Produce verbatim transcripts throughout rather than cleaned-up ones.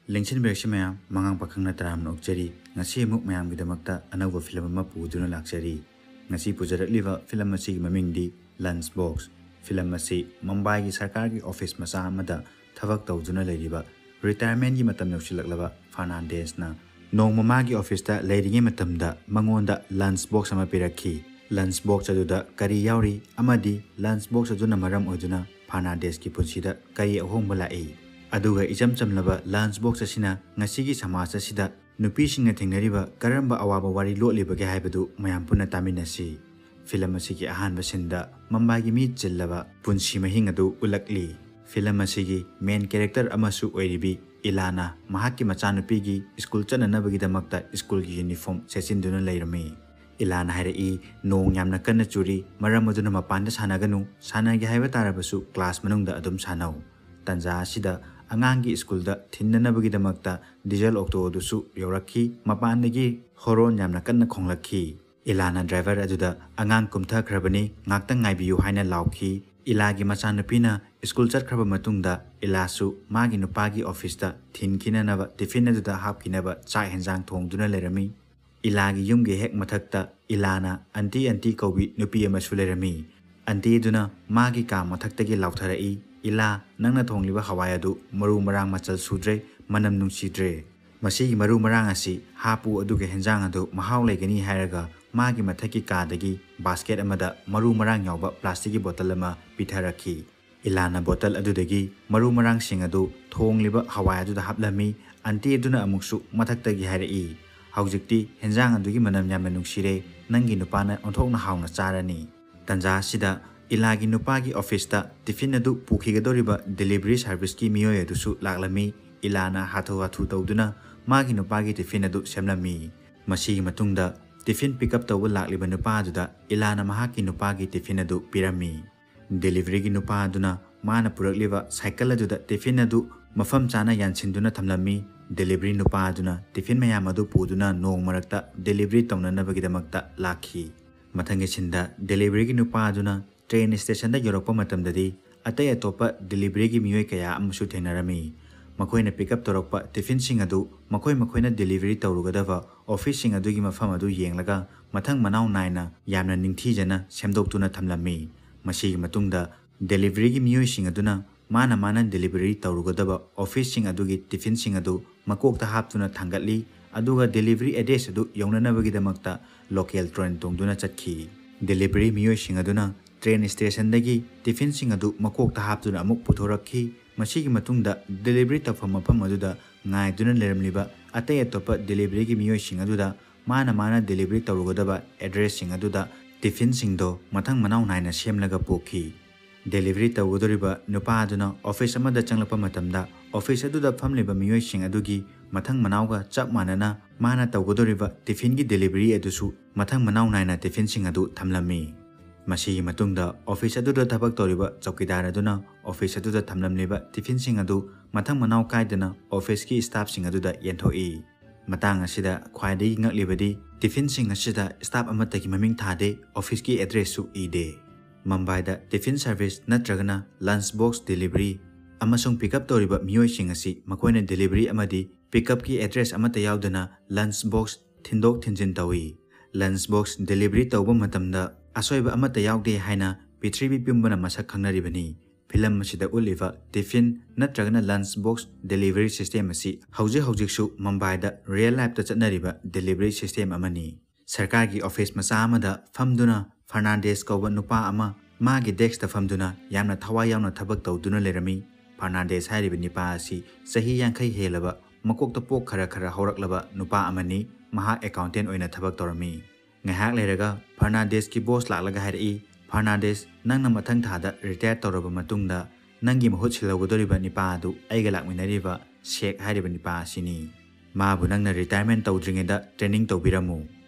ꯂꯦꯡꯁꯤꯟꯕꯤꯔꯛꯁꯤ ꯃꯌꯥꯝ, ꯃꯉꯥꯡ ꯄꯥꯈꯪꯅ ꯇꯔꯥꯝꯅ ꯑꯣꯛꯆꯔꯤ꯫ ꯉꯁꯤ ꯑꯃꯨꯛ ꯃꯌꯥꯝꯒꯤꯗꯃꯛꯇ ꯑꯅꯧꯕ ꯐꯤꯂꯝ ꯑꯃ ꯄꯨꯗꯨꯅ ꯂꯥꯛꯆꯔꯤ꯫ ꯉꯁꯤ ꯄꯨꯖꯔꯛꯂꯤꯕ ꯐꯤꯂꯝ ꯑꯁꯤꯒꯤ ꯃꯃꯤꯡꯗꯤ ꯂꯟꯆ ꯕꯣꯛꯁ꯫ ꯐꯤꯂꯝ ꯑꯁꯤ ꯃꯨꯝꯕꯥꯏꯒꯤ ꯁꯔꯀꯥꯔꯒꯤ ꯑꯣꯐꯤꯁ ꯃꯆꯥ ꯑꯃꯗ ꯊꯕꯛ ꯇꯧꯗꯨꯅ ꯂꯩꯔꯤꯕ ꯔꯤꯇꯥꯌꯔꯃꯦꯟꯒꯤ ꯃꯇꯝ ꯌꯧꯁꯤꯜꯂꯛꯂꯕ ꯐꯔꯅꯥꯟꯗꯦꯁꯅ ꯅꯣꯡꯃ ꯃꯥꯒꯤ ꯑꯣꯐꯤꯁꯇ ꯂꯩꯔꯤꯉꯩ ꯃꯇꯝꯗ ꯃꯉꯣꯟꯗ ꯂꯟꯆ ꯕꯣꯛꯁ ꯑꯃ ꯄꯤꯔꯛꯈꯤ꯫ ꯂꯟꯆ ꯕꯣꯛꯁ ꯑꯗꯨꯗ ꯀꯔꯤ ꯌꯥꯎꯔꯤ ꯑꯃꯗꯤ ꯂꯟꯆ ꯕꯣꯛꯁ ꯑꯗꯨꯅ ꯃꯔꯝ ꯑꯣꯏꯗꯨꯅ ꯐꯔꯅꯥꯟꯗꯦꯁꯀꯤ ꯄꯨꯟꯁꯤꯗ ꯀꯔꯤ ꯑꯍꯣꯡꯕ ꯂꯥꯛꯏ? ꯑꯗꯨꯒ ꯏꯆꯝ ꯆꯝꯂꯕ ꯂꯟꯆ ꯕꯣꯛꯁ ꯑꯁꯤꯅ ꯉꯁꯤꯒꯤ ꯁꯃꯥꯖ ꯑꯁꯤꯗ ꯅꯨꯄꯤꯁꯤꯡꯅ ꯊꯦꯡꯅꯔꯤꯕ ꯀꯔꯝꯕ ꯑꯋꯥꯕ ꯋꯥꯔꯤ ꯂꯣꯠꯂꯤꯕꯒꯦ ꯍꯥꯏꯕꯗꯨ ꯃꯌꯥꯝ ꯄꯨꯟꯅ ꯇꯥꯃꯤꯟꯅꯁꯤ꯫ ꯐꯤꯂꯝ ꯑꯁꯤꯒꯤ ꯑꯍꯥꯟꯕ ꯁꯤꯟꯗ ꯃꯨꯝꯕꯥꯏꯒꯤ ꯃꯤ ꯆꯤꯜꯂꯕ ꯄꯨꯟꯁꯤ ꯃꯍꯤꯡ ꯑꯗꯨ ꯎꯠꯂꯛꯂꯤ꯫ ꯐꯤꯂꯝ ꯑꯁꯤꯒꯤ ꯃꯦꯟ ꯀꯦꯔꯦꯛꯇꯔ ꯑꯃꯁꯨ ꯑꯣꯏꯔꯤꯕꯤ ꯏꯂꯥꯅ ꯃꯍꯥꯛꯀꯤ ꯃꯆꯥꯅꯨꯄꯤꯒꯤ ꯁ꯭ꯀꯨꯜ ꯆꯠꯅꯅꯕꯒꯤꯗꯃꯛꯇ ꯁ꯭ꯀꯨꯜꯒꯤ ꯌꯨꯅꯤꯐꯣꯔꯝ ꯁꯦꯠꯆꯤꯟꯗꯨꯅ ꯂꯩꯔꯝꯃꯤ꯫ ꯏꯂꯥꯅ ꯍꯥꯏꯔꯛꯏ, "ꯅꯣꯡ ꯌꯥꯝꯅ ꯀꯟꯅ ꯆꯨꯔꯤ, ꯃꯔꯝ ꯑꯗꯨꯅ ꯃꯄꯥꯟꯗ ꯁꯥꯟꯅꯒꯅꯨ, ꯁꯥꯟꯅꯒꯦ ꯍꯥꯏꯕ ꯇꯥꯔꯕꯁꯨ ꯀ꯭ꯂꯥꯁ ꯃꯅꯨꯡꯗ ꯑꯗꯨꯝ ꯁꯥꯟꯅꯧ"꯫ ꯇꯟꯖꯥ ꯑꯁꯤꯗ ꯑꯉꯥꯡꯒꯤ ꯁ꯭ꯀꯨꯜꯗ ꯊꯤꯟꯅꯅꯕꯒꯤꯗꯃꯛꯇ ꯗꯤꯖꯜ ꯑꯣꯛꯇꯣ ꯑꯗꯨꯁꯨ ꯌꯧꯔꯛꯈꯤ꯫ ꯃꯄꯥꯟꯗꯒꯤ ꯍꯣꯔꯣꯟ ꯌꯥꯝꯅ ꯀꯟꯅ ꯈꯣꯡꯂꯛꯈꯤ꯫ ꯏꯂꯥꯅ ꯗ꯭ꯔꯥꯏꯚꯔ ꯑꯗꯨꯗ, "ꯑꯉꯥꯡ ꯀꯨꯝꯊꯈ꯭ꯔꯕꯅꯤ, ꯉꯥꯛꯇꯪ ꯉꯥꯏꯕꯤꯌꯨ" ꯍꯥꯏꯅ ꯂꯥꯎꯈꯤ꯫ ꯏꯂꯥꯒꯤ ꯃꯆꯥꯅꯨꯄꯤꯅ ꯁ꯭ꯀꯨꯜ ꯆꯠꯈ꯭ꯔꯕ ꯃꯇꯨꯡꯗ ꯏꯂꯥꯁꯨ ꯃꯥꯒꯤ ꯅꯨꯄꯥꯒꯤ ꯑꯣꯐꯤꯁꯇ ꯊꯤꯟꯈꯤꯅꯅꯕ ꯇꯤꯐꯤꯟ ꯑꯗꯨꯗ ꯍꯥꯞꯈꯤꯅꯕ ꯆꯥꯛ ꯍꯦꯟꯖꯥꯡ ꯊꯣꯡꯗꯨꯅ ꯂꯩꯔꯝꯃꯤ꯫ ꯏꯂꯥꯒꯤ ꯌꯨꯝꯒꯤ ꯍꯦꯛ ꯃꯊꯛꯇ ꯏꯂꯥꯅ "ꯑꯟꯇꯤ, ꯑꯟꯇꯤ" ꯀꯧꯕꯤ ꯅꯨꯄꯤ ꯑꯃꯁꯨ ꯂꯩꯔꯝꯃꯤ꯫ ꯑꯟꯇꯤ ꯑꯗꯨꯅ ꯃꯥꯒꯤ ꯀꯥ ꯃꯊꯛꯇꯒꯤ ꯂꯥꯎꯊꯔꯛꯏ, "ꯏꯂꯥ, ꯅꯪꯅ ꯊꯣꯡꯂꯤꯕ ꯍꯋꯥꯏ ꯑꯗꯨ ꯃꯔꯨ ꯃꯔꯥꯡ ꯃꯆꯜ ꯁꯨꯗ꯭ꯔꯦ, ꯃꯅꯝ ꯅꯨꯡꯁꯤꯗ꯭ꯔꯦ꯫ ꯃꯁꯤꯒꯤ ꯃꯔꯨ ꯃꯔꯥꯡ ꯑꯁꯤ ꯍꯥꯞꯄꯨ, ꯑꯗꯨꯒ ꯍꯦꯟꯖꯥꯡ ꯑꯗꯨ ꯃꯍꯥꯎ ꯂꯩꯒꯅꯤ" ꯍꯥꯏꯔꯒ ꯃꯥꯒꯤ ꯃꯊꯛꯀꯤ ꯀꯥꯗꯒꯤ ꯕꯥꯁꯀꯦꯠ ꯑꯃꯗ ꯃꯔꯨ ꯃꯔꯥꯡ ꯌꯥꯎꯕ ꯄ꯭ꯂꯥꯁꯇꯤꯛꯀꯤ ꯕꯣꯇꯜ ꯑꯃ ꯄꯤꯊꯔꯛꯈꯤ꯫ ꯏꯂꯥꯅ ꯕꯣꯇꯜ ꯑꯗꯨꯗꯒꯤ ꯃꯔꯨ ꯃꯔꯥꯡꯁꯤꯡ ꯑꯗꯨ ꯊꯣꯡꯂꯤꯕ ꯍꯋꯥꯏ ꯑꯗꯨꯗ ꯍꯥꯞꯂꯝꯃꯤ꯫ ꯑꯟꯇꯤ ꯑꯗꯨꯅ ꯑꯃꯨꯛꯁꯨ ꯃꯊꯛꯇꯒꯤ ꯍꯥꯏꯔꯛꯏ, "ꯍꯧꯖꯤꯛꯇꯤ ꯍꯦꯟꯖꯥꯡ ꯑꯗꯨꯒꯤ ꯃꯅꯝ ꯌꯥꯝꯅ ꯅꯨꯡꯁꯤꯔꯦ, ꯅꯪꯒꯤ ꯅꯨꯄꯥꯅ ꯑꯣꯟꯊꯣꯛꯅ ꯍꯥꯎꯅ ꯆꯥꯔꯅꯤ"꯫ ꯇꯟꯖꯥ ꯑꯁꯤꯗ ꯏꯂꯥꯒꯤ ꯅꯨꯄꯥꯒꯤ ꯑꯣꯐꯤꯁꯇ ꯇꯤꯐꯤꯟ ꯑꯗꯨ ꯄꯨꯈꯤꯒꯗꯧꯔꯤꯕ ꯗꯦꯂꯤꯚꯔꯤ ꯁꯥꯔꯚꯤꯁꯀꯤ ꯃꯤꯑꯣꯏ ꯑꯗꯨꯁꯨ ꯂꯥꯛꯂꯝꯃꯤ꯫ ꯏꯂꯥꯅ ꯍꯥꯊꯨ ꯍꯥꯊꯨ ꯇꯧꯗꯨꯅ ꯃꯥꯒꯤ ꯅꯨꯄꯥꯒꯤ ꯇꯤꯐꯤꯟ ꯑꯗꯨ ꯁꯦꯝꯂꯝꯃꯤ꯫ ꯃꯁꯤꯒꯤ ꯃꯇꯨꯡꯗ ꯇꯤꯐꯤꯟ ꯄꯤꯛ ꯑꯞ ꯇꯧꯕ ꯂꯥꯛꯂꯤꯕ ꯅꯨꯄꯥ ꯑꯗꯨꯗ ꯏꯂꯥꯅ ꯃꯍꯥꯛꯀꯤ ꯅꯨꯄꯥꯒꯤ ꯇꯤꯐꯤꯟ ꯑꯗꯨ ꯄꯤꯔꯝꯃꯤ꯫ ꯗꯦꯂꯤꯚꯔꯤꯒꯤ ꯅꯨꯄꯥ ꯑꯗꯨꯅ ꯃꯥꯅ ꯄꯨꯔꯛꯂꯤꯕ ꯁꯥꯏꯀꯜ ꯑꯗꯨꯗ ꯇꯤꯐꯤꯟ ꯑꯗꯨ ꯃꯐꯝ ꯆꯥꯅ ꯌꯥꯟꯁꯤꯟꯗꯨꯅ ꯊꯝꯂꯝꯃꯤ꯫ ꯗꯦꯂꯤꯚꯔꯤ ꯅꯨꯄꯥ ꯑꯗꯨꯅ ꯇꯤꯐꯤꯟ ꯃꯌꯥꯝ ꯑꯗꯨ ꯄꯨꯗꯨꯅ ꯅꯣꯡ ꯃꯔꯛꯇ ꯗꯦꯂꯤꯚꯔꯤ ꯇꯧꯅꯅꯕꯒꯤꯗꯃꯛꯇ ꯂꯥꯛꯈꯤ꯫ ꯃꯊꯪꯒꯤ ꯁꯤꯟꯗ ꯗꯦꯂꯤꯚꯔꯤꯒꯤ ꯅꯨꯄꯥ ꯑꯗꯨꯅ ꯇ꯭ꯔꯦꯟ ꯁ꯭ꯇꯦꯁꯟꯗ ꯌꯧꯔꯛꯄ ꯃꯇꯝꯗꯗꯤ ꯑꯇꯩ ꯑꯇꯣꯞꯄ ꯗꯦꯂꯤꯚꯔꯤꯒꯤ ꯃꯤꯑꯣꯏ ꯀꯌꯥ ꯑꯃꯁꯨ ꯊꯦꯡꯅꯔꯝꯃꯤ꯫ ꯃꯈꯣꯏꯅ ꯄꯤꯛ ꯑꯞ ꯇꯧꯔꯛꯄ ꯇꯤꯐꯤꯟꯁꯤꯡ ꯑꯗꯨ ꯃꯈꯣꯏ ꯃꯈꯣꯏꯅ ꯗꯦꯂꯤꯚꯔꯤ ꯇꯧꯔꯨꯒꯗꯕ ꯑꯣꯐꯤꯁꯁꯤꯡ ꯑꯗꯨꯒꯤ ꯃꯐꯝ ꯑꯗꯨ ꯌꯦꯡꯂꯒ ꯃꯊꯪ ꯃꯅꯥꯎ ꯅꯥꯏꯅ ꯌꯥꯝꯅ ꯅꯤꯡꯊꯤꯖꯅ ꯁꯦꯝꯗꯣꯛꯇꯨꯅ ꯊꯝꯂꯝꯃꯤ꯫ ꯃꯁꯤꯒꯤ ꯃꯇꯨꯡꯗ ꯗꯦꯂꯤꯚꯔꯤꯒꯤ ꯃꯤꯑꯣꯏꯁꯤꯡ ꯑꯗꯨꯅ ꯃꯥꯅ ꯃꯥꯅ ꯗꯦꯂꯤꯚꯔꯤ ꯇꯧꯔꯨꯒꯗꯕ ꯑꯣꯐꯤꯁꯁꯤꯡ ꯑꯗꯨꯒꯤ ꯇꯤꯐꯤꯟꯁꯤꯡ ꯑꯗꯨ ꯃꯀꯣꯛꯇ ꯍꯥꯞꯇꯨꯅ ꯊꯥꯡꯒꯠꯂꯤ, ꯑꯗꯨꯒ ꯗꯦꯂꯤꯚꯔꯤ ꯑꯦꯗ꯭ꯔꯦꯁ ꯑꯗꯨ ꯌꯧꯅꯅꯕꯒꯤꯗꯃꯛꯇ ꯂꯣꯀꯦꯜ ꯇ꯭ꯔꯦꯟ ꯇꯣꯡꯗꯨꯅ ꯆꯠꯈꯤ꯫ ꯗꯦꯂꯤꯚꯔꯤ ꯃꯤꯑꯣꯏꯁꯤꯡ ꯑꯗꯨꯅ ꯇ꯭ꯔꯦꯟ ꯁ꯭ꯇꯦꯁꯟꯗꯒꯤ ꯇꯤꯐꯤꯟꯁꯤꯡ ꯑꯗꯨ ꯃꯀꯣꯛꯇ ꯍꯥꯞꯇꯨꯅ ꯑꯃꯨꯛ ꯄꯨꯊꯣꯔꯛꯈꯤ꯫ ꯃꯁꯤꯒꯤ ꯃꯇꯨꯡꯗ ꯗꯦꯂꯤꯚꯔꯤ ꯇꯧꯐꯝ ꯃꯐꯝ ꯑꯗꯨꯗ ꯉꯥꯏꯗꯨꯅ ꯂꯩꯔꯝꯂꯤꯕ ꯑꯇꯩ ꯑꯇꯣꯞꯄ ꯗꯦꯂꯤꯚꯔꯤꯒꯤ ꯃꯤꯑꯣꯏꯁꯤꯡ ꯑꯗꯨꯗ ꯃꯥꯅ ꯃꯥꯅ ꯗꯦꯂꯤꯚꯔꯤ ꯇꯧꯔꯨꯒꯗꯕ ꯑꯦꯗ꯭ꯔꯦꯁꯁꯤꯡ ꯑꯗꯨꯗ ꯇꯤꯐꯤꯟꯁꯤꯡꯗꯣ ꯃꯊꯪ ꯃꯅꯥꯎ ꯅꯥꯏꯅ ꯁꯦꯝꯂꯒ ꯄꯨꯈꯤ꯫ ꯗꯦꯂꯤꯚꯔꯤ ꯇꯧꯒꯗꯧꯔꯤꯕ ꯅꯨꯄꯥ ꯑꯗꯨꯅ ꯑꯣꯐꯤꯁ ꯑꯃꯗ ꯆꯪꯂꯛꯄ ꯃꯇꯝꯗ, ꯑꯣꯐꯤꯁ ꯑꯗꯨꯗ ꯐꯝꯂꯤꯕ ꯃꯤꯑꯣꯏꯁꯤꯡ ꯑꯗꯨꯒꯤ ꯃꯊꯪ ꯃꯅꯥꯎꯒ ꯆꯞ ꯃꯥꯟꯅꯅ ꯃꯥꯅ ꯇꯧꯒꯗꯧꯔꯤꯕ ꯇꯤꯐꯤꯟꯒꯤ ꯗꯦꯂꯤꯚꯔꯤ ꯑꯗꯨꯁꯨ ꯃꯊꯪ ꯃꯅꯥꯎ ꯅꯥꯏꯅ ꯇꯤꯐꯤꯟꯁꯤꯡ ꯑꯗꯨ ꯊꯝꯂꯝꯃꯤ꯫ ꯃꯁꯤꯒꯤ ꯃꯇꯨꯡꯗ ꯑꯣꯐꯤꯁ ꯑꯗꯨꯗ ꯊꯕꯛ ꯇꯧꯔꯤꯕ ꯆꯧꯀꯤꯗꯥꯔ ꯑꯗꯨꯅ ꯑꯣꯐꯤꯁ ꯑꯗꯨꯗ ꯊꯝꯂꯝꯂꯤꯕ ꯇꯤꯐꯤꯟꯁꯤꯡ ꯑꯗꯨ ꯃꯊꯪ ꯃꯅꯥꯎ ꯀꯥꯏꯗꯅ ꯑꯣꯐꯤꯁꯀꯤ ꯁ꯭ꯇꯥꯐꯁꯤꯡ ꯑꯗꯨꯗ ꯌꯦꯟꯊꯣꯛꯏ꯫ ꯃꯇꯥꯡ ꯑꯁꯤꯗ ꯈ꯭ꯋꯥꯏꯗꯒꯤ ꯉꯛꯂꯤꯕꯗꯤ, ꯇꯤꯐꯤꯟꯁꯤꯡ ꯑꯁꯤꯗ ꯁ꯭ꯇꯥꯐ ꯑꯃꯠꯇꯒꯤ ꯃꯃꯤꯡ ꯊꯥꯗꯦ, ꯑꯣꯐꯤꯁꯀꯤ ꯑꯦꯗ꯭ꯔꯦꯁꯁꯨ ꯏꯗꯦ꯫ ꯃꯨꯝꯕꯥꯏꯗ ꯇꯤꯐꯤꯟ ꯁꯔꯚꯤꯁ ꯅꯠꯇ꯭ꯔꯒꯅ ꯂꯟꯆ ꯕꯣꯛꯁ ꯗꯦꯂꯤꯚꯔꯤ ꯑꯃꯁꯨꯡ ꯄꯤꯛ ꯑꯞ ꯇꯧꯔꯤꯕ ꯃꯤꯑꯣꯏꯁꯤꯡ ꯑꯁꯤ ꯃꯈꯣꯏꯅ ꯗꯦꯂꯤꯚꯔꯤ ꯑꯃꯗꯤ ꯄꯤꯛ ꯑꯞꯀꯤ ꯑꯦꯗ꯭ꯔꯦꯁ ꯑꯃꯠꯇ ꯌꯥꯎꯗꯅ ꯂꯟꯆ ꯕꯣꯛꯁ ꯊꯤꯟꯗꯣꯛ ꯊꯤꯟꯖꯤꯟ ꯇꯧꯏ꯫ ꯂꯟꯆ ꯕꯣꯛꯁ ꯗꯦꯂꯤꯚꯔꯤ ꯇꯧꯕ ꯃꯇꯝꯗ ꯑꯁꯣꯏꯕ ꯑꯃꯠꯇ ꯌꯥꯎꯗꯦ ꯍꯥꯏꯅ ꯄ꯭ꯔꯤꯊꯤꯕꯤ ꯄꯨꯝꯕꯅ ꯃꯁꯛ ꯈꯪꯅꯔꯤꯕꯅꯤ꯫ ꯐꯤꯂꯝ ꯑꯁꯤꯗ ꯎꯠꯂꯤꯕ ꯇꯤꯐꯤꯟ ꯅꯠꯇ꯭ꯔꯒꯅ ꯂꯟꯆ ꯕꯣꯛꯁ ꯗꯦꯂꯤꯚꯔꯤ ꯁꯤꯁꯇꯦꯝ ꯑꯁꯤ ꯍꯧꯖꯤꯛ ꯍꯧꯖꯤꯛꯁꯨ ꯃꯨꯝꯕꯥꯏꯗ ꯔꯤꯌꯦꯜ ꯂꯥꯏꯐꯇ ꯆꯠꯅꯔꯤꯕ ꯗꯦꯂꯤꯚꯔꯤ ꯁꯤꯁꯇꯦꯝ ꯑꯃꯅꯤ꯫ ꯁꯔꯀꯥꯔꯒꯤ ꯑꯣꯐꯤꯁ ꯃꯆꯥ ꯑꯃꯗ ꯐꯝꯗꯨꯅ ꯐꯔꯅꯥꯟꯗꯦꯁ ꯀꯧꯕ ꯅꯨꯄꯥ ꯑꯃ ꯃꯥꯒꯤ ꯗꯦꯁꯛꯇ ꯐꯝꯗꯨꯅ ꯌꯥꯝꯅ ꯊꯋꯥꯏ ꯌꯥꯎꯅ ꯊꯕꯛ ꯇꯧꯗꯨꯅ ꯂꯩꯔꯝꯃꯤ꯫ ꯐꯔꯅꯥꯟꯗꯦꯁ ꯍꯥꯏꯔꯤꯕ ꯅꯨꯄꯥ ꯑꯁꯤ ꯆꯍꯤ ꯌꯥꯡꯈꯩ ꯍꯦꯜꯂꯕ, ꯃꯀꯣꯛꯇ ꯄꯣꯛ ꯈꯔ ꯈꯔ ꯍꯧꯔꯛꯂꯕ ꯅꯨꯄꯥ ꯑꯃꯅꯤ꯫ ꯃꯍꯥꯛ ꯑꯦꯀꯥꯎꯟꯇꯦꯟ ꯑꯣꯏꯅ ꯊꯕꯛ ꯇꯧꯔꯝꯃꯤ꯫ ꯉꯥꯏꯍꯥꯛ ꯂꯩꯔꯒ ꯐꯔꯅꯥꯟꯗꯦꯁꯀꯤ ꯕꯣꯁ ꯂꯥꯛꯂꯒ ꯍꯥꯏꯔꯛꯏ, "ꯐꯔꯅꯥꯟꯗꯦꯁ, ꯅꯪꯅ ꯃꯊꯪ ꯊꯥꯗ ꯔꯤꯇꯥꯌꯔ ꯇꯧꯔꯕ ꯃꯇꯨꯡꯗ ꯅꯪꯒꯤ ꯃꯍꯨꯠ ꯁꯤꯜꯍꯧꯒꯗꯧꯔꯤꯕ ꯅꯤꯄꯥ ꯑꯗꯨ ꯑꯩꯒ ꯂꯥꯛꯃꯤꯟꯅꯔꯤꯕ ꯁꯦꯛ ꯍꯥꯏꯔꯤꯕ ꯅꯤꯄꯥ ꯑꯁꯤꯅꯤ꯫ ꯃꯥꯕꯨ ꯅꯪꯅ ꯔꯤꯇꯥꯌꯔꯃꯦꯟ ꯇꯧꯗ꯭ꯔꯤꯉꯩꯗ ꯇ꯭ꯔꯦꯅꯤꯡ ꯇꯧꯕꯤꯔꯝꯃꯨ꯫"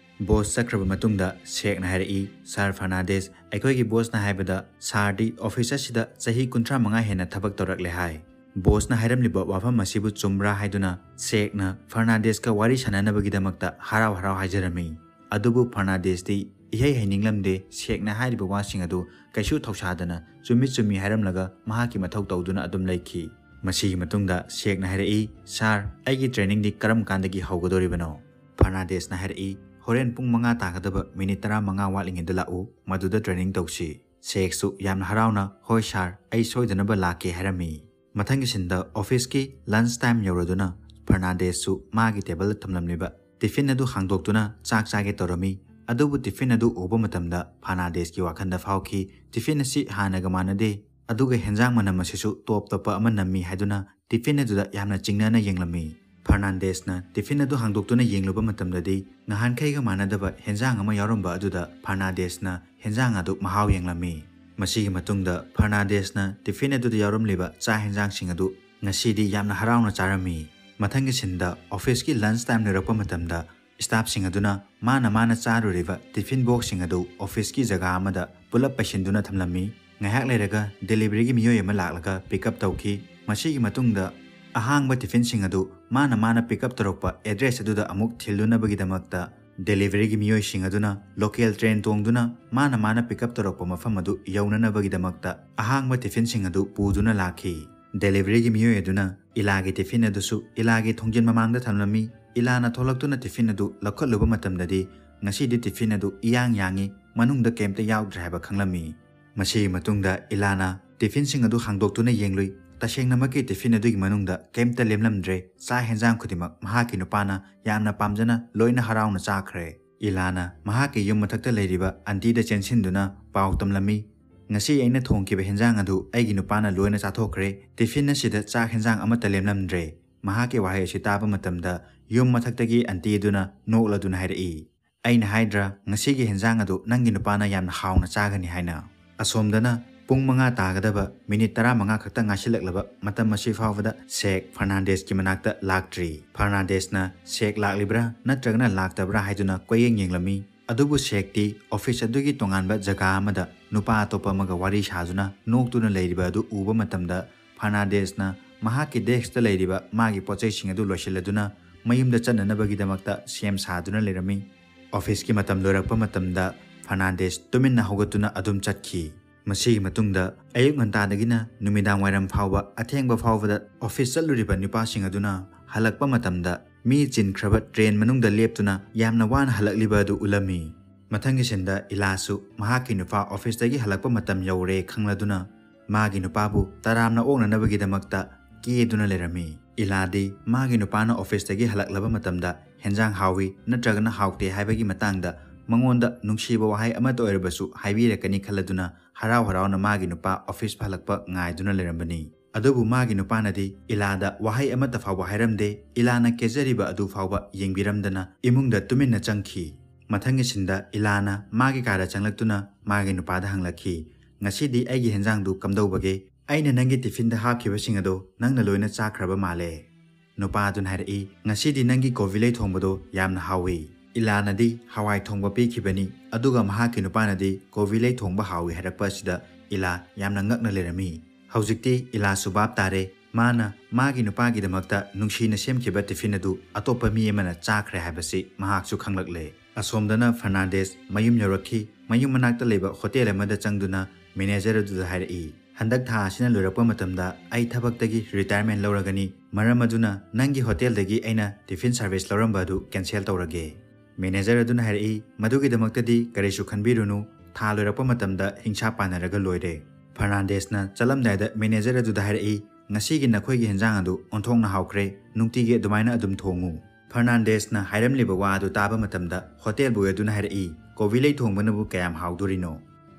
ꯕꯣꯁ ꯆꯠꯈ꯭ꯔꯕ ꯃꯇꯨꯡꯗ ꯁꯦꯛꯅ ꯍꯥꯏꯔꯛꯏ, "ꯁꯥꯔ ꯐꯔꯅꯥꯟꯗꯦꯁ, ꯑꯩꯈꯣꯏꯒꯤ ꯕꯣꯁꯅ ꯍꯥꯏꯕꯗ ꯁꯥꯔꯗꯤ ꯑꯣꯐꯤꯁ ꯑꯁꯤꯗ ꯆꯍꯤ ꯀꯨꯟꯊ꯭ꯔꯥ ꯃꯉꯥ ꯍꯦꯟꯅ ꯊꯕꯛ ꯇꯧꯔꯛꯂꯦ ꯍꯥꯏ꯫" ꯕꯣꯁꯅ ꯍꯥꯏꯔꯝꯂꯤꯕ ꯋꯥꯐꯝ ꯑꯁꯤꯕꯨ ꯆꯨꯝꯕ꯭ꯔꯥ ꯍꯥꯏꯗꯨꯅ ꯁꯦꯛꯅ ꯐꯔꯅꯥꯟꯗꯦꯁꯀ ꯋꯥꯔꯤ ꯁꯥꯟꯅꯅꯕꯒꯤꯗꯃꯛꯇ ꯍꯔꯥꯎ ꯍꯔꯥꯎ ꯍꯥꯏꯖꯔꯝꯃꯤ꯫ ꯑꯗꯨꯕꯨ ꯐꯔꯅꯥꯟꯗꯦꯁꯇꯤ ꯏꯍꯩ ꯍꯩꯅꯤꯡꯂꯝꯗꯦ꯫ ꯁꯦꯛꯅ ꯍꯥꯏꯔꯤꯕ ꯋꯥꯁꯤꯡ ꯑꯗꯨ ꯀꯩꯁꯨ ꯊꯧꯁꯥꯗꯅ ꯆꯨꯝꯃꯤ ꯆꯨꯝꯃꯤ ꯍꯥꯏꯔꯝꯂꯒ ꯃꯍꯥꯛꯀꯤ ꯃꯊꯧ ꯇꯧꯗꯨꯅ ꯑꯗꯨꯝ ꯂꯩꯈꯤ꯫ ꯃꯁꯤꯒꯤ ꯃꯇꯨꯡꯗ ꯁꯦꯛꯅ ꯍꯥꯏꯔꯛꯏ, "ꯁꯥꯔ, ꯑꯩꯒꯤ ꯇ꯭ꯔꯦꯅꯤꯡꯗꯤ ꯀꯔꯝ ꯀꯥꯟꯗꯒꯤ ꯍꯧꯒꯗꯧꯔꯤꯕꯅꯣ?" ꯐꯔꯅꯥꯟꯗꯦꯁꯅ ꯍꯥꯏꯔꯛꯏ, "ꯍꯣꯔꯦꯟ ꯄꯨꯡ ꯃꯉꯥ ꯇꯥꯒꯗꯕ ꯃꯤꯅꯤꯠ ꯇꯔꯥꯃꯉꯥ ꯋꯥꯠꯂꯤꯉꯩꯗ ꯂꯥꯛꯎ, ꯃꯗꯨꯗ ꯇ꯭ꯔꯦꯅꯤꯡ ꯇꯧꯁꯤ꯫" ꯁꯦꯛꯁꯨ ꯌꯥꯝꯅ ꯍꯔꯥꯎꯅ, "ꯍꯣꯏ ꯁꯥꯔ, ꯑꯩ ꯁꯣꯏꯗꯅꯕ ꯂꯥꯛꯀꯦ" ꯍꯥꯏꯔꯝꯃꯤ꯫ ꯃꯊꯪꯒꯤ ꯁꯤꯟꯗ ꯑꯣꯐꯤꯁꯀꯤ ꯂꯟꯆ ꯇꯥꯏꯝ ꯌꯧꯔꯗꯨꯅ ꯐꯔꯅꯥꯟꯗꯦꯁꯁꯨ ꯃꯥꯒꯤ ꯇꯦꯕꯜꯗ ꯊꯝꯂꯝꯂꯤꯕ ꯇꯤꯐꯤꯟ ꯑꯗꯨ ꯍꯥꯡꯗꯣꯛꯇꯨꯅ ꯆꯥꯛ ꯆꯥꯒꯦ ꯇꯧꯔꯝꯃꯤ꯫ ꯑꯗꯨꯕꯨ ꯇꯤꯐꯤꯟ ꯑꯗꯨ ꯎꯕ ꯃꯇꯝꯗ ꯐꯔꯅꯥꯟꯗꯦꯁꯀꯤ ꯋꯥꯈꯜꯗ ꯐꯥꯎꯈꯤ, "ꯇꯤꯐꯤꯟ ꯑꯁꯤ ꯍꯥꯟꯅꯒ ꯃꯥꯟꯅꯗꯦ, ꯑꯗꯨꯒ ꯍꯦꯟꯖꯥꯡ ꯃꯅꯝ ꯑꯁꯤꯁꯨ ꯇꯣꯞ ꯇꯣꯞꯄ ꯑꯃ ꯅꯝꯃꯤ" ꯍꯥꯏꯗꯨꯅ ꯇꯤꯐꯤꯟ ꯑꯗꯨꯗ ꯌꯥꯝꯅ ꯆꯤꯡꯅꯅ ꯌꯦꯡꯂꯝꯃꯤ꯫ ꯐꯔꯅꯥꯟꯗꯦꯁꯅ ꯇꯤꯐꯤꯟ ꯑꯗꯨ ꯍꯥꯡꯗꯣꯛꯇꯨꯅ ꯌꯦꯡꯂꯨꯕ ꯃꯇꯝꯗꯗꯤ ꯉꯍꯥꯟꯈꯩꯒ ꯃꯥꯟꯅꯗꯕ ꯍꯦꯟꯖꯥꯡ ꯑꯃ ꯌꯥꯎꯔꯝꯕ ꯑꯗꯨꯗ ꯐꯔꯅꯥꯟꯗꯦꯁꯅ ꯍꯦꯟꯖꯥꯡ ꯑꯗꯨ ꯃꯍꯥꯎ ꯌꯦꯡꯂꯝꯃꯤ꯫ ꯃꯁꯤꯒꯤ ꯃꯇꯨꯡꯗ ꯐꯔꯅꯥꯟꯗꯦꯁꯅ ꯇꯤꯐꯤꯟ ꯑꯗꯨꯗ ꯌꯥꯎꯔꯝꯂꯤꯕ ꯆꯥꯛ ꯍꯦꯟꯖꯥꯡꯁꯤꯡ ꯑꯗꯨ ꯉꯁꯤꯗꯤ ꯌꯥꯝꯅ ꯍꯔꯥꯎꯅ ꯆꯥꯔꯝꯃꯤ꯫ ꯃꯊꯪꯒꯤ ꯁꯤꯟꯗ ꯑꯣꯐꯤꯁꯀꯤ ꯂꯟꯆ ꯇꯥꯏꯝ ꯂꯣꯏꯔꯛꯄ ꯃꯇꯝꯗ ꯁ꯭ꯇꯥꯐꯁꯤꯡ ꯑꯗꯨꯅ ꯃꯥꯅ ꯃꯥꯅ ꯆꯥꯔꯨꯔꯤꯕ ꯇꯤꯐꯤꯟ ꯕꯣꯛꯁꯁꯤꯡ ꯑꯗꯨ ꯑꯣꯐꯤꯁꯀꯤ ꯖꯒꯥ ꯑꯃꯗ ꯄꯨꯂꯞ ꯄꯩꯁꯤꯟꯗꯨꯅ ꯊꯝꯂꯝꯃꯤ꯫ ꯉꯥꯏꯍꯥꯛ ꯂꯩꯔꯒ ꯗꯦꯂꯤꯚꯔꯤꯒꯤ ꯃꯤꯑꯣꯏ ꯑꯃ ꯂꯥꯛꯂꯒ ꯄꯤꯛ ꯑꯞ ꯇꯧꯈꯤ꯫ ꯃꯁꯤꯒꯤ ꯃꯇꯨꯡꯗ ꯑꯍꯥꯡꯕ ꯇꯤꯐꯤꯟꯁꯤꯡ ꯑꯗꯨ ꯃꯥꯅ ꯃꯥꯅ ꯄꯤꯛ ꯑꯞ ꯇꯧꯔꯛꯄ ꯑꯦꯗ꯭ꯔꯦꯁ ꯑꯗꯨꯗ ꯑꯃꯨꯛ ꯊꯤꯜꯂꯨꯅꯕꯒꯤꯗꯃꯛꯇ ꯗꯦꯂꯤꯚꯔꯤꯒꯤ ꯃꯤꯑꯣꯏꯁꯤꯡ ꯑꯗꯨꯅ ꯂꯣꯀꯦꯜ ꯇ꯭ꯔꯦꯟ ꯇꯣꯡꯗꯨꯅ ꯃꯥꯅ ꯃꯥꯅ ꯄꯤꯛ ꯑꯞ ꯇꯧꯔꯛꯄ ꯃꯐꯝ ꯑꯗꯨ ꯌꯧꯅꯅꯕꯒꯤꯗꯃꯛꯇ ꯑꯍꯥꯡꯕ ꯇꯤꯐꯤꯟꯁꯤꯡ ꯑꯗꯨ ꯄꯨꯗꯨꯅ ꯂꯥꯛꯈꯤ꯫ ꯗꯦꯂꯤꯚꯔꯤꯒꯤ ꯃꯤꯑꯣꯏ ꯑꯗꯨꯅ ꯏꯂꯥꯒꯤ ꯇꯤꯐꯤꯟ ꯑꯗꯨꯁꯨ ꯏꯂꯥꯒꯤ ꯊꯣꯡꯖꯤꯟ ꯃꯃꯥꯡꯗ ꯊꯝꯂꯝꯃꯤ꯫ ꯏꯂꯥꯅ ꯊꯣꯛꯂꯛꯇꯨꯅ ꯇꯤꯐꯤꯟ ꯑꯗꯨ ꯂꯧꯈꯠꯂꯨꯕ ꯃꯇꯝꯗꯗꯤ ꯉꯁꯤꯗꯤ ꯇꯤꯐꯤꯟ ꯑꯗꯨ ꯏꯌꯥꯡ ꯌꯥꯡꯉꯤ, ꯃꯅꯨꯡꯗ ꯀꯩꯝꯇ ꯌꯥꯎꯗ꯭ꯔꯦ ꯍꯥꯏꯕ ꯈꯪꯂꯝꯃꯤ꯫ ꯃꯁꯤꯒꯤ ꯃꯇꯨꯡꯗ ꯏꯂꯥꯅ ꯇꯤꯐꯤꯟꯁꯤꯡ ꯑꯗꯨ ꯍꯥꯡꯗꯣꯛꯇꯨꯅ ꯌꯦꯡꯂꯨꯏ꯫ ꯇꯁꯦꯡꯅꯃꯛꯀꯤ ꯇꯤꯐꯤꯟ ꯑꯗꯨꯒꯤ ꯃꯅꯨꯡꯗ ꯀꯩꯝꯇ ꯂꯦꯝꯂꯝꯗ꯭ꯔꯦ꯫ ꯆꯥꯛ ꯍꯦꯟꯖꯥꯡ ꯈꯨꯗꯤꯡꯃꯛ ꯃꯍꯥꯛꯀꯤ ꯅꯨꯄꯥꯅ ꯌꯥꯝꯅ ꯄꯥꯝꯖꯅ ꯂꯣꯏꯅ ꯍꯔꯥꯎꯅ ꯆꯥꯈ꯭ꯔꯦ꯫ ꯏꯂꯥꯅ ꯃꯍꯥꯛꯀꯤ ꯌꯨꯝ ꯃꯊꯛꯇ ꯂꯩꯔꯤꯕ ꯑꯟꯇꯤꯗ ꯆꯦꯟꯁꯤꯟꯗꯨꯅ ꯄꯥꯎ ꯇꯝꯂꯝꯃꯤ, "ꯉꯁꯤ ꯑꯩꯅ ꯊꯣꯡꯈꯤꯕ ꯍꯦꯟꯖꯥꯡ ꯑꯗꯨ ꯑꯩꯒꯤ ꯅꯨꯄꯥꯅ ꯂꯣꯏꯅ ꯆꯥꯊꯣꯛꯈ꯭ꯔꯦ꯫ ꯇꯤꯐꯤꯟ ꯑꯁꯤꯗ ꯆꯥꯛ ꯍꯦꯟꯖꯥꯡ ꯑꯃꯠꯇ ꯂꯦꯝꯂꯝꯗ꯭ꯔꯦ꯫" ꯃꯍꯥꯛꯀꯤ ꯋꯥꯍꯩ ꯑꯁꯤ ꯇꯥꯕ ꯃꯇꯝꯗ ꯌꯨꯝ ꯃꯊꯛꯇꯒꯤ ꯑꯟꯇꯤ ꯑꯗꯨꯅ ꯅꯣꯛꯂꯗꯨꯅ ꯍꯥꯏꯔꯛꯏ, "ꯑꯩꯅ ꯍꯥꯏꯗ꯭ꯔꯥ, ꯉꯁꯤꯒꯤ ꯍꯦꯟꯖꯥꯡ ꯑꯗꯨ ꯅꯪꯒꯤ ꯅꯨꯄꯥꯅ ꯌꯥꯝꯅ ꯍꯥꯎꯅ ꯆꯥꯒꯅꯤ ꯍꯥꯏꯅ?" ꯑꯁꯣꯝꯗꯅ ꯄꯨꯡ ꯃꯉꯥ ꯇꯥꯒꯗꯕ ꯃꯤꯅꯤꯠ ꯇꯔꯥꯃꯉꯥ ꯈꯛꯇ ꯉꯥꯏꯁꯤꯜꯂꯛꯂꯕ ꯃꯇꯝ ꯑꯁꯤ ꯐꯥꯎꯕꯗ ꯁꯦꯛ ꯐꯔꯅꯥꯟꯗꯦꯁꯀꯤ ꯃꯅꯥꯛꯇ ꯂꯥꯛꯇ꯭ꯔꯤ꯫ ꯐꯔꯅꯥꯟꯗꯦꯁꯅ ꯁꯦꯛ ꯂꯥꯛꯂꯤꯕ꯭ꯔꯥ ꯅꯠꯇ꯭ꯔꯒꯅ ꯂꯥꯛꯇꯕ꯭ꯔꯥ ꯍꯥꯏꯗꯨꯅ ꯀꯣꯏꯌꯦꯡ ꯌꯦꯡꯂꯝꯃꯤ꯫ ꯑꯗꯨꯕꯨ ꯁꯦꯛꯇꯤ ꯑꯣꯐꯤꯁ ꯑꯗꯨꯒꯤ ꯇꯣꯉꯥꯟꯕ ꯖꯒꯥ ꯑꯃꯗ ꯅꯨꯄꯥ ꯑꯇꯣꯞꯄ ꯑꯃꯒ ꯋꯥꯔꯤ ꯁꯥꯗꯨꯅ ꯅꯣꯛꯇꯨꯅ ꯂꯩꯔꯤꯕ ꯑꯗꯨ ꯎꯕ ꯃꯇꯝꯗ ꯐꯔꯅꯥꯟꯗꯦꯁꯅ ꯃꯍꯥꯛꯀꯤ ꯗꯦꯁꯛꯇ ꯂꯩꯔꯤꯕ ꯃꯥꯒꯤ ꯄꯣꯠꯆꯩꯁꯤꯡ ꯑꯗꯨ ꯂꯣꯏꯁꯤꯜꯂꯗꯨꯅ ꯃꯌꯨꯝꯗ ꯆꯠꯅꯅꯕꯒꯤꯗꯃꯛꯇ ꯁꯦꯝ ꯁꯥꯗꯨꯅ ꯂꯩꯔꯝꯃꯤ꯫ ꯑꯣꯐꯤꯁꯀꯤ ꯃꯇꯝ ꯂꯣꯏꯔꯛꯄ ꯃꯇꯝꯗ ꯐꯔꯅꯥꯟꯗꯦꯁ ꯇꯨꯃꯤꯟꯅ ꯍꯧꯒꯠꯇꯨꯅ ꯑꯗꯨꯝ ꯆꯠꯈꯤ꯫ ꯃꯁꯤꯒꯤ ꯃꯇꯨꯡꯗ ꯑꯌꯨꯛ ꯉꯟꯇꯥꯗꯒꯤꯅ ꯅꯨꯃꯤꯗꯥꯡ ꯋꯥꯏꯔꯝ ꯐꯥꯎꯕ ꯑꯊꯦꯡꯕ ꯐꯥꯎꯕꯗ ꯑꯣꯐꯤꯁ ꯆꯠꯂꯨꯔꯤꯕ ꯅꯨꯄꯥꯁꯤꯡ ꯑꯗꯨꯅ ꯍꯜꯂꯛꯄ ꯃꯇꯝꯗ ꯃꯤ ꯆꯤꯟꯈ꯭ꯔꯕ ꯇ꯭ꯔꯦꯟ ꯃꯅꯨꯡꯗ ꯂꯦꯞꯇꯨꯅ ꯌꯥꯝꯅ ꯋꯥꯅ ꯍꯜꯂꯛꯂꯤꯕ ꯑꯗꯨ ꯎꯠꯂꯝꯃꯤ꯫ ꯃꯊꯪꯒꯤ ꯁꯤꯟꯗ ꯏꯂꯥꯁꯨ ꯃꯍꯥꯛꯀꯤ ꯅꯨꯄꯥ ꯑꯣꯐꯤꯁꯇꯒꯤ ꯍꯜꯂꯛꯄ ꯃꯇꯝ ꯌꯧꯔꯦ ꯈꯪꯂꯗꯨꯅ ꯃꯥꯒꯤ ꯅꯨꯄꯥꯕꯨ ꯇꯔꯥꯝꯅ ꯑꯣꯛꯅꯅꯕꯒꯤꯗꯃꯛꯇ ꯀꯦꯗꯨꯅ ꯂꯩꯔꯝꯃꯤ꯫ ꯏꯂꯥꯗꯤ ꯃꯥꯒꯤ ꯅꯨꯄꯥꯅ ꯑꯣꯐꯤꯁꯇꯒꯤ ꯍꯜꯂꯛꯂꯕ ꯃꯇꯝꯗ ꯍꯦꯟꯖꯥꯡ ꯍꯥꯎꯏ ꯅꯠꯇ꯭ꯔꯒꯅ ꯍꯥꯎꯇꯦ ꯍꯥꯏꯕꯒꯤ ꯃꯇꯥꯡꯗ ꯃꯉꯣꯟꯗ ꯅꯨꯡꯁꯤꯕ ꯋꯥꯍꯩ ꯑꯃꯠꯇ ꯑꯣꯏꯔꯕꯁꯨ ꯍꯥꯏꯕꯤꯔꯛꯀꯅꯤ ꯈꯜꯂꯗꯨꯅ ꯍꯔꯥꯎ ꯍꯔꯥꯎꯅ ꯃꯥꯒꯤ ꯅꯨꯄꯥ ꯑꯣꯐꯤꯁ ꯍꯜꯂꯛꯄ ꯉꯥꯏꯗꯨꯅ ꯂꯩꯔꯝꯕꯅꯤ꯫ ꯑꯗꯨꯕꯨ ꯃꯥꯒꯤ ꯅꯨꯄꯥꯅꯗꯤ ꯏꯂꯥꯗ ꯋꯥꯍꯩ ꯑꯃꯠꯇ ꯐꯥꯎꯕ ꯍꯥꯏꯔꯝꯗꯦ꯫ ꯏꯂꯥꯅ ꯀꯦꯖꯔꯤꯕ ꯑꯗꯨ ꯐꯥꯎꯕ ꯌꯦꯡꯕꯤꯔꯝꯗꯅ ꯏꯃꯨꯡꯗ ꯇꯨꯃꯤꯟꯅ ꯆꯪꯈꯤ꯫ ꯃꯊꯪꯒꯤ ꯁꯤꯟꯗ ꯏꯂꯥꯅ ꯃꯥꯒꯤ ꯀꯥꯗ ꯆꯪꯂꯛꯇꯨꯅ ꯃꯥꯒꯤ ꯅꯨꯄꯥꯗ ꯍꯪꯂꯛꯈꯤ, "ꯉꯁꯤꯗꯤ ꯑꯩꯒꯤ ꯍꯦꯟꯖꯥꯡꯗꯨ ꯀꯝꯗꯧꯕꯒꯦ? ꯑꯩꯅ ꯅꯪꯒꯤ ꯇꯤꯐꯤꯟꯗ ꯍꯥꯞꯈꯤꯕꯁꯤꯡ ꯑꯗꯣ ꯅꯪꯅ ꯂꯣꯏꯅ ꯆꯥꯈ꯭ꯔꯕ ꯃꯥꯜꯂꯦ?" ꯅꯨꯄꯥ ꯑꯗꯨꯅ ꯍꯥꯏꯔꯛꯏ, "ꯉꯁꯤꯗꯤ ꯅꯪꯒꯤ ꯀꯣꯕꯤ ꯂꯩ ꯊꯣꯡꯕꯗꯣ ꯌꯥꯝꯅ ꯍꯥꯎꯏ꯫" ꯏꯂꯥꯅꯗꯤ ꯍꯋꯥꯏ ꯊꯣꯡꯕ ꯄꯤꯈꯤꯕꯅꯤ, ꯑꯗꯨꯒ ꯃꯍꯥꯛꯀꯤ ꯅꯨꯄꯥꯅꯗꯤ ꯀꯣꯕꯤ ꯂꯩ ꯊꯣꯡꯕ ꯍꯥꯎꯏ ꯍꯥꯏꯔꯛꯄ ꯑꯁꯤꯗ ꯏꯂꯥ ꯌꯥꯝꯅ ꯉꯛꯅ ꯂꯩꯔꯝꯃꯤ꯫ ꯍꯧꯖꯤꯛꯇꯤ ꯏꯂꯥꯁꯨ ꯚꯥꯞ ꯇꯥꯔꯦ꯫ ꯃꯥꯅ ꯃꯥꯒꯤ ꯅꯨꯄꯥꯒꯤꯗꯃꯛꯇ ꯅꯨꯡꯁꯤꯅ ꯁꯦꯝꯈꯤꯕ ꯇꯤꯐꯤꯟ ꯑꯗꯨ ꯑꯇꯣꯞꯄ ꯃꯤ ꯑꯃꯅ ꯆꯥꯈ꯭ꯔꯦ ꯍꯥꯏꯕꯁꯤ ꯃꯍꯥꯛꯁꯨ ꯈꯪꯂꯛꯂꯦ꯫ ꯑꯁꯣꯝꯗꯅ ꯐꯔꯅꯥꯟꯗꯦꯁ ꯃꯌꯨꯝ ꯌꯧꯔꯛꯈꯤ꯫ ꯃꯌꯨꯝ ꯃꯅꯥꯛꯇ ꯂꯩꯕ ꯍꯣꯇꯦꯜ ꯑꯃꯗ ꯆꯪꯗꯨꯅ ꯃꯦꯅꯦꯖꯔ ꯑꯗꯨꯗ ꯍꯥꯏꯔꯛꯏ, "ꯍꯟꯗꯛ ꯊꯥ ꯑꯁꯤꯅ ꯂꯣꯏꯔꯛꯄ ꯃꯇꯝꯗ ꯑꯩ ꯊꯕꯛꯇꯒꯤ ꯔꯤꯇꯥꯌꯔꯃꯦꯟ ꯂꯧꯔꯒꯅꯤ꯫ ꯃꯔꯝ ꯑꯗꯨꯅ ꯅꯪꯒꯤ ꯍꯣꯇꯦꯜꯗꯒꯤ ꯑꯩꯅ ꯇꯤꯐꯤꯟ ꯁꯥꯔꯚꯤꯁ ꯂꯧꯔꯝꯕ ꯑꯗꯨ ꯀꯦꯟꯁꯦꯜ ꯇꯧꯔꯒꯦ꯫" ꯃꯦꯅꯦꯖꯔ ꯑꯗꯨꯅ ꯍꯥꯏꯔꯛꯏ, "ꯃꯗꯨꯒꯤꯗꯃꯛꯇꯗꯤ ꯀꯔꯤꯁꯨ ꯈꯟꯕꯤꯔꯨꯅꯨ, ꯊꯥ ꯂꯣꯏꯔꯛꯄ ꯃꯇꯝꯗ ꯍꯤꯡꯁꯥ ꯄꯥꯟꯅꯔꯒ ꯂꯣꯏꯔꯦ꯫" ꯐꯔꯅꯥꯟꯗꯦꯁꯅ ꯆꯠꯂꯝꯗꯥꯏꯗ ꯃꯦꯅꯦꯖꯔ ꯑꯗꯨꯗ ꯍꯥꯏꯔꯛꯏ, "ꯉꯁꯤꯒꯤ ꯅꯈꯣꯏꯒꯤ ꯍꯦꯟꯖꯥꯡ ꯑꯗꯨ ꯑꯣꯟꯊꯣꯛꯅ ꯍꯥꯎꯈ꯭ꯔꯦ, ꯅꯨꯡꯇꯤꯒꯤ ꯑꯗꯨꯃꯥꯏꯅ ꯑꯗꯨꯝ ꯊꯣꯡꯉꯨ꯫" ꯐꯔꯅꯥꯟꯗꯦꯁꯅ ꯍꯥꯏꯔꯝꯂꯤꯕ ꯋꯥ ꯑꯗꯨ ꯇꯥꯕ ꯃꯇꯝꯗ ꯍꯣꯇꯦꯜ ꯕꯣꯏ ꯑꯗꯨꯅ ꯍꯥꯏꯔꯛꯏ, "ꯀꯣꯕꯤ ꯂꯩ ꯊꯣꯡꯕꯅꯕꯨ ꯀꯌꯥꯝ ꯍꯥꯎꯗꯣꯔꯤꯅꯣ?"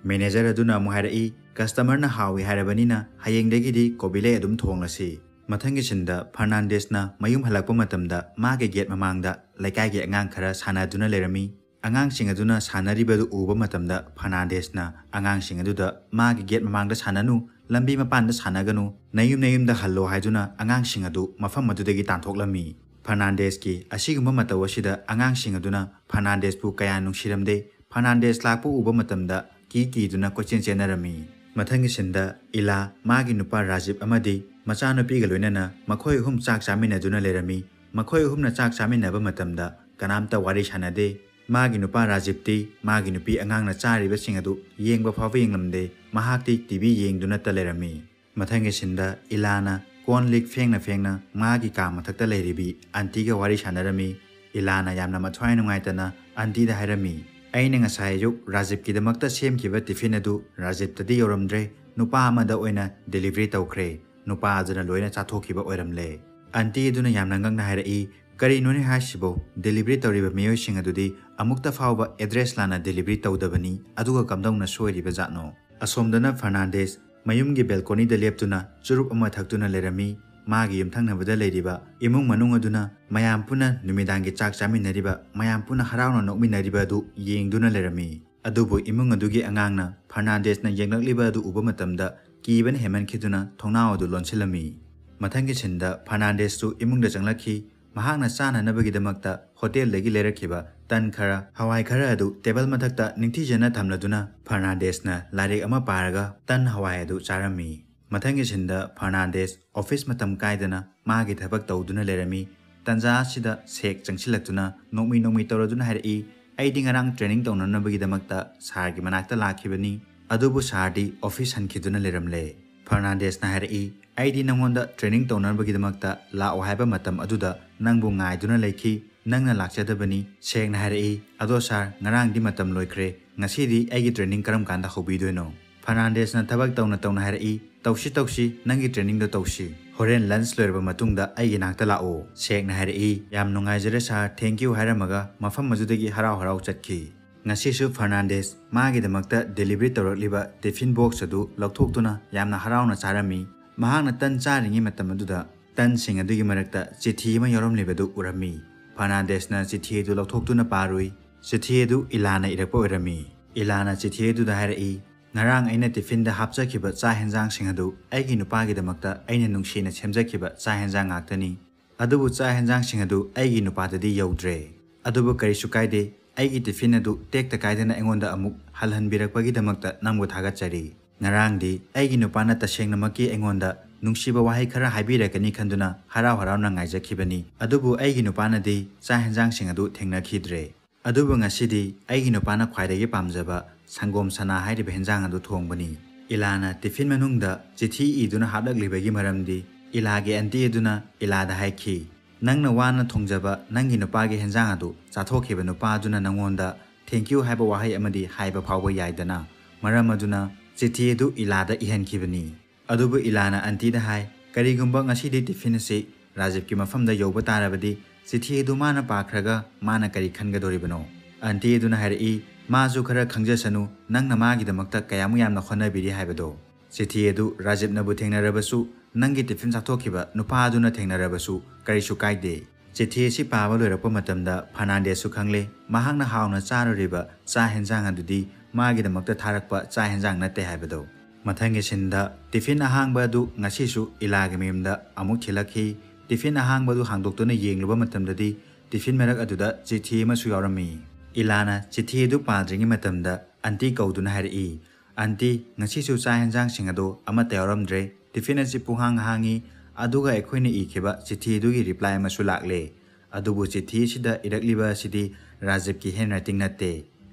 ꯃꯦꯅꯦꯖꯔ ꯑꯗꯨꯅ ꯑꯃꯨꯛ ꯍꯥꯏꯔꯛꯏ, "ꯀꯁꯇꯃꯔꯅ ꯍꯥꯎꯏ ꯍꯥꯏꯔꯕꯅꯤꯅ ꯍꯌꯦꯡꯗꯒꯤꯗꯤ ꯀꯣꯕꯤ ꯂꯩ ꯑꯗꯨꯝ ꯊꯣꯡꯂꯁꯤ꯫" ꯃꯊꯪꯒꯤ ꯁꯤꯟꯗ ꯐꯔꯅꯥꯟꯗꯦꯁꯅ ꯃꯌꯨꯝ ꯍꯜꯂꯛꯄ ꯃꯇꯝꯗ ꯃꯥꯒꯤ ꯒꯦꯠ ꯃꯃꯥꯡꯗ ꯂꯩꯀꯥꯏꯒꯤ ꯑꯉꯥꯡ ꯈꯔ ꯁꯥꯟꯅꯗꯨꯅ ꯂꯩꯔꯝꯃꯤ꯫ ꯑꯉꯥꯡꯁꯤꯡ ꯑꯗꯨꯅ ꯁꯥꯟꯅꯔꯤꯕꯗꯨ ꯎꯕ ꯃꯇꯝꯗ ꯐꯔꯅꯥꯟꯗꯦꯁꯅ ꯑꯉꯥꯡꯁꯤꯡ ꯑꯗꯨꯗ ꯃꯥꯒꯤ ꯒꯦꯠ ꯃꯃꯥꯡꯗ ꯁꯥꯟꯅꯅꯨ, ꯂꯝꯕꯤ ꯃꯄꯥꯟꯗ ꯁꯥꯟꯅꯒꯅꯨ, ꯅꯌꯨꯝ ꯅꯌꯨꯝꯗ ꯍꯜꯂꯣ ꯍꯥꯏꯗꯨꯅ ꯑꯉꯥꯡꯁꯤꯡ ꯑꯗꯨ ꯃꯐꯝ ꯑꯗꯨꯗꯒꯤ ꯇꯥꯟꯊꯣꯛꯂꯝꯃꯤ꯫ ꯐꯔꯅꯥꯟꯗꯦꯁꯀꯤ ꯑꯁꯤꯒꯨꯝꯕ ꯃꯇꯧ ꯑꯁꯤꯗ ꯑꯉꯥꯡꯁꯤꯡ ꯑꯗꯨꯅ ꯐꯔꯅꯥꯟꯗꯦꯁꯄꯨ ꯀꯌꯥ ꯅꯨꯡꯁꯤꯔꯝꯗꯦ꯫ ꯐꯔꯅꯥꯟꯗꯦꯁ ꯂꯥꯛꯄ ꯎꯕ ꯃꯇꯝꯗ ꯀꯤ ꯀꯤꯗꯨꯅ ꯀꯣꯏꯆꯦꯟ ꯆꯦꯟꯅꯔꯝꯃꯤ꯫ ꯃꯊꯪꯒꯤ ꯁꯤꯟꯗ ꯏꯂꯥ, ꯃꯥꯒꯤ ꯅꯨꯄꯥ ꯔꯥꯖꯤꯕ ꯑꯃꯗꯤ ꯃꯆꯥꯅꯨꯄꯤꯒ ꯂꯣꯏꯅꯅ ꯃꯈꯣꯏ ꯑꯍꯨꯝ ꯆꯥꯛ ꯆꯥꯃꯤꯟꯅꯗꯨꯅ ꯂꯩꯔꯝꯃꯤ꯫ ꯃꯈꯣꯏ ꯑꯍꯨꯝꯅ ꯆꯥꯛ ꯆꯥꯃꯤꯟꯅꯕ ꯃꯇꯝꯗ ꯀꯅꯥꯝꯇ ꯋꯥꯔꯤ ꯁꯥꯟꯅꯗꯦ꯫ ꯃꯥꯒꯤ ꯅꯨꯄꯥ ꯔꯥꯖꯤꯞꯇꯤ ꯃꯥꯒꯤ ꯅꯨꯄꯤ ꯑꯉꯥꯡꯅ ꯆꯥꯔꯤꯕꯁꯤꯡ ꯑꯗꯨ ꯌꯦꯡꯕ ꯐꯥꯎꯕ ꯌꯦꯡꯂꯝꯗꯦ꯫ ꯃꯍꯥꯛꯇꯤ ꯇꯤ ꯚꯤ ꯌꯦꯡꯗꯨꯅꯇ ꯂꯩꯔꯝꯃꯤ꯫ ꯃꯊꯪꯒꯤ ꯁꯤꯟꯗ ꯏꯂꯥꯅ ꯀꯣꯟ ꯂꯤꯛ ꯐꯦꯡꯅ ꯐꯦꯡꯅ ꯃꯥꯒꯤ ꯀꯥ ꯃꯊꯛꯇ ꯂꯩꯔꯤꯕꯤ ꯑꯟꯇꯤꯒ ꯋꯥꯔꯤ ꯁꯥꯟꯅꯔꯝꯃꯤ꯫ ꯏꯂꯥꯅ ꯌꯥꯝꯅ ꯃꯊ꯭ꯋꯥꯏ ꯅꯨꯡꯉꯥꯏꯇꯅ ꯑꯟꯇꯤꯗ ꯍꯥꯏꯔꯝꯃꯤ, "ꯑꯩꯅ ꯉꯁꯥꯏ ꯑꯌꯨꯛ ꯔꯥꯖꯤꯞꯀꯤꯗꯃꯛꯇ ꯁꯦꯝꯈꯤꯕ ꯇꯤꯐꯤꯟ ꯑꯗꯨ ꯔꯥꯖꯤꯞꯇꯗꯤ ꯌꯧꯔꯝꯗ꯭ꯔꯦ, ꯅꯨꯄꯥ ꯑꯃꯗ ꯑꯣꯏꯅ ꯗꯦꯂꯤꯚꯔꯤ ꯇꯧꯈ꯭ꯔꯦ꯫ ꯅꯨꯄꯥ ꯑꯗꯨꯅ ꯂꯣꯏꯅ ꯆꯥꯊꯣꯛꯈꯤꯕ ꯑꯣꯏꯔꯝꯂꯦ꯫" ꯑꯟꯇꯤ ꯑꯗꯨꯅ ꯌꯥꯝꯅ ꯉꯛꯅ ꯍꯥꯏꯔꯛꯏ, "ꯀꯔꯤꯅꯣꯅꯦ ꯍꯥꯏꯁꯤꯕꯣ? ꯗꯦꯂꯤꯚꯔꯤ ꯇꯧꯔꯤꯕ ꯃꯤꯑꯣꯏꯁꯤꯡ ꯑꯗꯨꯗꯤ ꯑꯃꯨꯛꯇ ꯐꯥꯎꯕ ꯑꯦꯗ꯭ꯔꯦꯁ ꯂꯥꯟꯅ ꯗꯦꯂꯤꯚꯔꯤ ꯇꯧꯗꯕꯅꯤ, ꯑꯗꯨꯒ ꯀꯝꯗꯧꯅ ꯁꯣꯏꯔꯤꯕ ꯖꯥꯠꯅꯣ?" ꯑꯁꯣꯝꯗꯅ ꯐꯔꯅꯥꯟꯗꯦꯁ ꯃꯌꯨꯝꯒꯤ ꯕꯦꯜꯀꯣꯅꯤꯗ ꯂꯦꯞꯇꯨꯅ ꯆꯨꯔꯨꯞ ꯑꯃ ꯊꯛꯇꯨꯅ ꯂꯩꯔꯝꯃꯤ꯫ ꯃꯥꯒꯤ ꯌꯨꯝꯊꯪꯅꯕꯗ ꯂꯩꯔꯤꯕ ꯏꯃꯨꯡ ꯃꯅꯨꯡ ꯑꯗꯨꯅ ꯃꯌꯥꯝ ꯄꯨꯟꯅ ꯅꯨꯃꯤꯗꯥꯡꯒꯤ ꯆꯥꯛ ꯆꯥꯃꯤꯟꯅꯔꯤꯕ, ꯃꯌꯥꯝ ꯄꯨꯟꯅ ꯍꯔꯥꯎꯅ ꯅꯣꯛꯃꯤꯟꯅꯔꯤꯕ ꯑꯗꯨ ꯌꯦꯡꯗꯨꯅ ꯂꯩꯔꯝꯃꯤ꯫ ꯑꯗꯨꯕꯨ ꯏꯃꯨꯡ ꯑꯗꯨꯒꯤ ꯑꯉꯥꯡꯅ ꯐꯔꯅꯥꯟꯗꯦꯁꯅ ꯌꯦꯡꯂꯛꯂꯤꯕ ꯑꯗꯨ ꯎꯕ ꯃꯇꯝꯗ ꯀꯤꯕꯅ ꯍꯦꯟꯃꯟꯈꯤꯗꯨꯅ ꯊꯣꯡꯅꯥꯎ ꯑꯗꯨ ꯂꯣꯟꯁꯤꯜꯂꯝꯃꯤ꯫ ꯃꯊꯪꯒꯤ ꯁꯤꯟꯗ ꯐꯔꯅꯥꯟꯗꯦꯁꯁꯨ ꯏꯃꯨꯡꯗ ꯆꯪꯂꯛꯈꯤ꯫ ꯃꯍꯥꯛꯅ ꯆꯥꯅꯅꯕꯒꯤꯗꯃꯛꯇ ꯍꯣꯇꯦꯜꯗꯒꯤ ꯂꯩꯔꯛꯈꯤꯕ ꯇꯟ ꯈꯔ, ꯍꯋꯥꯏ ꯈꯔ ꯑꯗꯨ ꯇꯦꯕꯜ ꯃꯊꯛꯇ ꯅꯤꯡꯊꯤꯖꯅ ꯊꯝꯂꯗꯨꯅ ꯐꯔꯅꯥꯟꯗꯦꯁꯅ ꯂꯥꯏꯔꯤꯛ ꯑꯃ ꯄꯥꯔꯒ ꯇꯟ ꯍꯋꯥꯏ ꯑꯗꯨ ꯆꯥꯔꯝꯃꯤ꯫ ꯃꯊꯪꯒꯤ ꯁꯤꯟꯗ ꯐꯔꯅꯥꯟꯗꯦꯁ ꯑꯣꯐꯤꯁ ꯃꯇꯝ ꯀꯥꯏꯗꯅ ꯃꯥꯒꯤ ꯊꯕꯛ ꯇꯧꯗꯨꯅ ꯂꯩꯔꯝꯃꯤ꯫ ꯇꯟꯖꯥ ꯑꯁꯤꯗ ꯁꯦꯛ ꯆꯪꯁꯤꯜꯂꯛꯇꯨꯅ ꯅꯣꯛꯃꯤ ꯅꯣꯛꯃꯤ ꯇꯧꯔꯗꯨꯅ ꯍꯥꯏꯔꯛꯏ, "ꯑꯩꯗꯤ ꯉꯔꯥꯡ ꯇ꯭ꯔꯦꯅꯤꯡ ꯇꯧꯅꯅꯕꯒꯤꯗꯃꯛꯇ ꯁꯥꯔꯒꯤ ꯃꯅꯥꯛꯇ ꯂꯥꯛꯈꯤꯕꯅꯤ, ꯑꯗꯨꯕꯨ ꯁꯥꯔꯗꯤ ꯑꯣꯐꯤꯁ ꯍꯟꯈꯤꯗꯨꯅ ꯂꯩꯔꯝꯂꯦ꯫" ꯐꯔꯅꯥꯟꯗꯦꯁꯅ ꯍꯥꯏꯔꯛꯏ, "ꯑꯩꯗꯤ ꯅꯪꯉꯣꯟꯗ ꯇ꯭ꯔꯦꯅꯤꯡ ꯇꯧꯅꯕꯒꯤꯗꯃꯛꯇ ꯂꯥꯛꯑꯣ ꯍꯥꯏꯕ ꯃꯇꯝ ꯑꯗꯨꯗ ꯅꯪꯕꯨ ꯉꯥꯏꯗꯨꯅ ꯂꯩꯈꯤ, ꯅꯪꯅ ꯂꯥꯛꯆꯗꯕꯅꯤ꯫" ꯁꯦꯛꯅ ꯍꯥꯏꯔꯛꯏ, "ꯑꯗꯣ ꯁꯥꯔ, ꯉꯔꯥꯡꯗꯤ ꯃꯇꯝ ꯂꯣꯏꯈ꯭ꯔꯦ, ꯉꯁꯤꯗꯤ ꯑꯩꯒꯤ ꯇ꯭ꯔꯦꯅꯤꯡ ꯀꯔꯝ ꯀꯥꯟꯗ ꯍꯧꯕꯤꯗꯣꯏꯅꯣ?" ꯐꯔꯅꯥꯟꯗꯦꯁꯅ ꯊꯕꯛ ꯇꯧꯅ ꯇꯧꯅ ꯍꯥꯏꯔꯛꯏ, "ꯇꯧꯁꯤ ꯇꯧꯁꯤ, ꯅꯪꯒꯤ ꯇ꯭ꯔꯦꯅꯤꯡꯗꯣ ꯇꯧꯁꯤ꯫ ꯍꯣꯔꯦꯟ ꯂꯟꯁ ꯂꯣꯏꯔꯕ ꯃꯇꯨꯡꯗ ꯑꯩꯒꯤ ꯅꯥꯛꯇ ꯂꯥꯛꯑꯣ꯫" ꯁꯦꯛꯅ ꯍꯥꯏꯔꯛꯏ, "ꯌꯥꯝ ꯅꯨꯡꯉꯥꯏꯖꯔꯦ ꯁꯥꯔ, ꯊꯦꯡꯀ꯭ꯌꯨ" ꯍꯥꯏꯔꯝꯃꯒ ꯃꯐꯝ ꯑꯗꯨꯗꯒꯤ ꯍꯔꯥꯎ ꯍꯔꯥꯎ ꯆꯠꯈꯤ꯫ ꯉꯁꯤꯁꯨ ꯐꯔꯅꯥꯟꯗꯦꯁ ꯃꯥꯒꯤꯗꯃꯛꯇ ꯗꯦꯂꯤꯚꯔꯤ ꯇꯧꯔꯛꯂꯤꯕ ꯇꯤꯐꯤꯟ ꯕꯣꯛꯁ ꯑꯗꯨ ꯂꯧꯊꯣꯛꯇꯨꯅ ꯌꯥꯝꯅ ꯍꯔꯥꯎꯅ ꯆꯥꯔꯝꯃꯤ꯫ ꯃꯍꯥꯛꯅ ꯇꯟ ꯆꯥꯔꯤꯉꯩ ꯃꯇꯝ ꯑꯗꯨꯗ ꯇꯟꯁꯤꯡ ꯑꯗꯨꯒꯤ ꯃꯔꯛꯇ ꯆꯤꯊꯤ ꯑꯃ ꯌꯥꯎꯔꯝꯂꯤꯕꯗꯨ ꯎꯔꯝꯃꯤ꯫ ꯐꯔꯅꯥꯟꯗꯦꯁꯅ ꯆꯤꯊꯤ ꯑꯗꯨ ꯂꯧꯊꯣꯛꯇꯨꯅ ꯄꯥꯔꯨꯏ꯫ ꯆꯤꯊꯤ ꯑꯗꯨ ꯏꯂꯥꯅ ꯏꯔꯛꯄ ꯑꯣꯏꯔꯝꯃꯤ꯫ ꯏꯂꯥꯅ ꯆꯤꯊꯤ ꯑꯗꯨꯗ ꯍꯥꯏꯔꯛꯏ, "ꯉꯔꯥꯡ ꯑꯩꯅ ꯇꯤꯐꯤꯟꯗ ꯍꯥꯞꯆꯈꯤꯕ ꯆꯥꯛ ꯍꯦꯟꯖꯥꯡꯁꯤꯡ ꯑꯗꯨ ꯑꯩꯒꯤ ꯅꯨꯄꯥꯒꯤꯗꯃꯛꯇ ꯑꯩꯅ ꯅꯨꯡꯁꯤꯅ ꯁꯦꯝꯖꯈꯤꯕ ꯆꯥꯛ ꯍꯦꯟꯖꯥꯡ ꯉꯥꯛꯇꯅꯤ꯫ ꯑꯗꯨꯕꯨ ꯆꯥꯛ ꯍꯦꯟꯖꯥꯡꯁꯤꯡ ꯑꯗꯨ ꯑꯩꯒꯤ ꯅꯨꯄꯥꯗꯗꯤ ꯌꯧꯗ꯭ꯔꯦ꯫ ꯑꯗꯨꯕꯨ ꯀꯔꯤꯁꯨ ꯀꯥꯏꯗꯦ, ꯑꯩꯒꯤ ꯇꯤꯐꯤꯟ ꯑꯗꯨ ꯇꯦꯛꯇ ꯀꯥꯏꯗꯅ ꯑꯩꯉꯣꯟꯗ ꯑꯃꯨꯛ ꯍꯜꯍꯟꯕꯤꯔꯛꯄꯒꯤꯗꯃꯛꯇ ꯅꯪꯕꯨ ꯊꯥꯒꯠꯆꯔꯤ꯫ ꯉꯔꯥꯡꯗꯤ ꯑꯩꯒꯤ ꯅꯨꯄꯥꯅ ꯇꯁꯦꯡꯅꯃꯛꯀꯤ ꯑꯩꯉꯣꯟꯗ ꯅꯨꯡꯁꯤꯕ ꯋꯥꯍꯩ ꯈꯔ ꯍꯥꯏꯕꯤꯔꯛꯀꯅꯤ ꯈꯟꯗꯨꯅ ꯍꯔꯥꯎ ꯍꯔꯥꯎꯅ ꯉꯥꯏꯖꯈꯤꯕꯅꯤ꯫ ꯑꯗꯨꯕꯨ ꯑꯩꯒꯤ ꯅꯨꯄꯥꯅꯗꯤ ꯆꯥꯛ ꯍꯦꯟꯖꯥꯡꯁꯤꯡ ꯑꯗꯨ ꯊꯦꯡꯅꯈꯤꯗ꯭ꯔꯦ꯫ "ꯑꯗꯨꯕꯨ ꯉꯁꯤꯗꯤ ꯑꯩꯒꯤ ꯅꯨꯄꯥꯅ ꯈ꯭ꯋꯥꯏꯗꯒꯤ ꯄꯥꯝꯖꯕ ꯁꯪꯒꯣꯝ ꯁꯅꯥ ꯍꯥꯏꯔꯤꯕ ꯍꯦꯟꯖꯥꯡ ꯑꯗꯨ ꯊꯣꯡꯕꯅꯤ꯫" ꯏꯂꯥꯅ ꯇꯤꯐꯤꯟ ꯃꯅꯨꯡꯗ ꯆꯤꯊꯤ ꯏꯗꯨꯅ ꯍꯥꯞꯂꯛꯂꯤꯕꯒꯤ ꯃꯔꯝꯗꯤ ꯏꯂꯥꯒꯤ ꯑꯟꯇꯤ ꯑꯗꯨꯅ ꯏꯂꯥꯗ ꯍꯥꯏꯈꯤ, "ꯅꯪꯅ ꯋꯥꯅ ꯊꯣꯡꯖꯕ ꯅꯪꯒꯤ ꯅꯨꯄꯥꯒꯤ ꯍꯦꯟꯖꯥꯡ ꯑꯗꯨ ꯆꯥꯊꯣꯛꯈꯤꯕ ꯅꯨꯄꯥ ꯑꯗꯨꯅ ꯅꯪꯉꯣꯟꯗ thank you ꯍꯥꯏꯕ ꯋꯥꯍꯩ ꯑꯃꯗꯤ ꯍꯥꯏꯕ ꯐꯥꯎꯕ ꯌꯥꯏꯗꯅ꯫ ꯃꯔꯝ ꯑꯗꯨꯅ ꯆꯤꯊꯤ ꯑꯗꯨ ꯏꯂꯥꯗ ꯏꯍꯟꯈꯤꯕꯅꯤ꯫" ꯑꯗꯨꯕꯨ ꯏꯂꯥꯅ ꯑꯟꯇꯤꯗ ꯍꯥꯏ, "ꯀꯔꯤꯒꯨꯝꯕ ꯉꯁꯤꯗꯤ ꯇꯤꯐꯤꯟ ꯑꯁꯤ ꯔꯥꯖꯤꯕꯀꯤ ꯃꯐꯝꯗ ꯌꯧꯕ ꯇꯥꯔꯕꯗꯤ ꯆꯤꯊꯤ ꯑꯗꯨ ꯃꯥꯅ ꯄꯥꯈ꯭ꯔꯒ ꯃꯥꯅ ꯀꯔꯤ ꯈꯟꯒꯗꯧꯔꯤꯕꯅꯣ?" ꯑꯟꯇꯤ ꯑꯗꯨꯅ ꯍꯥꯏꯔꯛꯏ, "ꯃꯥꯁꯨ ꯈꯔ ꯈꯪꯖꯁꯅꯨ, ꯅꯪꯅ ꯃꯥꯒꯤꯗꯃꯛꯇ ꯀꯌꯥꯃꯨꯛ ꯌꯥꯝꯅ ꯍꯣꯠꯅꯕꯤꯔꯤ ꯍꯥꯏꯕꯗꯣ꯫ ꯆꯤꯊꯤ ꯑꯗꯨ ꯔꯥꯖꯤꯕꯅꯕꯨ ꯊꯦꯡꯅꯔꯕꯁꯨ ꯅꯪꯒꯤ ꯇꯤꯐꯤꯟ ꯆꯥꯊꯣꯛꯈꯤꯕ ꯅꯨꯄꯥ ꯑꯗꯨꯅ ꯊꯦꯡꯅꯔꯕꯁꯨ ꯀꯔꯤꯁꯨ ꯀꯥꯏꯗꯦ꯫ ꯆꯤꯊꯤ ꯑꯁꯤ ꯄꯥꯕ ꯂꯣꯏꯔꯛꯄ ꯃꯇꯝꯗ ꯐꯔꯅꯥꯟꯗꯦꯁꯁꯨ ꯈꯪꯂꯦ ꯃꯍꯥꯛꯅ ꯍꯥꯎꯅ ꯆꯥꯔꯨꯔꯤꯕ ꯆꯥꯛ ꯍꯦꯟꯖꯥꯡ ꯑꯗꯨꯗꯤ ꯃꯥꯒꯤꯗꯃꯛꯇ ꯊꯥꯔꯛꯄ ꯆꯥꯛ ꯍꯦꯟꯖꯥꯡ ꯅꯠꯇꯦ ꯍꯥꯏꯕꯗꯣ꯫" ꯃꯊꯪꯒꯤ ꯁꯤꯟꯗ ꯇꯤꯐꯤꯟ ꯑꯍꯥꯡꯕ ꯑꯗꯨ ꯉꯁꯤꯁꯨ ꯏꯂꯥꯒꯤ ꯃꯌꯨꯝꯗ ꯑꯃꯨꯛ ꯊꯤꯜꯂꯛꯈꯤ꯫ ꯇꯤꯐꯤꯟ ꯑꯍꯥꯡꯕ ꯑꯗꯨ ꯍꯥꯡꯗꯣꯛꯇꯨꯅ ꯌꯦꯡꯂꯨꯕ ꯃꯇꯝꯗꯗꯤ ꯇꯤꯐꯤꯟ ꯃꯔꯛ ꯑꯗꯨꯗ ꯆꯤꯊꯤ ꯑꯃꯁꯨ ꯌꯥꯎꯔꯝꯃꯤ꯫ ꯏꯂꯥꯅ ꯆꯤꯊꯤ ꯑꯗꯨ ꯄꯥꯗ꯭ꯔꯤꯉꯩ ꯃꯇꯝꯗ ꯑꯟꯇꯤ ꯀꯧꯗꯨꯅ ꯍꯥꯏꯔꯛꯏ, "ꯑꯟꯇꯤ, ꯉꯁꯤꯁꯨ ꯆꯥꯛ ꯍꯦꯟꯖꯥꯡꯁꯤꯡ ꯑꯗꯣ ꯑꯃꯠꯇ ꯌꯥꯎꯔꯝꯗ꯭ꯔꯦ꯫ ꯇꯤꯐꯤꯟ ꯑꯁꯤ ꯄꯨꯡꯍꯥꯡ ꯍꯥꯡꯉꯤ, ꯑꯗꯨꯒ ꯑꯩꯈꯣꯏꯅ ꯏꯈꯤꯕ ꯆꯤꯊꯤ ꯑꯗꯨꯒꯤ ꯔꯤꯄ꯭ꯂꯥꯏ ꯑꯃꯁꯨ ꯂꯥꯛꯂꯦ꯫ ꯑꯗꯨꯕꯨ ꯆꯤꯊꯤ ꯑꯁꯤꯗ ꯏꯔꯛꯂꯤꯕ ꯑꯁꯤꯗꯤ ꯔꯥꯖꯤꯕꯀꯤ ꯍꯦꯟ ꯔꯥꯏꯇꯤꯡ ꯅꯠꯇꯦ꯫"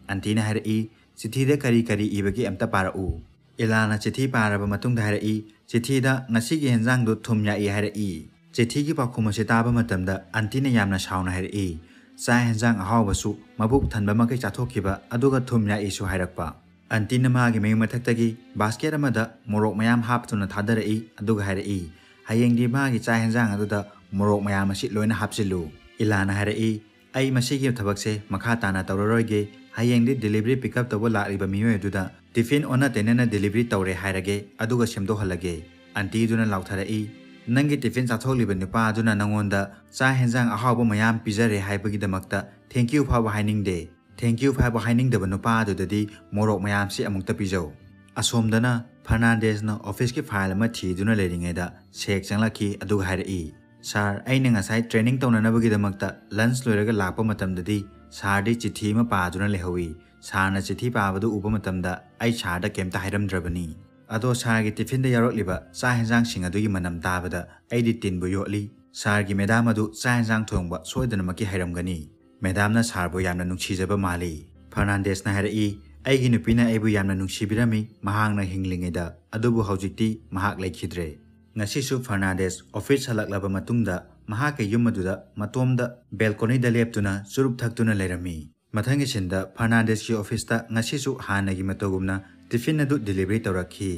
ꯑꯟꯇꯤꯅ ꯍꯥꯏꯔꯛꯏ, "ꯆꯤꯊꯤꯗ ꯀꯔꯤ ꯀꯔꯤ ꯏꯕꯒꯦ ꯑꯝꯇ ꯄꯥꯔꯛꯎ꯫" ꯏꯂꯥꯅ ꯆꯤꯊꯤ ꯄꯥꯔꯕ ꯃꯇꯨꯡꯗ ꯍꯥꯏꯔꯛꯏ, "ꯆꯤꯊꯤꯗ ꯉꯁꯤꯒꯤ ꯍꯦꯟꯖꯥꯡꯗꯨ ꯊꯨꯝ ꯌꯥꯛꯏ" ꯍꯥꯏꯔꯛꯏ꯫ ꯆꯤꯊꯤꯒꯤ ꯄꯥꯎꯈꯨꯝ ꯑꯁꯤ ꯇꯥꯕ ꯃꯇꯝꯗ ꯑꯟꯇꯤꯅ ꯌꯥꯝꯅ ꯁꯥꯎꯅ ꯍꯥꯏꯔꯛꯏ, "ꯆꯥꯛ ꯍꯦꯟꯖꯥꯡ ꯑꯍꯥꯎꯕꯁꯨ ꯃꯕꯨꯛ ꯊꯟꯕ ꯃꯈꯩ ꯆꯥꯊꯣꯛꯈꯤꯕ, ꯑꯗꯨꯒ ꯊꯨꯝ ꯌꯥꯛꯏꯁꯨ" ꯍꯥꯏꯔꯛꯄ꯫ ꯑꯟꯇꯤꯅ ꯃꯥꯒꯤ ꯃꯌꯨꯝ ꯃꯊꯛꯇꯒꯤ ꯕꯥꯁꯀꯦꯠ ꯑꯃꯗ ꯃꯣꯔꯣꯛ ꯃꯌꯥꯝ ꯍꯥꯞꯇꯨꯅ ꯊꯥꯗꯔꯛꯏ, ꯑꯗꯨꯒ ꯍꯥꯏꯔꯛꯏ, "ꯍꯌꯦꯡꯗꯤ ꯃꯥꯒꯤ ꯆꯥꯛ ꯍꯦꯟꯖꯥꯡ ꯑꯗꯨꯗ ꯃꯣꯔꯣꯛ ꯃꯌꯥꯝ ꯑꯁꯤ ꯂꯣꯏꯅ ꯍꯥꯞꯆꯤꯜꯂꯨ꯫" ꯏꯂꯥꯅ ꯍꯥꯏꯔꯛꯏ, "ꯑꯩ ꯃꯁꯤꯒꯤ ꯊꯕꯛꯁꯦ ꯃꯈꯥ ꯇꯥꯅ ꯇꯧꯔꯔꯣꯏꯒꯦ꯫ ꯍꯌꯦꯡꯗꯤ delivery pick up ꯇꯧꯕ ꯂꯥꯛꯂꯤꯕ ꯃꯤꯑꯣꯏ ꯑꯗꯨꯗ ꯇꯤꯐꯤꯟ ꯑꯣꯟꯅ ꯇꯩꯅꯅ delivery ꯇꯧꯔꯦ ꯍꯥꯏꯔꯒꯦ, ꯑꯗꯨꯒ ꯁꯦꯝꯗꯣꯛꯍꯜꯂꯒꯦ꯫" ꯑꯟꯇꯤꯗꯨꯅ ꯂꯥꯎꯊꯔꯛꯏ, "ꯅꯪꯒꯤ ꯇꯤꯐꯤꯟ ꯆꯥꯊꯣꯛꯂꯤꯕ ꯅꯨꯄꯥ ꯑꯗꯨꯅ ꯅꯪꯉꯣꯟꯗ ꯆꯥꯛ ꯍꯦꯟꯖꯥꯡ ꯑꯍꯥꯎꯕ ꯃꯌꯥꯝ ꯄꯤꯖꯔꯦ ꯍꯥꯏꯕꯒꯤꯗꯃꯛꯇ thank you ꯐꯥꯎꯕ ꯍꯥꯏꯅꯤꯡꯗꯦ꯫ Thank you ꯐꯥꯎꯕ ꯍꯥꯏꯅꯤꯡꯗꯕ ꯅꯨꯄꯥ ꯑꯗꯨꯗꯗꯤ ꯃꯣꯔꯣꯛ ꯃꯌꯥꯝꯁꯤ ꯑꯃꯨꯛꯇ ꯄꯤꯖꯧ꯫" ꯑꯁꯣꯝꯗꯅ ꯐꯔꯅꯥꯟꯗꯦꯁꯅ ꯑꯣꯐꯤꯁꯀꯤ ꯐꯥꯏꯜ ꯑꯃ ꯊꯤꯗꯨꯅ ꯂꯩꯔꯤꯉꯩꯗ ꯁꯦꯛ ꯆꯪꯂꯛꯈꯤ, ꯑꯗꯨꯒ ꯍꯥꯏꯔꯛꯏ, "ꯁꯥꯔ, ꯑꯩꯅ ꯉꯁꯥꯏ ꯇ꯭ꯔꯦꯅꯤꯡ ꯇꯧꯅꯅꯕꯒꯤꯗꯃꯛꯇ ꯂꯟꯆ ꯂꯣꯏꯔꯒ ꯂꯥꯛꯄ ꯃꯇꯝꯗꯗꯤ ꯁꯥꯔꯗꯤ ꯆꯤꯊꯤ ꯑꯃ ꯄꯥꯗꯨꯅ ꯂꯩꯍꯧꯏ꯫ ꯁꯥꯔꯅ ꯆꯤꯊꯤ ꯄꯥꯕꯗꯨ ꯎꯕ ꯃꯇꯝꯗ ꯑꯩ ꯁꯥꯔꯗ ꯀꯩꯝꯇ ꯍꯥꯏꯔꯝꯗ꯭ꯔꯕꯅꯤ꯫ ꯑꯗꯣ ꯁꯥꯔꯒꯤ ꯇꯤꯐꯤꯟꯗ ꯌꯥꯎꯔꯛꯂꯤꯕ ꯆꯥꯛ ꯍꯦꯟꯖꯥꯡꯁꯤꯡ ꯑꯗꯨꯒꯤ ꯃꯅꯝ ꯇꯥꯕꯗ ꯑꯩꯗꯤ ꯇꯤꯟꯕꯨ ꯌꯣꯠꯂꯤ꯫ ꯁꯥꯔꯒꯤ ꯃꯦꯗꯥꯝ ꯑꯗꯨ ꯆꯥꯛ ꯍꯦꯟꯖꯥꯡ ꯊꯣꯡꯕ ꯁꯣꯏꯗꯅꯃꯛꯀꯤ ꯍꯩꯔꯝꯒꯅꯤ꯫" "ꯃꯦꯗꯥꯝꯅ ꯁꯥꯔꯕꯨ ꯌꯥꯝꯅ ꯅꯨꯡꯁꯤꯖꯕ ꯃꯥꯜꯂꯤ꯫" ꯐꯔꯅꯥꯟꯗꯦꯁꯅ ꯍꯥꯏꯔꯛꯏ, "ꯑꯩꯒꯤ ꯅꯨꯄꯤꯅ ꯑꯩꯕꯨ ꯌꯥꯝꯅ ꯅꯨꯡꯁꯤꯕꯤꯔꯝꯃꯤ ꯃꯍꯥꯛꯅ ꯍꯤꯡꯂꯤꯉꯩꯗ, ꯑꯗꯨꯕꯨ ꯍꯧꯖꯤꯛꯇꯤ ꯃꯍꯥꯛ ꯂꯩꯈꯤꯗ꯭ꯔꯦ꯫" ꯉꯁꯤꯁꯨ ꯐꯔꯅꯥꯟꯗꯦꯁ ꯑꯣꯐꯤꯁ ꯍꯜꯂꯛꯂꯕ ꯃꯇꯨꯡꯗ ꯃꯍꯥꯛꯀꯤ ꯌꯨꯝ ꯑꯗꯨꯗ ꯃꯇꯣꯝꯗ ꯕꯦꯜꯀꯣꯅꯤꯗ ꯂꯦꯞꯇꯨꯅ ꯆꯨꯔꯨꯞ ꯊꯛꯇꯨꯅ ꯂꯩꯔꯝꯃꯤ꯫ ꯃꯊꯪꯒꯤ ꯁꯤꯟꯗ ꯐꯔꯅꯥꯟꯗꯦꯁꯀꯤ ꯑꯣꯐꯤꯁꯇ ꯉꯁꯤꯁꯨ ꯍꯥꯟꯅꯒꯤ ꯃꯇꯧꯒꯨꯝꯅ ꯇꯤꯐꯤꯟ ꯑꯗꯨ ꯗꯤꯂꯤꯚꯔꯤ ꯇꯧꯔꯛꯈꯤ꯫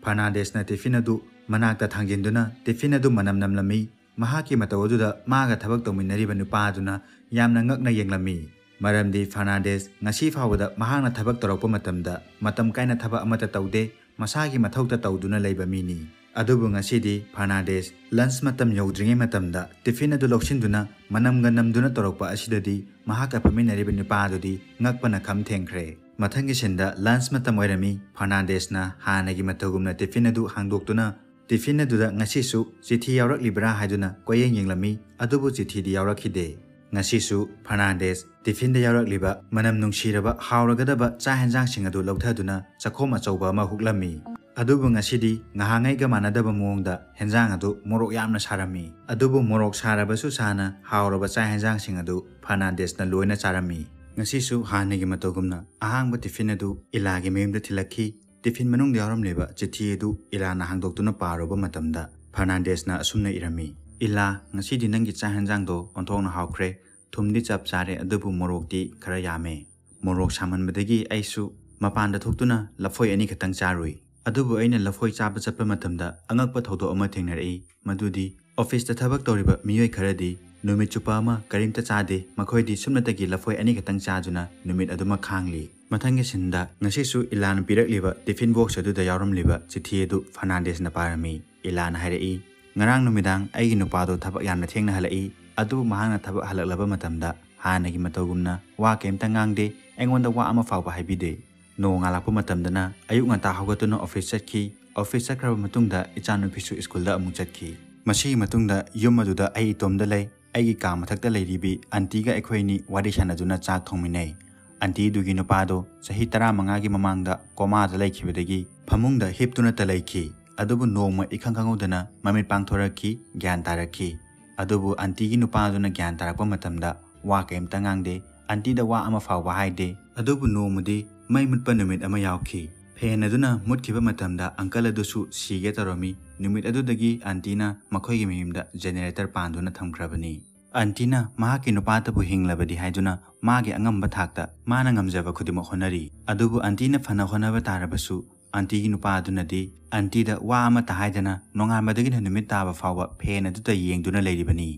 ꯐꯔꯅꯥꯟꯗꯦꯁꯅ ꯇꯤꯐꯤꯟ ꯑꯗꯨ ꯃꯅꯥꯛꯇ ꯊꯥꯡꯖꯤꯟꯗꯨꯅ ꯇꯤꯐꯤꯟ ꯑꯗꯨ ꯃꯅꯝ ꯅꯝꯂꯝꯃꯤ꯫ ꯃꯍꯥꯛꯀꯤ ꯃꯇꯧ ꯑꯗꯨꯗ ꯃꯥꯒ ꯊꯕꯛ ꯇꯧꯃꯤꯟꯅꯔꯤꯕ ꯅꯨꯄꯥ ꯑꯗꯨꯅ ꯌꯥꯝꯅ ꯉꯛꯅ ꯌꯦꯡꯂꯝꯃꯤ꯫ ꯃꯔꯝꯗꯤ ꯐꯔꯅꯥꯟꯗꯦꯁ ꯉꯁꯤ ꯐꯥꯎꯕꯗ ꯃꯍꯥꯛꯅ ꯊꯕꯛ ꯇꯧꯔꯛꯄ ꯃꯇꯝꯗ ꯃꯇꯝ ꯀꯥꯏꯅ ꯊꯕꯛ ꯑꯃꯠꯇ ꯇꯧꯗꯦ, ꯃꯁꯥꯒꯤ ꯃꯊꯧꯇ ꯇꯧꯗꯨꯅ ꯂꯩꯕ ꯃꯤꯅꯤ꯫ ꯑꯗꯨꯕꯨ ꯉꯁꯤꯗꯤ ꯐꯔꯅꯥꯟꯗꯦꯁ ꯂꯟꯆ ꯃꯇꯝ ꯌꯧꯗ꯭ꯔꯤꯉꯩ ꯃꯇꯝꯗ ꯇꯤꯐꯤꯟ ꯑꯗꯨ ꯂꯧꯁꯤꯟꯗꯨꯅ ꯃꯅꯝꯒ ꯅꯝꯗꯨꯅ ꯇꯧꯔꯛꯄ ꯑꯁꯤꯗꯗꯤ ꯃꯍꯥꯛꯀ ꯐꯝꯃꯤꯟꯅꯔꯤꯕ ꯅꯨꯄꯥ ꯑꯗꯨꯗꯤ ꯉꯛꯄꯅ ꯈꯝ ꯊꯦꯡꯈ꯭ꯔꯦ꯫ ꯃꯊꯪꯒꯤ ꯁꯤꯟꯗ ꯂꯟꯆ ꯃꯇꯝ ꯑꯣꯏꯔꯝꯃꯤ꯫ ꯐꯔꯅꯥꯟꯗꯦꯁꯅ ꯍꯥꯟꯅꯒꯤ ꯃꯇꯧꯒꯨꯝꯅ ꯇꯤꯐꯤꯟ ꯑꯗꯨ ꯍꯥꯡꯗꯣꯛꯇꯨꯅ ꯇꯤꯐꯤꯟ ꯑꯗꯨꯗ ꯉꯁꯤꯁꯨ ꯆꯤꯊꯤ ꯌꯥꯎꯔꯛꯂꯤꯕ꯭ꯔꯥ ꯍꯥꯏꯗꯨꯅ ꯀꯣꯏꯌꯦꯡ ꯌꯦꯡꯂꯝꯃꯤ, ꯑꯗꯨꯕꯨ ꯆꯤꯊꯤꯗꯤ ꯌꯥꯎꯔꯛꯈꯤꯗꯦ꯫ ꯉꯁꯤꯁꯨ ꯐꯔꯅꯥꯟꯗꯦꯁ ꯇꯤꯐꯤꯟꯗ ꯌꯥꯎꯔꯛꯂꯤꯕ ꯃꯅꯝ ꯅꯨꯡꯁꯤꯔꯕ ꯍꯥꯎꯔꯒꯗꯕ ꯆꯥꯛ ꯍꯦꯟꯖꯥꯡꯁꯤꯡ ꯑꯗꯨ ꯂꯧꯊꯗꯨꯅ ꯆꯥꯛꯈꯣꯝ ꯑꯆꯧꯕ ꯑꯃ ꯍꯨꯛꯂꯝꯃꯤ꯫ ꯑꯗꯨꯕꯨ ꯉꯁꯤꯗꯤ ꯉꯍꯥꯉꯩꯒ ꯃꯥꯟꯅꯗꯕ ꯃꯑꯣꯡꯗ ꯍꯦꯟꯖꯥꯡ ꯑꯗꯨ ꯃꯣꯔꯣꯛ ꯌꯥꯝꯅ ꯁꯥꯔꯝꯃꯤ꯫ ꯑꯗꯨꯕꯨ ꯃꯣꯔꯣꯛ ꯁꯥꯔꯕꯁꯨ ꯁꯥꯅ ꯍꯥꯎꯔꯕ ꯆꯥꯛ ꯍꯦꯟꯖꯥꯡꯁꯤꯡ ꯑꯗꯨ ꯐꯔꯅꯥꯟꯗꯦꯁꯅ ꯂꯣꯏꯅ ꯆꯥꯔꯝꯃꯤ꯫ ꯉꯁꯤꯁꯨ ꯍꯥꯟꯅꯒꯤ ꯃꯇꯧꯒꯨꯝꯅ ꯑꯍꯥꯡꯕ ꯇꯤꯐꯤꯟ ꯑꯗꯨ ꯏꯂꯥꯒꯤ ꯃꯌꯨꯝꯗ ꯊꯤꯜꯂꯛꯈꯤ꯫ ꯇꯤꯐꯤꯟ ꯃꯅꯨꯡꯗ ꯌꯥꯎꯔꯝꯂꯤꯕ ꯆꯤꯊꯤ ꯑꯗꯨ ꯏꯂꯥꯅ ꯍꯥꯡꯗꯣꯛꯇꯨꯅ ꯄꯥꯔꯨꯕ ꯃꯇꯝꯗ ꯐꯔꯅꯥꯟꯗꯦꯁꯅ ꯑꯁꯨꯝꯅ ꯏꯔꯝꯃꯤ, "ꯏꯂꯥ, ꯉꯁꯤꯗꯤ ꯅꯪꯒꯤ ꯆꯥꯛ ꯍꯦꯟꯖꯥꯡꯗꯣ ꯑꯣꯟꯊꯣꯛꯅ ꯍꯥꯎꯈ꯭ꯔꯦ꯫ ꯊꯨꯝꯗꯤ ꯆꯞ ꯆꯥꯔꯦ, ꯑꯗꯨꯕꯨ ꯃꯣꯔꯣꯛꯇꯤ ꯈꯔ ꯌꯥꯝꯃꯦ꯫ ꯃꯣꯔꯣꯛ ꯁꯥꯃꯟꯕꯗꯒꯤ ꯑꯩꯁꯨ ꯃꯄꯥꯟꯗ ꯊꯣꯛꯇꯨꯅ ꯂꯐꯣꯏ ꯑꯅꯤ ꯈꯛꯇꯪ ꯆꯥꯔꯨꯏ꯫ ꯑꯗꯨꯕꯨ ꯑꯩꯅ ꯂꯐꯣꯏ ꯆꯥꯕ ꯆꯠꯄ ꯃꯇꯝꯗ ꯑꯉꯛꯄ ꯊꯧꯗꯣꯛ ꯑꯃ ꯊꯦꯡꯅꯔꯛꯏ, ꯃꯗꯨꯗꯤ ꯑꯣꯐꯤꯁꯇ ꯊꯕꯛ ꯇꯧꯔꯤꯕ ꯃꯤꯑꯣꯏ ꯈꯔꯗꯤ ꯅꯨꯃꯤꯠ ꯆꯨꯞꯄ ꯑꯃ ꯀꯔꯤꯝꯇ ꯆꯥꯗꯦ꯫ ꯃꯈꯣꯏꯗꯤ ꯁꯨꯞꯅꯇꯒꯤ ꯂꯐꯣꯏ ꯑꯅꯤ ꯈꯛꯇꯪ ꯆꯥꯗꯨꯅ ꯅꯨꯃꯤꯠ ꯑꯗꯨꯃꯛ ꯈꯥꯡꯂꯤ꯫" ꯃꯊꯪꯒꯤ ꯁꯤꯟꯗ ꯉꯁꯤꯁꯨ ꯏꯂꯥꯅ ꯄꯤꯔꯛꯂꯤꯕ ꯇꯤꯐꯤꯟ ꯕꯣꯛꯁ ꯑꯗꯨꯗ ꯌꯥꯎꯔꯝꯂꯤꯕ ꯆꯤꯊꯤ ꯑꯗꯨ ꯐꯔꯅꯥꯟꯗꯦꯁꯅ ꯄꯥꯔꯝꯃꯤ꯫ ꯏꯂꯥꯅ ꯍꯥꯏꯔꯛꯏ, "ꯉꯔꯥꯡ ꯅꯨꯃꯤꯗꯥꯡ ꯑꯩꯒꯤ ꯅꯨꯄꯥꯗꯣ ꯊꯕꯛ ꯌꯥꯝꯅ ꯊꯦꯡꯅ ꯍꯜꯂꯛꯏ꯫ ꯑꯗꯨꯕꯨ ꯃꯍꯥꯛꯅ ꯊꯕꯛ ꯍꯜꯂꯛꯂꯕ ꯃꯇꯝꯗ ꯍꯥꯟꯅꯒꯤ ꯃꯇꯧꯒꯨꯝꯅ ꯋꯥ ꯀꯔꯤꯝꯇ ꯉꯥꯡꯗꯦ, ꯑꯩꯉꯣꯟꯗ ꯋꯥ ꯑꯃ ꯐꯥꯎꯕ ꯍꯥꯏꯕꯤꯗꯦ꯫ ꯅꯣꯡꯉꯥꯜꯂꯛꯄ ꯃꯇꯝꯗꯅ ꯑꯌꯨꯛ ꯉꯟꯇꯥ ꯍꯧꯒꯠꯇꯨꯅ ꯑꯣꯐꯤꯁ ꯆꯠꯈꯤ꯫ ꯑꯣꯐꯤꯁ ꯆꯠꯈ꯭ꯔꯕ ꯃꯇꯨꯡꯗ ꯏꯆꯥꯅꯨꯄꯤꯁꯨ ꯁ꯭ꯀꯨꯜꯗ ꯑꯃꯨꯛ ꯆꯠꯈꯤ꯫ ꯃꯁꯤꯒꯤ ꯃꯇꯨꯡꯗ ꯌꯨꯝ ꯑꯗꯨꯗ ꯑꯩ ꯏꯇꯣꯝꯗ ꯂꯩ꯫ ꯑꯩꯒꯤ ꯀꯥ ꯃꯊꯛꯇ ꯂꯩꯔꯤꯕꯤ ꯑꯟꯇꯤꯒ ꯑꯩꯈꯣꯏ ꯑꯅꯤ ꯋꯥꯔꯤ ꯁꯥꯟꯅꯗꯨꯅ ꯆꯥꯛ ꯊꯣꯡꯃꯤꯟꯅꯩ꯫ ꯑꯟꯇꯤꯗꯨꯒꯤ ꯅꯨꯄꯥꯗꯣ ꯆꯍꯤ ꯇꯔꯥꯃꯉꯥꯒꯤ ꯃꯃꯥꯡꯗ ꯀꯣꯃꯥꯗ ꯂꯩꯈꯤꯕꯗꯒꯤ ꯐꯃꯨꯡꯗ ꯍꯤꯞꯇꯨꯅꯇ ꯂꯩꯈꯤ꯫ ꯑꯗꯨꯕꯨ ꯅꯣꯡꯃ ꯏꯈꯪ ꯈꯪꯍꯧꯗꯅ ꯃꯃꯤꯠ ꯄꯥꯡꯊꯣꯔꯛꯈꯤ, ꯒ꯭ꯌꯥꯟ ꯇꯥꯔꯛꯈꯤ꯫ ꯑꯗꯨꯕꯨ ꯑꯟꯇꯤꯒꯤ ꯅꯨꯄꯥꯗꯨꯅ ꯒ꯭ꯌꯥꯟ ꯇꯥꯔꯛꯄ ꯃꯇꯝꯗ ꯋꯥ ꯀꯩꯝꯇ ꯉꯥꯡꯗꯦ꯫ ꯑꯟꯇꯤꯗ ꯋꯥ ꯑꯃ ꯐꯥꯎꯕ ꯍꯥꯏꯗꯦ꯫ ꯑꯗꯨꯕꯨ ꯅꯣꯡꯃꯗꯤ ꯃꯩ ꯃꯨꯠꯄ ꯅꯨꯃꯤꯠ ꯑꯃ ꯌꯥꯎꯈꯤ꯫ ꯐꯦꯟ ꯑꯗꯨꯅ ꯃꯨꯠꯈꯤꯕ ꯃꯇꯝꯗ ꯑꯪꯀꯜ ꯑꯗꯨꯁꯨ ꯁꯤꯒꯦ ꯇꯧꯔꯝꯃꯤ꯫ ꯅꯨꯃꯤꯠ ꯑꯗꯨꯗꯒꯤ ꯑꯟꯇꯤꯅ ꯃꯈꯣꯏꯒꯤ ꯃꯌꯨꯝꯗ ꯖꯦꯅꯦꯔꯦꯇꯔ ꯄꯥꯟꯗꯨꯅ ꯊꯝꯈ꯭ꯔꯕꯅꯤ꯫ ꯑꯟꯇꯤꯅ ꯃꯍꯥꯛꯀꯤ ꯅꯨꯄꯥꯇꯕꯨ ꯍꯤꯡꯂꯕꯗꯤ ꯍꯥꯏꯗꯨꯅ ꯃꯥꯒꯤ ꯑꯉꯝꯕ ꯊꯥꯛꯇ ꯃꯥꯅ ꯉꯝꯖꯕ ꯈꯨꯗꯤꯡꯃꯛ ꯍꯣꯠꯅꯔꯤ꯫ ꯑꯗꯨꯕꯨ ꯑꯟꯇꯤꯅ ꯐꯅ ꯍꯣꯠꯅꯕ ꯇꯥꯔꯕꯁꯨ, ꯑꯟꯇꯤꯒꯤ ꯅꯨꯄꯥ ꯑꯗꯨꯅꯗꯤ ꯑꯟꯇꯤꯗ ꯋꯥ ꯑꯃꯠꯇ ꯍꯥꯏꯗꯅ ꯅꯣꯡꯉꯥꯟꯕꯗꯒꯤꯅ ꯅꯨꯃꯤꯠ ꯇꯥꯕ ꯐꯥꯎꯕ ꯐꯦꯟ ꯑꯗꯨꯗ ꯌꯦꯡꯗꯨꯅ ꯂꯩꯔꯤꯕꯅꯤ꯫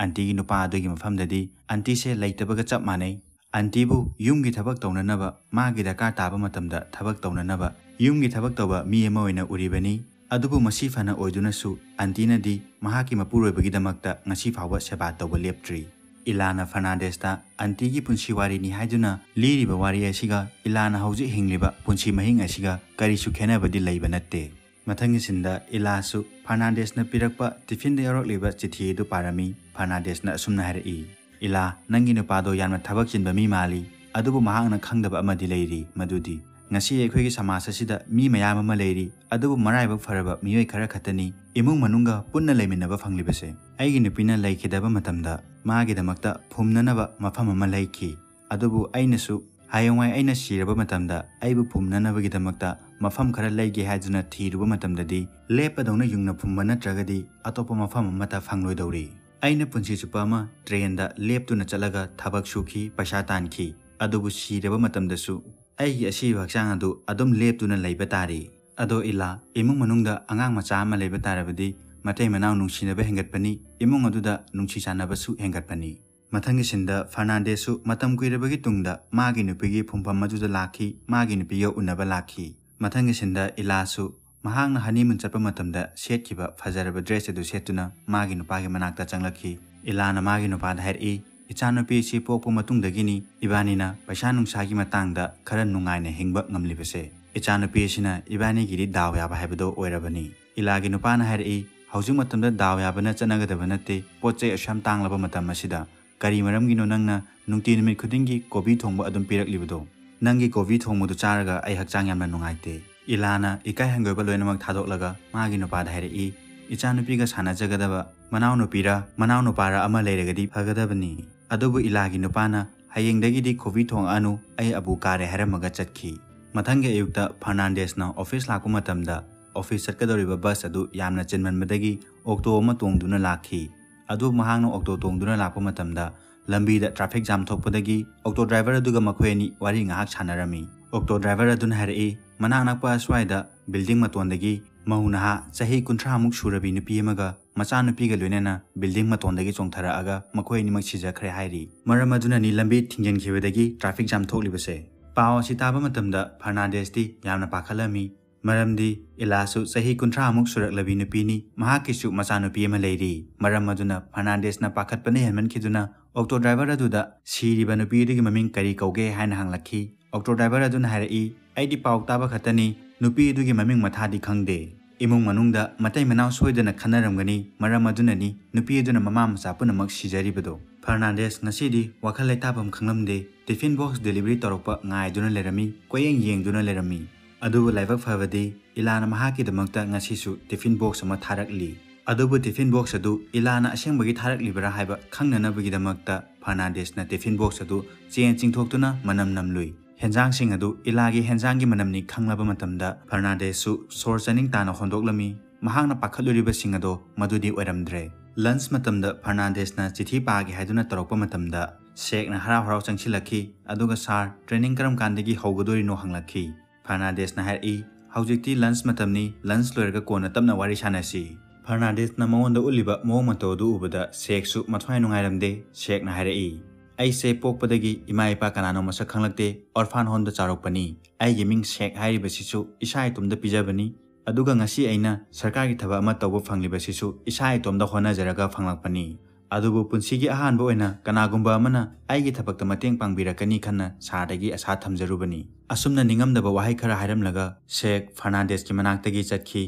ꯑꯟꯇꯤꯒꯤ ꯅꯨꯄꯥ ꯑꯗꯨꯒꯤ ꯃꯐꯝꯗꯗꯤ ꯑꯟꯇꯤꯁꯦ ꯂꯩꯇꯕꯒ ꯆꯞ ꯃꯥꯟꯅꯩ꯫ ꯑꯟꯇꯤꯕꯨ ꯌꯨꯝꯒꯤ ꯊꯕꯛ ꯇꯧꯅꯅꯕ, ꯃꯥꯒꯤ ꯗꯔꯀꯥꯔ ꯇꯥꯕ ꯃꯇꯝꯗ ꯊꯕꯛ ꯇꯧꯅꯅꯕ ꯌꯨꯝꯒꯤ ꯊꯕꯛ ꯇꯧꯕ ꯃꯤ ꯑꯃ ꯑꯣꯏꯅ ꯎꯔꯤꯕꯅꯤ꯫ ꯑꯗꯨꯕꯨ ꯃꯁꯤ ꯐꯅ ꯑꯣꯏꯗꯨꯅꯁꯨ, ꯑꯟꯇꯤꯅꯗꯤ ꯃꯍꯥꯛꯀꯤ ꯃꯄꯨꯔꯣꯏꯕꯒꯤꯗꯃꯛꯇ ꯉꯁꯤ ꯐꯥꯎꯕ ꯁꯦꯕꯥ ꯇꯧꯕ ꯂꯦꯞꯇ꯭ꯔꯤ꯫ ꯏꯂꯥꯅ ꯐꯔꯅꯥꯟꯗꯦꯁꯇ ꯑꯟꯇꯤꯒꯤ ꯄꯨꯟꯁꯤ ꯋꯥꯔꯤꯅꯤ ꯍꯥꯏꯗꯨꯅ ꯂꯤꯔꯤꯕ ꯋꯥꯔꯤ ꯑꯁꯤꯒ ꯏꯂꯥꯅ ꯍꯧꯖꯤꯛ ꯍꯤꯡꯂꯤꯕ ꯄꯨꯟꯁꯤ ꯃꯍꯤꯡ ꯑꯁꯤꯒ ꯀꯔꯤꯁꯨ ꯈꯦꯠꯅꯕꯗꯤ ꯂꯩꯕ ꯅꯠꯇꯦ꯫ ꯃꯊꯪꯒꯤ ꯁꯤꯟꯗ ꯏꯂꯥꯁꯨ ꯐꯔꯅꯥꯟꯗꯦꯁꯅ ꯄꯤꯔꯛꯄ ꯇꯤꯐꯤꯟꯗ ꯌꯥꯎꯔꯛꯂꯤꯕ ꯆꯤꯊꯤ ꯑꯗꯨ ꯄꯥꯔꯝꯃꯤ꯫ ꯐꯔꯅꯥꯟꯗꯦꯁꯅ ꯑꯁꯨꯝꯅ ꯍꯥꯏꯔꯛꯏ, "ꯏꯂꯥ, ꯅꯪꯒꯤ ꯅꯨꯄꯥꯗꯣ ꯌꯥꯝꯅ ꯊꯕꯛ ꯆꯤꯟꯕ ꯃꯤ ꯃꯥꯜꯂꯤ, ꯑꯗꯨꯕꯨ ꯃꯍꯥꯛꯅ ꯈꯪꯗꯕ ꯑꯃꯗꯤ ꯂꯩꯔꯤ, ꯃꯗꯨꯗꯤ ꯉꯁꯤ ꯑꯩꯈꯣꯏꯒꯤ ꯁꯃꯥꯖ ꯑꯁꯤꯗ ꯃꯤ ꯃꯌꯥꯝ ꯑꯃ ꯂꯩꯔꯤ, ꯑꯗꯨꯕꯨ ꯃꯔꯥꯏꯕꯛ ꯐꯔꯕ ꯃꯤꯑꯣꯏ ꯈꯔ ꯈꯛꯇꯅꯤ ꯏꯃꯨꯡ ꯃꯅꯨꯡꯒ ꯄꯨꯟꯅ ꯂꯩꯃꯤꯟꯅꯕ ꯐꯪꯂꯤꯕꯁꯦ꯫ ꯑꯩꯒꯤ ꯅꯨꯄꯤꯅ ꯂꯩꯈꯤꯗꯕ ꯃꯇꯝꯗ ꯃꯥꯒꯤꯗꯃꯛꯇ ꯐꯨꯝꯅꯅꯕ ꯃꯐꯝ ꯑꯃ ꯂꯩꯈꯤ꯫ ꯑꯗꯨꯕꯨ ꯑꯩꯅꯁꯨ ꯍꯌꯦꯡꯋꯥꯏ ꯑꯩꯅ ꯁꯤꯔꯕ ꯃꯇꯝꯗ ꯑꯩꯕꯨ ꯐꯨꯝꯅꯅꯕꯒꯤꯗꯃꯛꯇ ꯃꯐꯝ ꯈꯔ ꯂꯩꯒꯦ ꯍꯥꯏꯗꯨꯅ ꯊꯤꯔꯨꯕ ꯃꯇꯝꯗꯗꯤ ꯂꯦꯞꯄꯗꯧꯅ ꯌꯨꯡꯅ ꯐꯨꯝꯕ ꯅꯠꯇ꯭ꯔꯒꯗꯤ ꯑꯇꯣꯞꯄ ꯃꯐꯝ ꯑꯃꯠꯇ ꯐꯪꯂꯣꯏꯗꯧꯔꯤ꯫ ꯑꯩꯅ ꯄꯨꯟꯁꯤ ꯆꯨꯞꯄ ꯑꯃ ꯇ꯭ꯔꯦꯟꯗ ꯂꯦꯞꯇꯨꯅ ꯆꯠꯂꯒ ꯊꯕꯛ ꯁꯨꯈꯤ, ꯄꯩꯁꯥ ꯇꯥꯟꯈꯤ꯫ ꯑꯗꯨꯕꯨ ꯁꯤꯔꯕ ꯃꯇꯝꯗꯁꯨ ꯑꯩꯒꯤ ꯑꯁꯤꯕ ꯍꯛꯆꯥꯡ ꯑꯗꯨ ꯑꯗꯨꯝ ꯂꯦꯞꯇꯨꯅ ꯂꯩꯕ ꯇꯥꯔꯤ꯫ ꯑꯗꯣ ꯏꯂꯥ, ꯏꯃꯨꯡ ꯃꯅꯨꯡꯗ ꯑꯉꯥꯡ ꯃꯆꯥ ꯑꯃ ꯂꯩꯕ ꯇꯥꯔꯕꯗꯤ ꯃꯇꯩ ꯃꯅꯥꯎ ꯅꯨꯡꯁꯤꯅꯕ ꯍꯦꯟꯒꯠꯄꯅꯤ, ꯏꯃꯨꯡ ꯑꯗꯨꯗ ꯅꯨꯡꯁꯤ ꯆꯥꯟꯅꯕꯁꯨ ꯍꯦꯟꯒꯠꯄꯅꯤ"꯫ ꯃꯊꯪꯒꯤ ꯁꯤꯟꯗ ꯐꯔꯅꯥꯟꯗꯦꯁꯁꯨ ꯃꯇꯝ ꯀꯨꯏꯔꯕꯒꯤ ꯇꯨꯡꯗ ꯃꯥꯒꯤ ꯅꯨꯄꯤꯒꯤ ꯐꯨꯝꯐꯝ ꯑꯗꯨꯗ ꯂꯥꯛꯈꯤ, ꯃꯥꯒꯤ ꯅꯨꯄꯤꯒ ꯎꯅꯕ ꯂꯥꯛꯈꯤ꯫ ꯃꯊꯪꯒꯤ ꯁꯤꯟꯗ ꯏꯂꯥꯁꯨ ꯃꯍꯥꯛꯅ ꯍꯅꯤꯃꯨꯟ ꯆꯠꯄ ꯃꯇꯝꯗ ꯁꯦꯠꯈꯤꯕ ꯐꯖꯔꯕ ꯗ꯭ꯔꯦꯁ ꯑꯗꯨ ꯁꯦꯠꯇꯨꯅ ꯃꯥꯒꯤ ꯅꯨꯄꯥꯒꯤ ꯃꯅꯥꯛꯇ ꯆꯪꯂꯛꯈꯤ꯫ ꯏꯂꯥꯅ ꯃꯥꯒꯤ ꯅꯨꯄꯥꯗ ꯍꯥꯏꯔꯛꯏ, "ꯏꯆꯥꯅꯨꯄꯤ ꯑꯁꯤ ꯄꯣꯛꯄ ꯃꯇꯨꯡꯗꯒꯤꯅꯤ ꯏꯕꯥꯅꯤꯅ ꯄꯩꯁꯥ ꯅꯨꯡꯁꯥꯒꯤ ꯃꯇꯥꯡꯗ ꯈꯔ ꯅꯨꯡꯉꯥꯏꯅ ꯍꯤꯡꯕ ꯉꯝꯂꯤꯕꯁꯦ꯫ ꯏꯆꯥꯅꯨꯄꯤ ꯑꯁꯤꯅ ꯏꯕꯥꯅꯤꯒꯤꯗꯤ ꯗꯥꯎ ꯌꯥꯕ ꯍꯥꯏꯕꯗꯣ ꯑꯣꯏꯔꯕꯅꯤ"꯫ ꯏꯂꯥꯒꯤ ꯅꯨꯄꯥꯅ ꯍꯥꯏꯔꯛꯏ, "ꯍꯧꯖꯤꯛ ꯃꯇꯝꯗ ꯗꯥꯎ ꯌꯥꯕꯅ ꯆꯠꯅꯒꯗꯕ ꯅꯠꯇꯦ꯫ ꯄꯣꯠ ꯆꯩ ꯑꯁꯨꯛ ꯌꯥꯝ ꯇꯥꯡꯂꯕ ꯃꯇꯝ ꯑꯁꯤꯗ ꯀꯔꯤ ꯃꯔꯝꯒꯤꯅꯣ ꯅꯪꯅ ꯅꯨꯡꯇꯤ ꯅꯨꯃꯤꯠ ꯈꯨꯗꯤꯡꯒꯤ ꯀꯣꯕꯤ ꯊꯣꯡꯕ ꯑꯗꯨꯝ ꯄꯤꯔꯛꯂꯤꯕꯗꯣ? ꯅꯪꯒꯤ ꯀꯣꯕꯤ ꯊꯣꯡꯕꯗꯨ ꯆꯥꯔꯒ ꯑꯩ ꯍꯛꯆꯥꯡ ꯌꯥꯝꯅ ꯅꯨꯡꯉꯥꯏꯇꯦ"꯫ ꯏꯂꯥꯅ ꯏꯀꯥꯏ ꯍꯪꯒꯣꯏꯕ ꯂꯣꯏꯅꯃꯛ ꯊꯥꯗꯣꯛꯂꯒ ꯃꯥꯒꯤ ꯅꯨꯄꯥꯗ ꯍꯥꯏꯔꯛꯏ, "ꯏꯆꯥꯅꯨꯄꯤꯒ ꯁꯥꯟꯅꯖꯒꯗꯕ ꯃꯅꯥꯎꯅꯨꯄꯤꯔ ꯃꯅꯥꯎꯅꯨꯄꯥꯔ ꯑꯃ ꯂꯩꯔꯒꯗꯤ ꯐꯒꯗꯕꯅꯤ"꯫ ꯑꯗꯨꯕꯨ ꯏꯂꯥꯒꯤ ꯅꯨꯄꯥꯅ, "ꯍꯌꯦꯡꯗꯒꯤꯗꯤ ꯈꯣꯕꯤ ꯊꯣꯡꯉꯛꯑꯅꯨ, ꯑꯩ ꯑꯕꯨ ꯀꯥꯔꯦ" ꯍꯥꯏꯔꯝꯃꯒ ꯆꯠꯈꯤ꯫ ꯃꯊꯪꯒꯤ ꯑꯌꯨꯛꯇ ꯐꯔꯅꯥꯟꯗꯦꯁꯅ ꯑꯣꯐꯤꯁ ꯂꯥꯛꯄ ꯃꯇꯝꯗ, ꯑꯣꯐꯤꯁ ꯆꯠꯀꯗꯧꯔꯤꯕ ꯕꯁ ꯑꯗꯨ ꯌꯥꯝꯅ ꯆꯤꯟꯃꯟꯕꯗꯒꯤ ꯑꯣꯛꯇꯣ ꯑꯃ ꯇꯣꯡꯗꯨꯅ ꯂꯥꯛꯈꯤ꯫ ꯑꯗꯨ ꯃꯍꯥꯛꯅ ꯑꯣꯛꯇꯣ ꯇꯣꯡꯗꯨꯅ ꯂꯥꯛꯄ ꯃꯇꯝꯗ, ꯂꯝꯕꯤꯗ ꯇ꯭ꯔꯥꯐꯤꯛ ꯖꯥꯝ ꯊꯣꯛꯄꯗꯒꯤ ꯑꯣꯛꯇꯣ ꯗ꯭ꯔꯥꯏꯚꯔ ꯑꯗꯨꯒ ꯃꯈꯣꯏ ꯑꯅꯤ ꯋꯥꯔꯤ ꯉꯥꯏꯍꯥꯛ ꯁꯥꯟꯅꯔꯝꯃꯤ꯫ ꯑꯣꯛꯇꯣ ꯗ꯭ꯔꯥꯏꯚꯔ ꯑꯗꯨꯅ ꯍꯥꯏꯔꯛꯏ, ꯃꯅꯥꯛ ꯅꯛꯄ ꯑꯁ꯭ꯋꯥꯏꯗ ꯕꯤꯜꯗꯤꯡ ꯃꯇꯣꯟꯗꯒꯤ ꯃꯧ ꯅꯍꯥ ꯆꯍꯤ ꯀꯨꯟꯊ꯭ꯔꯥꯃꯨꯛ ꯁꯨꯔꯕꯤ ꯅꯨꯄꯤ ꯑꯃꯒ ꯃꯆꯥꯅꯨꯄꯤꯒ ꯂꯣꯏꯅꯅ ꯕꯤꯜꯗꯤꯡ ꯃꯇꯣꯟꯗꯒꯤ ꯆꯣꯡꯊꯔꯛꯑꯒ ꯃꯈꯣꯏ ꯑꯅꯤꯃꯛ ꯁꯤꯖꯈ꯭ꯔꯦ ꯍꯥꯏꯔꯤ꯫ ꯃꯔꯝ ꯑꯗꯨꯅꯅꯤ ꯂꯝꯕꯤ ꯊꯤꯡꯖꯤꯟꯈꯤꯕꯗꯒꯤ ꯇ꯭ꯔꯥꯐꯤꯛ ꯖꯥꯝ ꯊꯣꯛꯂꯤꯕꯁꯦ꯫ ꯄꯥꯎ ꯑꯁꯤ ꯇꯥꯕ ꯃꯇꯝꯗ ꯐꯔꯅꯥꯟꯗꯦꯁꯇꯤ ꯌꯥꯝꯅ ꯄꯥꯈꯠꯂꯝꯃꯤ꯫ ꯃꯔꯝꯗꯤ ꯏꯂꯥꯁꯨ ꯆꯍꯤ ꯀꯨꯟꯊ꯭ꯔꯥꯃꯨꯛ ꯁꯨꯔꯛꯂꯕꯤ ꯅꯨꯄꯤꯅꯤ, ꯃꯍꯥꯛꯀꯤꯁꯨ ꯃꯆꯥꯅꯨꯄꯤ ꯑꯃ ꯂꯩꯔꯤ꯫ ꯃꯔꯝ ꯑꯗꯨꯅ ꯐꯔꯅꯥꯟꯗꯦꯁꯅ ꯄꯥꯈꯠꯄꯅ ꯍꯦꯟꯃꯟꯈꯤꯗꯨꯅ ꯑꯣꯛꯇꯣ ꯗ꯭ꯔꯥꯏꯚꯔ ꯑꯗꯨꯗ ꯁꯤꯔꯤꯕ ꯅꯨꯄꯤ ꯑꯗꯨꯒꯤ ꯃꯃꯤꯡ ꯀꯔꯤ ꯀꯧꯒꯦ ꯍꯥꯏꯅ ꯍꯪꯂꯛꯈꯤ꯫ ꯑꯣꯛꯇꯣ ꯗ꯭ꯔꯥꯏꯚꯔ ꯑꯗꯨꯅ ꯍꯥꯏꯔꯛꯏ, "ꯑꯩꯗꯤ ꯄꯥꯎ ꯇꯥꯕ ꯈꯛꯇꯅꯤ, ꯅꯨꯄꯤ ꯑꯗꯨꯒꯤ ꯃꯃꯤꯡ ꯃꯊꯥꯗꯤ ꯈꯪꯗꯦ꯫ ꯏꯃꯨꯡ ꯃꯅꯨꯡꯗ ꯃꯇꯩ ꯃꯅꯥꯎ ꯁꯣꯏꯗꯅ ꯈꯟꯅꯔꯝꯒꯅꯤ, ꯃꯔꯝ ꯑꯗꯨꯅꯅꯤ ꯅꯨꯄꯤ ꯑꯗꯨꯅ ꯃꯃꯥ ꯃꯆꯥ ꯄꯨꯝꯅꯃꯛ ꯁꯤꯖꯔꯤꯕꯗꯣ"꯫ ꯐꯔꯅꯥꯟꯗꯦꯁ ꯉꯁꯤꯗꯤ ꯋꯥꯈꯜ ꯂꯩꯇꯥꯐꯝ ꯈꯪꯂꯝꯗꯦ꯫ ꯇꯤꯐꯤꯟ ꯕꯣꯛꯁ ꯗꯦꯂꯤꯚꯔꯤ ꯇꯧꯔꯛꯄ ꯉꯥꯏꯗꯨꯅ ꯂꯩꯔꯝꯃꯤ, ꯀꯣꯏꯌꯦꯡ ꯌꯦꯡꯗꯨꯅ ꯂꯩꯔꯝꯃꯤ꯫ ꯑꯗꯨꯕꯨ ꯂꯥꯏꯕꯛ ꯐꯕꯗꯤ ꯏꯂꯥꯅ ꯃꯍꯥꯛꯀꯤꯗꯃꯛꯇ ꯉꯁꯤꯁꯨ ꯇꯤꯐꯤꯟ ꯕꯣꯛꯁ ꯑꯃ ꯊꯥꯔꯛꯂꯤ꯫ ꯑꯗꯨꯕꯨ ꯇꯤꯐꯤꯟ ꯕꯣꯛꯁ ꯑꯗꯨ ꯏꯂꯥꯅ ꯑꯁꯦꯡꯕꯒꯤ ꯊꯥꯔꯛꯂꯤꯕꯔꯥ ꯍꯥꯏꯕ ꯈꯪꯅꯅꯕꯒꯤꯗꯃꯛꯇ ꯐꯔꯅꯥꯟꯗꯦꯁꯅ ꯇꯤꯐꯤꯟ ꯕꯣꯛꯁ ꯑꯗꯨ ꯆꯦ ꯆꯤꯡꯊꯣꯛꯇꯨꯅ ꯃꯅꯝ ꯅꯝꯂꯨꯏ꯫ ꯍꯦꯟꯖꯥꯡꯁꯤꯡ ꯑꯗꯨ ꯏꯂꯥꯒꯤ ꯍꯦꯟꯖꯥꯡꯒꯤ ꯃꯅꯝꯅꯤ ꯈꯪꯂꯕ ꯃꯇꯝꯗ ꯐꯔꯅꯥꯟꯗꯦꯁꯁꯨ ꯁꯣꯔ ꯆꯥꯅꯤꯡ ꯇꯥꯅ ꯍꯣꯟꯗꯣꯛꯂꯝꯃꯤ꯫ ꯃꯍꯥꯛꯅ ꯄꯥꯈꯠꯂꯨꯔꯤꯕꯁꯤꯡ ꯑꯗꯣ ꯃꯗꯨꯗꯤ ꯑꯣꯏꯔꯝꯗ꯭ꯔꯦ꯫ ꯂꯟꯆ ꯃꯇꯝꯗ ꯐꯔꯅꯥꯟꯗꯦꯁꯅ ꯆꯤꯊꯤ ꯄꯥꯒꯦ ꯍꯥꯏꯗꯨꯅ ꯇꯧꯔꯛꯄ ꯃꯇꯝꯗ ꯁꯦꯛꯅ ꯍꯔꯥꯎ ꯍꯔꯥꯎ ꯆꯪꯁꯤꯜꯂꯛꯈꯤ, ꯑꯗꯨꯒ "ꯁꯥꯔ, ꯇ꯭ꯔꯦꯅꯤꯡ ꯀꯔꯝ ꯀꯥꯟꯗꯒꯤ ꯍꯧꯒꯗꯣꯔꯤꯅꯣ?" ꯍꯪꯂꯛꯈꯤ꯫ ꯐꯔꯅꯥꯟꯗꯦꯁꯅ ꯍꯥꯏꯔꯛꯏ, "ꯍꯧꯖꯤꯛꯇꯤ ꯂꯟꯆ ꯃꯇꯝꯅꯤ, ꯂꯟꯆ ꯂꯣꯏꯔꯒ ꯀꯣꯟꯅ ꯇꯞꯅ ꯋꯥꯔꯤ ꯁꯥꯟꯅꯁꯤ"꯫ ꯐꯔꯅꯥꯟꯗꯦꯁꯅ ꯃꯉꯣꯟꯗ ꯎꯠꯂꯤꯕ ꯃꯑꯣꯡ ꯃꯇꯧ ꯑꯗꯨ ꯎꯕꯗ ꯁꯦꯛꯁꯨ ꯃꯊ꯭ꯋꯥꯏ ꯅꯨꯡꯉꯥꯏꯔꯝꯗꯦ꯫ ꯁꯦꯛꯅ ꯍꯥꯏꯔꯛꯏ, "ꯑꯩꯁꯦ ꯄꯣꯛꯄꯗꯒꯤ ꯏꯃꯥ ꯏꯄꯥ ꯀꯅꯥꯅꯣ ꯃꯁꯛ ꯈꯪꯂꯛꯇꯦ, ꯑꯣꯔꯐꯥꯟ ꯍꯣꯝꯗ ꯆꯥꯎꯔꯛꯄꯅꯤ꯫ ꯑꯩꯒꯤ ꯃꯤꯡ ꯁꯦꯛ ꯍꯥꯏꯔꯤꯕꯁꯤꯁꯨ ꯏꯁꯥ ꯏꯇꯣꯝꯇ ꯄꯤꯖꯕꯅꯤ, ꯑꯗꯨꯒ ꯉꯁꯤ ꯑꯩꯅ ꯁꯔꯀꯥꯔꯒꯤ ꯊꯕꯛ ꯑꯃ ꯇꯧꯕ ꯐꯪꯂꯤꯕꯁꯤꯁꯨ ꯏꯁꯥ ꯏꯇꯣꯝꯇ ꯍꯣꯠꯅꯖꯔꯒ ꯐꯪꯂꯛꯄꯅꯤ꯫ ꯑꯗꯨꯕꯨ ꯄꯨꯟꯁꯤꯒꯤ ꯑꯍꯥꯟꯕ ꯑꯣꯏꯅ ꯀꯅꯥꯒꯨꯝꯕ ꯑꯃꯅ ꯑꯩꯒꯤ ꯊꯕꯛꯇ ꯃꯇꯦꯡ ꯄꯥꯡꯕꯤꯔꯛꯀꯅꯤ ꯈꯟꯅ ꯁꯥꯔꯗꯒꯤ ꯑꯁꯥ ꯊꯝꯖꯔꯨꯕꯅꯤ"꯫ ꯑꯁꯨꯝꯅ ꯅꯤꯡꯉꯝꯗꯕ ꯋꯥꯍꯩ ꯈꯔ ꯍꯥꯏꯔꯝꯂꯒ ꯁꯦꯛ ꯐꯔꯅꯥꯟꯗꯦꯁꯀꯤ ꯃꯅꯥꯛꯇꯒꯤ ꯆꯠꯈꯤ꯫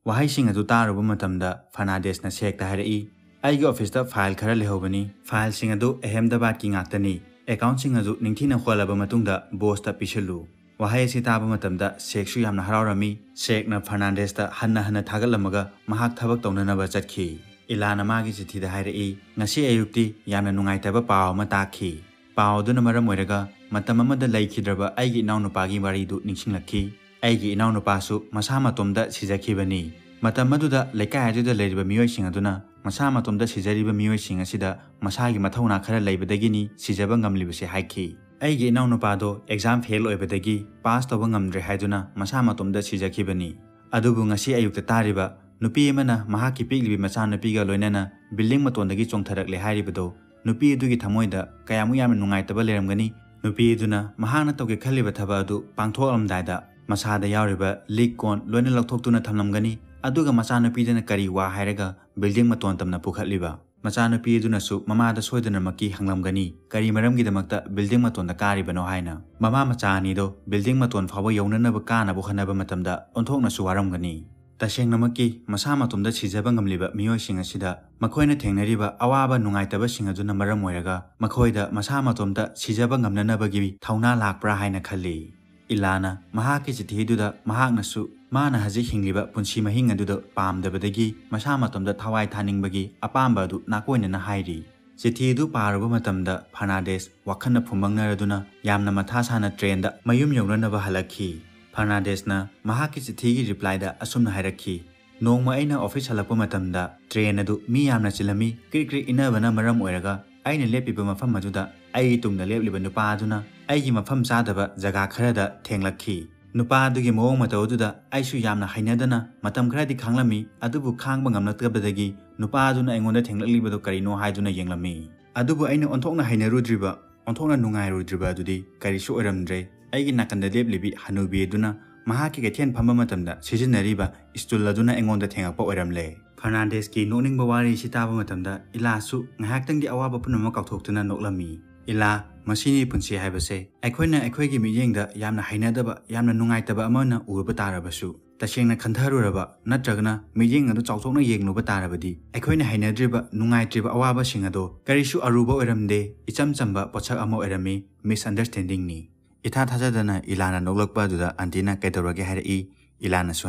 ꯋꯥꯍꯩꯁꯤꯡ ꯑꯗꯨ ꯇꯥꯔꯨꯕ ꯃꯇꯝꯗ ꯐꯔꯅꯥꯟꯗꯦꯁꯅ ꯁꯦꯛꯇ ꯍꯥꯏꯔꯛꯏ, "ꯑꯩꯒꯤ ꯑꯣꯐꯤꯁꯇ ꯐꯥꯏꯜ ꯈꯔ ꯂꯩꯍꯧꯕꯅꯤ꯫ ꯐꯥꯏꯜꯁꯤꯡ ꯑꯗꯨ ꯑꯍꯃꯦꯗꯕꯥꯗꯀꯤ ꯉꯥꯛꯇꯅꯤ꯫ ꯑꯦꯀꯥꯎꯟꯁꯤꯡ ꯑꯗꯨ ꯅꯤꯡꯊꯤꯅ ꯍꯣꯜꯂꯕ ꯃꯇꯨꯡꯗ ꯕꯣꯁꯇ ꯄꯤꯁꯤꯜꯂꯨ"꯫ ꯋꯥꯍꯩ ꯑꯁꯤ ꯇꯥꯕ ꯃꯇꯝꯗ ꯁꯦꯛꯁꯨ ꯌꯥꯝꯅ ꯍꯔꯥꯎꯔꯝꯃꯤ꯫ ꯁꯦꯛꯅ ꯐꯔꯅꯥꯟꯗꯦꯁꯇ ꯍꯟꯅ ꯍꯟꯅ ꯊꯥꯒꯠꯂꯝꯃꯒ ꯃꯍꯥꯛ ꯊꯕꯛ ꯇꯧꯅꯅꯕ ꯆꯠꯈꯤ꯫ ꯏꯂꯥꯅ ꯃꯥꯒꯤ ꯆꯤꯊꯤꯗ ꯍꯥꯏꯔꯛꯏ, "ꯉꯁꯤ ꯑꯌꯨꯛꯇꯤ ꯌꯥꯝꯅ ꯅꯨꯡꯉꯥꯏꯇꯕ ꯄꯥꯎ ꯑꯃ ꯇꯥꯈꯤ꯫ ꯄꯥꯎ ꯑꯗꯨꯅ ꯃꯔꯝ ꯑꯣꯏꯔꯒ ꯃꯇꯝ ꯑꯃꯗ ꯂꯩꯈꯤꯗ꯭ꯔꯕ ꯑꯩꯒꯤ ꯏꯅꯥꯎꯅꯨꯄꯥꯒꯤ ꯋꯥꯔꯤꯗꯨ ꯅꯤꯡꯁꯤꯡꯂꯛꯈꯤ꯫ ꯑꯩꯒꯤ ꯏꯅꯥꯎꯅꯨꯄꯥꯁꯨ ꯃꯁꯥ ꯃꯇꯣꯝꯇ ꯁꯤꯖꯈꯤꯕꯅꯤ꯫ ꯃꯇꯝ ꯑꯗꯨꯗ ꯂꯩꯀꯥꯏ ꯑꯗꯨꯗ ꯂꯩꯔꯤꯕ ꯃꯤꯑꯣꯏꯁꯤꯡ ꯑꯗꯨꯅ ꯃꯁꯥ ꯃꯇꯣꯝꯇ ꯁꯤꯖꯔꯤꯕ ꯃꯤꯑꯣꯏꯁꯤꯡ ꯑꯁꯤꯗ ꯃꯁꯥꯒꯤ ꯃꯊꯧꯅꯥ ꯈꯔ ꯂꯩꯕꯗꯒꯤꯅꯤ ꯁꯤꯖꯕ ꯉꯝꯂꯤꯕꯁꯦ" ꯍꯥꯏꯈꯤ꯫ "ꯑꯩꯒꯤ ꯏꯅꯥꯎꯅꯨꯄꯥꯗꯣ ꯑꯦꯛꯖꯥꯝ ꯐꯦꯜ ꯑꯣꯏꯕꯗꯒꯤ ꯄꯥꯁ ꯇꯧꯕ ꯉꯝꯗ꯭ꯔꯦ ꯍꯥꯏꯗꯨꯅ ꯃꯁꯥ ꯃꯇꯣꯝꯇ ꯁꯤꯖꯈꯤꯕꯅꯤ꯫ ꯑꯗꯨꯕꯨ ꯉꯁꯤ ꯑꯌꯨꯛꯇ ꯇꯥꯔꯤꯕ ꯅꯨꯄꯤ ꯑꯃꯅ ꯃꯍꯥꯛꯀꯤ ꯄꯤꯛꯂꯤꯕꯤ ꯃꯆꯥꯅꯨꯄꯤꯒ ꯂꯣꯏꯅꯅ ꯕꯤꯜꯗꯤꯡ ꯃꯇꯣꯟꯗꯒꯤ ꯆꯣꯡꯊꯔꯛꯂꯦ ꯍꯥꯏꯔꯤꯕꯗꯣ, ꯅꯨꯄꯤ ꯑꯗꯨꯒꯤ ꯊꯃꯣꯏꯗ ꯀꯌꯥꯃꯨꯛ ꯌꯥꯝꯅ ꯅꯨꯡꯉꯥꯏꯇꯕ ꯂꯩꯔꯝꯒꯅꯤ꯫ ꯅꯨꯄꯤ ꯑꯗꯨꯅ ꯃꯍꯥꯛꯅ ꯇꯧꯒꯦ ꯈꯜꯂꯤꯕ ꯊꯕꯛ ꯑꯗꯨ ꯄꯥꯡꯊꯣꯛꯂꯝꯗꯥꯏꯗ ꯃꯁꯥꯗ ꯌꯥꯎꯔꯤꯕ ꯂꯤꯛ ꯀꯣꯟ ꯂꯣꯏꯅ ꯂꯧꯊꯣꯛꯇꯨꯅ ꯊꯝꯂꯝꯒꯅꯤ꯫ ꯑꯗꯨꯒ ꯃꯆꯥꯅꯨꯄꯤꯗꯨꯅ ꯀꯔꯤ ꯋꯥ ꯍꯥꯏꯔꯒ ꯕꯤꯜꯗꯤꯡ ꯃꯇꯣꯟ ꯇꯝꯅ ꯄꯨꯈꯠꯂꯤꯕ?" ꯃꯆꯥꯅꯨꯄꯤ ꯑꯗꯨꯅꯁꯨ ꯃꯃꯥꯗ ꯁꯣꯏꯗꯅꯃꯛꯀꯤ ꯍꯪꯂꯝꯒꯅꯤ, ꯀꯔꯤ ꯃꯔꯝꯒꯤꯗꯃꯛꯇ ꯕꯤꯜꯗꯤꯡ ꯃꯇꯣꯟꯗ ꯀꯥꯔꯤꯕꯅꯣ ꯍꯥꯏꯅ꯫ ꯃꯃꯥ ꯃꯆꯥ ꯑꯅꯤꯗꯣ ꯕꯤꯜꯗꯤꯡ ꯃꯇꯣꯟ ꯐꯥꯎꯕ ꯌꯧꯅꯅꯕ ꯀꯥꯅꯕ ꯍꯣꯠꯅꯕ ꯃꯇꯝꯗ ꯑꯣꯟꯊꯣꯛꯅꯁꯨ ꯋꯥꯔꯝꯒꯅꯤ꯫ ꯇꯁꯦꯡꯅꯃꯛꯀꯤ ꯃꯁꯥ ꯃꯇꯣꯝꯇ ꯁꯤꯖꯕ ꯉꯝꯂꯤꯕ ꯃꯤꯑꯣꯏꯁꯤꯡ ꯑꯁꯤꯗ ꯃꯈꯣꯏꯅ ꯊꯦꯡꯅꯔꯤꯕ ꯑꯋꯥꯕ ꯅꯨꯡꯉꯥꯏꯇꯕꯁꯤꯡ ꯑꯗꯨꯅ ꯃꯔꯝ ꯑꯣꯏꯔꯒ ꯃꯈꯣꯏꯗ ꯃꯁꯥ ꯃꯇꯣꯝꯇ ꯁꯤꯖꯕ ꯉꯝꯅꯅꯕꯒꯤ ꯊꯧꯅꯥ ꯂꯥꯛꯄ꯭ꯔꯥ ꯍꯥꯏꯅ ꯈꯜꯂꯤ꯫ ꯏꯂꯥꯅ ꯃꯍꯥꯛꯀꯤ ꯆꯤꯊꯤꯗꯨꯗ ꯃꯍꯥꯛꯅꯁꯨ ꯃꯥꯅ ꯍꯧꯖꯤꯛ ꯍꯤꯡꯂꯤꯕ ꯄꯨꯟꯁꯤ ꯃꯍꯤꯡ ꯑꯗꯨꯗ ꯄꯥꯝꯗꯕꯗꯒꯤ ꯃꯁꯥ ꯃꯇꯣꯝꯇ ꯊꯋꯥꯏ ꯊꯥꯅꯤꯡꯕꯒꯤ ꯑꯄꯥꯝꯕ ꯑꯗꯨ ꯅꯥꯀꯣꯏꯅꯅ ꯍꯥꯏꯔꯤ꯫ ꯆꯤꯊꯤ ꯑꯗꯨ ꯄꯥꯔꯨꯕ ꯃꯇꯝꯗ ꯐꯔꯅꯥꯟꯗꯦꯁ ꯋꯥꯈꯜꯅ ꯐꯨꯝꯕꯪꯅꯔꯗꯨꯅ ꯌꯥꯝꯅ ꯃꯊꯥ ꯁꯥꯅ ꯇ꯭ꯔꯦꯟꯗ ꯃꯌꯨꯝ ꯌꯧꯅꯅꯕ ꯍꯜꯂꯛꯈꯤ꯫ ꯐꯔꯅꯥꯟꯗꯦꯁꯅ ꯃꯍꯥꯛꯀꯤ ꯆꯤꯊꯤꯒꯤ ꯔꯤꯄ꯭ꯂꯥꯏꯗ ꯑꯁꯨꯝꯅ ꯍꯥꯏꯔꯛꯈꯤ, "ꯅꯣꯡꯃ ꯑꯩꯅ ꯑꯣꯐꯤꯁ ꯍꯜꯂꯛꯄ ꯃꯇꯝꯗ ꯇ꯭ꯔꯦꯟ ꯑꯗꯨ ꯃꯤ ꯌꯥꯝꯅ ꯆꯤꯜꯂꯝꯃꯤ꯫ ꯀ꯭ꯔꯤꯛ ꯀ꯭ꯔꯤꯛ ꯏꯟꯅꯕꯅ ꯃꯔꯝ ꯑꯣꯏꯔꯒ ꯑꯩꯅ ꯂꯦꯞꯄꯤꯕ ꯃꯐꯝ ꯑꯗꯨꯗ ꯑꯩꯒꯤ ꯇꯨꯡꯗ ꯂꯦꯞꯂꯤꯕ ꯅꯨꯄꯥ ꯑꯗꯨꯅ ꯑꯩꯒꯤ ꯃꯐꯝ ꯆꯥꯗꯕ ꯖꯒꯥ ꯈꯔꯗ ꯊꯦꯡꯂꯛꯈꯤ꯫ ꯅꯨꯄꯥ ꯑꯗꯨꯒꯤ ꯃꯑꯣꯡ ꯃꯇꯧ ꯑꯗꯨꯗ ꯑꯩꯁꯨ ꯌꯥꯝꯅ ꯍꯩꯅꯗꯅ ꯃꯇꯝ ꯈꯔꯗꯤ ꯈꯥꯡꯂꯝꯃꯤ, ꯑꯗꯨꯕꯨ ꯈꯥꯡꯕ ꯉꯝꯂꯛꯇꯕꯗꯒꯤ ꯅꯨꯄꯥ ꯑꯗꯨꯅ ꯑꯩꯉꯣꯟꯗ ꯊꯦꯡꯂꯛꯂꯤꯕꯗꯣ ꯀꯔꯤꯅꯣ ꯍꯥꯏꯗꯨꯅ ꯌꯦꯡꯂꯝꯃꯤ꯫ ꯑꯗꯨꯕꯨ ꯑꯩꯅ ꯑꯣꯟꯊꯣꯛꯅ ꯍꯩꯅꯔꯨꯗ꯭ꯔꯤꯕ, ꯑꯣꯟꯊꯣꯛꯅ ꯅꯨꯡꯉꯥꯏꯔꯨꯗ꯭ꯔꯤꯕ ꯑꯗꯨꯗꯤ ꯀꯔꯤꯁꯨ ꯑꯣꯏꯔꯝꯗ꯭ꯔꯦ꯫ ꯑꯩꯒꯤ ꯅꯥꯀꯟꯗ ꯂꯦꯞꯂꯤꯕꯤ ꯍꯅꯨꯕꯤ ꯑꯗꯨꯅ ꯃꯍꯥꯛꯀꯤ ꯀꯩꯊꯦꯜ ꯐꯝꯕ ꯃꯇꯝꯗ ꯁꯤꯖꯤꯟꯅꯔꯤꯕ ꯁ꯭ꯇꯨꯜ ꯑꯗꯨꯅ ꯑꯩꯉꯣꯟꯗ ꯊꯦꯡꯉꯛꯄ ꯑꯣꯏꯔꯝꯂꯦ꯫" ꯐꯔꯅꯥꯟꯗꯦꯁꯀꯤ ꯅꯣꯛꯅꯤꯡꯕ ꯋꯥꯔꯤꯁꯤ ꯇꯥꯕ ꯃꯇꯝꯗ ꯏꯂꯥꯁꯨ ꯉꯥꯏꯍꯥꯛꯇꯪꯒꯤ ꯑꯋꯥꯕ ꯄꯨꯝꯅꯃꯛ ꯀꯥꯎꯊꯣꯛꯇꯨꯅ ꯅꯣꯛꯂꯝꯃꯤ꯫ "ꯏꯂꯥ, ꯃꯁꯤꯅꯤ ꯄꯨꯟꯁꯤ ꯍꯥꯏꯕꯁꯦ꯫ ꯑꯩꯈꯣꯏꯅ ꯑꯩꯈꯣꯏꯒꯤ ꯃꯤꯠꯌꯦꯡꯗ ꯌꯥꯝꯅ ꯍꯩꯅꯗꯕ, ꯌꯥꯝꯅ ꯅꯨꯡꯉꯥꯏꯇꯕ ꯑꯃꯅ ꯎꯔꯨꯕ ꯇꯥꯔꯕꯁꯨ, ꯇꯁꯦꯡꯅ ꯈꯟꯊꯔꯨꯔꯕ ꯅꯠꯇ꯭ꯔꯒꯅ ꯃꯤꯠꯌꯦꯡ ꯑꯗꯨ ꯆꯥꯎꯊꯣꯛꯅ ꯌꯦꯡꯂꯨꯕ ꯇꯥꯔꯕꯗꯤ, ꯑꯩꯈꯣꯏꯅ ꯍꯩꯅꯗ꯭ꯔꯤꯕ, ꯅꯨꯡꯉꯥꯏꯇ꯭ꯔꯤꯕ ꯑꯋꯥꯕꯁꯤꯡ ꯑꯗꯣ ꯀꯔꯤꯁꯨ ꯑꯔꯨꯕ ꯑꯣꯏꯔꯝꯗꯦ, ꯏꯆꯝ ꯆꯝꯕ ꯄꯣꯠꯁꯛ ꯑꯃ ꯑꯣꯏꯔꯝꯃꯤ, ꯃꯤꯁꯑꯟꯗꯔꯁ꯭ꯇꯦꯟꯗꯤꯡꯅꯤ꯫" ꯏꯊꯥ ꯊꯥꯖꯗꯅ ꯏꯂꯥꯅ ꯅꯣꯛꯂꯛꯄ ꯑꯗꯨꯗ ꯑꯟꯇꯤꯅ "ꯀꯩꯗꯧꯔꯒꯦ?" ꯍꯥꯏꯔꯛꯏ꯫ ꯏꯂꯥꯅꯁꯨ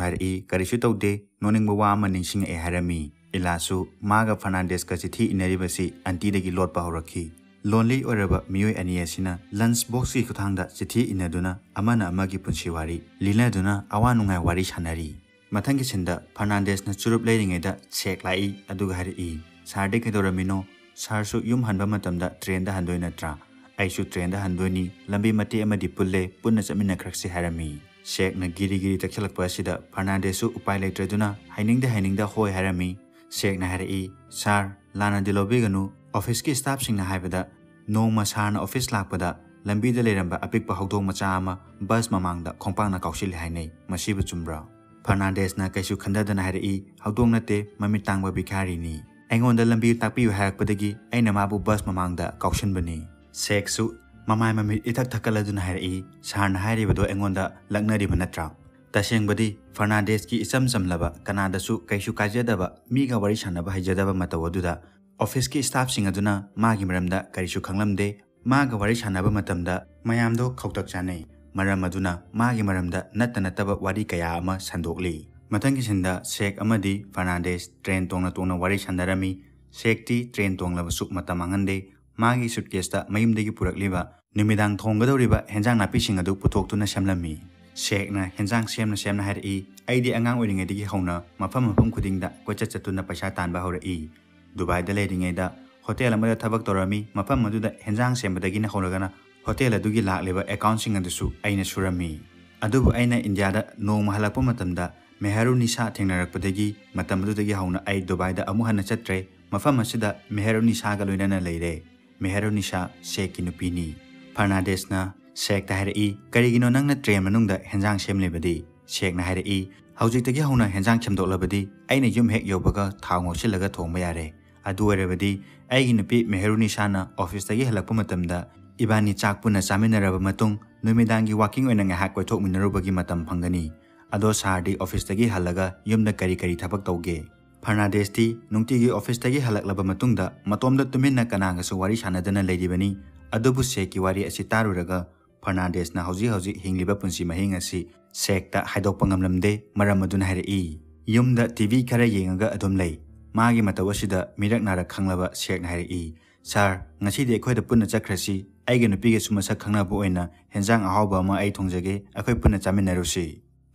ꯍꯥꯏꯔꯛꯏ, "ꯀꯔꯤꯁꯨ ꯇꯧꯗꯦ, ꯅꯣꯛꯅꯤꯡꯕ ꯋꯥ ꯑꯃ ꯅꯤꯡꯁꯤꯡꯉꯛꯑꯦ" ꯍꯥꯏꯔꯝꯃꯤ꯫ ꯏꯂꯥꯁꯨ ꯃꯥꯒ ꯐꯔꯅꯥꯟꯗꯦꯁꯀ ꯆꯤꯊꯤ ꯏꯟꯅꯔꯤꯕꯁꯤ ꯑꯟꯇꯤꯗꯒꯤ ꯂꯣꯠꯄ ꯍꯧꯔꯛꯈꯤ꯫ ꯂꯣꯟꯂꯤ ꯑꯣꯏꯔꯕ ꯃꯤꯑꯣꯏ ꯑꯅꯤ ꯑꯁꯤꯅ ꯂꯟꯆ ꯕꯣꯛꯁꯀꯤ ꯈꯨꯠꯊꯥꯡꯗ ꯆꯤꯊꯤ ꯏꯟꯅꯗꯨꯅ ꯑꯃꯅ ꯑꯃꯒꯤ ꯄꯨꯟꯁꯤ ꯋꯥꯔꯤ ꯂꯤꯅꯗꯨꯅ ꯑꯋꯥ ꯅꯨꯡꯉꯥꯏ ꯋꯥꯔꯤ ꯁꯥꯟꯅꯔꯤ꯫ ꯃꯊꯪꯒꯤ ꯁꯤꯟꯗ ꯐꯔꯅꯥꯟꯗꯦꯁꯅ ꯆꯨꯔꯨꯞ ꯂꯩꯔꯤꯉꯩꯗ ꯁꯦꯛ ꯂꯥꯛꯏ, ꯑꯗꯨꯒ ꯍꯥꯏꯔꯛꯏ, "ꯁꯥꯔꯗꯤ ꯀꯩꯗꯧꯔꯝꯃꯤꯅꯣ? ꯁꯥꯔꯁꯨ ꯌꯨꯝ ꯍꯟꯕ ꯃꯇꯝꯗ ꯇ꯭ꯔꯦꯟꯗ ꯍꯟꯗꯣꯏ ꯅꯠꯇ꯭ꯔꯥ? ꯑꯩꯁꯨ ꯇ꯭ꯔꯦꯟꯗ ꯍꯟꯗꯣꯏꯅꯤ, ꯂꯝꯕꯤ ꯃꯇꯦꯛ ꯑꯃꯗꯤ ꯄꯨꯜꯂꯦ, ꯄꯨꯟꯅ ꯆꯠꯃꯤꯟꯅꯈ꯭ꯔꯁꯤ" ꯍꯥꯏꯔꯝꯃꯤ꯫ ꯁꯦꯛꯅ ꯒꯤꯔꯤ ꯒꯤꯔꯤ ꯇꯛꯁꯤꯜꯂꯛꯄ ꯑꯁꯤꯗ ꯐꯔꯅꯥꯟꯗꯦꯁꯁꯨ ꯎꯄꯥꯏ ꯂꯩꯇ꯭ꯔꯗꯨꯅ ꯍꯥꯏꯅꯤꯡꯗ ꯍꯥꯏꯅꯤꯡꯗ ꯍꯣꯏ ꯍꯥꯏꯔꯝꯃꯤ꯫ ꯁꯦꯛꯅ ꯍꯥꯏꯔꯛꯏ, "ꯁꯥꯔ, ꯂꯥꯟꯅꯗꯤ ꯂꯧꯕꯤꯒꯅꯨ, ꯑꯣꯐꯤꯁꯀꯤ ꯁ꯭ꯇꯥꯐꯁꯤꯡꯅ ꯍꯥꯏꯕꯗ ꯅꯣꯡꯃ ꯁꯥꯔꯅ ꯑꯣꯐꯤꯁ ꯂꯥꯛꯄꯗ ꯂꯝꯕꯤꯗ ꯂꯩꯔꯝꯕ ꯑꯄꯤꯛꯄ ꯍꯧꯗꯣꯡ ꯃꯆꯥ ꯑꯃ ꯕꯁ ꯃꯃꯥꯡꯗ ꯈꯣꯡꯄꯥꯛꯅ ꯀꯥꯎꯁꯤꯜꯂꯤ ꯍꯥꯏꯅꯩ, ꯃꯁꯤꯕꯨ ꯆꯨꯝꯕ꯭ꯔꯣ?" ꯐꯔꯅꯥꯟꯗꯦꯁꯅ ꯀꯩꯁꯨ ꯈꯟꯗꯗꯅ ꯍꯥꯏꯔꯛꯏ, "ꯍꯧꯗꯣꯡ ꯅꯠꯇꯦ, ꯃꯃꯤꯠ ꯇꯥꯡꯕ ꯚꯤꯈꯥꯔꯤꯅꯤ꯫ ꯑꯩꯉꯣꯟꯗ ꯂꯝꯕꯤ ꯇꯥꯛꯄꯤꯌꯨ ꯍꯥꯏꯔꯛꯄꯗꯒꯤ ꯑꯩꯅ ꯃꯥꯕꯨ ꯕꯁ ꯃꯃꯥꯡꯗ ꯀꯥꯎꯁꯤꯟꯕꯅꯤ꯫" ꯁꯦꯛꯁꯨ ꯃꯃꯥꯏ ꯃꯃꯤꯠ ꯏꯊꯛ ꯊꯛꯀꯠꯂꯗꯨꯅ ꯍꯥꯏꯔꯛꯏ, "ꯁꯥꯔꯅ ꯍꯥꯏꯔꯤꯕꯗꯣ ꯑꯩꯉꯣꯟꯗ ꯂꯛꯅꯔꯤꯕ ꯅꯠꯇ꯭ꯔꯥ?" ꯇꯁꯦꯡꯕꯗꯤ ꯐꯔꯅꯥꯟꯗꯦꯁꯀꯤ ꯏꯆꯝ ꯆꯝꯂꯕ, ꯀꯅꯥꯗꯁꯨ ꯀꯩꯁꯨ ꯀꯥꯏꯖꯗꯕ ꯃꯤꯒ ꯋꯥꯔꯤ ꯁꯥꯟꯅꯕ ꯍꯩꯖꯗꯕ ꯃꯇꯧ ꯑꯗꯨꯗ ꯑꯣꯐꯤꯁꯀꯤ ꯁ꯭ꯇꯥꯐꯁꯤꯡ ꯑꯗꯨꯅ ꯃꯥꯒꯤ ꯃꯔꯝꯗ ꯀꯔꯤꯁꯨ ꯈꯪꯂꯝꯗꯦ꯫ ꯃꯥꯒ ꯋꯥꯔꯤ ꯁꯥꯟꯅꯕ ꯃꯇꯝꯗ ꯃꯌꯥꯝꯗꯣ ꯈꯧꯇꯛ ꯆꯥꯅꯩ꯫ ꯃꯔꯝ ꯑꯗꯨꯅ ꯃꯥꯒꯤ ꯃꯔꯝꯗ ꯅꯠꯇ ꯅꯠꯇꯕ ꯋꯥꯔꯤ ꯀꯌꯥ ꯑꯃ ꯁꯟꯗꯣꯛꯂꯤ꯫ ꯃꯊꯪꯒꯤ ꯁꯤꯟꯗ ꯁꯦꯛ ꯑꯃꯗꯤ ꯐꯔꯅꯥꯟꯗꯦꯁ ꯇ꯭ꯔꯦꯟ ꯇꯣꯡꯅ ꯇꯣꯡꯅ ꯋꯥꯔꯤ ꯁꯥꯟꯅꯔꯝꯃꯤ꯫ ꯁꯦꯛꯇꯤ ꯇ꯭ꯔꯦꯟ ꯇꯣꯡꯂꯕꯁꯨ ꯃꯇꯝ ꯃꯥꯡꯍꯟꯗꯦ꯫ ꯃꯥꯒꯤ ꯁꯨꯠꯀꯦꯁꯇ ꯃꯌꯨꯝꯗꯒꯤ ꯄꯨꯔꯛꯂꯤꯕ ꯅꯨꯃꯤꯗꯥꯡ ꯊꯣꯡꯒꯗꯧꯔꯤꯕ ꯍꯦꯟꯖꯥꯡ ꯅꯥꯄꯤꯁꯤꯡ ꯑꯗꯨ ꯄꯨꯊꯣꯛꯇꯨꯅ ꯁꯦꯝꯂꯝꯃꯤ꯫ ꯁꯦꯛꯅ ꯍꯦꯟꯖꯥꯡ ꯁꯦꯝꯅ ꯁꯦꯝꯅ ꯍꯥꯏꯔꯛꯏ, "ꯑꯩꯗꯤ ꯑꯉꯥꯡ ꯑꯣꯏꯔꯤꯉꯩꯗꯒꯤ ꯍꯧꯅ ꯃꯐꯝ ꯃꯐꯝ ꯈꯨꯗꯤꯡꯗ ꯀꯣꯏꯆꯠ ꯆꯠꯇꯨꯅ ꯄꯩꯁꯥ ꯇꯥꯟꯕ ꯍꯧꯔꯛꯏ꯫ ꯗꯨꯕꯥꯏꯗ ꯂꯩꯔꯤꯉꯩꯗ ꯍꯣꯇꯦꯜ ꯑꯃꯗ ꯊꯕꯛ ꯇꯧꯔꯝꯃꯤ꯫ ꯃꯐꯝ ꯑꯗꯨꯗ ꯍꯦꯟꯖꯥꯡ ꯁꯦꯝꯕꯗꯒꯤꯅ ꯍꯧꯔꯒꯅ ꯍꯣꯇꯦꯜ ꯑꯗꯨꯒꯤ ꯂꯥꯛꯂꯤꯕ ꯑꯦꯀꯥꯎꯟꯁꯤꯡ ꯑꯗꯨꯁꯨ ꯑꯩꯅ ꯁꯨꯔꯝꯃꯤ꯫ ꯑꯗꯨꯕꯨ ꯑꯩꯅ ꯏꯟꯗꯤꯌꯥꯗ ꯅꯣꯡꯃ ꯍꯜꯂꯛꯄ ꯃꯇꯝꯗ ꯃꯦꯍꯔꯨꯟꯅꯤꯁꯥ ꯊꯦꯡꯅꯔꯛꯄꯗꯒꯤ ꯃꯇꯝ ꯑꯗꯨꯗꯒꯤ ꯍꯧꯅ ꯑꯩ ꯗꯨꯕꯥꯏꯗ ꯑꯃꯨꯛ ꯍꯟꯅ ꯆꯠꯇ꯭ꯔꯦ꯫ ꯃꯐꯝ ꯑꯁꯤꯗ ꯃꯦꯍꯔꯨꯟꯅꯤꯁꯥꯒ ꯂꯣꯏꯅꯅ ꯂꯩꯔꯦ꯫" ꯃꯦꯍꯔꯨꯟꯅꯤꯁꯥ ꯁꯦꯛꯀꯤ ꯅꯨꯄꯤꯅꯤ꯫ ꯐꯔꯅꯥꯟꯗꯦꯁꯅ ꯁꯦꯛꯇ ꯍꯥꯏꯔꯛꯏ, "ꯀꯔꯤꯒꯤꯅꯣ ꯅꯪꯅ ꯇ꯭ꯔꯦꯟ ꯃꯅꯨꯡꯗ ꯍꯦꯟꯖꯥꯡ ꯁꯦꯝꯂꯤꯕꯗꯤ?" ꯁꯦꯛꯅ ꯍꯥꯏꯔꯛꯏ, "ꯍꯧꯖꯤꯛꯇꯒꯤ ꯍꯧꯅ ꯍꯦꯟꯖꯥꯡ ꯁꯦꯝꯗꯣꯛꯂꯕꯗꯤ ꯑꯩꯅ ꯌꯨꯝ ꯍꯦꯛ ꯌꯧꯕꯒ ꯊꯥꯎ ꯉꯧꯁꯤꯜꯂꯒ ꯊꯣꯡꯕ ꯌꯥꯔꯦ꯫ ꯑꯗꯨ ꯑꯣꯏꯔꯕꯗꯤ ꯑꯩꯒꯤ ꯅꯨꯄꯤ ꯃꯦꯍꯔꯨꯟꯅꯤꯁꯥꯅ ꯑꯣꯐꯤꯁꯇꯒꯤ ꯍꯜꯂꯛꯄ ꯃꯇꯝꯗ ꯏꯕꯥꯅꯤ ꯆꯥꯛ ꯄꯨꯟꯅ ꯆꯥꯃꯤꯟꯅꯔꯕ ꯃꯇꯨꯡ ꯅꯨꯃꯤꯗꯥꯡꯒꯤ ꯋꯥꯀꯤꯡ ꯑꯣꯏꯅ ꯉꯥꯏꯍꯥꯛ ꯀꯣꯏꯊꯣꯛꯃꯤꯟꯅꯔꯨꯕꯒꯤ ꯃꯇꯝ ꯐꯪꯒꯅꯤ꯫ ꯑꯗꯣ ꯁꯥꯔꯗꯤ ꯑꯣꯐꯤꯁꯇꯒꯤ ꯍꯜꯂꯒ ꯌꯨꯝꯗ ꯀꯔꯤ ꯀꯔꯤ ꯊꯕꯛ ꯇꯧꯒꯦ?" ꯐꯔꯅꯥꯟꯗꯦꯁꯇꯤ ꯅꯨꯡꯇꯤꯒꯤ ꯑꯣꯐꯤꯁꯇꯒꯤ ꯍꯜꯂꯛꯂꯕ ꯃꯇꯨꯡꯗ ꯃꯇꯣꯝꯗ ꯇꯨꯃꯤꯟꯅ ꯀꯅꯥꯒꯁꯨ ꯋꯥꯔꯤ ꯁꯥꯟꯅꯗꯅ ꯂꯩꯔꯤꯕꯅꯤ꯫ ꯑꯗꯨꯕꯨ ꯁꯦꯛꯀꯤ ꯋꯥꯔꯤ ꯑꯁꯤ ꯇꯥꯔꯨꯔꯒ ꯐꯔꯅꯥꯟꯗꯦꯁꯅ ꯍꯧꯖꯤꯛ ꯍꯧꯖꯤꯛ ꯍꯤꯡꯂꯤꯕ ꯄꯨꯟꯁꯤ ꯃꯍꯤꯡ ꯑꯁꯤ ꯁꯦꯛꯇ ꯍꯥꯏꯗꯣꯛꯄ ꯉꯝꯂꯝꯗꯦ꯫ ꯃꯔꯝ ꯑꯗꯨꯅ ꯍꯥꯏꯔꯛꯏ, "ꯌꯨꯝꯗ ꯇꯤ ꯚꯤ ꯈꯔ ꯌꯦꯡꯉꯒ ꯑꯗꯨꯝ ꯂꯩ꯫ ꯃꯥꯒꯤ ꯃꯇꯧ ꯑꯁꯤꯗ ꯃꯤꯔꯛ ꯅꯥꯔꯛ ꯈꯪꯂꯕ ꯁꯦꯛꯅ ꯍꯥꯏꯔꯛꯏ, "ꯁꯥꯔ, ꯉꯁꯤꯗꯤ ꯑꯩꯈꯣꯏꯗ ꯄꯨꯟꯅ ꯆꯠꯈ꯭ꯔꯁꯤ꯫ ꯑꯩꯒꯤ ꯅꯨꯄꯤꯒꯁꯨ ꯃꯁꯛ ꯈꯪꯅꯕ ꯑꯣꯏꯅ ꯍꯦꯟꯖꯥꯡ ꯑꯍꯥꯎꯕ ꯑꯃ ꯑꯩ ꯊꯣꯡꯖꯒꯦ, ꯑꯩꯈꯣꯏ ꯄꯨꯟꯅ ꯆꯥꯃꯤꯟꯅꯔꯨꯁꯤ"꯫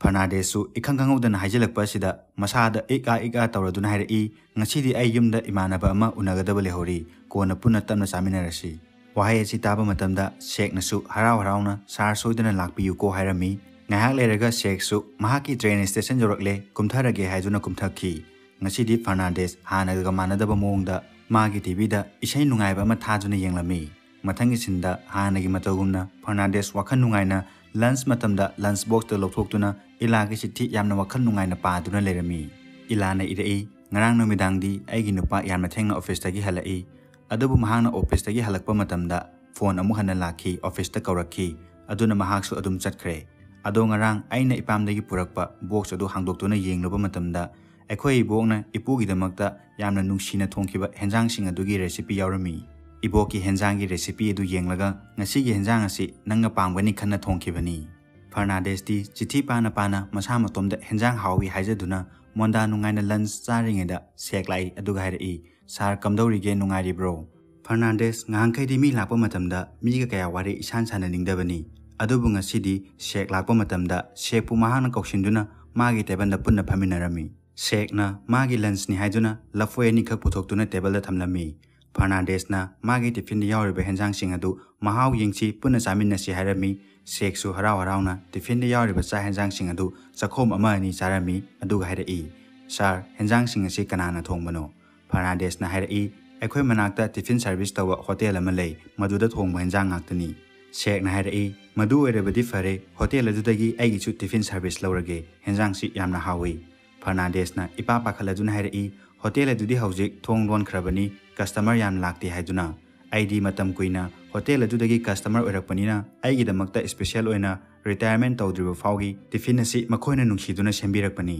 ꯐꯔꯅꯥꯟꯗꯦꯁꯁꯨ ꯏꯈꯪ ꯈꯪꯍꯧꯗꯅ ꯍꯥꯏꯖꯤꯜꯂꯛꯄ ꯑꯁꯤꯗ ꯃꯁꯥꯗ ꯏꯛ ꯑꯥ ꯏꯛ ꯑꯥ ꯇꯧꯔꯗꯨꯅ ꯍꯥꯏꯔꯛꯏ, "ꯉꯁꯤꯗꯤ ꯑꯩ ꯌꯨꯝꯗ ꯏꯃꯥꯟꯅꯕ ꯑꯃ ꯎꯅꯒꯗꯕ ꯂꯩꯍꯧꯔꯤ, ꯀꯣꯟꯅ ꯄꯨꯟꯅ ꯇꯞꯅ ꯆꯥꯃꯤꯟꯅꯔꯁꯤ"꯫ ꯋꯥꯍꯩ ꯑꯁꯤ ꯇꯥꯕ ꯃꯇꯝꯗ ꯁꯦꯛꯅꯁꯨ ꯍꯔꯥꯎ ꯍꯔꯥꯎꯅ "ꯁꯥꯔ ꯁꯣꯏꯗꯅ ꯂꯥꯛꯄꯤꯌꯨꯀꯣ" ꯍꯥꯏꯔꯝꯃꯤ꯫ ꯉꯥꯏꯍꯥꯛ ꯂꯩꯔꯒ ꯁꯦꯛꯁꯨ ꯃꯍꯥꯛꯀꯤ ꯇ꯭ꯔꯦꯟ ꯁ꯭ꯇꯦꯁꯟ ꯌꯧꯔꯛꯂꯦ, ꯀꯨꯝꯊꯔꯒꯦ ꯍꯥꯏꯗꯨꯅ ꯀꯨꯝꯊꯈꯤ꯫ ꯉꯁꯤꯗꯤ ꯐꯔꯅꯥꯟꯗꯦꯁ ꯍꯥꯟꯅꯒ ꯃꯥꯟꯅꯗꯕ ꯃꯑꯣꯡꯗ ꯃꯥꯒꯤ ꯇꯤꯚꯤꯗ ꯏꯁꯩ ꯅꯨꯡꯉꯥꯏꯕ ꯑꯃ ꯊꯥꯗꯨꯅ ꯌꯦꯡꯂꯝꯃꯤ꯫ ꯃꯊꯪꯒꯤ ꯁꯤꯟꯗ ꯍꯥꯟꯅꯒꯤ ꯃꯇꯧꯒꯨꯝꯅ ꯐꯔꯅꯥꯟꯗꯦꯁ ꯋꯥꯈꯜ ꯅꯨꯡꯉꯥꯏꯅ ꯂꯟꯆ ꯃꯇꯝꯗ ꯂꯟꯆ ꯕꯣꯛꯁꯇ ꯂꯧꯊꯣꯛꯇꯨꯅ ꯏꯂꯥꯒꯤ ꯆꯤꯊꯤ ꯌꯥꯝꯅ ꯋꯥꯈꯜ ꯅꯨꯡꯉꯥꯏꯅ ꯄꯥꯗꯨꯅ ꯂꯩꯔꯝꯃꯤ꯫ ꯏꯂꯥꯅ ꯏꯔꯛꯏ, "ꯉꯔꯥꯡ ꯅꯨꯃꯤꯗꯥꯡꯗꯤ ꯑꯩꯒꯤ ꯅꯨꯄꯥ ꯌꯥꯝꯅ ꯊꯦꯡꯅ ꯑꯣꯐꯤꯁꯇꯒꯤ ꯍꯜꯂꯛꯏ, ꯑꯗꯨꯕꯨ ꯃꯍꯥꯛꯅ ꯑꯣꯐꯤꯁꯇꯒꯤ ꯍꯜꯂꯛꯄ ꯃꯇꯝꯗ ꯐꯣꯟ ꯑꯃꯨꯛ ꯍꯟꯅ ꯂꯥꯛꯈꯤ, ꯑꯣꯐꯤꯁꯇ ꯀꯧꯔꯛꯈꯤ, ꯑꯗꯨꯅ ꯃꯍꯥꯛꯁꯨ ꯑꯗꯨꯝ ꯆꯠꯈ꯭ꯔꯦ꯫ ꯑꯗꯣ ꯉꯔꯥꯡ ꯑꯩꯅ ꯏꯄꯥꯝꯗꯒꯤ ꯄꯨꯔꯛꯄ ꯕꯣꯛꯁ ꯑꯗꯨ ꯍꯥꯡꯗꯣꯛꯇꯨꯅ ꯌꯦꯡꯂꯨꯕ ꯃꯇꯝꯗ ꯑꯩꯈꯣꯏ ꯏꯕꯣꯛꯅ ꯏꯄꯨꯒꯤꯗꯃꯛꯇ ꯌꯥꯝꯅ ꯅꯨꯡꯁꯤꯅ ꯊꯣꯡꯈꯤꯕ ꯍꯦꯟꯖꯥꯡꯁꯤꯡ ꯑꯗꯨꯒꯤ ꯔꯦꯁꯤꯄꯤ ꯌꯥꯎꯔꯝꯃꯤ꯫ ꯏꯕꯣꯛꯀꯤ ꯍꯦꯟꯖꯥꯡꯒꯤ ꯔꯦꯁꯤꯄꯤ ꯑꯗꯨ ꯌꯦꯡꯂꯒ ꯉꯁꯤꯒꯤ ꯍꯦꯟꯖꯥꯡ ꯑꯁꯤ ꯅꯪꯅ ꯄꯥꯝꯒꯅꯤ ꯈꯟꯅ ꯊꯣꯡꯈꯤꯕꯅꯤ"꯫ ꯐꯔꯅꯥꯟꯗꯦꯁꯇꯤ ꯆꯤꯊꯤ ꯄꯥꯅ ꯄꯥꯅ ꯃꯁꯥ ꯃꯇꯣꯝꯗ ꯍꯦꯟꯖꯥꯡ ꯍꯥꯎꯏ ꯍꯥꯏꯖꯗꯨꯅ ꯃꯣꯟꯗꯥ ꯅꯨꯡꯉꯥꯏꯅ ꯂꯟꯆ ꯆꯥꯔꯤꯉꯩꯗ ꯁꯦꯛ ꯂꯥꯛꯏ, ꯑꯗꯨꯒ ꯍꯥꯏꯔꯛꯏ, "ꯁꯥꯔ, ꯀꯝꯗꯧꯔꯤꯒꯦ, ꯅꯨꯡꯉꯥꯏꯔꯤꯕ꯭ꯔꯣ?" ꯐꯔꯅꯥꯟꯗꯦꯁ ꯉꯍꯥꯟꯈꯩꯗꯤ ꯃꯤ ꯂꯥꯛꯄ ꯃꯇꯝꯗ ꯃꯤꯒ ꯀꯌꯥ ꯋꯥꯔꯤ ꯏꯁꯥꯟ ꯁꯥꯟꯅꯅꯤꯡꯗꯕꯅꯤ, ꯑꯗꯨꯕꯨ ꯉꯁꯤꯗꯤ ꯁꯦꯛ ꯂꯥꯛꯄ ꯃꯇꯝꯗ ꯁꯦꯛꯄꯨ ꯃꯍꯥꯛꯅ ꯀꯧꯁꯤꯟꯗꯨꯅ ꯃꯥꯒꯤ ꯇꯦꯕꯜꯗ ꯄꯨꯟꯅ ꯐꯝꯃꯤꯟꯅꯔꯝꯃꯤ꯫ ꯁꯦꯛꯅ ꯃꯥꯒꯤ ꯂꯟꯆꯅꯤ ꯍꯥꯏꯗꯨꯅ ꯂꯐꯣꯏ ꯑꯅꯤꯈꯛ ꯄꯨꯊꯣꯛꯇꯨꯅ ꯇꯦꯕꯜꯗ ꯊꯝꯂꯝꯃꯤ꯫ ꯐꯔꯅꯥꯟꯗꯦꯁꯅ ꯃꯥꯒꯤ ꯇꯤꯐꯤꯟꯗ ꯌꯥꯎꯔꯤꯕ ꯍꯦꯟꯖꯥꯡꯁꯤꯡ ꯑꯗꯨ ꯃꯍꯥꯎ ꯌꯦꯡꯁꯤ, ꯄꯨꯟꯅ ꯆꯥꯃꯤꯟꯅꯁꯤ ꯍꯥꯏꯔꯝꯃꯤ꯫ ꯁꯦꯛꯁꯨ ꯍꯔꯥꯎ ꯍꯔꯥꯎꯅ ꯇꯤꯐꯤꯟꯗ ꯌꯥꯎꯔꯤꯕ ꯆꯥꯛ ꯍꯦꯟꯖꯥꯡꯁꯤꯡ ꯑꯗꯨ ꯆꯥꯛꯈꯣꯝ ꯑꯃ ꯑꯅꯤ ꯆꯥꯔꯝꯃꯤ, ꯑꯗꯨꯒ ꯍꯥꯏꯔꯛꯏ, "ꯁꯥꯔ, ꯍꯦꯟꯖꯥꯡꯁꯤꯡ ꯑꯁꯤ ꯀꯅꯥꯅ ꯊꯣꯡꯕꯅꯣ?" ꯐꯔꯅꯥꯟꯗꯦꯁꯅ ꯍꯥꯏꯔꯛꯏ, "ꯑꯩꯈꯣꯏ ꯃꯅꯥꯛꯇ ꯇꯤꯐꯤꯟ ꯁꯔꯚꯤꯁ ꯇꯧꯕ ꯍꯣꯇꯦꯜ ꯑꯃ ꯂꯩ, ꯃꯗꯨꯗ ꯊꯣꯡꯕ ꯍꯦꯟꯖꯥꯡ ꯉꯥꯛꯇꯅꯤ"꯫ ꯁꯦꯛꯅ ꯍꯥꯏꯔꯛꯏ, "ꯃꯗꯨ ꯑꯣꯏꯔꯕꯗꯤ ꯐꯔꯦ, ꯍꯣꯇꯦꯜ ꯑꯗꯨꯗꯒꯤ ꯑꯩꯒꯤꯁꯨ ꯇꯤꯐꯤꯟ ꯁꯔꯚꯤꯁ ꯂꯧꯔꯒꯦ, ꯍꯦꯟꯖꯥꯡꯁꯤ ꯌꯥꯝꯅ ꯍꯥꯎꯏ"꯫ ꯐꯔꯅꯥꯟꯗꯦꯁꯅ ꯏꯄꯥ ꯄꯥꯈꯠꯂꯗꯨꯅ ꯍꯥꯏꯔꯛꯏ, "ꯍꯣꯇꯦꯜ ꯑꯗꯨꯗꯤ ꯍꯧꯖꯤꯛ ꯊꯣꯡ ꯂꯣꯟꯈ꯭ꯔꯕꯅꯤ, ꯀꯁꯇꯃꯔ ꯌꯥꯝ ꯂꯥꯛꯇꯦ ꯍꯥꯏꯗꯨꯅ꯫ ꯑꯩꯗꯤ ꯃꯇꯝ ꯀꯨꯏꯅ ꯍꯣꯇꯦꯜ ꯑꯗꯨꯗꯒꯤ ꯀꯁꯇꯃꯔ ꯑꯣꯏꯔꯛꯄꯅꯤꯅ ꯑꯩꯒꯤꯗꯃꯛꯇ ꯏꯁꯄꯤꯁꯦꯜ ꯑꯣꯏꯅ ꯔꯤꯇꯥꯌꯔꯃꯦꯟ ꯇꯧꯗ꯭ꯔꯤꯕ ꯐꯥꯎꯒꯤ ꯇꯤꯐꯤꯟ ꯑꯁꯤ ꯃꯈꯣꯏꯅ ꯅꯨꯡꯁꯤꯗꯨꯅ ꯁꯦꯝꯕꯤꯔꯛꯄꯅꯤ"꯫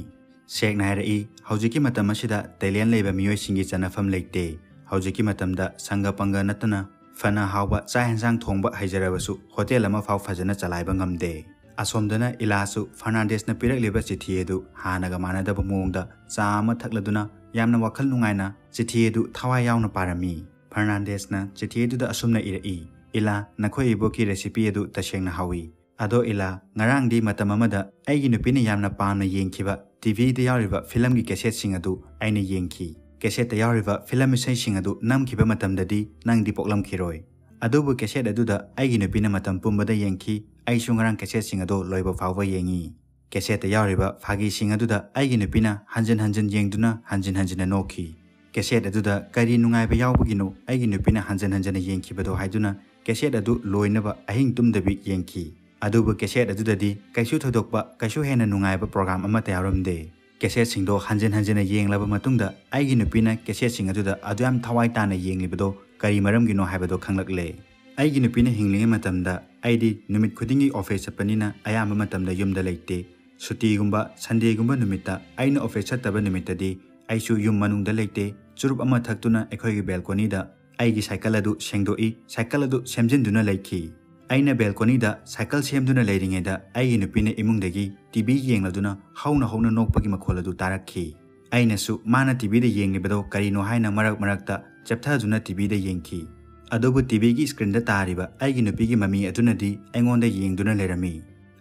ꯁꯦꯛꯅ ꯍꯥꯏꯔꯛꯏ, "ꯍꯧꯖꯤꯛꯀꯤ ꯃꯇꯝ ꯑꯁꯤꯗ ꯇꯦꯂꯦꯟ ꯂꯩꯕ ꯃꯤꯑꯣꯏꯁꯤꯡꯒꯤ ꯆꯟꯅꯐꯝ ꯂꯩꯇꯦ꯫ ꯍꯧꯖꯤꯛꯀꯤ ꯃꯇꯝꯗ ꯁꯪꯒ ꯄꯪꯒ ꯅꯠꯇꯅ ꯐꯅ ꯍꯥꯎꯕ ꯆꯥꯛ ꯍꯦꯟꯖꯥꯡ ꯊꯣꯡꯕ ꯍꯩꯖꯔꯕꯁꯨ ꯍꯣꯇꯦꯜ ꯑꯃ ꯐꯥꯎ ꯐꯖꯅ ꯆꯂꯥꯏꯕ ꯉꯝꯗꯦ"꯫ ꯑꯁꯣꯝꯗꯅ ꯏꯂꯥꯁꯨ ꯐꯔꯅꯥꯟꯗꯦꯁꯅ ꯄꯤꯔꯛꯂꯤꯕ ꯆꯤꯊꯤ ꯑꯗꯨ ꯍꯥꯟꯅꯒ ꯃꯥꯟꯅꯗꯕ ꯃꯑꯣꯡꯗ ꯆꯥ ꯑꯃ ꯊꯛꯂꯗꯨꯅ ꯌꯥꯝꯅ ꯋꯥꯈꯜ ꯅꯨꯡꯉꯥꯏꯅ ꯆꯤꯊꯤ ꯑꯗꯨ ꯊꯋꯥꯏ ꯌꯥꯎꯅ ꯄꯥꯔꯝꯃꯤ꯫ ꯐꯔꯅꯥꯟꯗꯦꯁꯅ ꯆꯤꯊꯤ ꯑꯗꯨꯗ ꯑꯁꯨꯝꯅ ꯏꯔꯛꯏ, "ꯏꯂꯥ, ꯅꯈꯣꯏ ꯏꯕꯣꯛꯀꯤ recipe ꯑꯗꯨ ꯇꯁꯦꯡꯅ ꯍꯥꯎꯏ꯫ ꯑꯗꯣ ꯏꯂꯥ, ꯉꯔꯥꯡꯗꯤ ꯃꯇꯝ ꯑꯃꯗ ꯑꯩꯒꯤ ꯅꯨꯄꯤꯅ ꯌꯥꯝꯅ ꯄꯥꯝꯅ ꯌꯦꯡꯈꯤꯕ TVꯗ ꯌꯥꯎꯔꯤꯕ ꯐꯤꯂꯝꯒꯤ cassette ꯁꯤꯡ ꯑꯗꯨ ꯑꯩꯅ ꯌꯦꯡꯈꯤ꯫ Cassette ꯇ ꯌꯥꯎꯔꯤꯕ ꯐꯤꯂꯝ ꯏꯁꯩꯁꯤꯡ ꯑꯗꯨ ꯅꯝꯈꯤꯕ ꯃꯇꯝꯗꯗꯤ ꯅꯪꯗꯤ ꯄꯣꯛꯂꯝꯈꯤꯔꯣꯏ꯫ ꯑꯗꯨꯕꯨ cassette ꯑꯗꯨꯗ ꯑꯩꯒꯤ ꯅꯨꯄꯤꯅ ꯃꯇꯝ ꯄꯨꯝꯕꯗ ꯌꯦꯡꯈꯤ꯫ ꯑꯩꯁꯨ ꯉꯔꯥꯡ cassette ꯁꯤꯡ ꯑꯗꯨ ꯂꯣꯏꯕ ꯐꯥꯎꯕ ꯌꯦꯡꯉꯤ꯫ Cassette ꯇ ꯌꯥꯎꯔꯤꯕ ꯐꯥꯒꯤꯁꯤꯡ ꯑꯗꯨꯗ ꯑꯩꯒꯤ ꯅꯨꯄꯤꯅ ꯍꯟꯖꯤꯟ ꯍꯟꯖꯤꯟ ꯌꯦꯡꯗꯨꯅ ꯍꯟꯖꯤꯟ ꯍꯟꯖꯤꯟꯅ ꯅꯣꯛꯈꯤ꯫ Cassette ꯑꯗꯨꯗ ꯀꯔꯤ ꯅꯨꯡꯉꯥꯏꯕ ꯌꯥꯎꯕꯒꯤꯅꯣ ꯑꯩꯒꯤ ꯅꯨꯄꯤꯅ ꯍꯟꯖꯤꯟ ꯍꯟꯖꯤꯟꯅ ꯌꯦꯡꯈꯤꯕꯗꯣ?" ꯍꯥꯏꯗꯨꯅ cassette ꯑꯗꯨ ꯂꯣꯏꯅꯕ ꯑꯍꯤꯡ ꯇꯨꯝꯗꯕꯤ ꯌꯦꯡꯈꯤ꯫ ꯑꯗꯨꯕꯨ cassette ꯑꯗꯨꯗꯗꯤ ꯀꯩꯁꯨ ꯊꯣꯏꯗꯣꯛꯄ, ꯀꯩꯁꯨ ꯍꯦꯟꯅ ꯅꯨꯡꯉꯥꯏꯕ program ꯑꯃꯠꯇ ꯌꯥꯎꯔꯝꯗꯦ꯫ Cassette ꯁꯤꯡꯗꯣ ꯍꯟꯖꯤꯟ ꯍꯟꯖꯤꯟꯅ ꯌꯦꯡꯂꯕ ꯃꯇꯨꯡꯗ ꯑꯩꯒꯤ ꯅꯨꯄꯤꯅ cassette ꯁꯤꯡ ꯑꯗꯨꯗ ꯑꯗꯨ ꯌꯥꯝ ꯊꯋꯥꯏ ꯇꯥꯅ ꯌꯦꯡꯂꯤꯕꯗꯣ ꯀꯔꯤ ꯃꯔꯝꯒꯤꯅꯣ ꯍꯥꯏꯕꯗꯣ ꯈꯪꯂꯛꯂꯦ꯫ ꯑꯩꯒꯤ ꯅꯨꯄꯤꯅ ꯍꯤꯡꯂꯤꯉꯩ ꯃꯇꯝꯗ ꯑꯩꯗꯤ ꯅꯨꯃꯤꯠ ꯈꯨꯗꯤꯡꯒꯤ office ꯆꯠꯄꯅꯤꯅ ꯑꯌꯥꯝꯕ ꯃꯇꯝꯗ ꯌꯨꯝꯗ ꯂꯩꯇꯦ꯫ ꯁꯨꯇꯤꯒꯨꯝꯕ, Sunday ꯒꯨꯝꯕ ꯅꯨꯃꯤꯠꯇ ꯑꯩꯅ office ꯆꯠꯇꯕ ꯅꯨꯃꯤꯠꯇꯗꯤ ꯑꯩꯁꯨ ꯌꯨꯝ ꯃꯅꯨꯡꯗ ꯂꯩꯇꯦ꯫ ꯆꯨꯔꯨꯞ ꯑꯃ ꯊꯛꯇꯨꯅ ꯑꯩꯈꯣꯏꯒꯤ balcony ꯗ ꯑꯩꯒꯤ cycle ꯑꯗꯨ ꯁꯦꯡꯗꯣꯛꯏ, cycle ꯑꯗꯨ ꯁꯦꯝꯖꯤꯟꯗꯨꯅ ꯂꯩꯈꯤ꯫ ꯑꯩꯅ balcony ꯗ cycle ꯁꯦꯝꯗꯨꯅ ꯂꯩꯔꯤꯉꯩꯗ ꯑꯩꯒꯤ ꯅꯨꯄꯤꯅ ꯏꯃꯨꯡꯗꯒꯤ TV ꯌꯦꯡꯂꯗꯨꯅ ꯍꯧꯅ ꯍꯧꯅ ꯅꯣꯛꯄꯒꯤ ꯃꯈꯣꯜ ꯑꯗꯨ ꯇꯥꯔꯛꯈꯤ꯫ ꯑꯩꯅꯁꯨ ꯃꯥꯅ TV ꯗ ꯌꯦꯡꯂꯤꯕꯗꯣ ꯀꯔꯤꯅꯣ ꯍꯥꯏꯅ ꯃꯔꯛ ꯃꯔꯛꯇ ꯆꯦꯞꯊꯗꯨꯅ TV ꯗ ꯌꯦꯡꯈꯤ꯫ ꯑꯗꯨꯕꯨ TV ꯒꯤ screen ꯗ ꯇꯥꯔꯤꯕ ꯑꯩꯒꯤ ꯅꯨꯄꯤꯒꯤ ꯃꯃꯤ ꯑꯗꯨꯅꯗꯤ ꯑꯩꯉꯣꯟꯗ ꯌꯦꯡꯗꯨꯅ ꯂꯩꯔꯝꯃꯤ꯫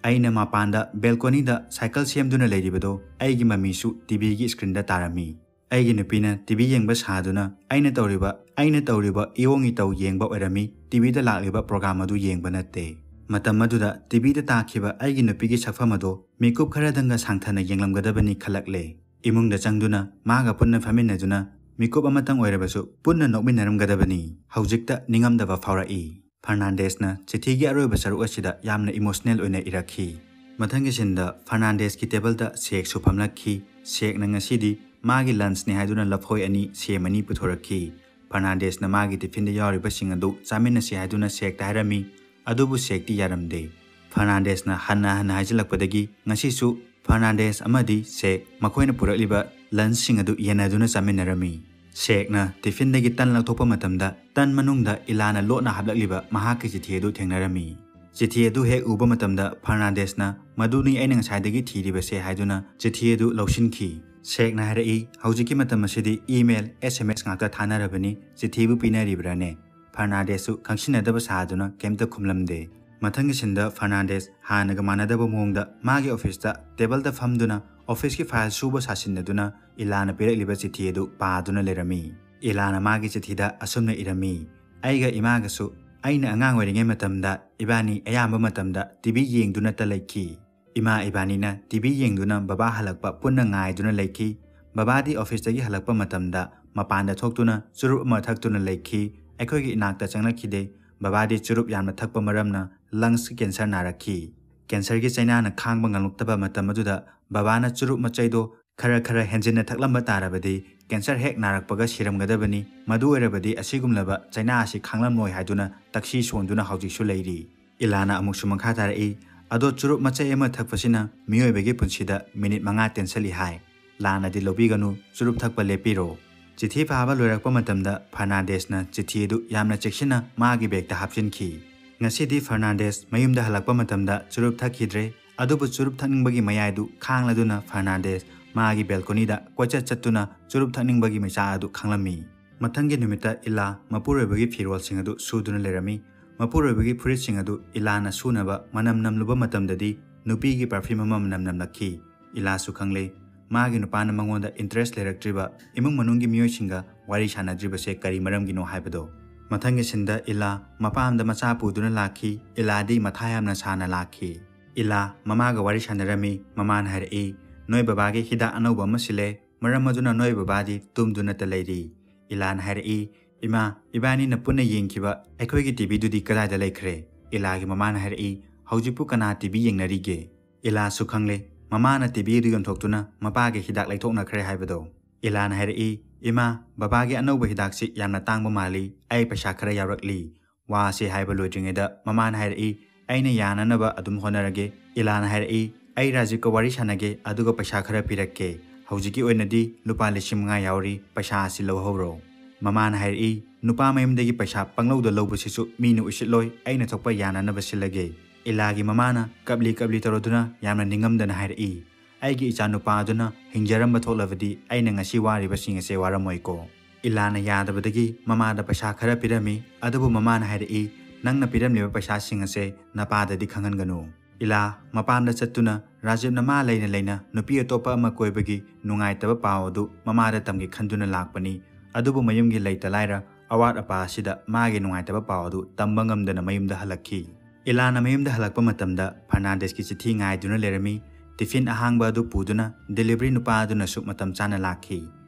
ꯑꯩꯅ ꯃꯄꯥꯟꯗ balcony ꯗ cycle ꯁꯦꯝꯗꯨꯅ ꯂꯩꯔꯤꯕꯗꯣ ꯑꯩꯒꯤ ꯃꯃꯤꯁꯨ TV ꯒꯤ screen ꯗ ꯇꯥꯔꯝꯃꯤ꯫ ꯑꯩꯒꯤ ꯅꯨꯄꯤꯅ TV ꯌꯦꯡꯕ ꯁꯥꯗꯨꯅ ꯑꯩꯅ ꯇꯧꯔꯤꯕ, ꯑꯩꯅ ꯇꯧꯔꯤꯕ ꯏꯑꯣꯡ ꯏꯇꯧ ꯌꯦꯡꯕ ꯑꯣꯏꯔꯝꯃꯤ, TV ꯗ ꯂꯥꯛꯂꯤꯕ program ꯑꯗꯨ ꯌꯦꯡꯕ ꯅꯠꯇꯦ꯫ ꯃꯇꯝ ꯑꯗꯨꯗ TV ꯗ ꯇꯥꯈꯤꯕ ꯑꯩꯒꯤ ꯅꯨꯄꯤꯒꯤ ꯁꯛꯐꯝ ꯑꯗꯣ ꯃꯤꯀꯨꯞ ꯈꯔꯗꯪꯒ ꯁꯥꯡꯊꯅ ꯌꯦꯡꯂꯝꯒꯗꯕꯅꯤ ꯈꯜꯂꯛꯂꯦ꯫ ꯏꯃꯨꯡꯗ ꯆꯪꯗꯨꯅ ꯃꯥꯒ ꯄꯨꯟꯅ ꯐꯝꯃꯤꯟꯅꯗꯨꯅ ꯃꯤꯀꯨꯞ ꯑꯃꯇꯪ ꯑꯣꯏꯔꯕꯁꯨ ꯄꯨꯟꯅ ꯅꯣꯛꯃꯤꯟꯅꯔꯝꯒꯗꯕꯅꯤ꯫ ꯍꯧꯖꯤꯛꯇ ꯅꯤꯡꯉꯝꯗꯕ ꯐꯥꯎꯔꯛꯏ꯫ ꯐꯔꯅꯥꯟꯗꯦꯁꯅ ꯆꯤꯊꯤꯒꯤ ꯑꯔꯣꯏꯕ ꯁꯔꯨꯛ ꯑꯁꯤꯗ ꯌꯥꯝꯅ emotional ꯑꯣꯏꯅ ꯏꯔꯛꯈꯤ꯫ ꯃꯊꯪꯒꯤ scene ꯗ ꯐꯔꯅꯥꯟꯗꯦꯁꯀꯤ table ꯗ ꯁꯦꯛꯁꯨ ꯐꯝꯂꯛꯈꯤ꯫ ꯁꯦꯛꯅ ꯉꯁꯤꯗꯤ ꯃꯥꯒꯤ lunch ꯅꯤ ꯍꯥꯏꯗꯨꯅ ꯂꯐꯣꯏ ꯑꯅꯤ, ꯁꯦꯝ ꯑꯅꯤ ꯄꯨꯊꯣꯔꯛꯈꯤ꯫ ꯐꯔꯅꯥꯟꯗꯦꯁꯅ ꯃꯥꯒꯤ tiffin ꯗ ꯌꯥꯎꯔꯤꯕꯁꯤꯡ ꯑꯗꯨ ꯆꯥꯃꯤꯟꯅꯁꯤ ꯍꯥꯏꯗꯨꯅ ꯁꯦꯛꯇ ꯍꯥꯏꯔꯝꯃꯤ꯫ ꯑꯗꯨꯕꯨ ꯁꯦꯛꯇꯤ ꯌꯥꯔꯝꯗꯦ꯫ ꯐꯔꯅꯥꯟꯗꯦꯁꯅ ꯍꯟꯅ ꯍꯟꯅ ꯍꯥꯏꯖꯤꯜꯂꯛꯄꯗꯒꯤ ꯉꯁꯤꯁꯨ ꯐꯔꯅꯥꯟꯗꯦꯁ ꯑꯃꯗꯤ ꯁꯦꯛ ꯃꯈꯣꯏꯅ ꯄꯨꯔꯛꯂꯤꯕ lunch ꯁꯤꯡ ꯑꯗꯨ ꯌꯦꯟꯅꯗꯨꯅ ꯆꯥꯃꯤꯟꯅꯔꯝꯃꯤ꯫ ꯁꯦꯛꯅ tiffin ꯗꯒꯤ ꯇꯟ ꯂꯧꯊꯣꯛꯄ ꯃꯇꯝꯗ ꯇꯟ ꯃꯅꯨꯡꯗ ꯏꯂꯥꯅ ꯂꯣꯠꯅ ꯍꯥꯞꯂꯛꯂꯤꯕ ꯃꯍꯥꯛꯀꯤ ꯆꯤꯊꯤ ꯑꯗꯨ ꯊꯦꯡꯅꯔꯝꯃꯤ꯫ ꯆꯤꯊꯤ ꯑꯗꯨ ꯍꯦꯛ ꯎꯕ ꯃꯇꯝꯗ ꯐꯔꯅꯥꯟꯗꯦꯁꯅ "ꯃꯗꯨꯅꯤ ꯑꯩꯅ ꯉꯁꯥꯏꯗꯒꯤ ꯊꯤꯔꯤꯕꯁꯦ" ꯍꯥꯏꯗꯨꯅ ꯆꯤꯊꯤ ꯑꯗꯨ ꯂꯧꯁꯤꯟꯈꯤ꯫ ꯁꯦꯛꯅ ꯍꯥꯏꯔꯛꯏ, "ꯍꯧꯖꯤꯛꯀꯤ ꯃꯇꯝ ꯑꯁꯤꯗꯤ email, S M S ꯉꯥꯛꯇ ꯊꯥꯅꯔꯕꯅꯤ, ꯆꯤꯊꯤꯕꯨ ꯄꯤꯅꯔꯤꯕ꯭ꯔꯥꯅꯦ?" ꯐꯔꯅꯥꯟꯗꯦꯁꯁꯨ ꯈꯪꯁꯤꯟꯅꯗꯕ ꯁꯥꯗꯨꯅ ꯀꯩꯝꯇ ꯈꯨꯝꯂꯝꯗꯦ꯫ ꯃꯊꯪꯒꯤ ꯁꯤꯟꯗ ꯐꯔꯅꯥꯟꯗꯦꯁ ꯍꯥꯟꯅꯒ ꯃꯥꯟꯅꯗꯕ ꯃꯑꯣꯡꯗ ꯃꯥꯒꯤ ꯑꯣꯐꯤꯁꯇ ꯇꯦꯕꯜꯗ ꯐꯝꯗꯨꯅ ꯑꯣꯐꯤꯁꯀꯤ ꯐꯥꯏꯜ ꯁꯨꯕ ꯁꯥꯁꯤꯟꯅꯗꯨꯅ ꯏꯂꯥꯅ ꯄꯤꯔꯛꯂꯤꯕ ꯆꯤꯊꯤ ꯑꯗꯨ ꯄꯥꯗꯨꯅ ꯂꯩꯔꯝꯃꯤ꯫ ꯏꯂꯥꯅ ꯃꯥꯒꯤ ꯆꯤꯊꯤꯗ ꯑꯁꯨꯝꯅ ꯏꯔꯝꯃꯤ, "ꯑꯩꯒ ꯏꯃꯥꯒꯁꯨ ꯑꯩꯅ ꯑꯉꯥꯡ ꯑꯣꯏꯔꯤꯉꯩ ꯃꯇꯝꯗ ꯏꯕꯥꯅꯤ ꯑꯌꯥꯝꯕ ꯃꯇꯝꯗ T V ꯌꯦꯡꯗꯨꯅꯇ ꯂꯩꯈꯤ꯫ ꯏꯃꯥ ꯏꯕꯥꯅꯤꯅ T V ꯌꯦꯡꯗꯨꯅ ꯕꯕꯥ ꯍꯜꯂꯛꯄ ꯄꯨꯟꯅ ꯉꯥꯏꯗꯨꯅ ꯂꯩꯈꯤ꯫ ꯕꯕꯥꯗꯤ ꯑꯣꯐꯤꯁꯇꯒꯤ ꯍꯜꯂꯛꯄ ꯃꯇꯝꯗ ꯃꯄꯥꯟꯗ ꯊꯣꯛꯇꯨꯅ ꯆꯨꯔꯨꯞ ꯑꯃ ꯊꯛꯇꯨꯅ ꯂꯩꯈꯤ꯫ ꯑꯩꯈꯣꯏꯒꯤ ꯏꯅꯥꯛꯇ ꯆꯪꯂꯛꯈꯤꯗꯦ꯫ ꯕꯕꯥꯗꯤ ꯆꯨꯔꯨꯞ ꯌꯥꯝꯅ ꯊꯛꯄ ꯃꯔꯝꯅ lungs cancer ꯅꯥꯔꯛꯈꯤ꯫ ꯀꯦꯟꯁꯔꯒꯤ ꯆꯩꯅꯥꯅ ꯈꯥꯡꯕ ꯉꯝꯂꯛꯇꯕ ꯃꯇꯝ ꯑꯗꯨꯗ ꯕꯕꯥꯅ ꯆꯨꯔꯨꯞ ꯃꯆꯩꯗꯣ ꯈꯔ ꯈꯔ ꯍꯦꯟꯖꯤꯟꯅ ꯊꯛꯂꯝꯕ ꯇꯥꯔꯕꯗꯤ ꯀꯦꯟꯁꯔ ꯍꯦꯛ ꯅꯥꯔꯛꯄꯒ ꯁꯤꯔꯝꯒꯗꯕꯅꯤ꯫ ꯃꯗꯨ ꯑꯣꯏꯔꯕꯗꯤ ꯑꯁꯤꯒꯨꯝꯂꯕ ꯆꯩꯅꯥ ꯑꯁꯤ ꯈꯥꯡꯂꯝꯂꯣꯏ" ꯍꯥꯏꯗꯨꯅ ꯇꯛꯁꯤ ꯁꯣꯟꯗꯨꯅ ꯍꯧꯖꯤꯛꯁꯨ ꯂꯩꯔꯤ꯫ ꯏꯂꯥꯅ ꯑꯃꯨꯛꯁꯨ ꯃꯈꯥ ꯇꯥꯔꯛꯏ, "ꯑꯗꯣ ꯆꯨꯔꯨꯞ ꯃꯆꯩ ꯑꯃ ꯊꯛꯄꯁꯤꯅ ꯃꯤꯑꯣꯏꯕꯒꯤ ꯄꯨꯟꯁꯤꯗ ꯃꯤꯅꯤꯠ ꯃꯉꯥ ꯇꯦꯟꯁꯤꯜꯂꯤ ꯍꯥꯏ꯫ ꯂꯥꯟꯅꯗꯤ ꯂꯧꯕꯤꯒꯅꯨ, ꯆꯨꯔꯨꯞ ꯊꯛꯄ ꯂꯦꯞꯄꯤꯔꯣ"꯫ ꯆꯤꯊꯤ ꯄꯥꯕ ꯂꯣꯏꯔꯛꯄ ꯃꯇꯝꯗ ꯐꯔꯅꯥꯟꯗꯦꯁꯅ ꯆꯤꯊꯤ ꯑꯗꯨ ꯌꯥꯝꯅ ꯆꯦꯛꯁꯤꯟꯅ ꯃꯥꯒꯤ ꯕꯦꯒꯇ ꯍꯥꯞꯆꯤꯟꯈꯤ꯫ ꯉꯁꯤꯗꯤ ꯐꯔꯅꯥꯟꯗꯦꯁ ꯃꯌꯨꯝꯗ ꯍꯜꯂꯛꯄ ꯃꯇꯝꯗ ꯆꯨꯔꯨꯞ ꯊꯛꯈꯤꯗ꯭ꯔꯦ꯫ ꯑꯗꯨꯕꯨ ꯆꯨꯔꯨꯞ ꯊꯛꯅꯤꯡꯕꯒꯤ ꯃꯌꯥꯏꯗꯨ ꯈꯥꯡꯂꯗꯨꯅ ꯐꯔꯅꯥꯟꯗꯦꯁ ꯃꯥꯒꯤ ꯕꯦꯜꯀꯣꯅꯤꯗ ꯀꯣꯏꯆꯠ ꯆꯠꯇꯨꯅ ꯆꯨꯔꯨꯞ ꯊꯛꯅꯤꯡꯕꯒꯤ ꯃꯩꯆꯥꯛ ꯑꯗꯨ ꯈꯥꯡꯂꯝꯃꯤ꯫ ꯃꯊꯪꯒꯤ ꯅꯨꯃꯤꯠꯇ ꯏꯂꯥ ꯃꯄꯨꯔꯣꯏꯕꯒꯤ ꯐꯤꯔꯣꯜꯁꯤꯡ ꯑꯗꯨ ꯁꯨꯗꯨꯅ ꯂꯩꯔꯝꯃꯤ꯫ ꯃꯄꯨꯔꯣꯏꯕꯒꯤ ꯐꯨꯔꯤꯠꯁꯤꯡ ꯑꯗꯨ ꯏꯂꯥꯅ ꯁꯨꯅꯕ ꯃꯅꯝ ꯅꯝꯂꯨꯕ ꯃꯇꯝꯗꯗꯤ ꯅꯨꯄꯤꯒꯤ perfume ꯑꯃ ꯃꯅꯝ ꯅꯝꯂꯛꯈꯤ꯫ ꯏꯂꯥꯁꯨ ꯈꯪꯂꯦ꯫ ꯃꯥꯒꯤ ꯅꯨꯄꯥꯅ ꯃꯉꯣꯟꯗ interest ꯂꯩꯔꯛꯇ꯭ꯔꯤꯕ, ꯏꯃꯨꯡ ꯃꯅꯨꯡꯒꯤ ꯃꯤꯑꯣꯏꯁꯤꯡꯒ ꯋꯥꯔꯤ ꯁꯥꯟꯅꯗ꯭ꯔꯤꯕꯁꯦ ꯀꯔꯤ ꯃꯔꯝꯒꯤꯅꯣ ꯍꯥꯏꯕꯗꯣ꯫ ꯃꯊꯪꯒꯤ ꯁꯤꯟꯗ ꯏꯂꯥ ꯃꯄꯥꯝꯗ ꯃꯆꯥ ꯄꯨꯗꯨꯅ ꯂꯥꯛꯈꯤ꯫ ꯏꯂꯥꯗꯤ ꯃꯊꯥ ꯌꯥꯝꯅ ꯁꯥꯅ ꯂꯥꯛꯈꯤ꯫ ꯏꯂꯥ ꯃꯃꯥꯒ ꯋꯥꯔꯤ ꯁꯥꯟꯅꯔꯝꯃꯤ꯫ ꯃꯃꯥꯅ ꯍꯥꯏꯔꯛꯏ, "ꯅꯣꯏ ꯕꯕꯥꯒꯤ ꯍꯤꯗꯥꯛ ꯑꯅꯧꯕ ꯑꯃ ꯁꯤꯜꯂꯦ꯫ ꯃꯔꯝ ꯑꯗꯨꯅ ꯅꯣꯏ ꯕꯕꯥꯗꯤ ꯇꯨꯝꯗꯨꯅꯇ ꯂꯩꯔꯤ"꯫ ꯏꯂꯥꯅ ꯍꯥꯏꯔꯛꯏ, "ꯏꯃꯥ, ꯏꯕꯥꯅꯤꯅ ꯄꯨꯟꯅ ꯌꯦꯡꯈꯤꯕ ꯑꯩꯈꯣꯏꯒꯤ T V ꯗꯨꯗꯤ ꯀꯗꯥꯏꯗ ꯂꯩꯈ꯭ꯔꯦ?" ꯏꯂꯥꯒꯤ ꯃꯃꯥꯅ ꯍꯥꯏꯔꯛꯏ, "ꯍꯧꯖꯤꯛꯄꯨ ꯀꯅꯥ T V ꯌꯦꯡꯅꯔꯤꯒꯦ?" ꯏꯂꯥꯁꯨ ꯈꯪꯂꯦ꯫ ꯃꯃꯥꯅ T V ꯑꯗꯨ ꯌꯣꯟꯊꯣꯛꯇꯨꯅ ꯃꯄꯥꯒꯤ ꯍꯤꯗꯥꯛ ꯂꯩꯊꯣꯛꯅꯈ꯭ꯔꯦ ꯍꯥꯏꯕꯗꯣ꯫ ꯏꯂꯥꯅ ꯍꯥꯏꯔꯛꯏ, "ꯏꯃꯥ, ꯕꯕꯥꯒꯤ ꯑꯅꯧꯕ ꯍꯤꯗꯥꯛꯁꯤ ꯌꯥꯝꯅ ꯇꯥꯡꯕ ꯃꯥꯜꯂꯤ꯫ ꯑꯩ ꯄꯩꯁꯥ ꯈꯔ ꯌꯥꯎꯔꯛꯂꯤ"꯫ ꯋꯥꯁꯤ ꯍꯥꯏꯕ ꯂꯣꯏꯗ꯭ꯔꯤꯉꯩꯗ ꯃꯃꯥꯅ ꯍꯥꯏꯔꯛꯏ, "ꯑꯩꯅ ꯌꯥꯅꯅꯕ ꯑꯗꯨꯝ ꯍꯣꯠꯅꯔꯒꯦ"꯫ ꯏꯂꯥꯅ ꯍꯥꯏꯔꯛꯏ, "ꯑꯩ ꯔꯥꯖꯤꯕꯀ ꯋꯥꯔꯤ ꯁꯥꯟꯅꯒꯦ, ꯑꯗꯨꯒ ꯄꯩꯁꯥ ꯈꯔ ꯄꯤꯔꯛꯀꯦ꯫ ꯍꯧꯖꯤꯛꯀꯤ ꯑꯣꯏꯅꯗꯤ ꯂꯨꯄꯥ ꯂꯤꯁꯤꯡ ꯃꯉꯥ ꯌꯥꯎꯔꯤ, ꯄꯩꯁꯥ ꯑꯁꯤ ꯂꯧꯍꯧꯔꯣ"꯫ ꯃꯃꯥꯅ ꯍꯥꯏꯔꯛꯏ, "ꯅꯨꯄꯥ ꯃꯌꯨꯝꯗꯒꯤ ꯄꯩꯁꯥ ꯄꯪꯂꯧꯗ ꯂꯧꯕꯁꯤꯁꯨ ꯃꯤꯅ ꯎꯁꯤꯠꯂꯣꯏ, ꯑꯩꯅ ꯊꯣꯛꯄ ꯌꯥꯅꯅꯕ ꯁꯤꯜꯂꯒꯦ"꯫ ꯏꯂꯥꯒꯤ ꯃꯃꯥꯅ ꯀꯞꯂꯤ ꯀꯞꯂꯤ ꯇꯧꯔꯗꯨꯅ ꯌꯥꯝꯅ ꯅꯤꯡꯉꯝꯗꯅ ꯍꯥꯏꯔꯛꯏ, ꯑꯩꯒꯤ ꯏꯆꯥꯅꯨꯄꯥ ꯑꯗꯨꯅ ꯍꯤꯡꯖꯔꯝꯕ ꯊꯣꯛꯂꯕꯗꯤ ꯑꯩꯅ ꯉꯁꯤ ꯋꯥꯔꯤꯕꯁꯤꯡ ꯑꯁꯦ ꯋꯥꯔꯝꯃꯣꯏꯀꯣ꯫ ꯏꯂꯥꯅ ꯌꯥꯗꯕꯗꯒꯤ ꯃꯃꯥꯗ ꯄꯩꯁꯥ ꯈꯔ ꯄꯤꯔꯝꯃꯤ꯫ ꯑꯗꯨꯕꯨ ꯃꯃꯥꯅ ꯍꯥꯏꯔꯛꯏ, "ꯅꯪꯅ ꯄꯤꯔꯝꯂꯤꯕ ꯄꯩꯁꯥꯁꯤꯡ ꯑꯁꯦ ꯅꯄꯥꯗꯗꯤ ꯈꯪꯍꯟꯒꯅꯨ"꯫ ꯏꯂꯥ ꯃꯄꯥꯟꯗ ꯆꯠꯇꯨꯅ ꯔꯥꯖꯤꯕꯅ ꯃꯥ ꯂꯩꯅ ꯂꯩꯅ ꯅꯨꯄꯤ ꯑꯇꯣꯞꯄ ꯑꯃ ꯀꯣꯏꯕꯒꯤ ꯅꯨꯡꯉꯥꯏꯇꯕ ꯄꯥꯎ ꯑꯗꯨ ꯃꯃꯥꯗ ꯇꯝꯒꯦ ꯈꯟꯗꯨꯅ ꯂꯥꯛꯄꯅꯤ꯫ ꯑꯗꯨꯕꯨ ꯃꯌꯨꯝꯒꯤ ꯂꯩꯇ ꯂꯥꯏꯔ ꯑꯋꯥꯠ ꯑꯄꯥ ꯑꯁꯤꯗ ꯃꯥꯒꯤ ꯅꯨꯡꯉꯥꯏꯇꯕ ꯄꯥꯎ ꯑꯗꯨ ꯇꯝꯕ ꯉꯝꯗꯅ ꯃꯌꯨꯝꯗ ꯍꯜꯂꯛꯈꯤ꯫ ꯏꯂꯥꯅ ꯃꯌꯨꯝꯗ ꯍꯜꯂꯛꯄ ꯃꯇꯝꯗ ꯐꯔꯅꯥꯟꯗꯦꯁꯀꯤ ꯆꯤꯊꯤ ꯉꯥꯏꯗꯨꯅ ꯂꯩꯔꯝꯃꯤ꯫ ꯇꯤꯐꯤꯟ ꯑꯍꯥꯡꯕ ꯑꯗꯨ ꯄꯨꯗꯨꯅ ꯗꯦꯂꯤꯚꯔꯤ ꯅꯨꯄꯥ ꯑꯗꯨꯅꯁꯨ ꯃꯇꯝ ꯆꯥꯅ ꯂꯥꯛꯈꯤ꯫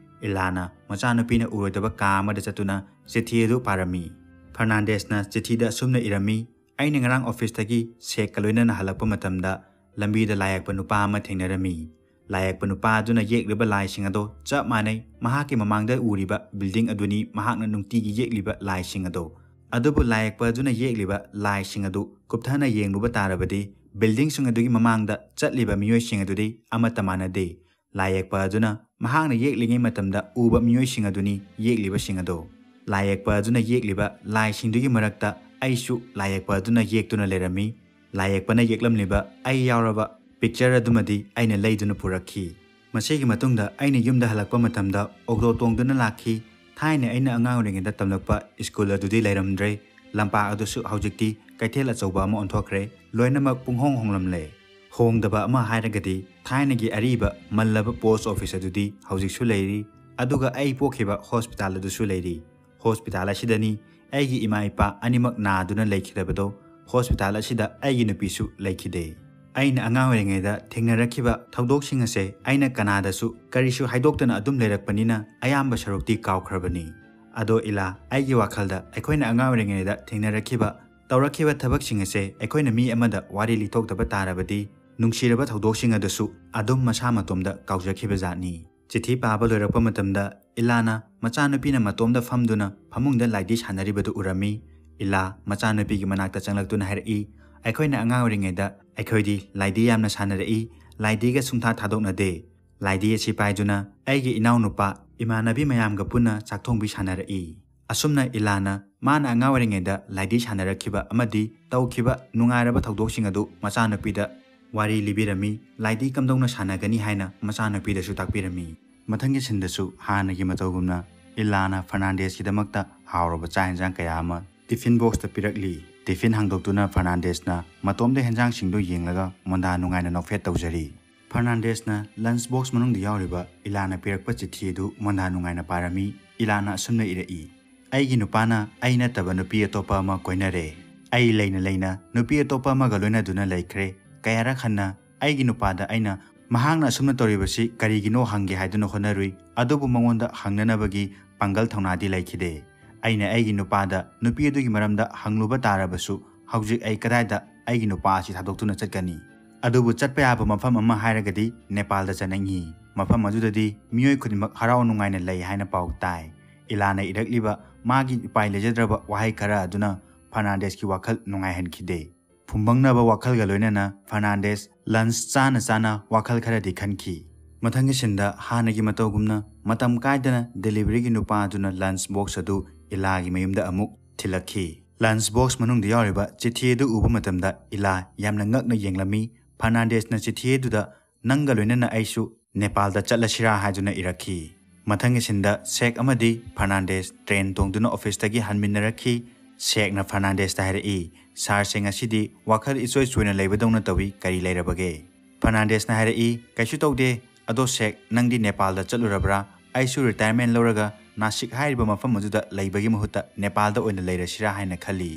ꯏꯂꯥꯅ ꯃꯆꯥꯅꯨꯄꯤꯅ ꯎꯔꯣꯏꯗꯕ ꯀꯥ ꯑꯃꯗ ꯆꯠꯇꯨꯅ ꯆꯤꯊꯤ ꯑꯗꯨ ꯄꯥꯔꯝꯃꯤ꯫ ꯐꯔꯅꯥꯟꯗꯦꯁꯅ ꯆꯤꯊꯤꯗ ꯑꯁꯨꯝꯅ ꯏꯔꯝꯃꯤ, "ꯑꯩꯅ ꯉꯔꯥꯡ ꯑꯣꯐꯤꯁꯇꯒꯤ ꯁꯦꯛꯀ ꯂꯣꯏꯅꯅ ꯍꯜꯂꯛꯄ ꯃꯇꯝꯗ ꯂꯝꯕꯤꯗ ꯂꯥꯏꯌꯦꯛꯄ ꯅꯨꯄꯥ ꯑꯃ ꯊꯦꯡꯅꯔꯝꯃꯤ꯫ ꯂꯥꯏꯌꯦꯛꯄ ꯅꯨꯄꯥ ꯑꯗꯨꯅ ꯌꯦꯛꯂꯤꯕ ꯂꯥꯏꯁꯤꯡ ꯑꯗꯣ ꯆꯞ ꯃꯥꯟꯅꯩ, ꯃꯍꯥꯛꯀꯤ ꯃꯃꯥꯡꯗ ꯎꯔꯤꯕ ꯕꯤꯜꯗꯤꯡ ꯑꯗꯨꯅꯤ ꯃꯍꯥꯛꯅ ꯅꯨꯡꯇꯤꯒꯤ ꯌꯦꯛꯂꯤꯕ ꯂꯥꯏꯁꯤꯡ ꯑꯗꯣ꯫ ꯑꯗꯨꯕꯨ ꯂꯥꯏꯌꯦꯛꯄ ꯑꯗꯨꯅ ꯌꯦꯛꯂꯤꯕ ꯂꯥꯏꯁꯤꯡ ꯑꯗꯨ ꯀꯨꯞꯊꯅ ꯌꯦꯡꯂꯨꯕ ꯇꯥꯔꯕꯗꯤ ꯕꯤꯜꯗꯤꯡꯁꯤꯡ ꯑꯗꯨꯒꯤ ꯃꯃꯥꯡꯗ ꯆꯠꯂꯤꯕ ꯃꯤꯑꯣꯏꯁꯤꯡ ꯑꯗꯨꯗꯤ ꯑꯃꯠꯇ ꯃꯥꯟꯅꯗꯦ꯫ ꯂꯥꯏꯌꯦꯛꯄ ꯑꯗꯨꯅ ꯃꯍꯥꯛꯅ ꯌꯦꯛꯂꯤꯉꯩ ꯃꯇꯝꯗ ꯎꯕ ꯃꯤꯑꯣꯏꯁꯤꯡ ꯑꯗꯨꯅꯤ ꯌꯦꯛꯂꯤꯕꯁꯤꯡ ꯑꯗꯣ꯫ ꯂꯥꯏꯌꯦꯛꯄ ꯑꯗꯨꯅ ꯌꯦꯛꯂꯤꯕ ꯂꯥꯏꯁꯤꯡꯗꯨꯒꯤ ꯃꯔꯛꯇ ꯑꯩꯁꯨ ꯂꯥꯏꯌꯦꯛꯄ ꯑꯗꯨꯅ ꯌꯦꯛꯇꯨꯅ ꯂꯩꯔꯝꯃꯤ꯫ ꯂꯥꯏꯌꯦꯛꯄꯅ ꯌꯦꯛꯂꯝꯂꯤꯕ ꯑꯩ ꯌꯥꯎꯔꯕ ꯄꯤꯛꯆꯔ ꯑꯗꯨꯃꯗꯤ ꯑꯩꯅ ꯂꯩꯗꯨꯅ ꯄꯨꯔꯛꯈꯤ꯫ ꯃꯁꯤꯒꯤ ꯃꯇꯨꯡꯗ ꯑꯩꯅ ꯌꯨꯝꯗ ꯍꯜꯂꯛꯄ ꯃꯇꯝꯗ ꯑꯣꯛꯇꯣ ꯇꯣꯡꯗꯨꯅ ꯂꯥꯛꯈꯤ꯫ ꯊꯥꯏꯅ ꯑꯩꯅ ꯑꯉꯥꯡ ꯑꯣꯏꯔꯤꯉꯩꯗ ꯇꯝꯂꯛꯄ ꯁ꯭ꯀꯨꯜ ꯑꯗꯨꯗꯤ ꯂꯩꯔꯝꯗ꯭ꯔꯦ꯫ ꯂꯝꯄꯥꯛ ꯑꯗꯨꯁꯨ ꯍꯧꯖꯤꯛꯇꯤ ꯀꯩꯊꯦꯜ ꯑꯆꯧꯕ ꯑꯃ ꯑꯣꯟꯊꯣꯛꯈ꯭ꯔꯦ꯫ ꯂꯣꯏꯅꯃꯛ ꯄꯨꯡꯍꯣꯡ ꯍꯣꯡꯂꯝꯂꯦ꯫ ꯍꯣꯡꯗꯕ ꯑꯃ ꯍꯥꯏꯔꯒꯗꯤ ꯊꯥꯏꯅꯒꯤ ꯑꯔꯤꯕ ꯃꯜꯂꯕ ꯄꯣꯁ ꯑꯣꯐꯤꯁ ꯑꯗꯨꯗꯤ ꯍꯧꯖꯤꯛꯁꯨ ꯂꯩꯔꯤ, ꯑꯗꯨꯒ ꯑꯩ ꯄꯣꯛꯈꯤꯕ ꯍꯣꯁꯄꯤꯇꯥꯜ ꯑꯗꯨꯁꯨ ꯂꯩꯔꯤ꯫ ꯍꯣꯁꯄꯤꯇꯥꯜ ꯑꯁꯤꯗꯅꯤ ꯑꯩꯒꯤ ꯏꯃꯥ ꯏꯄꯥ ꯑꯅꯤꯃꯛ ꯅꯥꯗꯨꯅ ꯂꯩꯈꯤꯗꯕꯗꯣ꯫ ꯍꯣꯁꯄꯤꯇꯥꯜ ꯑꯁꯤꯗ ꯑꯩꯒꯤ ꯅꯨꯄꯤꯁꯨ ꯂꯩꯈꯤꯗꯦ꯫ ꯑꯩꯅ ꯑꯉꯥꯡ ꯑꯣꯏꯔꯤꯉꯩꯗ ꯊꯦꯡꯅꯔꯛꯈꯤꯕ ꯊꯧꯗꯣꯛꯁꯤꯡ ꯑꯁꯦ ꯑꯩꯅ ꯀꯅꯥꯗꯁꯨ ꯀꯔꯤꯁꯨ ꯍꯥꯏꯗꯣꯛꯇꯅ ꯑꯗꯨꯝ ꯂꯩꯔꯛꯄꯅꯤꯅ ꯑꯌꯥꯝꯕ ꯁꯔꯨꯛꯇꯤ ꯀꯥꯎꯈ꯭ꯔꯕꯅꯤ꯫ ꯑꯗꯣ ꯏꯂꯥ, ꯑꯩꯒꯤ ꯋꯥꯈꯜꯗ ꯑꯩꯈꯣꯏꯅ ꯑꯉꯥꯡ ꯑꯣꯏꯔꯤꯉꯩꯗ ꯊꯦꯡꯅꯔꯛꯈꯤꯕ, ꯇꯧꯔꯛꯈꯤꯕ ꯊꯕꯛꯁꯤꯡ ꯑꯁꯦ ꯑꯩꯈꯣꯏꯅ ꯃꯤ ꯑꯃꯗ ꯋꯥꯔꯤ ꯂꯤꯊꯣꯛꯇꯕ ꯇꯥꯔꯕꯗꯤ ꯅꯨꯡꯁꯤꯔꯕ ꯊꯧꯗꯣꯛꯁꯤꯡ ꯑꯗꯨꯁꯨ ꯑꯗꯨꯝ ꯃꯁꯥ ꯃꯇꯣꯝꯗ ꯀꯥꯎꯖꯈꯤꯕ ꯖꯥꯠꯅꯤ꯫ ꯆꯤꯊꯤ ꯄꯥꯕ ꯂꯣꯏꯔꯛꯄ ꯃꯇꯝꯗ ꯏꯂꯥꯅ ꯃꯆꯥꯅꯨꯄꯤꯅ ꯃꯇꯣꯝꯗ ꯐꯝꯗꯨꯅ ꯐꯃꯨꯡꯗ ꯂꯥꯏꯗꯤ ꯁꯥꯟꯅꯔꯤꯕꯗꯨ ꯎꯔꯝꯃꯤ꯫ ꯏꯂꯥ ꯃꯆꯥꯅꯨꯄꯤꯒꯤ ꯃꯅꯥꯛꯇ ꯆꯪꯂꯛꯇꯨꯅ ꯍꯥꯏꯔꯛꯏ, "ꯑꯩꯈꯣꯏꯅ ꯑꯉꯥꯡ ꯑꯣꯏꯔꯤꯉꯩꯗ ꯑꯩꯈꯣꯏꯗꯤ ꯂꯥꯏꯗꯤ ꯌꯥꯝꯅ ꯁꯥꯟꯅꯔꯛꯏ, ꯂꯥꯏꯗꯤꯒ ꯁꯨꯡꯊꯥ ꯊꯥꯗꯣꯛꯅꯗꯦ꯫ ꯂꯥꯏꯗꯤ ꯑꯁꯤ ꯄꯥꯏꯗꯨꯅ ꯑꯩꯒꯤ ꯏꯅꯥꯎꯅꯨꯄꯥ ꯏꯃꯥꯟꯅꯕꯤ ꯃꯌꯥꯝꯒ ꯄꯨꯟꯅ ꯆꯥꯛꯊꯣꯡꯕꯤ ꯁꯥꯟꯅꯔꯛꯏ"꯫ ꯑꯁꯨꯝꯅ ꯏꯂꯥꯅ ꯃꯥꯅ ꯑꯉꯥꯡ ꯑꯣꯏꯔꯤꯉꯩꯗ ꯂꯥꯏꯗꯤ ꯁꯥꯟꯅꯔꯛꯈꯤꯕ ꯑꯃꯗꯤ ꯇꯧꯈꯤꯕ ꯅꯨꯡꯉꯥꯏꯔꯕ ꯊꯧꯗꯣꯛꯁꯤꯡ ꯑꯗꯨ ꯃꯆꯥꯅꯨꯄꯤꯗ ꯋꯥꯔꯤ ꯂꯤꯕꯤꯔꯝꯃꯤ, ꯂꯥꯏꯗꯤ ꯀꯝꯗꯧꯅ ꯁꯥꯟꯅꯒꯅꯤ ꯍꯥꯏꯅ ꯃꯆꯥꯅꯨꯄꯤꯗꯁꯨ ꯇꯥꯛꯄꯤꯔꯝꯃꯤ꯫ ꯃꯊꯪꯒꯤ ꯁꯤꯟꯗꯁꯨ ꯍꯥꯟꯅꯒꯤ ꯃꯇꯧꯒꯨꯝꯅ ꯏꯂꯥꯅ ꯐꯔꯅꯥꯟꯗꯦꯁꯀꯤꯗꯃꯛꯇ ꯍꯥꯎꯔꯕ ꯆꯥꯛ ꯌꯦꯟꯁꯥꯡ ꯀꯌꯥ ꯑꯃ ꯇꯤꯐꯤꯟ ꯕꯣꯛꯁꯇ ꯄꯤꯔꯛꯂꯤ꯫ ꯇꯤꯐꯤꯟ ꯍꯥꯡꯗꯣꯛꯇꯨꯅ ꯐꯔꯅꯥꯟꯗꯦꯁꯅ ꯃꯇꯣꯝꯗ ꯍꯦꯟꯖꯥꯡꯁꯤꯡꯗꯨ ꯌꯦꯡꯂꯒ ꯃꯣꯟꯗꯥ ꯅꯨꯡꯉꯥꯏꯅ ꯅꯣꯛꯐꯦꯠ ꯇꯧꯖꯔꯤ꯫ ꯐꯔꯅꯥꯟꯗꯦꯁꯅ ꯂꯟꯆ ꯕꯣꯛꯁ ꯃꯅꯨꯡꯗ ꯌꯥꯎꯔꯤꯕ ꯏꯂꯥꯅ ꯄꯤꯔꯛꯄ ꯆꯤꯊꯤ ꯑꯗꯨ ꯃꯣꯟꯗꯥ ꯅꯨꯡꯉꯥꯏꯅ ꯄꯥꯔꯝꯃꯤ꯫ ꯏꯂꯥꯅ ꯑꯁꯨꯝꯅ ꯏꯔꯛꯏ, "ꯑꯩꯒꯤ ꯅꯨꯄꯥꯅ ꯑꯩ ꯅꯠꯇꯕ ꯅꯨꯄꯤ ꯑꯇꯣꯞꯄ ꯑꯃ ꯀꯣꯏꯅꯔꯦ꯫ ꯑꯩ ꯂꯩꯅ ꯂꯩꯅ ꯅꯨꯄꯤ ꯑꯇꯣꯞꯄ ꯑꯃꯒ ꯂꯣꯏꯅꯗꯨꯅ ꯂꯩꯈ꯭ꯔꯦ꯫ ꯀꯌꯥꯔꯛ ꯍꯟꯅ ꯑꯩꯒꯤ ꯅꯨꯄꯥꯗ ꯑꯩꯅ ꯃꯍꯥꯛꯅ ꯑꯁꯨꯝꯅ ꯇꯧꯔꯤꯕꯁꯤ ꯀꯔꯤꯒꯤꯅꯣ ꯍꯪꯒꯦ ꯍꯥꯏꯗꯨꯅ ꯍꯣꯠꯅꯔꯨꯏ, ꯑꯗꯨꯕꯨ ꯃꯉꯣꯟꯗ ꯍꯪꯅꯅꯕꯒꯤ ꯄꯥꯡꯒꯜ ꯊꯧꯅꯥꯗꯤ ꯂꯩꯈꯤꯗꯦ꯫ ꯑꯩꯅ ꯑꯩꯒꯤ ꯅꯨꯄꯥꯗ ꯅꯨꯄꯤ ꯑꯗꯨꯒꯤ ꯃꯔꯝꯗ ꯍꯪꯂꯨꯕ ꯇꯥꯔꯕꯁꯨ ꯍꯧꯖꯤꯛ ꯑꯩ ꯀꯗꯥꯏꯗ ꯑꯩꯒꯤ ꯅꯨꯄꯥ ꯑꯁꯤ ꯊꯥꯗꯣꯛꯇꯨꯅ ꯆꯠꯀꯅꯤ?" ꯑꯗꯨꯕꯨ ꯆꯠꯄ ꯌꯥꯕ ꯃꯐꯝ ꯑꯃ ꯍꯥꯏꯔꯒꯗꯤ ꯅꯦꯄꯥꯜꯗ ꯆꯠꯅꯤꯡꯏ꯫ ꯃꯐꯝ ꯑꯗꯨꯗꯗꯤ ꯃꯤꯑꯣꯏ ꯈꯨꯗꯤꯡꯃꯛ ꯍꯔꯥꯎ ꯅꯨꯡꯉꯥꯏꯅ ꯂꯩ ꯍꯥꯏꯅ ꯄꯥꯎ ꯇꯥꯏ꯫ ꯏꯂꯥꯅ ꯏꯔꯛꯂꯤꯕ ꯃꯥꯒꯤ ꯎꯄꯥꯏ ꯂꯩꯖꯗ꯭ꯔꯕ ꯋꯥꯍꯩ ꯈꯔ ꯑꯗꯨꯅ ꯐꯔꯅꯥꯟꯗꯦꯁꯀꯤ ꯋꯥꯈꯜ ꯅꯨꯡꯉꯥꯏꯍꯟꯈꯤꯗꯦ꯫ ꯐꯨꯝꯕꯪꯅꯕ ꯋꯥꯈꯜꯒ ꯂꯣꯏꯅꯅ ꯐꯔꯅꯥꯟꯗꯦꯁ ꯂꯟꯆ ꯆꯥꯅ ꯆꯥꯅ ꯋꯥꯈꯜ ꯈꯔꯗꯤ ꯈꯟꯈꯤ꯫ ꯃꯊꯪꯒꯤ ꯁꯤꯟꯗ ꯍꯥꯟꯅꯒꯤ ꯃꯇꯧꯒꯨꯝꯅ ꯃꯇꯝ ꯀꯥꯏꯗꯅ ꯗꯦꯂꯤꯚꯔꯤꯒꯤ ꯅꯨꯄꯥ ꯑꯗꯨꯅ ꯂꯟꯆ ꯕꯣꯛꯁ ꯑꯗꯨ ꯏꯂꯥꯒꯤ ꯃꯌꯨꯝꯗ ꯑꯃꯨꯛ ꯊꯤꯜꯂꯛꯈꯤ꯫ ꯂꯟꯆ ꯕꯣꯛꯁ ꯃꯅꯨꯡꯗ ꯌꯥꯎꯔꯤꯕ ꯆꯤꯊꯤ ꯑꯗꯨ ꯎꯕ ꯃꯇꯝꯗ ꯏꯂꯥ ꯌꯥꯝꯅ ꯉꯛꯅ ꯌꯦꯡꯂꯝꯃꯤ꯫ ꯐꯔꯅꯥꯟꯗꯦꯁꯅ ꯆꯤꯊꯤ ꯑꯗꯨꯗ "ꯅꯪꯒ ꯂꯣꯏꯅꯅ ꯑꯩꯁꯨ ꯅꯦꯄꯥꯜꯗ ꯆꯠꯂꯁꯤꯔꯥ?" ꯍꯥꯏꯗꯨꯅ ꯏꯔꯛꯈꯤ꯫ ꯃꯊꯪꯒꯤ ꯁꯤꯟꯗ ꯁꯦꯛ ꯑꯃꯗꯤ ꯐꯔꯅꯥꯟꯗꯦꯁ ꯇ꯭ꯔꯦꯟ ꯇꯣꯡꯗꯨꯅ ꯑꯣꯐꯤꯁꯇꯒꯤ ꯍꯟꯃꯤꯟꯅꯔꯛꯈꯤ꯫ ꯁꯦꯛꯅ ꯐꯔꯅꯥꯟꯗꯦꯁꯇ ꯍꯥꯏꯔꯛꯏ, "ꯁꯥꯔꯁꯦ ꯉꯁꯤꯗꯤ ꯋꯥꯈꯜ ꯏꯆꯣꯏ ꯆꯣꯏꯅ ꯂꯩꯕꯗꯧꯅ ꯇꯧꯏ, ꯀꯔꯤ ꯂꯩꯔꯕꯒꯦ?" ꯐꯔꯅꯥꯟꯗꯦꯁꯅ ꯍꯥꯏꯔꯛꯏ, "ꯀꯩꯁꯨ ꯇꯧꯗꯦ꯫ ꯑꯗꯣ ꯁꯦꯛ, ꯅꯪꯗꯤ ꯅꯦꯄꯥꯜꯗ ꯆꯠꯂꯨꯔꯕ꯭ꯔꯥ? ꯑꯩꯁꯨ ꯔꯤꯇꯥꯌꯔꯃꯦꯟ ꯂꯧꯔꯒ ꯅꯥꯁꯤꯛ ꯍꯥꯏꯔꯤꯕ ꯃꯐꯝ ꯑꯗꯨꯗ ꯂꯩꯕꯒꯤ ꯃꯍꯨꯠꯇ ꯅꯦꯄꯥꯜꯗ ꯑꯣꯏꯅ ꯂꯩꯔꯁꯤꯔꯥ ꯍꯥꯏꯅ ꯈꯜꯂꯤ꯫"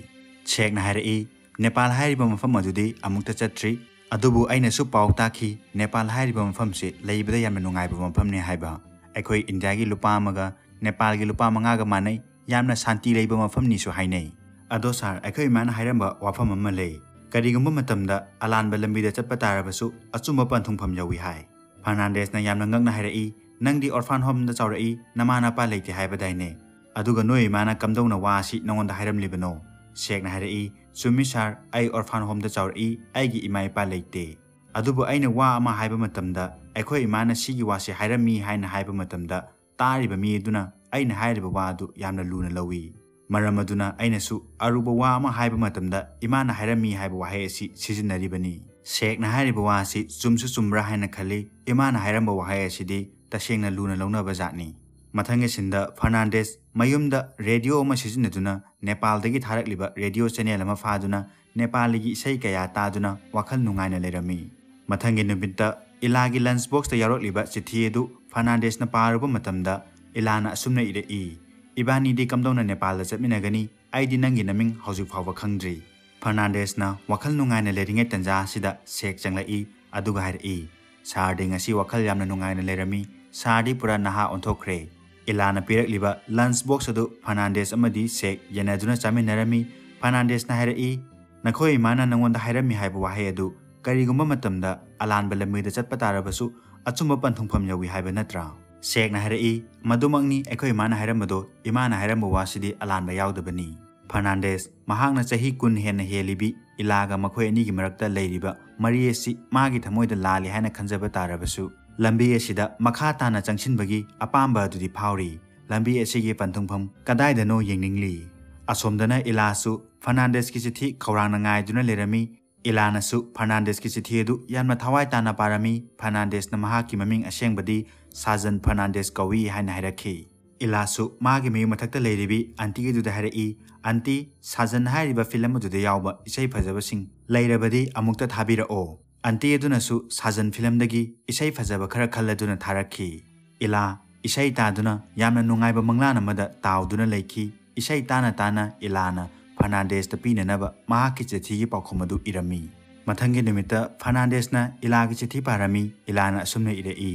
ꯁꯦꯛꯅ ꯍꯥꯏꯔꯛꯏ, "ꯅꯦꯄꯥꯜ ꯍꯥꯏꯔꯤꯕ ꯃꯐꯝ ꯑꯗꯨꯗꯤ ꯑꯃꯨꯛꯇ ꯆꯠꯇ꯭ꯔꯤ, ꯑꯗꯨꯕꯨ ꯑꯩꯅꯁꯨ ꯄꯥꯎ ꯇꯥꯈꯤ, ꯅꯦꯄꯥꯜ ꯍꯥꯏꯔꯤꯕ ꯃꯐꯝꯁꯤ ꯂꯩꯕꯗ ꯌꯥꯝꯅ ꯅꯨꯡꯉꯥꯏꯕ ꯃꯐꯝꯅꯤ ꯍꯥꯏꯕ꯫ ꯑꯩꯈꯣꯏ ꯏꯟꯗꯤꯌꯥꯒꯤ ꯂꯨꯄꯥ ꯑꯃꯒ ꯅꯦꯄꯥꯜꯒꯤ ꯂꯨꯄꯥ ꯃꯉꯥꯒ ꯃꯥꯟꯅꯩ, ꯌꯥꯝꯅ ꯁꯥꯟꯇꯤ ꯂꯩꯕ ꯃꯐꯝꯅꯤꯁꯨ ꯍꯥꯏꯅꯩ꯫ ꯑꯗꯣ ꯁꯥꯔ, ꯑꯩꯈꯣꯏ ꯏꯃꯥꯅ ꯍꯥꯏꯔꯝꯕ ꯋꯥꯐꯝ ꯑꯃ ꯂꯩ, ꯀꯔꯤꯒꯨꯝꯕ ꯃꯇꯝꯗ ꯑꯂꯥꯟꯕ ꯂꯝꯕꯤꯗ ꯆꯠꯄ ꯇꯥꯔꯕꯁꯨ ꯑꯆꯨꯝꯕ ꯄꯟꯊꯨꯡꯐꯝ ꯌꯧꯏ ꯍꯥꯏ꯫" ꯐꯔꯅꯥꯟꯗꯦꯁꯅ ꯌꯥꯝꯅ ꯉꯛꯅ ꯍꯥꯏꯔꯛꯏ, "ꯅꯪꯗꯤ ꯑꯣꯔꯐꯥꯟ ꯍꯣꯝꯗ ꯆꯥꯎꯔꯛꯏ, ꯅꯃꯥ ꯅꯄꯥ ꯂꯩꯇꯦ ꯍꯥꯏꯕꯗꯥꯏꯅꯦ? ꯑꯗꯨꯒ ꯅꯣꯏ ꯏꯃꯥꯅ ꯀꯝꯗꯧꯅ ꯋꯥ ꯑꯁꯤ ꯅꯉꯣꯟꯗ ꯍꯥꯏꯔꯝꯂꯤꯕꯅꯣ?" ꯁꯦꯛꯅ ꯍꯥꯏꯔꯛꯏ, "ꯆꯨꯝꯃꯤ ꯁꯥꯔ, ꯑꯩ ꯑꯣꯔꯐꯥꯟ ꯍꯣꯝꯗ ꯆꯥꯎꯔꯛꯏ, ꯑꯩꯒꯤ ꯏꯃꯥ ꯏꯄꯥ ꯂꯩꯇꯦ꯫ ꯑꯗꯨꯕꯨ ꯑꯩꯅ ꯋꯥ ꯑꯃ ꯍꯥꯏꯕ ꯃꯇꯝꯗ, ꯑꯩꯈꯣꯏ ꯏꯃꯥꯅ ꯁꯤꯒꯤ ꯋꯥꯁꯤ ꯍꯥꯏꯔꯝꯃꯤ ꯍꯥꯏꯅ ꯍꯥꯏꯕ ꯃꯇꯝꯗ, ꯇꯥꯔꯤꯕ ꯃꯤ ꯑꯗꯨꯅ ꯑꯩꯅ ꯍꯥꯏꯔꯤꯕ ꯋꯥ ꯑꯗꯨ ꯌꯥꯝꯅ ꯂꯨꯅ ꯂꯧꯏ꯫ ꯃꯔꯝ ꯑꯗꯨꯅ ꯑꯩꯅꯁꯨ ꯑꯔꯨꯕ ꯋꯥ ꯑꯃ ꯍꯥꯏꯕ ꯃꯇꯝꯗ ꯏꯃꯥꯅ ꯍꯥꯏꯔꯝꯃꯤ ꯍꯥꯏꯕ ꯋꯥꯍꯩ ꯑꯁꯤ ꯁꯤꯖꯤꯟꯅꯔꯤꯕꯅꯤ꯫ ꯁꯦꯛꯅ ꯍꯥꯏꯔꯤꯕ ꯋꯥ ꯑꯁꯤ ꯆꯨꯝꯁꯨ ꯆꯨꯝꯕ꯭ꯔꯥ ꯍꯥꯏꯅ ꯈꯜꯂꯤ꯫ ꯏꯃꯥꯅ ꯍꯥꯏꯔꯝꯕ ꯋꯥꯍꯩ ꯑꯁꯤꯗꯤ ꯇꯁꯦꯡꯅ ꯂꯨꯅ ꯂꯧꯅꯕ ꯖꯥꯠꯅꯤ꯫ ꯃꯊꯪꯒꯤ ꯁꯤꯟꯗ ꯐꯔꯅꯥꯟꯗꯦꯁ ꯃꯌꯨꯝꯗ ꯔꯦꯗꯤꯑꯣ ꯑꯃ ꯁꯤꯖꯤꯟꯅꯗꯨꯅ ꯅꯦꯄꯥꯜꯗꯒꯤ ꯊꯥꯔꯛꯂꯤꯕ ꯔꯦꯗꯤꯑꯣ ꯆꯦꯅꯦꯜ ꯑꯃ ꯐꯥꯗꯨꯅ ꯅꯦꯄꯥꯂꯤꯒꯤ ꯏꯁꯩ ꯀꯌꯥ ꯇꯥꯗꯨꯅ ꯋꯥꯈꯜ ꯅꯨꯡꯉꯥꯏꯅ ꯂꯩꯔꯝꯃꯤ꯫ ꯃꯊꯪꯒꯤ ꯅꯨꯃꯤꯠꯇ ꯏꯂꯥꯒꯤ ꯂꯟꯆ ꯕꯣꯛꯁꯇ ꯌꯥꯎꯔꯛꯂꯤꯕ ꯆꯤꯊꯤ ꯑꯗꯨ ꯐꯔꯅꯥꯟꯗꯦꯁꯅ ꯄꯥꯔꯨꯕ ꯃꯇꯝꯗ ꯏꯂꯥꯅ ꯑꯁꯨꯝꯅ ꯏꯔꯛꯏ, "ꯏꯕꯥꯅꯤꯗꯤ ꯀꯝꯗꯧꯅ ꯅꯦꯄꯥꯜꯗ ꯆꯠꯃꯤꯟꯅꯒꯅꯤ? ꯑꯩꯗꯤ ꯅꯪꯒꯤ ꯅꯃꯤꯡ ꯍꯧꯖꯤꯛ ꯐꯥꯎꯕ ꯈꯪꯗ꯭ꯔꯤ꯫" ꯐꯔꯅꯥꯟꯗꯦꯁꯅ ꯋꯥꯈꯜ ꯅꯨꯡꯉꯥꯏꯅ ꯂꯩꯔꯤꯉꯩ ꯇꯟꯖꯥ ꯑꯁꯤꯗ ꯁꯦꯛ ꯆꯪꯂꯛꯏ, ꯑꯗꯨꯒ ꯍꯥꯏꯔꯛꯏ, "ꯁꯥꯔꯗꯤ ꯉꯁꯤ ꯋꯥꯈꯜ ꯌꯥꯝꯅ ꯅꯨꯡꯉꯥꯏꯅ ꯂꯩꯔꯝꯃꯤ꯫ ꯁꯥꯔꯗꯤ ꯄꯨꯔꯥ ꯅꯍꯥ ꯑꯣꯟꯊꯣꯛꯈ꯭ꯔꯦ꯫" ꯏꯂꯥꯅ ꯄꯤꯔꯛꯂꯤꯕ ꯂꯟꯆ ꯕꯣꯛꯁ ꯑꯗꯨ ꯐꯔꯅꯥꯟꯗꯦꯁ ꯑꯃꯗꯤ ꯁꯦꯛ ꯌꯦꯟꯅꯗꯨꯅ ꯆꯥꯃꯤꯟꯅꯔꯝꯃꯤ꯫ ꯐꯔꯅꯥꯟꯗꯦꯁꯅ ꯍꯥꯏꯔꯛꯏ, "ꯅꯈꯣꯏ ꯏꯃꯥꯅ ꯅꯉꯣꯟꯗ ꯍꯥꯏꯔꯝꯃꯤ ꯍꯥꯏꯕ ꯋꯥꯍꯩ ꯑꯗꯨ ꯀꯔꯤꯒꯨꯝꯕ ꯃꯇꯝꯗ ꯑꯂꯥꯟꯕ ꯂꯝꯕꯤꯗ ꯆꯠꯄ ꯇꯥꯔꯕꯁꯨ ꯑꯆꯨꯝꯕ ꯄꯟꯊꯨꯡꯐꯝ ꯌꯧꯏ ꯍꯥꯏꯕ ꯅꯠꯇ꯭ꯔꯥ?" ꯁꯦꯛꯅ ꯍꯥꯏꯔꯛꯏ, "ꯃꯗꯨꯃꯛꯅꯤ ꯑꯩꯈꯣꯏ ꯏꯃꯥꯅ ꯍꯥꯏꯔꯝꯕꯗꯣ, ꯏꯃꯥꯅ ꯍꯥꯏꯔꯝꯕ ꯋꯥꯁꯤꯗꯤ ꯑꯂꯥꯟꯕ ꯌꯥꯎꯗꯕꯅꯤ꯫" ꯐꯔꯅꯥꯟꯗꯦꯁ, ꯃꯍꯥꯛꯅ ꯆꯍꯤ ꯀꯨꯟ ꯍꯦꯟꯅ ꯍꯦꯜꯂꯤꯕꯤ ꯏꯂꯥꯒ ꯃꯈꯣꯏ ꯑꯅꯤꯒꯤ ꯃꯔꯛꯇ ꯂꯩꯔꯤꯕ ꯃꯔꯤ ꯑꯁꯤ ꯃꯥꯒꯤ ꯊꯃꯣꯏꯗ ꯂꯥꯜꯂꯤ ꯍꯥꯏꯅ ꯈꯟꯖꯕ ꯇꯥꯔꯕꯁꯨ, ꯂꯝꯕꯤ ꯑꯁꯤꯗ ꯃꯈꯥ ꯇꯥꯅ ꯆꯪꯁꯤꯟꯕꯒꯤ ꯑꯄꯥꯝꯕ ꯑꯗꯨꯗꯤ ꯐꯥꯎꯔꯤ꯫ ꯂꯝꯕꯤ ꯑꯁꯤꯒꯤ ꯄꯟꯊꯨꯡꯐꯝ ꯀꯗꯥꯏꯗꯅꯣ ꯌꯦꯡꯅꯤꯡꯂꯤ꯫ ꯑꯁꯣꯝꯗꯅ ꯏꯂꯥꯁꯨ ꯐꯔꯅꯥꯟꯗꯦꯁꯀꯤ ꯆꯤꯊꯤ ꯈꯧꯔꯥꯡꯅ ꯉꯥꯏꯗꯨꯅ ꯂꯩꯔꯝꯃꯤ꯫ ꯏꯂꯥꯅꯁꯨ ꯐꯔꯅꯥꯟꯗꯦꯁꯀꯤ ꯆꯤꯊꯤ ꯑꯗꯨ ꯌꯥꯝꯅ ꯊꯋꯥꯏ ꯇꯥꯅ ꯄꯥꯔꯝꯃꯤ꯫ ꯐꯔꯅꯥꯟꯗꯦꯁꯅ ꯃꯍꯥꯛꯀꯤ ꯃꯃꯤꯡ ꯑꯁꯦꯡꯕꯗꯤ ꯁꯥꯖꯟ ꯐꯔꯅꯥꯟꯗꯦꯁ ꯀꯧꯏ ꯍꯥꯏꯅ ꯍꯥꯏꯔꯛꯈꯤ꯫ ꯏꯂꯥꯁꯨ ꯃꯥꯒꯤ ꯃꯌꯨꯝ ꯃꯊꯛꯇ ꯂꯩꯔꯤꯕꯤ ꯑꯟꯇꯤ ꯑꯗꯨꯗ ꯍꯥꯏꯔꯛꯏ, "ꯑꯟꯇꯤ, ꯁꯥꯖꯟ ꯍꯥꯏꯔꯤꯕ ꯐꯤꯂꯝ ꯑꯗꯨꯗ ꯌꯥꯎꯕ ꯏꯁꯩ ꯐꯖꯕꯁꯤꯡ ꯂꯩꯔꯕꯗꯤ ꯑꯃꯨꯛꯇ ꯊꯥꯕꯤꯔꯛꯑꯣ꯫" ꯑꯟꯇꯤ ꯑꯗꯨꯅꯁꯨ ꯁꯥꯖꯟ ꯐꯤꯂꯝꯗꯒꯤ ꯏꯁꯩ ꯐꯖꯕ ꯈꯔ ꯈꯜꯂꯗꯨꯅ ꯊꯥꯔꯛꯈꯤ꯫ ꯏꯂꯥ ꯏꯁꯩ ꯇꯥꯗꯨꯅ ꯌꯥꯝꯅ ꯅꯨꯡꯉꯥꯏꯕ ꯃꯪꯂꯥꯟ ꯑꯃꯗ ꯇꯥꯎꯗꯨꯅ ꯂꯩꯈꯤ꯫ ꯏꯁꯩ ꯇꯥꯅ ꯇꯥꯅ ꯏꯂꯥꯅ ꯐꯔꯅꯥꯟꯗꯦꯁꯇ ꯄꯤꯅꯅꯕ ꯃꯍꯥꯛꯀꯤ ꯆꯤꯊꯤꯒꯤ ꯄꯥꯎꯈꯨꯝ ꯑꯗꯨ ꯏꯔꯝꯃꯤ꯫ ꯃꯊꯪꯒꯤ ꯅꯨꯃꯤꯠꯇ ꯐꯔꯅꯥꯟꯗꯦꯁꯅ ꯏꯂꯥꯒꯤ ꯆꯤꯊꯤ ꯄꯥꯔꯝꯃꯤ꯫ ꯏꯂꯥꯅ ꯑꯁꯨꯝꯅ ꯏꯔꯛꯏ,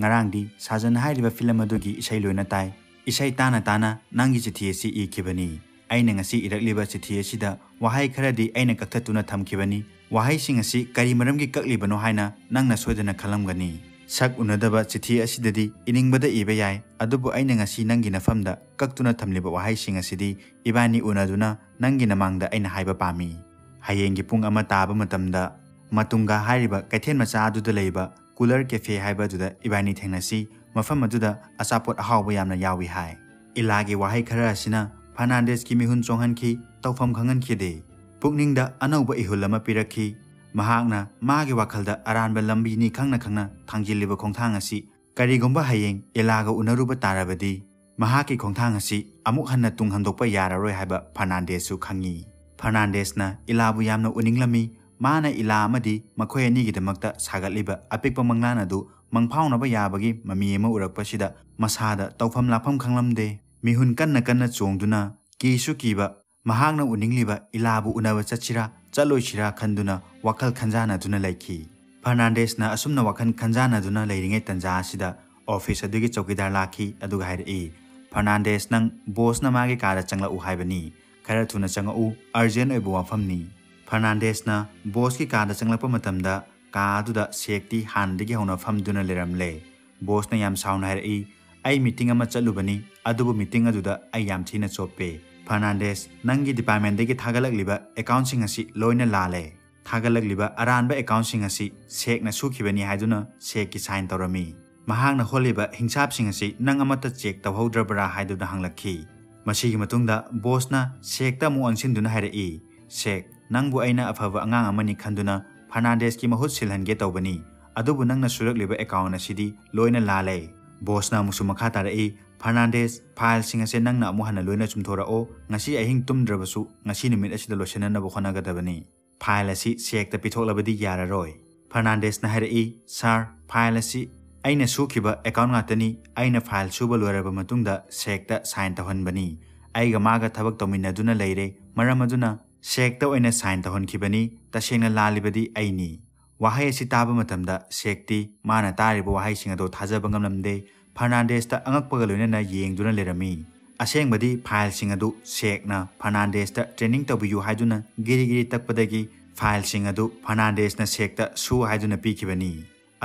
"ꯉꯔꯥꯡꯗꯤ ꯁꯥꯖꯟ ꯍꯥꯏꯔꯤꯕ ꯐꯤꯂꯝ ꯑꯗꯨꯒꯤ ꯏꯁꯩ ꯂꯣꯏꯅ ꯇꯥꯏ꯫ ꯏꯁꯩ ꯇꯥꯅ ꯇꯥꯅ ꯅꯪꯒꯤ ꯆꯤꯊꯤ ꯑꯁꯤ ꯏꯈꯤꯕꯅꯤ꯫ ꯑꯩꯅ ꯉꯁꯤ ꯏꯔꯛꯂꯤꯕ ꯆꯤꯊꯤ ꯑꯁꯤꯗ ꯋꯥꯍꯩ ꯈꯔꯗꯤ ꯑꯩꯅ ꯀꯛꯊꯠꯇꯨꯅ ꯊꯝꯈꯤꯕꯅꯤ꯫ ꯋꯥꯍꯩꯁꯤꯡ ꯑꯁꯤ ꯀꯔꯤ ꯃꯔꯝꯒꯤ ꯀꯛꯂꯤꯕꯅꯣ ꯍꯥꯏꯅ ꯅꯪꯅ ꯁꯣꯏꯗꯅ ꯈꯜꯂꯝꯒꯅꯤ꯫ ꯁꯛ ꯎꯅꯗꯕ ꯆꯤꯊꯤ ꯑꯁꯤꯗꯗꯤ ꯏꯅꯤꯡꯕꯗ ꯏꯕ ꯌꯥꯏ, ꯑꯗꯨꯕꯨ ꯑꯩꯅ ꯉꯁꯤ ꯅꯪꯒꯤ ꯅꯐꯝꯗ ꯀꯛꯇꯨꯅ ꯊꯝꯂꯤꯕ ꯋꯥꯍꯩꯁꯤꯡ ꯑꯁꯤꯗꯤ ꯏꯕꯥꯅꯤ ꯎꯅꯗꯨꯅ ꯅꯪꯒꯤ ꯅꯃꯥꯡꯗ ꯑꯩꯅ ꯍꯥꯏꯕ ꯄꯥꯝꯃꯤ꯫ ꯍꯌꯦꯡꯒꯤ ꯄꯨꯡ ꯑꯃ ꯇꯥꯕ ꯃꯇꯝꯗ ꯃꯇꯨꯡꯒ ꯍꯥꯏꯔꯤꯕ ꯀꯩꯊꯦꯜ ꯃꯆꯥ ꯑꯗꯨꯗ ꯂꯩꯕ ꯀꯨꯂꯔ ꯀꯦꯐꯦ ꯍꯥꯏꯕ ꯑꯗꯨꯗ ꯏꯕꯥꯅꯤ ꯊꯦꯡꯅꯁꯤ꯫ ꯃꯐꯝ ꯑꯗꯨꯗ ꯑꯆꯥꯄꯣꯠ ꯑꯍꯥꯎꯕ ꯌꯥꯝꯅ ꯌꯥꯎꯏ" ꯍꯥꯏ꯫ ꯏꯂꯥꯒꯤ ꯋꯥꯍꯩ ꯈꯔ ꯑꯁꯤꯅ ꯐꯔꯅꯥꯟꯗꯦꯁꯀꯤ ꯃꯤꯍꯨꯟ ꯆꯣꯡꯍꯟꯈꯤ, ꯇꯧꯐꯝ ꯈꯪꯍꯟꯈꯤꯗꯦ꯫ ꯄꯨꯛꯅꯤꯡꯗ ꯑꯅꯧꯕ ꯏꯍꯨꯜ ꯑꯃ ꯄꯤꯔꯛꯈꯤ꯫ ꯃꯍꯥꯛꯅ ꯃꯥꯒꯤ ꯋꯥꯈꯜꯗ ꯑꯔꯥꯟꯕ ꯂꯝꯕꯤꯅꯤ ꯈꯪꯅ ꯈꯪꯅ ꯊꯥꯡꯖꯤꯜꯂꯤꯕ ꯈꯣꯡꯊꯥꯡ ꯑꯁꯤ ꯀꯔꯤꯒꯨꯝꯕ ꯍꯌꯦꯡ ꯏꯂꯥꯒ ꯎꯅꯔꯨꯕ ꯇꯥꯔꯕꯗꯤ ꯃꯍꯥꯛꯀꯤ ꯈꯣꯡꯊꯥꯡ ꯑꯁꯤ ꯑꯃꯨꯛ ꯍꯟꯅ ꯇꯨꯡ ꯍꯟꯗꯣꯛꯄ ꯌꯥꯔꯔꯣꯏ ꯍꯥꯏꯕ ꯐꯔꯅꯥꯟꯗꯦꯁꯁꯨ ꯈꯪꯉꯤ꯫ ꯐꯔꯅꯥꯟꯗꯦꯁꯅ ꯏꯂꯥꯕꯨ ꯌꯥꯝꯅ ꯎꯅꯤꯡꯂꯝꯃꯤ꯫ ꯃꯥꯅ ꯏꯂꯥ ꯑꯃꯗꯤ ꯃꯈꯣꯏ ꯑꯅꯤꯒꯤꯗꯃꯛꯇ ꯁꯥꯒꯠꯂꯤꯕ ꯑꯄꯤꯛꯄ ꯃꯪꯂꯥꯟ ꯑꯗꯨ ꯃꯪꯐꯥꯎꯅꯕ ꯌꯥꯕꯒꯤ ꯃꯃꯤ ꯑꯃ ꯎꯔꯛꯄꯁꯤꯗ ꯃꯁꯥꯗ ꯇꯧꯐꯝ ꯂꯥꯛꯐꯝ ꯈꯪꯂꯝꯗꯦ꯫ ꯃꯤꯍꯨꯟ ꯀꯟꯅ ꯀꯟꯅ ꯆꯣꯡꯗꯨꯅ ꯀꯤꯁꯨ ꯀꯤꯕ, ꯃꯍꯥꯛꯅ ꯎꯅꯤꯡꯂꯤꯕ ꯏꯂꯥꯕꯨ ꯎꯅꯕ ꯆꯠꯁꯤꯔꯥ ꯆꯠꯂꯣꯏꯁꯤꯔꯥ ꯈꯟꯗꯨꯅ ꯋꯥꯈꯜ ꯈꯟꯖꯥꯟꯅꯗꯨꯅ ꯂꯩꯈꯤ꯫ ꯐꯔꯅꯥꯟꯗꯦꯁꯅ ꯑꯁꯨꯝꯅ ꯋꯥꯈꯜ ꯈꯟꯖꯥꯟꯅꯗꯨꯅ ꯂꯩꯔꯤꯉꯩ ꯇꯟꯖꯥ ꯑꯁꯤꯗ ꯑꯣꯐꯤꯁ ꯑꯗꯨꯒꯤ ꯆꯧꯀꯤꯗꯥꯔ ꯂꯥꯛꯈꯤ, ꯑꯗꯨꯒ ꯍꯥꯏꯔꯛꯏ, "ꯐꯔꯅꯥꯟꯗꯦꯁ, ꯅꯪ ꯕꯣꯁꯅ ꯃꯥꯒꯤ ꯀꯥꯗ ꯆꯪꯂꯛꯎ ꯍꯥꯏꯕꯅꯤ꯫ ꯈꯔ ꯊꯨꯅ ꯆꯪꯉꯛꯎ, ꯑꯔꯖꯦꯟ ꯑꯣꯏꯕ ꯋꯥꯐꯝꯅꯤ꯫" ꯐꯔꯅꯥꯟꯗꯦꯁꯅ ꯕꯣꯁꯀꯤ ꯀꯥꯗ ꯆꯪꯂꯛꯄ ꯃꯇꯝꯗ ꯀꯥ ꯑꯗꯨꯗ ꯁꯦꯛꯇꯤ ꯍꯥꯟꯅꯗꯒꯤ ꯍꯧꯅ ꯐꯝꯗꯨꯅ ꯂꯩꯔꯝꯂꯦ꯫ ꯕꯣꯁꯅ ꯌꯥꯝ ꯁꯥꯎꯅ ꯍꯥꯏꯔꯛꯏ, "ꯑꯩ ꯃꯤꯇꯤꯡ ꯑꯃ ꯆꯠꯂꯨꯕꯅꯤ, ꯑꯗꯨꯕꯨ ꯃꯤꯇꯤꯡ ꯑꯗꯨꯗ ꯑꯩ ꯌꯥꯝ ꯊꯤꯅ ꯆꯣꯞꯄꯦ꯫ ꯐꯔꯅꯥꯟꯗꯦꯁ, ꯅꯪꯒꯤ ꯗꯤꯄꯥꯔꯠꯃꯦꯟꯗꯒꯤ ꯊꯥꯒꯠꯂꯛꯂꯤꯕ ꯑꯦꯀꯥꯎꯟꯁꯤꯡ ꯑꯁꯤ ꯂꯣꯏꯅ ꯂꯥꯜꯂꯦ꯫ ꯊꯥꯒꯠꯂꯛꯂꯤꯕ ꯑꯔꯥꯟꯕ ꯑꯦꯀꯥꯎꯟꯁꯤꯡ ꯑꯁꯤ ꯁꯦꯛꯅ ꯁꯨꯈꯤꯕꯅꯤ ꯍꯥꯏꯗꯨꯅ ꯁꯦꯛꯀꯤ ꯁꯥꯏꯟ ꯇꯧꯔꯝꯃꯤ꯫ ꯃꯍꯥꯛꯅ ꯍꯣꯜꯂꯤꯕ ꯍꯤꯡꯁꯥꯞꯁꯤꯡ ꯑꯁꯤ ꯅꯪ ꯑꯃꯠꯇ ꯆꯦꯛ ꯇꯧꯍꯧꯗ꯭ꯔꯕ꯭ꯔꯥ?" ꯍꯥꯏꯗꯨꯅ ꯍꯪꯂꯛꯈꯤ꯫ ꯃꯁꯤꯒꯤ ꯃꯇꯨꯡꯗ ꯕꯣꯁꯅ ꯁꯦꯛꯇ ꯑꯃꯨꯛ ꯑꯣꯟꯁꯤꯟꯗꯨꯅ ꯍꯥꯏꯔꯛꯏ, "ꯁꯦꯛ, ꯅꯪꯕꯨ ꯑꯩꯅ ꯑꯐꯕ ꯑꯉꯥꯡ ꯑꯃꯅꯤ ꯈꯟꯗꯨꯅ ꯐꯔꯅꯥꯟꯗꯦꯁꯀꯤ ꯃꯍꯨꯠ ꯁꯤꯜꯍꯟꯒꯦ ꯇꯧꯕꯅꯤ, ꯑꯗꯨꯕꯨ ꯅꯪꯅ ꯁꯨꯔꯛꯂꯤꯕ ꯑꯦꯀꯥꯎꯟ ꯑꯁꯤꯗꯤ ꯂꯣꯏꯅ ꯂꯥꯜꯂꯦ꯫" ꯕꯣꯁꯅ ꯑꯃꯨꯛꯁꯨ ꯃꯈꯥ ꯇꯥꯔꯛꯏ, "ꯐꯔꯅꯥꯟꯗꯦꯁ, ꯐꯥꯏꯜꯁꯤꯡ ꯑꯁꯦ ꯅꯪꯅ ꯑꯃꯨꯛ ꯍꯟꯅ ꯂꯣꯏꯅ ꯆꯨꯝꯊꯣꯔꯛꯑꯣ꯫ ꯉꯁꯤ ꯑꯍꯤꯡ ꯇꯨꯝꯗ꯭ꯔꯕꯁꯨ ꯉꯁꯤ ꯅꯨꯃꯤꯠ ꯑꯁꯤꯗ ꯂꯣꯏꯁꯤꯟꯅꯅꯕ ꯍꯣꯠꯅꯒꯗꯕꯅꯤ꯫ ꯐꯥꯏꯜ ꯑꯁꯤ ꯁꯦꯛꯇ ꯄꯤꯊꯣꯛꯂꯕꯗꯤ ꯌꯥꯔꯔꯣꯏ꯫" ꯐꯔꯅꯥꯟꯗꯦꯁꯅ ꯍꯥꯏꯔꯛꯏ, "ꯁꯥꯔ, ꯐꯥꯏꯜ ꯑꯁꯤ ꯑꯩꯅ ꯁꯨꯈꯤꯕ ꯑꯦꯀꯥꯎꯟ ꯉꯥꯛꯇꯅꯤ꯫ ꯑꯩꯅ ꯐꯥꯏꯜ ꯁꯨꯕ ꯂꯣꯏꯔꯕ ꯃꯇꯨꯡꯗ ꯁꯦꯛꯇ ꯁꯥꯏꯟ ꯇꯧꯍꯟꯕꯅꯤ꯫ ꯑꯩꯒ ꯃꯥꯒ ꯊꯕꯛ ꯇꯧꯃꯤꯟꯅꯗꯨꯅ ꯂꯩꯔꯦ, ꯃꯔꯝ ꯑꯗꯨꯅ ꯁꯦꯛꯇ ꯑꯣꯏꯅ ꯁꯥꯏꯟ ꯇꯧꯍꯟꯈꯤꯕꯅꯤ꯫ ꯇꯁꯦꯡꯅ ꯂꯥꯜꯂꯤꯕꯗꯤ ꯑꯩꯅꯤ꯫" ꯋꯥꯍꯩ ꯑꯁꯤ ꯇꯥꯕ ꯃꯇꯝꯗ ꯁꯦꯛꯇꯤ ꯃꯥꯅ ꯇꯥꯔꯤꯕ ꯋꯥꯍꯩꯁꯤꯡ ꯑꯗꯨ ꯊꯥꯖꯕ ꯉꯝꯂꯝꯗꯦ꯫ ꯐꯔꯅꯥꯟꯗꯦꯁꯇ ꯑꯉꯛꯄꯒ ꯂꯣꯏꯅꯅ ꯌꯦꯡꯗꯨꯅ ꯂꯩꯔꯝꯃꯤ꯫ ꯑꯁꯦꯡꯕꯗꯤ ꯐꯥꯏꯜꯁꯤꯡ ꯑꯗꯨ ꯁꯦꯛꯅ ꯐꯔꯅꯥꯟꯗꯦꯁꯇ ꯇ꯭ꯔꯦꯅꯤꯡ ꯇꯧꯕꯤꯌꯨ ꯍꯥꯏꯗꯨꯅ ꯒꯤꯔꯤ ꯒꯤꯔꯤ ꯇꯛꯄꯗꯒꯤ ꯐꯥꯏꯜꯁꯤꯡ ꯑꯗꯨ ꯐꯔꯅꯥꯟꯗꯦꯁꯅ ꯁꯦꯛꯇ ꯁꯨ ꯍꯥꯏꯗꯨꯅ ꯄꯤꯈꯤꯕꯅꯤ꯫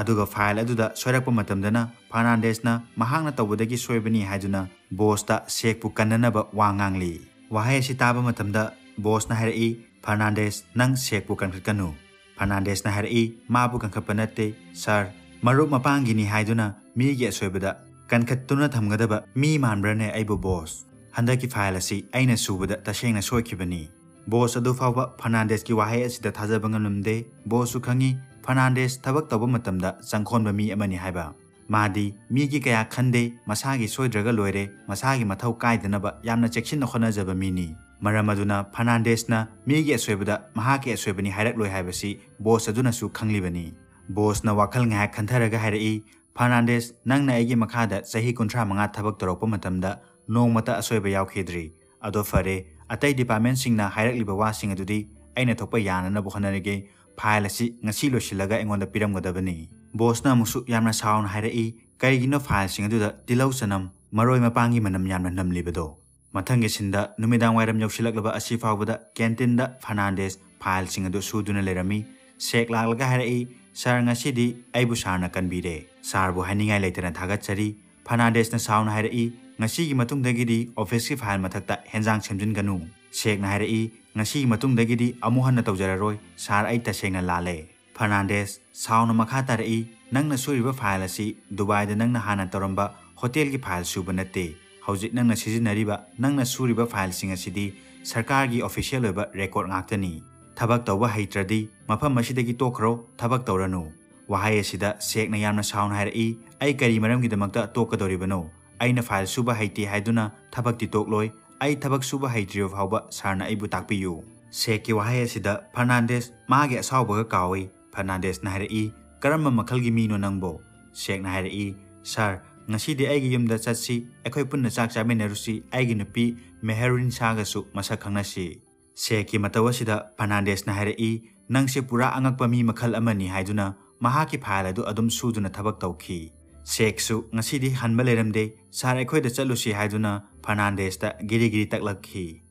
ꯑꯗꯨꯒ ꯐꯥꯏꯜ ꯑꯗꯨꯗ ꯁꯣꯏꯔꯛꯄ ꯃꯇꯝꯗꯅ ꯐꯔꯅꯥꯟꯗꯦꯁꯅ ꯃꯍꯥꯛꯅ ꯇꯧꯕꯗꯒꯤ ꯁꯣꯏꯕꯅꯤ ꯍꯥꯏꯗꯨꯅ ꯕꯣꯁꯇ ꯁꯦꯛꯄꯨ ꯀꯟꯅꯅꯕ ꯋꯥ ꯉꯥꯡꯂꯤ꯫ ꯋꯥꯍꯩ ꯑꯁꯤ ꯇꯥꯕ ꯃꯇꯝꯗ ꯕꯣꯁꯅ ꯍꯥꯏꯔꯛꯏ, "ꯐꯔꯅꯥꯟꯗꯦꯁ, ꯅꯪ ꯁꯦꯛꯄꯨ ꯀꯟꯈꯠꯀꯅꯨ꯫" ꯐꯔꯅꯥꯟꯗꯦꯁꯅ ꯍꯥꯏꯔꯛꯏ, "ꯃꯥꯕꯨ ꯀꯟꯈꯠꯄ ꯅꯠꯇꯦ, ꯁꯥꯔ꯫ ꯃꯔꯨꯞ ꯃꯄꯥꯡꯒꯤꯅꯤ ꯍꯥꯏꯗꯨꯅ ꯃꯤꯒꯤ ꯑꯁꯣꯏꯕꯗ ꯀꯟꯈꯠꯇꯨꯅ ꯊꯝꯒꯗꯕ ꯃꯤ ꯃꯥꯟꯕ꯭ꯔꯅꯦ ꯑꯩꯕꯨ, ꯕꯣꯁ? ꯍꯟꯗꯛꯀꯤ ꯐꯥꯏꯜ ꯑꯁꯤ ꯑꯩꯅ ꯁꯨꯕꯗ ꯇꯁꯦꯡꯅ ꯁꯣꯏꯈꯤꯕꯅꯤ꯫" ꯕꯣꯁ ꯑꯗꯨ ꯐꯥꯎꯕ ꯐꯔꯅꯥꯟꯗꯦꯁꯀꯤ ꯋꯥꯍꯩ ꯑꯁꯤꯗ ꯊꯥꯖꯕ ꯉꯝꯂꯝꯗꯦ꯫ ꯕꯣꯁꯁꯨ ꯈꯪꯏ ꯐꯔꯅꯥꯟꯗꯦꯁ ꯊꯕꯛ ꯇꯧꯕ ꯃꯇꯝꯗ ꯆꯪꯈꯣꯟꯕ ꯃꯤ ꯑꯃꯅꯤ ꯍꯥꯏꯕ꯫ ꯃꯥꯗꯤ ꯃꯤꯒꯤ ꯀꯌꯥ ꯈꯟꯗꯦ, ꯃꯁꯥꯒꯤ ꯁꯣꯏꯗ꯭ꯔꯒ ꯂꯣꯏꯔꯦ, ꯃꯁꯥꯒꯤ ꯃꯊꯧ ꯀꯥꯏꯗꯅꯕ ꯌꯥꯝꯅ ꯆꯦꯛꯁꯤꯟꯅ ꯍꯣꯠꯅꯖꯕ ꯃꯤꯅꯤ꯫ ꯃꯔꯝ ꯑꯗꯨꯅ ꯐꯔꯅꯥꯟꯗꯦꯁꯅ ꯃꯤꯒꯤ ꯑꯁꯣꯏꯕꯗ ꯃꯍꯥꯛꯀꯤ ꯑꯁꯣꯏꯕꯅꯤ ꯍꯥꯏꯔꯛꯂꯣꯏ ꯍꯥꯏꯕꯁꯤ ꯕꯣꯁ ꯑꯗꯨꯅꯁꯨ ꯈꯪꯂꯤꯕꯅꯤ꯫ ꯕꯣꯁꯅ ꯋꯥꯈꯜ ꯉꯥꯏꯍꯥꯛ ꯈꯟꯊꯔꯒ ꯍꯥꯏꯔꯛꯏ, "ꯐꯔꯅꯥꯟꯗꯦꯁ, ꯅꯪꯅ ꯑꯩꯒꯤ ꯃꯈꯥꯗ ꯆꯍꯤ ꯀꯨꯟꯊ꯭ꯔꯥ ꯃꯉꯥ ꯊꯕꯛ ꯇꯧꯔꯛꯄ ꯃꯇꯝꯗ ꯅꯣꯡꯃꯇ ꯑꯁꯣꯏꯕ ꯌꯥꯎꯈꯤꯗ꯭ꯔꯤ꯫ ꯑꯗꯣ ꯐꯔꯦ, ꯑꯇꯩ ꯗꯤꯄꯥꯔꯠꯃꯦꯟꯁꯤꯡꯅ ꯍꯥꯏꯔꯛꯂꯤꯕ ꯋꯥꯁꯤꯡ ꯑꯗꯨꯗꯤ ꯑꯩꯅ ꯊꯣꯛꯄ ꯌꯥꯅꯅꯕ ꯍꯣꯠꯅꯔꯒꯦ꯫ ꯐꯥꯏꯜ ꯑꯁꯤ ꯉꯁꯤ ꯂꯣꯏꯁꯤꯜꯂꯒ ꯑꯩꯉꯣꯟꯗ ꯄꯤꯔꯝꯒꯗꯕꯅꯤ"꯫ ꯕꯣꯁꯅ ꯑꯃꯨꯛꯁꯨ ꯌꯥꯝꯅ ꯁꯥꯎꯅ ꯍꯥꯏꯔꯛꯏ, "ꯀꯔꯤꯒꯤꯅꯣ ꯐꯥꯏꯜꯁꯤꯡ ꯑꯗꯨꯗ ꯇꯤꯜꯍꯧ ꯆꯅꯝ, ꯃꯔꯣꯏ ꯃꯄꯥꯡꯒꯤ ꯃꯅꯝ ꯌꯥꯝꯅ ꯅꯝꯂꯤꯕꯗꯣ?" ꯃꯊꯪꯒꯤ ꯁꯤꯟꯗ ꯅꯨꯃꯤꯗꯥꯡ ꯋꯥꯏꯔꯝ ꯌꯧꯁꯤꯜꯂꯛꯂꯕ ꯑꯁꯤ ꯐꯥꯎꯕꯗ ꯀꯦꯟꯇꯤꯟꯗ ꯐꯔꯅꯥꯟꯗꯦꯁ ꯐꯥꯏꯜꯁꯤꯡ ꯑꯗꯨ ꯁꯨꯗꯨꯅ ꯂꯩꯔꯝꯃꯤ꯫ ꯁꯦꯛ ꯂꯥꯛꯂꯒ ꯍꯥꯏꯔꯛꯏ, "ꯁꯥꯔ, ꯉꯁꯤꯗꯤ ꯑꯩꯕꯨ ꯁꯥꯔꯅ ꯀꯟꯕꯤꯔꯦ꯫ ꯁꯥꯔꯕꯨ ꯍꯥꯏꯅꯤꯡꯉꯥꯏ ꯂꯩꯇꯅ ꯊꯥꯒꯠꯆꯔꯤ"꯫ ꯐꯔꯅꯥꯟꯗꯦꯁꯅ ꯁꯥꯎꯅ ꯍꯥꯏꯔꯛꯏ, "ꯉꯁꯤꯒꯤ ꯃꯇꯨꯡꯗꯒꯤꯗꯤ ꯑꯣꯐꯤꯁꯀꯤ ꯐꯥꯏꯜ ꯃꯊꯛꯇ ꯍꯦꯟꯖꯥꯡ ꯁꯦꯝꯖꯤꯟꯒꯅꯨ"꯫ ꯁꯦꯛꯅ ꯍꯥꯏꯔꯛꯏ, "ꯉꯁꯤꯒꯤ ꯃꯇꯨꯡꯗꯒꯤꯗꯤ ꯑꯃꯨꯛ ꯍꯟꯅ ꯇꯧꯖꯔꯔꯣꯏ ꯁꯥꯔ, ꯑꯩ ꯇꯁꯦꯡꯅ ꯂꯥꯜꯂꯦ"꯫ ꯐꯔꯅꯥꯟꯗꯦꯁ ꯁꯥꯎꯅ ꯃꯈꯥ ꯇꯥꯔꯛꯏ, "ꯅꯪꯅ ꯁꯨꯔꯤꯕ ꯐꯥꯏꯜ ꯑꯁꯤ ꯗꯨꯕꯥꯏꯗ ꯅꯪꯅ ꯍꯥꯟꯅ ꯇꯧꯔꯝꯕ ꯍꯣꯇꯦꯜꯒꯤ ꯐꯥꯏꯜ ꯁꯨꯕ ꯅꯠꯇꯦ꯫ ꯍꯧꯖꯤꯛ ꯅꯪꯅ ꯁꯤꯖꯤꯟꯅꯔꯤꯕ, ꯅꯪꯅ ꯁꯨꯔꯤꯕ ꯐꯥꯏꯜꯁꯤꯡ ꯑꯁꯤꯗꯤ ꯁꯔꯀꯥꯔꯒꯤ ꯑꯣꯐꯤꯁꯤꯌꯦꯜ ꯑꯣꯏꯕ ꯔꯦꯀꯣꯔꯗ ꯉꯥꯛꯇꯅꯤ꯫ ꯊꯕꯛ ꯇꯧꯕ ꯍꯩꯇ꯭ꯔꯗꯤ ꯃꯐꯝ ꯑꯁꯤꯗꯒꯤ ꯇꯣꯛꯈ꯭ꯔꯣ, ꯊꯕꯛ ꯇꯧꯔꯅꯨ"꯫ ꯋꯥꯍꯩ ꯑꯁꯤꯗ ꯁꯦꯛꯅ ꯌꯥꯝꯅ ꯁꯥꯎꯅ ꯍꯥꯏꯔꯛꯏ, "ꯑꯩ ꯀꯔꯤ ꯃꯔꯝꯒꯤꯗꯃꯛꯇ ꯇꯣꯛꯀꯗꯧꯔꯤꯕꯅꯣ? ꯑꯩꯅ ꯐꯥꯏꯜ ꯁꯨꯕ ꯍꯩꯇꯦ ꯍꯥꯏꯗꯨꯅ ꯊꯕꯛꯇꯤ ꯇꯣꯛꯂꯣꯏ꯫ ꯑꯩ ꯊꯕꯛ ꯁꯨꯕ ꯍꯩꯇ꯭ꯔꯤꯕ ꯐꯥꯎꯕ ꯁꯥꯔꯅ ꯑꯩꯕꯨ ꯇꯥꯛꯄꯤꯌꯨ"꯫ ꯁꯦꯛꯀꯤ ꯋꯥꯍꯩ ꯑꯁꯤꯗ ꯐꯔꯅꯥꯟꯗꯦꯁ ꯃꯥꯒꯤ ꯑꯁꯥꯎꯕꯒ ꯀꯥꯎꯏ꯫ ꯐꯔꯅꯥꯟꯗꯦꯁꯅ ꯍꯥꯏꯔꯛꯏ, "ꯀꯔꯝꯕ ꯃꯈꯜꯒꯤ ꯃꯤꯅꯣ ꯅꯪꯕꯣ?" ꯁꯦꯛꯅ ꯍꯥꯏꯔꯛꯏ, "ꯁꯥꯔ, ꯉꯁꯤꯗꯤ ꯑꯩꯒꯤ ꯌꯨꯝꯗ ꯆꯠꯁꯤ, ꯑꯩꯈꯣꯏ ꯄꯨꯟꯅ ꯆꯥꯛ ꯆꯥꯃꯤꯟꯅꯔꯨꯁꯤ, ꯑꯩꯒꯤ ꯅꯨꯄꯤ ꯃꯦꯍꯔꯨꯅꯤꯁꯥꯒꯁꯨ ꯃꯁꯛ ꯈꯪꯅꯁꯤ"꯫ ꯁꯦꯛꯀꯤ ꯃꯇꯧ ꯑꯁꯤꯗ ꯐꯔꯅꯥꯟꯗꯦꯁꯅ ꯍꯥꯏꯔꯛꯏ, "ꯅꯪꯁꯦ ꯄꯨꯔꯥ ꯑꯉꯛꯄ ꯃꯤ ꯃꯈꯜ ꯑꯃꯅꯤ" ꯍꯥꯏꯗꯨꯅ ꯃꯍꯥꯛꯀꯤ ꯐꯥꯏꯜ ꯑꯗꯨ ꯑꯗꯨꯝ ꯁꯨꯗꯨꯅ ꯊꯕꯛ ꯇꯧꯈꯤ꯫ ꯁꯦꯛꯁꯨ ꯉꯁꯤꯗꯤ ꯍꯟꯕ ꯂꯩꯔꯝꯗꯦ, "ꯁꯥꯔ, ꯑꯩꯈꯣꯏꯗ ꯆꯠꯂꯨꯁꯤ" ꯍꯥꯏꯗꯨꯅ ꯐꯔꯅꯥꯟꯗꯦꯁꯇ ꯒꯤꯔꯤ ꯒꯤꯔꯤ ꯇꯛꯂꯛꯈꯤ꯫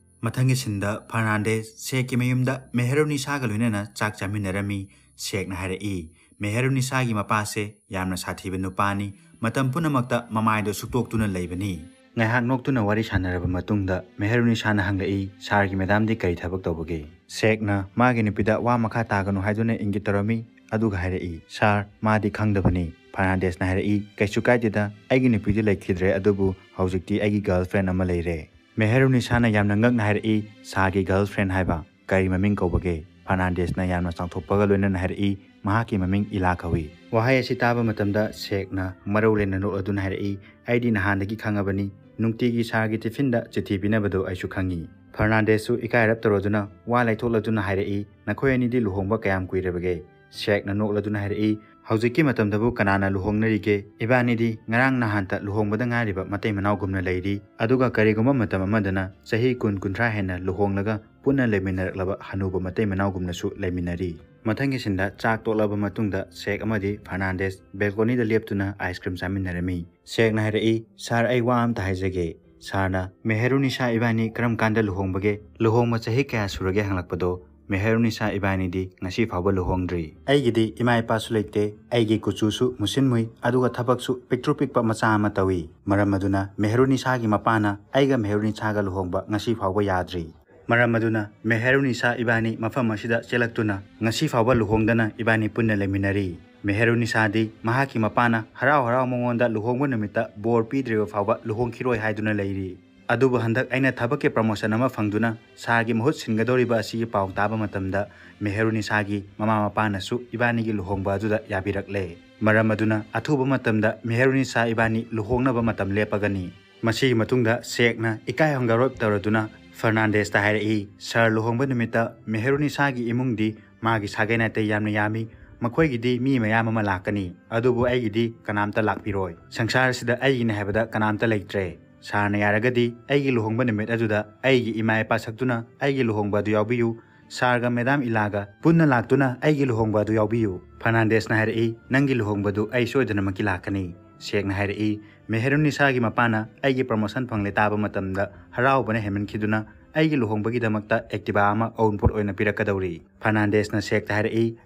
ꯃꯊꯪꯒꯤ ꯁꯤꯟꯗ ꯐꯔꯅꯥꯟꯗꯦꯁ ꯁꯦꯛꯀꯤ ꯃꯌꯨꯝꯗ ꯃꯦꯍꯔꯨꯅꯤꯁꯥꯒ ꯂꯣꯏꯅꯅ ꯆꯥꯛ ꯆꯥꯃꯤꯟꯅꯔꯝꯃꯤ꯫ ꯁꯦꯛꯅ ꯍꯥꯏꯔꯛꯏ, "ꯃꯦꯍꯔꯨꯅꯤꯁꯥꯒꯤ ꯃꯄꯥꯁꯦ ꯌꯥꯝꯅ ꯁꯥꯊꯤꯕ ꯅꯨꯄꯥꯅꯤ, ꯃꯇꯝ ꯄꯨꯝꯅꯃꯛꯇ ꯃꯃꯥꯏꯗꯣ ꯁꯨꯛꯇꯣꯛꯇꯨꯅ ꯂꯩꯕꯅꯤ"꯫ ꯉꯥꯏꯍꯥꯛ ꯅꯣꯛꯇꯨꯅ ꯋꯥꯔꯤ ꯁꯥꯟꯅꯔꯕ ꯃꯇꯨꯡꯗ ꯃꯦꯍꯔꯨꯅꯤꯁꯥꯅ ꯍꯪꯂꯛꯏ, "ꯁꯥꯔꯒꯤ ꯃꯦꯗꯥꯝꯗꯤ ꯀꯔꯤ ꯊꯕꯛ ꯇꯧꯕꯒꯦ?" ꯁꯦꯛꯅ ꯃꯥꯒꯤ ꯅꯨꯄꯤꯗ ꯋꯥ ꯃꯈꯥ ꯇꯥꯒꯅꯨ ꯍꯥꯏꯗꯨꯅ ꯏꯪꯒꯤꯠ ꯇꯧꯔꯝꯃꯤ, ꯑꯗꯨꯒ ꯍꯥꯏꯔꯛꯏ, "ꯁꯥꯔ, ꯃꯥꯗꯤ ꯈꯪꯗꯕꯅꯤ"꯫ ꯐꯔꯅꯥꯟꯗꯦꯁꯅ ꯍꯥꯏꯔꯛꯏ, "ꯀꯩꯁꯨ ꯀꯥꯏꯗꯦꯗ, ꯑꯩꯒꯤ ꯅꯨꯄꯤꯗꯤ ꯂꯩꯈꯤꯗ꯭ꯔꯦ, ꯑꯗꯨꯕꯨ ꯍꯧꯖꯤꯛꯇꯤ ꯑꯩꯒꯤ ꯒꯔꯜꯐ꯭ꯔꯦꯟ ꯑꯃ ꯂꯩꯔꯦ"꯫ ꯃꯦꯍꯔꯨꯅꯤꯁꯥꯅ ꯌꯥꯝꯅ ꯉꯛꯅ ꯍꯥꯏꯔꯛꯏ, "ꯁꯥꯔꯒꯤ ꯒꯔꯜ ꯐ꯭ꯔꯦꯟ ꯍꯥꯏꯕ ꯀꯔꯤ ꯃꯃꯤꯡ ꯀꯧꯕꯒꯦ?" ꯐꯔꯅꯥꯟꯗꯦꯁꯅ ꯌꯥꯝꯅ ꯆꯥꯎꯊꯣꯛꯄꯒ ꯂꯣꯏꯅꯅ ꯍꯥꯏꯔꯛꯏ, "ꯃꯍꯥꯛꯀꯤ ꯃꯃꯤꯡ ꯏꯂꯥ ꯀꯧꯏ"꯫ ꯋꯥꯍꯩ ꯑꯁꯤ ꯇꯥꯕ ꯃꯇꯝꯗ ꯁꯦꯛꯅ ꯃꯔꯧ ꯂꯦꯟꯅ ꯅꯣꯛꯂꯗꯨꯅ ꯍꯥꯏꯔꯛꯏ, "ꯑꯩꯗꯤ ꯅꯍꯥꯟꯗꯒꯤ ꯈꯪꯉꯕꯅꯤ, ꯅꯨꯡꯇꯤꯒꯤ ꯁꯥꯔꯒꯤ ꯇꯤꯐꯤꯟꯗ ꯆꯤꯊꯤ ꯄꯤꯅꯕꯗꯨ ꯑꯩꯁꯨ ꯈꯪꯉꯤ"꯫ ꯐꯔꯅꯥꯟꯗꯦꯁꯁꯨ ꯏꯀꯥꯏꯔꯞ ꯇꯧꯔꯗꯨꯅ ꯋꯥ ꯂꯩꯊꯣꯛꯂꯗꯨꯅ ꯍꯥꯏꯔꯛꯏ, "ꯅꯈꯣꯏ ꯑꯅꯤꯗꯤ ꯂꯨꯍꯣꯡꯕ ꯀꯌꯥꯝ ꯀꯨꯏꯔꯕꯒꯦ?" ꯁꯦꯛꯅ ꯅꯣꯛꯂꯗꯨꯅ ꯍꯥꯏꯔꯛꯏ, "ꯍꯧꯖꯤꯛꯀꯤ ꯃꯇꯝꯗꯕꯨ ꯀꯅꯥꯅ ꯂꯨꯍꯣꯡꯅꯔꯤꯒꯦ? ꯏꯕꯥꯅꯤꯗꯤ ꯉꯔꯥꯡ ꯅꯍꯥꯟꯇ ꯂꯨꯍꯣꯡꯕꯗ ꯉꯥꯏꯔꯤꯕ ꯃꯇꯩ ꯃꯅꯥꯎꯒꯨꯝꯅ ꯂꯩꯔꯤ, ꯑꯗꯨꯒ ꯀꯔꯤꯒꯨꯝꯕ ꯃꯇꯝ ꯑꯃꯗꯅ ꯆꯍꯤ ꯀꯨꯟ ꯀꯨꯟꯊ꯭ꯔꯥ ꯍꯦꯟꯅ ꯂꯨꯍꯣꯡꯂꯒ ꯄꯨꯟꯅ ꯂꯩꯃꯤꯟꯅꯔꯛꯂꯕ ꯍꯅꯨꯕ ꯃꯇꯩ ꯃꯅꯥꯎꯒꯨꯝꯅꯁꯨ ꯂꯩꯃꯤꯟꯅꯔꯤ"꯫ ꯃꯊꯪꯒꯤ ꯁꯤꯟꯗ ꯆꯥꯛ ꯇꯣꯛꯂꯕ ꯃꯇꯨꯡꯗ ꯁꯦꯛ ꯑꯃꯗꯤ ꯐꯔꯅꯥꯟꯗꯦꯁ ꯕꯦꯜꯀꯣꯅꯤꯗ ꯂꯦꯞꯇꯨꯅ ꯑꯥꯏꯁ ꯀ꯭ꯔꯤꯝ ꯆꯥꯃꯤꯟꯅꯔꯝꯃꯤ꯫ ꯁꯦꯛꯅ ꯍꯥꯏꯔꯛꯏ, "ꯁꯥꯔ, ꯑꯩ ꯋꯥ ꯑꯝꯇ ꯍꯥꯏꯖꯒꯦ"꯫ ꯁꯥꯔꯅ, "ꯃꯦꯍꯔꯨꯅꯤꯁꯥ ꯏꯕꯥꯅꯤ ꯀꯔꯝ ꯀꯥꯟꯗ ꯂꯨꯍꯣꯡꯕꯒꯦ? ꯂꯨꯍꯣꯡꯕ ꯆꯍꯤ ꯀꯌꯥ ꯁꯨꯔꯒꯦ?" ꯍꯪꯂꯛꯄꯗꯣ, ꯃꯦꯍꯔꯨꯅꯤꯁꯥ ꯏꯕꯥꯅꯤꯗꯤ ꯉꯁꯤ ꯐꯥꯎꯕ ꯂꯨꯍꯣꯡꯗ꯭ꯔꯤ꯫ "ꯑꯩꯒꯤꯗꯤ ꯏꯃꯥ ꯏꯄꯥꯁꯨ ꯂꯩꯇꯦ, ꯑꯩꯒꯤ ꯀꯨꯆꯨꯁꯨ ꯃꯨꯁꯤꯟ ꯃꯨꯏ, ꯑꯗꯨꯒ ꯊꯕꯛꯁꯨ ꯄꯤꯛꯇ꯭ꯔꯨ ꯄꯤꯛꯄ ꯃꯆꯥ ꯑꯃ ꯇꯧꯏ꯫ ꯃꯔꯝ ꯑꯗꯨꯅ ꯃꯦꯍꯔꯨꯅꯤꯁꯥꯒꯤ ꯃꯄꯥꯅ ꯑꯩꯒ ꯃꯦꯍꯔꯨꯅꯤꯁꯥꯒ ꯂꯨꯍꯣꯡꯕ ꯉꯁꯤ ꯐꯥꯎꯕ ꯌꯥꯗ꯭ꯔꯤ꯫ ꯃꯔꯝ ꯑꯗꯨꯅ ꯃꯦꯍꯔꯨꯅꯤꯁꯥ ꯏꯕꯥꯅꯤ ꯃꯐꯝ ꯑꯁꯤꯗ ꯆꯦꯜꯂꯛꯇꯨꯅ ꯉꯁꯤ ꯐꯥꯎꯕ ꯂꯨꯍꯣꯡꯗꯅ ꯏꯕꯥꯅꯤ ꯄꯨꯟꯅ ꯂꯩꯃꯤꯟꯅꯔꯤ"꯫ ꯃꯦꯍꯔꯨꯅꯤꯁꯥꯗꯤ ꯃꯍꯥꯛꯀꯤ ꯃꯄꯥꯅ ꯍꯔꯥꯎ ꯍꯔꯥꯎ ꯃꯉꯣꯟꯗ ꯂꯨꯍꯣꯡꯕ ꯅꯨꯃꯤꯠꯇ ꯕꯣꯔ ꯄꯤꯗ꯭ꯔꯤꯕ ꯐꯥꯎꯕ ꯂꯨꯍꯣꯡꯈꯤꯔꯣꯏ ꯍꯥꯏꯗꯨꯅ ꯂꯩꯔꯤ꯫ ꯑꯗꯨꯕꯨ ꯍꯟꯗꯛ ꯑꯩꯅ ꯊꯕꯛꯀꯤ ꯄ꯭ꯔꯃꯣꯁꯟ ꯑꯃ ꯐꯪꯗꯨꯅ ꯁꯥꯔꯒꯤ ꯃꯍꯨꯠ ꯁꯤꯟꯒꯗꯧꯔꯤꯕ ꯑꯁꯤꯒꯤ ꯄꯥꯎ ꯇꯥꯕ ꯃꯇꯝꯗ ꯃꯦꯍꯔꯨꯅꯤꯁꯥꯒꯤ ꯃꯃꯥ ꯃꯄꯥꯅꯁꯨ ꯏꯕꯥꯅꯤꯒꯤ ꯂꯨꯍꯣꯡꯕ ꯑꯗꯨꯗ ꯌꯥꯕꯤꯔꯛꯂꯦ꯫ ꯃꯔꯝ ꯑꯗꯨꯅ ꯑꯊꯨꯕ ꯃꯇꯝꯗ ꯃꯦꯍꯔꯨꯅꯤꯁꯥ ꯏꯕꯥꯅꯤ ꯂꯨꯍꯣꯡꯅꯕ ꯃꯇꯝ ꯂꯦꯞꯄꯒꯅꯤ꯫ ꯃꯁꯤꯒꯤ ꯃꯇꯨꯡꯗ ꯁꯦꯛꯅ ꯏꯀꯥꯏ ꯍꯪꯒꯔꯣꯏꯞ ꯇꯧꯔꯗꯨꯅ ꯐꯔꯅꯥꯟꯗꯦꯁꯇ ꯍꯥꯏꯔꯛꯏ, "ꯁꯥꯔ, ꯂꯨꯍꯣꯡꯕ ꯅꯨꯃꯤꯠꯇ ꯃꯦꯍꯔꯨꯅꯤꯁꯥꯒꯤ ꯏꯃꯨꯡꯗꯤ ꯃꯥꯒꯤ ꯁꯥꯒꯩ ꯅꯥꯇꯩ ꯌꯥꯝꯅ ꯌꯥꯝꯃꯤ, ꯃꯈꯣꯏꯒꯤꯗꯤ ꯃꯤ ꯃꯌꯥꯝ ꯑꯃ ꯂꯥꯛꯀꯅꯤ, ꯑꯗꯨꯕꯨ ꯑꯩꯒꯤꯗꯤ ꯀꯅꯥꯝꯇ ꯂꯥꯛꯄꯤꯔꯣꯏ꯫ ꯁꯪꯁꯥꯔ ꯑꯁꯤꯗ ꯑꯩꯒꯤꯅꯤ ꯍꯥꯏꯕꯗ ꯀꯅꯥꯝꯇ ꯂꯩꯇ꯭ꯔꯦ꯫ ꯁꯥꯔꯅ ꯌꯥꯔꯒꯗꯤ ꯑꯩꯒꯤ ꯂꯨꯍꯣꯡꯕ ꯅꯨꯃꯤꯠ ꯑꯗꯨꯗ ꯑꯩꯒꯤ ꯏꯃꯥ ꯏꯄꯥ ꯁꯛꯇꯨꯅ ꯑꯩꯒꯤ ꯂꯨꯍꯣꯡꯕ ꯑꯗꯨ ꯌꯥꯎꯕꯤꯌꯨ꯫ ꯁꯥꯔꯒ ꯃꯦꯗꯥꯝ ꯏꯂꯥꯒ ꯄꯨꯟꯅ ꯂꯥꯛꯇꯨꯅ ꯑꯩꯒꯤ ꯂꯨꯍꯣꯡꯕ ꯑꯗꯨ ꯌꯥꯎꯕꯤꯌꯨ"꯫ ꯐꯔꯅꯥꯟꯗꯦꯁꯅ ꯍꯥꯏꯔꯛꯏ, "ꯅꯪꯒꯤ ꯂꯨꯍꯣꯡꯕꯗꯨ ꯑꯩ ꯁꯣꯏꯗꯅꯃꯛꯀꯤ ꯂꯥꯛꯀꯅꯤ"꯫ ꯁꯦꯛꯅ ꯍꯥꯏꯔꯛꯏ, "ꯃꯦꯍꯔꯨꯟꯅꯤꯁꯥꯒꯤ ꯃꯄꯥꯅ ꯑꯩꯒꯤ ꯄ꯭ꯔꯃꯣꯁꯟ ꯐꯪꯂꯦ ꯇꯥꯕ ꯃꯇꯝꯗ ꯍꯔꯥꯎꯕꯅ ꯍꯦꯟꯃꯟꯈꯤꯗꯨꯅ ꯑꯩꯒꯤ ꯂꯨꯍꯣꯡꯕꯒꯤꯗꯃꯛꯇ ꯑꯦꯛꯇꯤꯚꯥ ꯑꯃ ꯑꯎꯟꯄꯣꯠ ꯑꯣꯏꯅ ꯄꯤꯔꯛꯀꯗꯧꯔꯤ"꯫ ꯐꯔꯅꯥꯟꯗꯦꯁꯅ ꯁꯦꯛꯇ ꯍꯥꯏꯔꯛꯏ,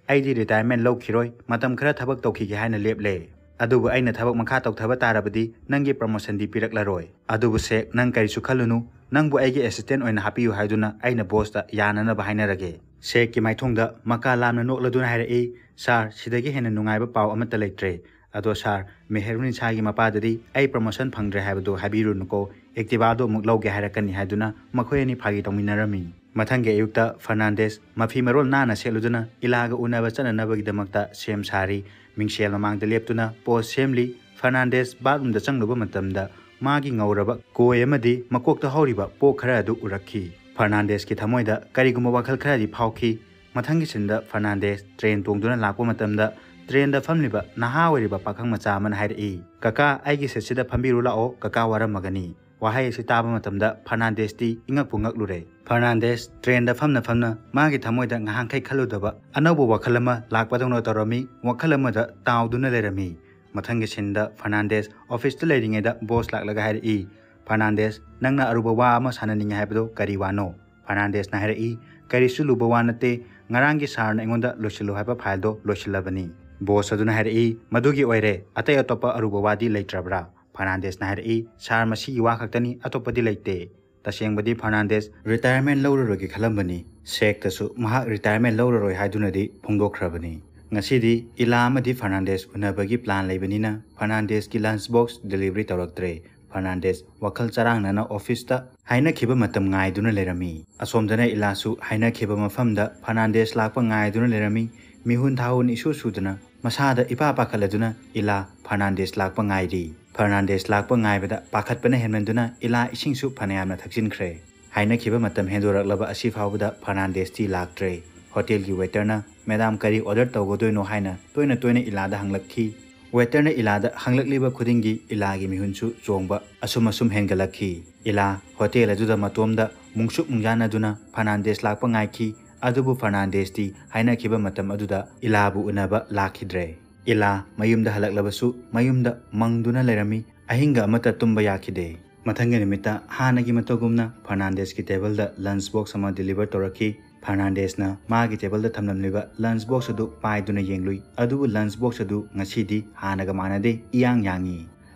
"ꯑꯩꯗꯤ ꯔꯤꯇꯥꯌꯔꯃꯦꯟ ꯂꯧꯈꯤꯔꯣꯏ, ꯃꯇꯝ ꯈꯔ ꯊꯕꯛ ꯇꯧꯈꯤꯒꯦ ꯍꯥꯏꯅ ꯂꯦꯞꯂꯦ꯫ ꯑꯗꯨꯕꯨ ꯑꯩꯅ ꯊꯕꯛ ꯃꯈꯥ ꯇꯧꯊꯕ ꯇꯥꯔꯕꯗꯤ ꯅꯪꯒꯤ ꯄ꯭ꯔꯃꯣꯁꯟꯗꯤ ꯄꯤꯔꯛꯂꯔꯣꯏ꯫ ꯑꯗꯨꯕꯨ ꯁꯦꯛ, ꯅꯪ ꯀꯔꯤꯁꯨ ꯈꯜꯂꯨꯅꯨ, ꯅꯪꯕꯨ ꯑꯩꯒꯤ ꯑꯦꯁꯤꯁꯇꯦꯟ ꯑꯣꯏꯅ ꯍꯥꯞꯄꯤꯌꯨ ꯍꯥꯏꯗꯨꯅ ꯑꯩꯅ ꯕꯣꯁꯇ ꯌꯥꯅꯅꯕ ꯍꯥꯏꯅꯔꯒꯦ"꯫ ꯁꯦꯛꯀꯤ ꯃꯥꯏꯊꯣꯡꯗ ꯃꯀꯥ ꯂꯥꯝꯅ ꯅꯣꯛꯂꯗꯨꯅ ꯍꯥꯏꯔꯛꯏ, "ꯁꯥꯔ, ꯁꯤꯗꯒꯤ ꯍꯦꯟꯅ ꯅꯨꯡꯉꯥꯏꯕ ꯄꯥꯎ ꯑꯃꯠꯇ ꯂꯩꯇ꯭ꯔꯦ꯫ ꯑꯗꯣ ꯁꯥꯔ, ꯃꯦꯍꯔꯨꯟꯅꯤꯁꯥꯒꯤ ꯃꯄꯥꯗꯗꯤ ꯑꯩ ꯄ꯭ꯔꯃꯣꯁꯟ ꯐꯪꯗ꯭ꯔꯦ ꯍꯥꯏꯕꯗꯨ ꯍꯥꯏꯕꯤꯔꯨꯅꯨꯀꯣ꯫ ꯑꯦꯛꯇꯤꯚꯥꯗꯨ ꯑꯃꯨꯛ ꯂꯧꯒꯦ ꯍꯥꯏꯔꯛꯀꯅꯤ ꯍꯥꯏꯗꯨꯅ ꯃꯈꯣꯏ ꯑꯅꯤ ꯐꯥꯒꯤ ꯇꯧꯃꯤꯟꯅꯔꯝꯃꯤ꯫ ꯃꯊꯪꯒꯤ ꯑꯌꯨꯛꯇ ꯐꯔꯅꯥꯟꯗꯦꯁ ꯃꯐꯤ ꯃꯔꯣꯜ ꯅꯥꯟꯅ ꯁꯦꯠꯂꯨꯗꯨꯅ ꯏꯂꯥꯒ ꯎꯅꯕ ꯆꯠꯅꯅꯕꯒꯤꯗꯃꯛꯇ ꯁꯦꯝ ꯁꯥꯔꯤ꯫ ꯃꯤꯡꯁꯦꯜ ꯃꯃꯥꯡꯗ ꯂꯦꯞꯇꯨꯅ ꯄꯣꯁ ꯁꯦꯝꯂꯤ꯫ ꯐꯔꯅꯥꯟꯗꯦꯁ ꯕꯥꯠꯔꯨꯝꯗ ꯆꯪꯂꯨꯕ ꯃꯇꯝꯗ ꯃꯥꯒꯤ ꯉꯧꯔꯕ ꯀꯣꯏ ꯑꯃꯗꯤ ꯃꯀꯣꯛꯇ ꯍꯧꯔꯤꯕ ꯄꯣꯛ ꯈꯔ ꯑꯗꯨ ꯎꯔꯛꯈꯤ꯫ ꯐꯔꯅꯥꯟꯗꯦꯁꯀꯤ ꯊꯃꯣꯏꯗ ꯀꯔꯤꯒꯨꯝꯕ ꯋꯥꯈꯜ ꯈꯔꯗꯤ ꯐꯥꯎꯈꯤ꯫ ꯃꯊꯪꯒꯤ ꯁꯤꯟꯗ ꯐꯔꯅꯥꯟꯗꯦꯁ ꯇ꯭ꯔꯦꯟ ꯇꯣꯡꯗꯨꯅ ꯂꯥꯛꯄ ꯃꯇꯝꯗ ꯇ꯭ꯔꯦꯟꯗ ꯐꯝꯂꯤꯕ ꯅꯍꯥ ꯑꯣꯏꯔꯤꯕ ꯄꯥꯈꯪ ꯃꯆꯥ ꯑꯃꯅ ꯍꯥꯏꯔꯛꯏ, "ꯀꯀꯥ, ꯑꯩꯒꯤ ꯁꯤꯠꯁꯤꯗ ꯐꯝꯕꯤꯔꯨ ꯂꯥꯛꯑꯣ, ꯀꯀꯥ ꯋꯥꯔꯝꯃꯒꯅꯤ"꯫ ꯋꯥꯍꯩ ꯑꯁꯤ ꯇꯥꯕ ꯃꯇꯝꯗ ꯐꯔꯅꯥꯟꯗꯦꯁꯇꯤ ꯏꯉꯛꯄꯨ ꯉꯛꯂꯨꯔꯦ꯫ ꯐꯔꯅꯥꯟꯗꯦꯁ ꯇ꯭ꯔꯦꯟꯗ ꯐꯝꯅ ꯐꯝꯅ ꯃꯥꯒꯤ ꯊꯃꯣꯏꯗ ꯉꯍꯥꯟꯈꯩ ꯈꯜꯂꯨꯗꯕ ꯑꯅꯧꯕ ꯋꯥꯈꯜ ꯑꯃ ꯂꯥꯛꯄꯗꯧꯅ ꯇꯧꯔꯝꯃꯤ꯫ ꯋꯥꯈꯜ ꯑꯃꯗ ꯇꯥꯎꯗꯨꯅ ꯂꯩꯔꯝꯃꯤ꯫ ꯃꯊꯪꯒꯤ ꯁꯤꯟꯗ ꯐꯔꯅꯥꯟꯗꯦꯁ ꯑꯣꯐꯤꯁꯇ ꯂꯩꯔꯤꯉꯩꯗ ꯕꯣꯁ ꯂꯥꯛꯂꯒ ꯍꯥꯏꯔꯛꯏ, "ꯐꯔꯅꯥꯟꯗꯦꯁ, ꯅꯪꯅ ꯑꯔꯨꯕ ꯋꯥ ꯑꯃ ꯁꯥꯟꯅꯅꯤꯡꯉꯦ ꯍꯥꯏꯕꯗꯨ ꯀꯔꯤ ꯋꯥꯅꯣ?" ꯐꯔꯅꯥꯟꯗꯦꯁꯅ ꯍꯥꯏꯔꯛꯏ, "ꯀꯔꯤꯁꯨ ꯂꯨꯕ ꯋꯥ ꯅꯠꯇꯦ, ꯉꯔꯥꯡꯒꯤ ꯁꯥꯔꯅ ꯑꯩꯉꯣꯟꯗ ꯂꯣꯏꯁꯤꯜꯂꯨ ꯍꯥꯏꯕ ꯐꯥꯏꯜꯗꯣ ꯂꯣꯏꯁꯤꯜꯂꯕꯅꯤ"꯫ ꯕꯣꯁ ꯑꯗꯨꯅ ꯍꯥꯏꯔꯛꯏ, "ꯃꯗꯨꯒꯤ ꯑꯣꯏꯔꯦ, ꯑꯇꯩ ꯑꯇꯣꯞꯄ ꯑꯔꯨꯕ ꯋꯥꯗꯤ ꯂꯩꯇ꯭ꯔꯕ꯭ꯔꯥ?" ꯐꯔꯅꯥꯟꯗꯦꯁꯅ ꯍꯥꯏꯔꯛꯏ, "ꯁꯥꯔ, ꯃꯁꯤꯒꯤ ꯋꯥ ꯈꯛꯇꯅꯤ, ꯑꯇꯣꯞꯄꯗꯤ ꯂꯩꯇꯦ"꯫ ꯇꯁꯦꯡꯕꯗꯤ ꯐꯔꯅꯥꯟꯗꯦꯁ ꯔꯤꯇꯥꯌꯔꯃꯦꯟ ꯂꯧꯔꯔꯣꯏꯒꯦ ꯈꯜꯂꯝꯕꯅꯤ꯫ ꯁꯦꯛꯇꯁꯨ ꯃꯍꯥꯛ ꯔꯤꯇꯥꯌꯔꯃꯦꯟ ꯂꯧꯔꯔꯣꯏ ꯍꯥꯏꯗꯨꯅꯗꯤ ꯐꯣꯡꯗꯣꯛꯈ꯭ꯔꯕꯅꯤ꯫ ꯉꯁꯤꯗꯤ ꯏꯂꯥ ꯑꯃꯗꯤ ꯐꯔꯅꯥꯟꯗꯦꯁ ꯎꯅꯕꯒꯤ ꯄ꯭ꯂꯥꯟ ꯂꯩꯕꯅꯤꯅ ꯐꯔꯅꯥꯟꯗꯦꯁꯀꯤ ꯂꯟꯆ ꯕꯣꯛꯁ ꯗꯦꯂꯤꯚꯔꯤ ꯇꯧꯔꯛꯇ꯭ꯔꯦ꯫ ꯐꯔꯅꯥꯟꯗꯦꯁ ꯋꯥꯈꯜ ꯆꯔꯥꯡꯅꯅ ꯑꯣꯐꯤꯁꯇ ꯍꯥꯏꯅꯈꯤꯕ ꯃꯇꯝ ꯉꯥꯏꯗꯨꯅ ꯂꯩꯔꯝꯃꯤ꯫ ꯑꯁꯣꯝꯗꯅ ꯏꯂꯥꯁꯨ ꯍꯥꯏꯅꯈꯤꯕ ꯃꯐꯝꯗ ꯐꯔꯅꯥꯟꯗꯦꯁ ꯂꯥꯛꯄ ꯉꯥꯏꯗꯨꯅ ꯂꯩꯔꯝꯃꯤ꯫ ꯃꯤꯍꯨꯟ ꯊꯥꯍꯨꯟ ꯏꯁꯨ ꯁꯨꯗꯅ ꯃꯁꯥꯗ ꯏꯄꯥ ꯄꯥꯈꯠꯂꯗꯨꯅ ꯏꯂꯥ ꯐꯔꯅꯥꯟꯗꯦꯁ ꯂꯥꯛꯄ ꯉꯥꯏꯔꯤ꯫ ꯐꯔꯅꯥꯟꯗꯦꯁ ꯂꯥꯛꯄ ꯉꯥꯏꯕꯗ ꯄꯥꯈꯠꯄꯅ ꯍꯦꯟꯃꯟꯗꯨꯅ ꯏꯂꯥ ꯏꯁꯤꯡꯁꯨ ꯐꯅꯌꯥꯝꯅ ꯊꯛꯆꯤꯟꯈ꯭ꯔꯦ꯫ ꯍꯥꯏꯅꯈꯤꯕ ꯃꯇꯝ ꯍꯦꯟꯗꯣꯔꯛꯂꯕ ꯑꯁꯤ ꯐꯥꯎꯕꯗ ꯐꯔꯅꯥꯟꯗꯦꯁꯇꯤ ꯂꯥꯛꯇ꯭ꯔꯦ꯫ ꯍꯣꯇꯦꯜꯒꯤ ꯋꯦꯇꯔꯅ "ꯃꯦꯗꯥꯝ, ꯀꯔꯤ ꯑꯣꯔꯗꯔ ꯇꯧꯒꯗꯣꯏꯅꯣ?" ꯍꯥꯏꯅ ꯇꯣꯏꯅ ꯇꯣꯏꯅ ꯏꯂꯥꯗ ꯍꯪꯂꯛꯈꯤ꯫ ꯋꯦꯇꯔꯅ ꯏꯂꯥꯗ ꯍꯪꯂꯛꯂꯤꯕ ꯈꯨꯗꯤꯡꯒꯤ ꯏꯂꯥꯒꯤ ꯃꯤꯍꯨꯟꯁꯨ ꯆꯣꯡꯕ ꯑꯁꯨꯝ ꯑꯁꯨꯝ ꯍꯦꯟꯒꯠꯂꯛꯈꯤ꯫ ꯏꯂꯥ ꯍꯣꯇꯦꯜ ꯑꯗꯨꯗ ꯃꯇꯣꯝꯗ ꯃꯨꯡꯁꯨꯛ ꯃꯨꯡꯖꯥꯅꯗꯨꯅ ꯐꯔꯅꯥꯟꯗꯦꯁ ꯂꯥꯛꯄ ꯉꯥꯏꯈꯤ꯫ ꯑꯗꯨꯕꯨ ꯐꯔꯅꯥꯟꯗꯦꯁꯇꯤ ꯍꯥꯏꯅꯈꯤꯕ ꯃꯇꯝ ꯑꯗꯨꯗ ꯏꯂꯥꯕꯨ ꯎꯅꯕ ꯂꯥꯛꯈꯤꯗ꯭ꯔꯦ꯫ ꯏꯂꯥ ꯃꯌꯨꯝꯗ ꯍꯜꯂꯛꯂꯕꯁꯨ ꯃꯌꯨꯝꯗ ꯃꯪꯗꯨꯅ ꯂꯩꯔꯝꯃꯤ꯫ ꯑꯍꯤꯡꯒ ꯑꯃꯠꯇ ꯇꯨꯝꯕ ꯌꯥꯈꯤꯗꯦ꯫ ꯃꯊꯪꯒꯤ ꯅꯨꯃꯤꯠꯇ ꯍꯥꯟꯅꯒꯤ ꯃꯇꯧꯒꯨꯝꯅ ꯐꯔꯅꯥꯟꯗꯦꯁꯀꯤ ꯇꯦꯕꯜꯗ ꯂꯟꯆ ꯕꯣꯛꯁ ꯑꯃ ꯗꯤꯂꯤꯚꯔ ꯇꯧꯔꯛꯈꯤ꯫ ꯐꯔꯅꯥꯟꯗꯦꯁꯅ ꯃꯥꯒꯤ ꯇꯦꯕꯜꯗ ꯊꯝꯂꯝꯂꯤꯕ ꯂꯟꯆ ꯕꯣꯛꯁ ꯑꯗꯨ ꯄꯥꯏꯗꯨꯅ ꯌꯦꯡꯂꯨꯏ, ꯑꯗꯨꯕꯨ ꯂꯟꯆ ꯕꯣꯛꯁ ꯑꯗꯨ ꯉꯁꯤꯗꯤ ꯍꯥꯟꯅꯒ ꯃꯥꯟꯅꯗꯦ, ꯏꯌꯥꯡ ꯌꯥꯡꯉꯤ꯫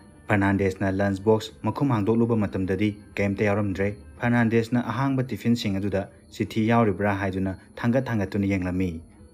ꯐꯔꯅꯥꯟꯗꯦꯁꯅ ꯂꯟꯆ ꯕꯣꯛꯁ ꯃꯈꯨꯝ ꯍꯥꯡꯗꯣꯛꯂꯨꯕ ꯃꯇꯝꯗꯗꯤ ꯀꯔꯤꯝꯇ ꯌꯥꯎꯔꯝꯗ꯭ꯔꯦ꯫ ꯐꯔꯅꯥꯟꯗꯦꯁꯅ ꯑꯍꯥꯡꯕ ꯇꯤꯐꯤꯟꯁꯤꯡ ꯑꯗꯨꯗ ꯆꯤꯊꯤ ꯌꯥꯎꯔꯤꯕ꯭ꯔꯥ ꯍꯥꯏꯗꯨꯅ ꯊꯥꯡꯒꯠ ꯊꯥꯡꯒꯠꯇꯨꯅ ꯌꯦꯡꯂꯝꯃꯤ꯫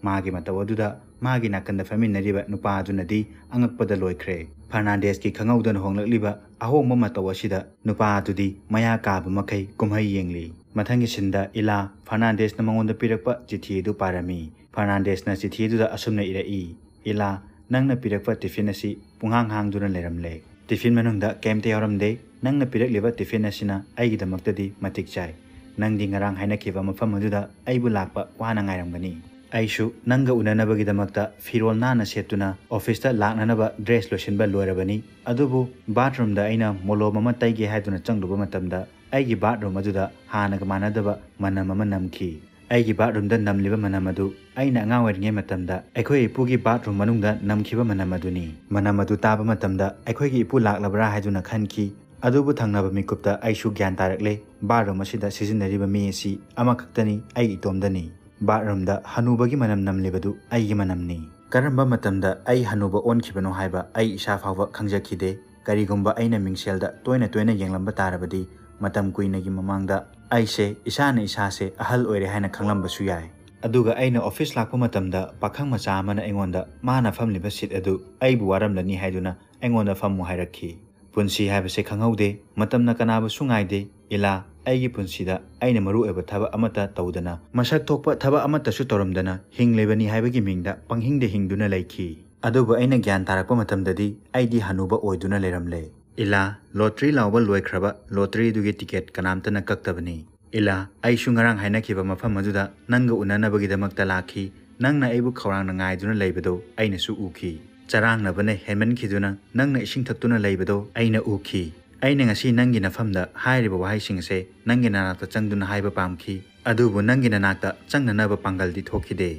ꯃꯥꯒꯤ ꯃꯇꯧ ꯑꯗꯨꯗ ꯃꯥꯒꯤ ꯅꯥꯀꯟꯗ ꯐꯝꯃꯤꯟꯅꯔꯤꯕ ꯅꯨꯄꯥ ꯑꯗꯨꯅꯗꯤ ꯑꯉꯛꯄꯗ ꯂꯣꯏꯈ꯭ꯔꯦ꯫ ꯐꯔꯅꯥꯟꯗꯦꯁꯀꯤ ꯈꯪꯍꯧꯗꯅ ꯍꯣꯡꯂꯛꯂꯤꯕ ꯑꯍꯣꯡꯕ ꯃꯇꯧ ꯑꯁꯤꯗ ꯅꯨꯄꯥ ꯑꯗꯨꯗꯤ ꯃꯌꯥ ꯀꯥꯕ ꯃꯈꯩ ꯀꯨꯝꯍꯩ ꯌꯦꯡꯂꯤ꯫ ꯃꯊꯪꯒꯤ ꯁꯤꯟꯗ ꯏꯂꯥ ꯐꯔꯅꯥꯟꯗꯦꯁꯅ ꯃꯉꯣꯟꯗ ꯄꯤꯔꯛꯄ ꯆꯤꯊꯤ ꯑꯗꯨ ꯄꯥꯔꯝꯃꯤ꯫ ꯐꯔꯅꯥꯟꯗꯦꯁꯅ ꯆꯤꯊꯤ ꯑꯗꯨꯗ ꯑꯁꯨꯝꯅ ꯏꯔꯛꯏ, "ꯏꯂꯥ, ꯅꯪꯅ ꯄꯤꯔꯛꯄ ꯇꯤꯐꯤꯟ ꯑꯁꯤ ꯄꯨꯡꯍꯥꯡ ꯍꯥꯡꯗꯨꯅ ꯂꯩꯔꯝꯂꯦ꯫ ꯇꯤꯐꯤꯟ ꯃꯅꯨꯡꯗ ꯀꯩꯝꯇ ꯌꯥꯎꯔꯝꯗꯦ꯫ ꯅꯪꯅ ꯄꯤꯔꯛꯂꯤꯕ ꯇꯤꯐꯤꯟ ꯑꯁꯤꯅ ꯑꯩꯒꯤꯗꯃꯛꯇꯗꯤ ꯃꯇꯤꯛ ꯆꯥꯏ꯫ ꯅꯪꯗꯤ ꯉꯔꯥꯡ ꯍꯥꯏꯅꯈꯤꯕ ꯃꯐꯝ ꯑꯗꯨꯗ ꯑꯩꯕꯨ ꯂꯥꯛꯄ ꯋꯥꯅ ꯉꯥꯏꯔꯝꯒꯅꯤ꯫ ꯑꯩꯁꯨ ꯅꯪꯒ ꯎꯅꯅꯕꯒꯤꯗꯃꯛꯇ ꯐꯤꯔꯣꯜ ꯅꯥꯟꯅ ꯁꯦꯠꯇꯨꯅ ꯑꯣꯐꯤꯁꯇ ꯂꯥꯛꯅꯅꯕ ꯗ꯭ꯔꯦꯁ ꯂꯣꯏꯁꯤꯟꯕ ꯂꯣꯏꯔꯕꯅꯤ꯫ ꯑꯗꯨꯕꯨ ꯕꯥꯊꯔꯨꯝꯗ ꯑꯩꯅ ꯃꯣꯂꯣꯝ ꯑꯃ ꯇꯩꯒꯦ ꯍꯥꯏꯗꯨꯅ ꯆꯪꯂꯨꯕ ꯃꯇꯝꯗ ꯑꯩꯒꯤ ꯕꯥꯊꯔꯨꯝ ꯑꯗꯨꯗ ꯍꯥꯟꯅꯒ ꯃꯥꯟꯅꯗꯕ ꯃꯅꯝ ꯑꯃ ꯅꯝꯈꯤ꯫ ꯑꯩꯒꯤ ꯕꯥꯊꯔꯨꯝꯗ ꯅꯝꯂꯤꯕ ꯃꯅꯝ ꯑꯗꯨ ꯑꯩꯅ ꯑꯉꯥꯡ ꯑꯣꯏꯔꯤꯉꯩ ꯃꯇꯝꯗ ꯑꯩꯈꯣꯏ ꯏꯄꯨꯒꯤ ꯕꯥꯊꯔꯨꯝ ꯃꯅꯨꯡꯗ ꯅꯝꯈꯤꯕ ꯃꯅꯝ ꯑꯗꯨꯅꯤ꯫ ꯃꯅꯝ ꯑꯗꯨ ꯇꯥꯕ ꯃꯇꯝꯗ ꯑꯩꯈꯣꯏꯒꯤ ꯏꯄꯨ ꯂꯥꯛꯂꯕ꯭ꯔꯥ ꯍꯥꯏꯗꯨꯅ ꯈꯟꯈꯤ꯫ ꯑꯗꯨꯕꯨ ꯊꯪꯅꯕ ꯃꯤꯀꯨꯞꯇ ꯑꯩꯁꯨ ꯒ꯭ꯌꯥꯟ ꯇꯥꯔꯛꯂꯦ, ꯕꯥꯊꯔꯨꯝ ꯑꯁꯤꯗ ꯁꯤꯖꯤꯟꯅꯔꯤꯕ ꯃꯤ ꯑꯁꯤ ꯑꯃꯈꯛꯇꯅꯤ, ꯑꯩ ꯏꯇꯣꯝꯗꯅꯤ꯫ ꯕꯥꯊꯔꯨꯝꯗ ꯍꯅꯨꯕꯒꯤ ꯃꯅꯝ ꯅꯝꯂꯤꯕꯗꯨ ꯑꯩꯒꯤ ꯃꯅꯝꯅꯤ꯫ ꯀꯔꯝꯕ ꯃꯇꯝꯗ ꯑꯩ ꯍꯅꯨꯕ ꯑꯣꯟꯈꯤꯕꯅꯣ ꯍꯥꯏꯕ ꯑꯩ ꯏꯁꯥ ꯐꯥꯎꯕ ꯈꯪꯖꯈꯤꯗꯦ꯫ ꯀꯔꯤꯒꯨꯝꯕ ꯑꯩꯅ ꯃꯤꯡꯁꯦꯜꯗ ꯇꯣꯏꯅ ꯇꯣꯏꯅ ꯌꯦꯡꯂꯝꯕ ꯇꯥꯔꯕꯗꯤ, ꯃꯇꯝ ꯀꯨꯏꯅꯒꯤ ꯃꯃꯥꯡꯗ ꯑꯩꯁꯦ ꯏꯁꯥꯅ ꯏꯁꯥꯁꯦ ꯑꯍꯜ ꯑꯣꯏꯔꯦ ꯍꯥꯏꯅ ꯈꯪꯂꯝꯕꯁꯨ ꯌꯥꯏ꯫ ꯑꯗꯨꯒ ꯑꯩꯅ ꯑꯣꯐꯤꯁ ꯂꯥꯛꯄ ꯃꯇꯝꯗ ꯄꯥꯈꯪ ꯃꯆꯥ ꯑꯃꯅ ꯑꯩꯉꯣꯟꯗ ꯃꯥꯅ ꯐꯝꯂꯤꯕ ꯁꯤꯠ ꯑꯗꯨ ꯑꯩꯕꯨ ꯋꯥꯔꯝꯂꯅꯤ ꯍꯥꯏꯗꯨꯅ ꯑꯩꯉꯣꯟꯗ ꯐꯝꯃꯨ ꯍꯥꯏꯔꯛꯈꯤ꯫ ꯄꯨꯟꯁꯤ ꯍꯥꯏꯕꯁꯦ ꯈꯪꯍꯧꯗꯦ, ꯃꯇꯝꯅ ꯀꯅꯥꯕꯨꯁꯨ ꯉꯥꯏꯗꯦ꯫ ꯏꯂꯥ, ꯑꯩꯒꯤ ꯄꯨꯟꯁꯤꯗ ꯑꯩꯅ ꯃꯔꯨ ꯑꯣꯏꯕ ꯊꯕꯛ ꯑꯃꯠꯇ ꯇꯧꯗꯅ, ꯃꯁꯛ ꯊꯣꯛꯄ ꯊꯕꯛ ꯑꯃꯠꯇꯁꯨ ꯇꯧꯔꯝꯗꯅ ꯍꯤꯡꯂꯤꯕꯅꯤ ꯍꯥꯏꯕꯒꯤ ꯃꯤꯡꯗ ꯄꯪꯍꯤꯡꯗ ꯍꯤꯡꯗꯨꯅ ꯂꯩꯈꯤ꯫ ꯑꯗꯨꯕꯨ ꯑꯩꯅ ꯒ꯭ꯌꯥꯟ ꯇꯥꯔꯛꯄ ꯃꯇꯝꯗꯗꯤ ꯑꯩꯗꯤ ꯍꯅꯨꯕ ꯑꯣꯏꯗꯨꯅ ꯂꯩꯔꯝꯂꯦ꯫ ꯏꯂꯥ, ꯂꯣꯇ꯭ꯔꯤ ꯂꯥꯎꯕ ꯂꯣꯏꯈ꯭ꯔꯕ ꯂꯣꯇ꯭ꯔꯤꯗꯨꯒꯤ ꯇꯤꯀꯦꯠ ꯀꯅꯥꯝꯇꯅ ꯀꯛꯇꯕꯅꯤ꯫ ꯏꯂꯥ, ꯑꯩꯁꯨ ꯉꯔꯥꯡ ꯍꯥꯏꯅꯈꯤꯕ ꯃꯐꯝ ꯑꯗꯨꯗ ꯅꯪꯒ ꯎꯅꯅꯕꯒꯤꯗꯃꯛꯇ ꯂꯥꯛꯈꯤ꯫ ꯅꯪꯅ ꯑꯩꯕꯨ ꯈꯧꯔꯥꯡꯅ ꯉꯥꯏꯗꯨꯅ ꯂꯩꯕꯗꯨ ꯑꯩꯅꯁꯨ ꯎꯈꯤ꯫ ꯆꯔꯥꯡꯅꯕꯅ ꯍꯦꯟꯃꯟꯈꯤꯗꯨꯅ ꯅꯪꯅ ꯏꯁꯤꯡ ꯊꯛꯇꯨꯅ ꯂꯩꯕꯗꯨ ꯑꯩꯅ ꯎꯈꯤ꯫ ꯑꯩꯅ ꯉꯁꯤ ꯅꯪꯒꯤ ꯅꯐꯝꯗ ꯍꯥꯏꯔꯤꯕ ꯋꯥꯍꯩꯁꯤꯡ ꯑꯁꯦ ꯅꯪꯒꯤ ꯅꯅꯥꯛꯇ ꯆꯪꯗꯨꯅ ꯍꯥꯏꯕ ꯄꯥꯝꯈꯤ꯫ ꯑꯗꯨꯕꯨ ꯅꯪꯒꯤ ꯅꯅꯥꯛꯇ ꯆꯪꯅꯅꯕ ꯄꯥꯡꯒꯜꯗꯤ ꯊꯣꯛꯈꯤꯗꯦ꯫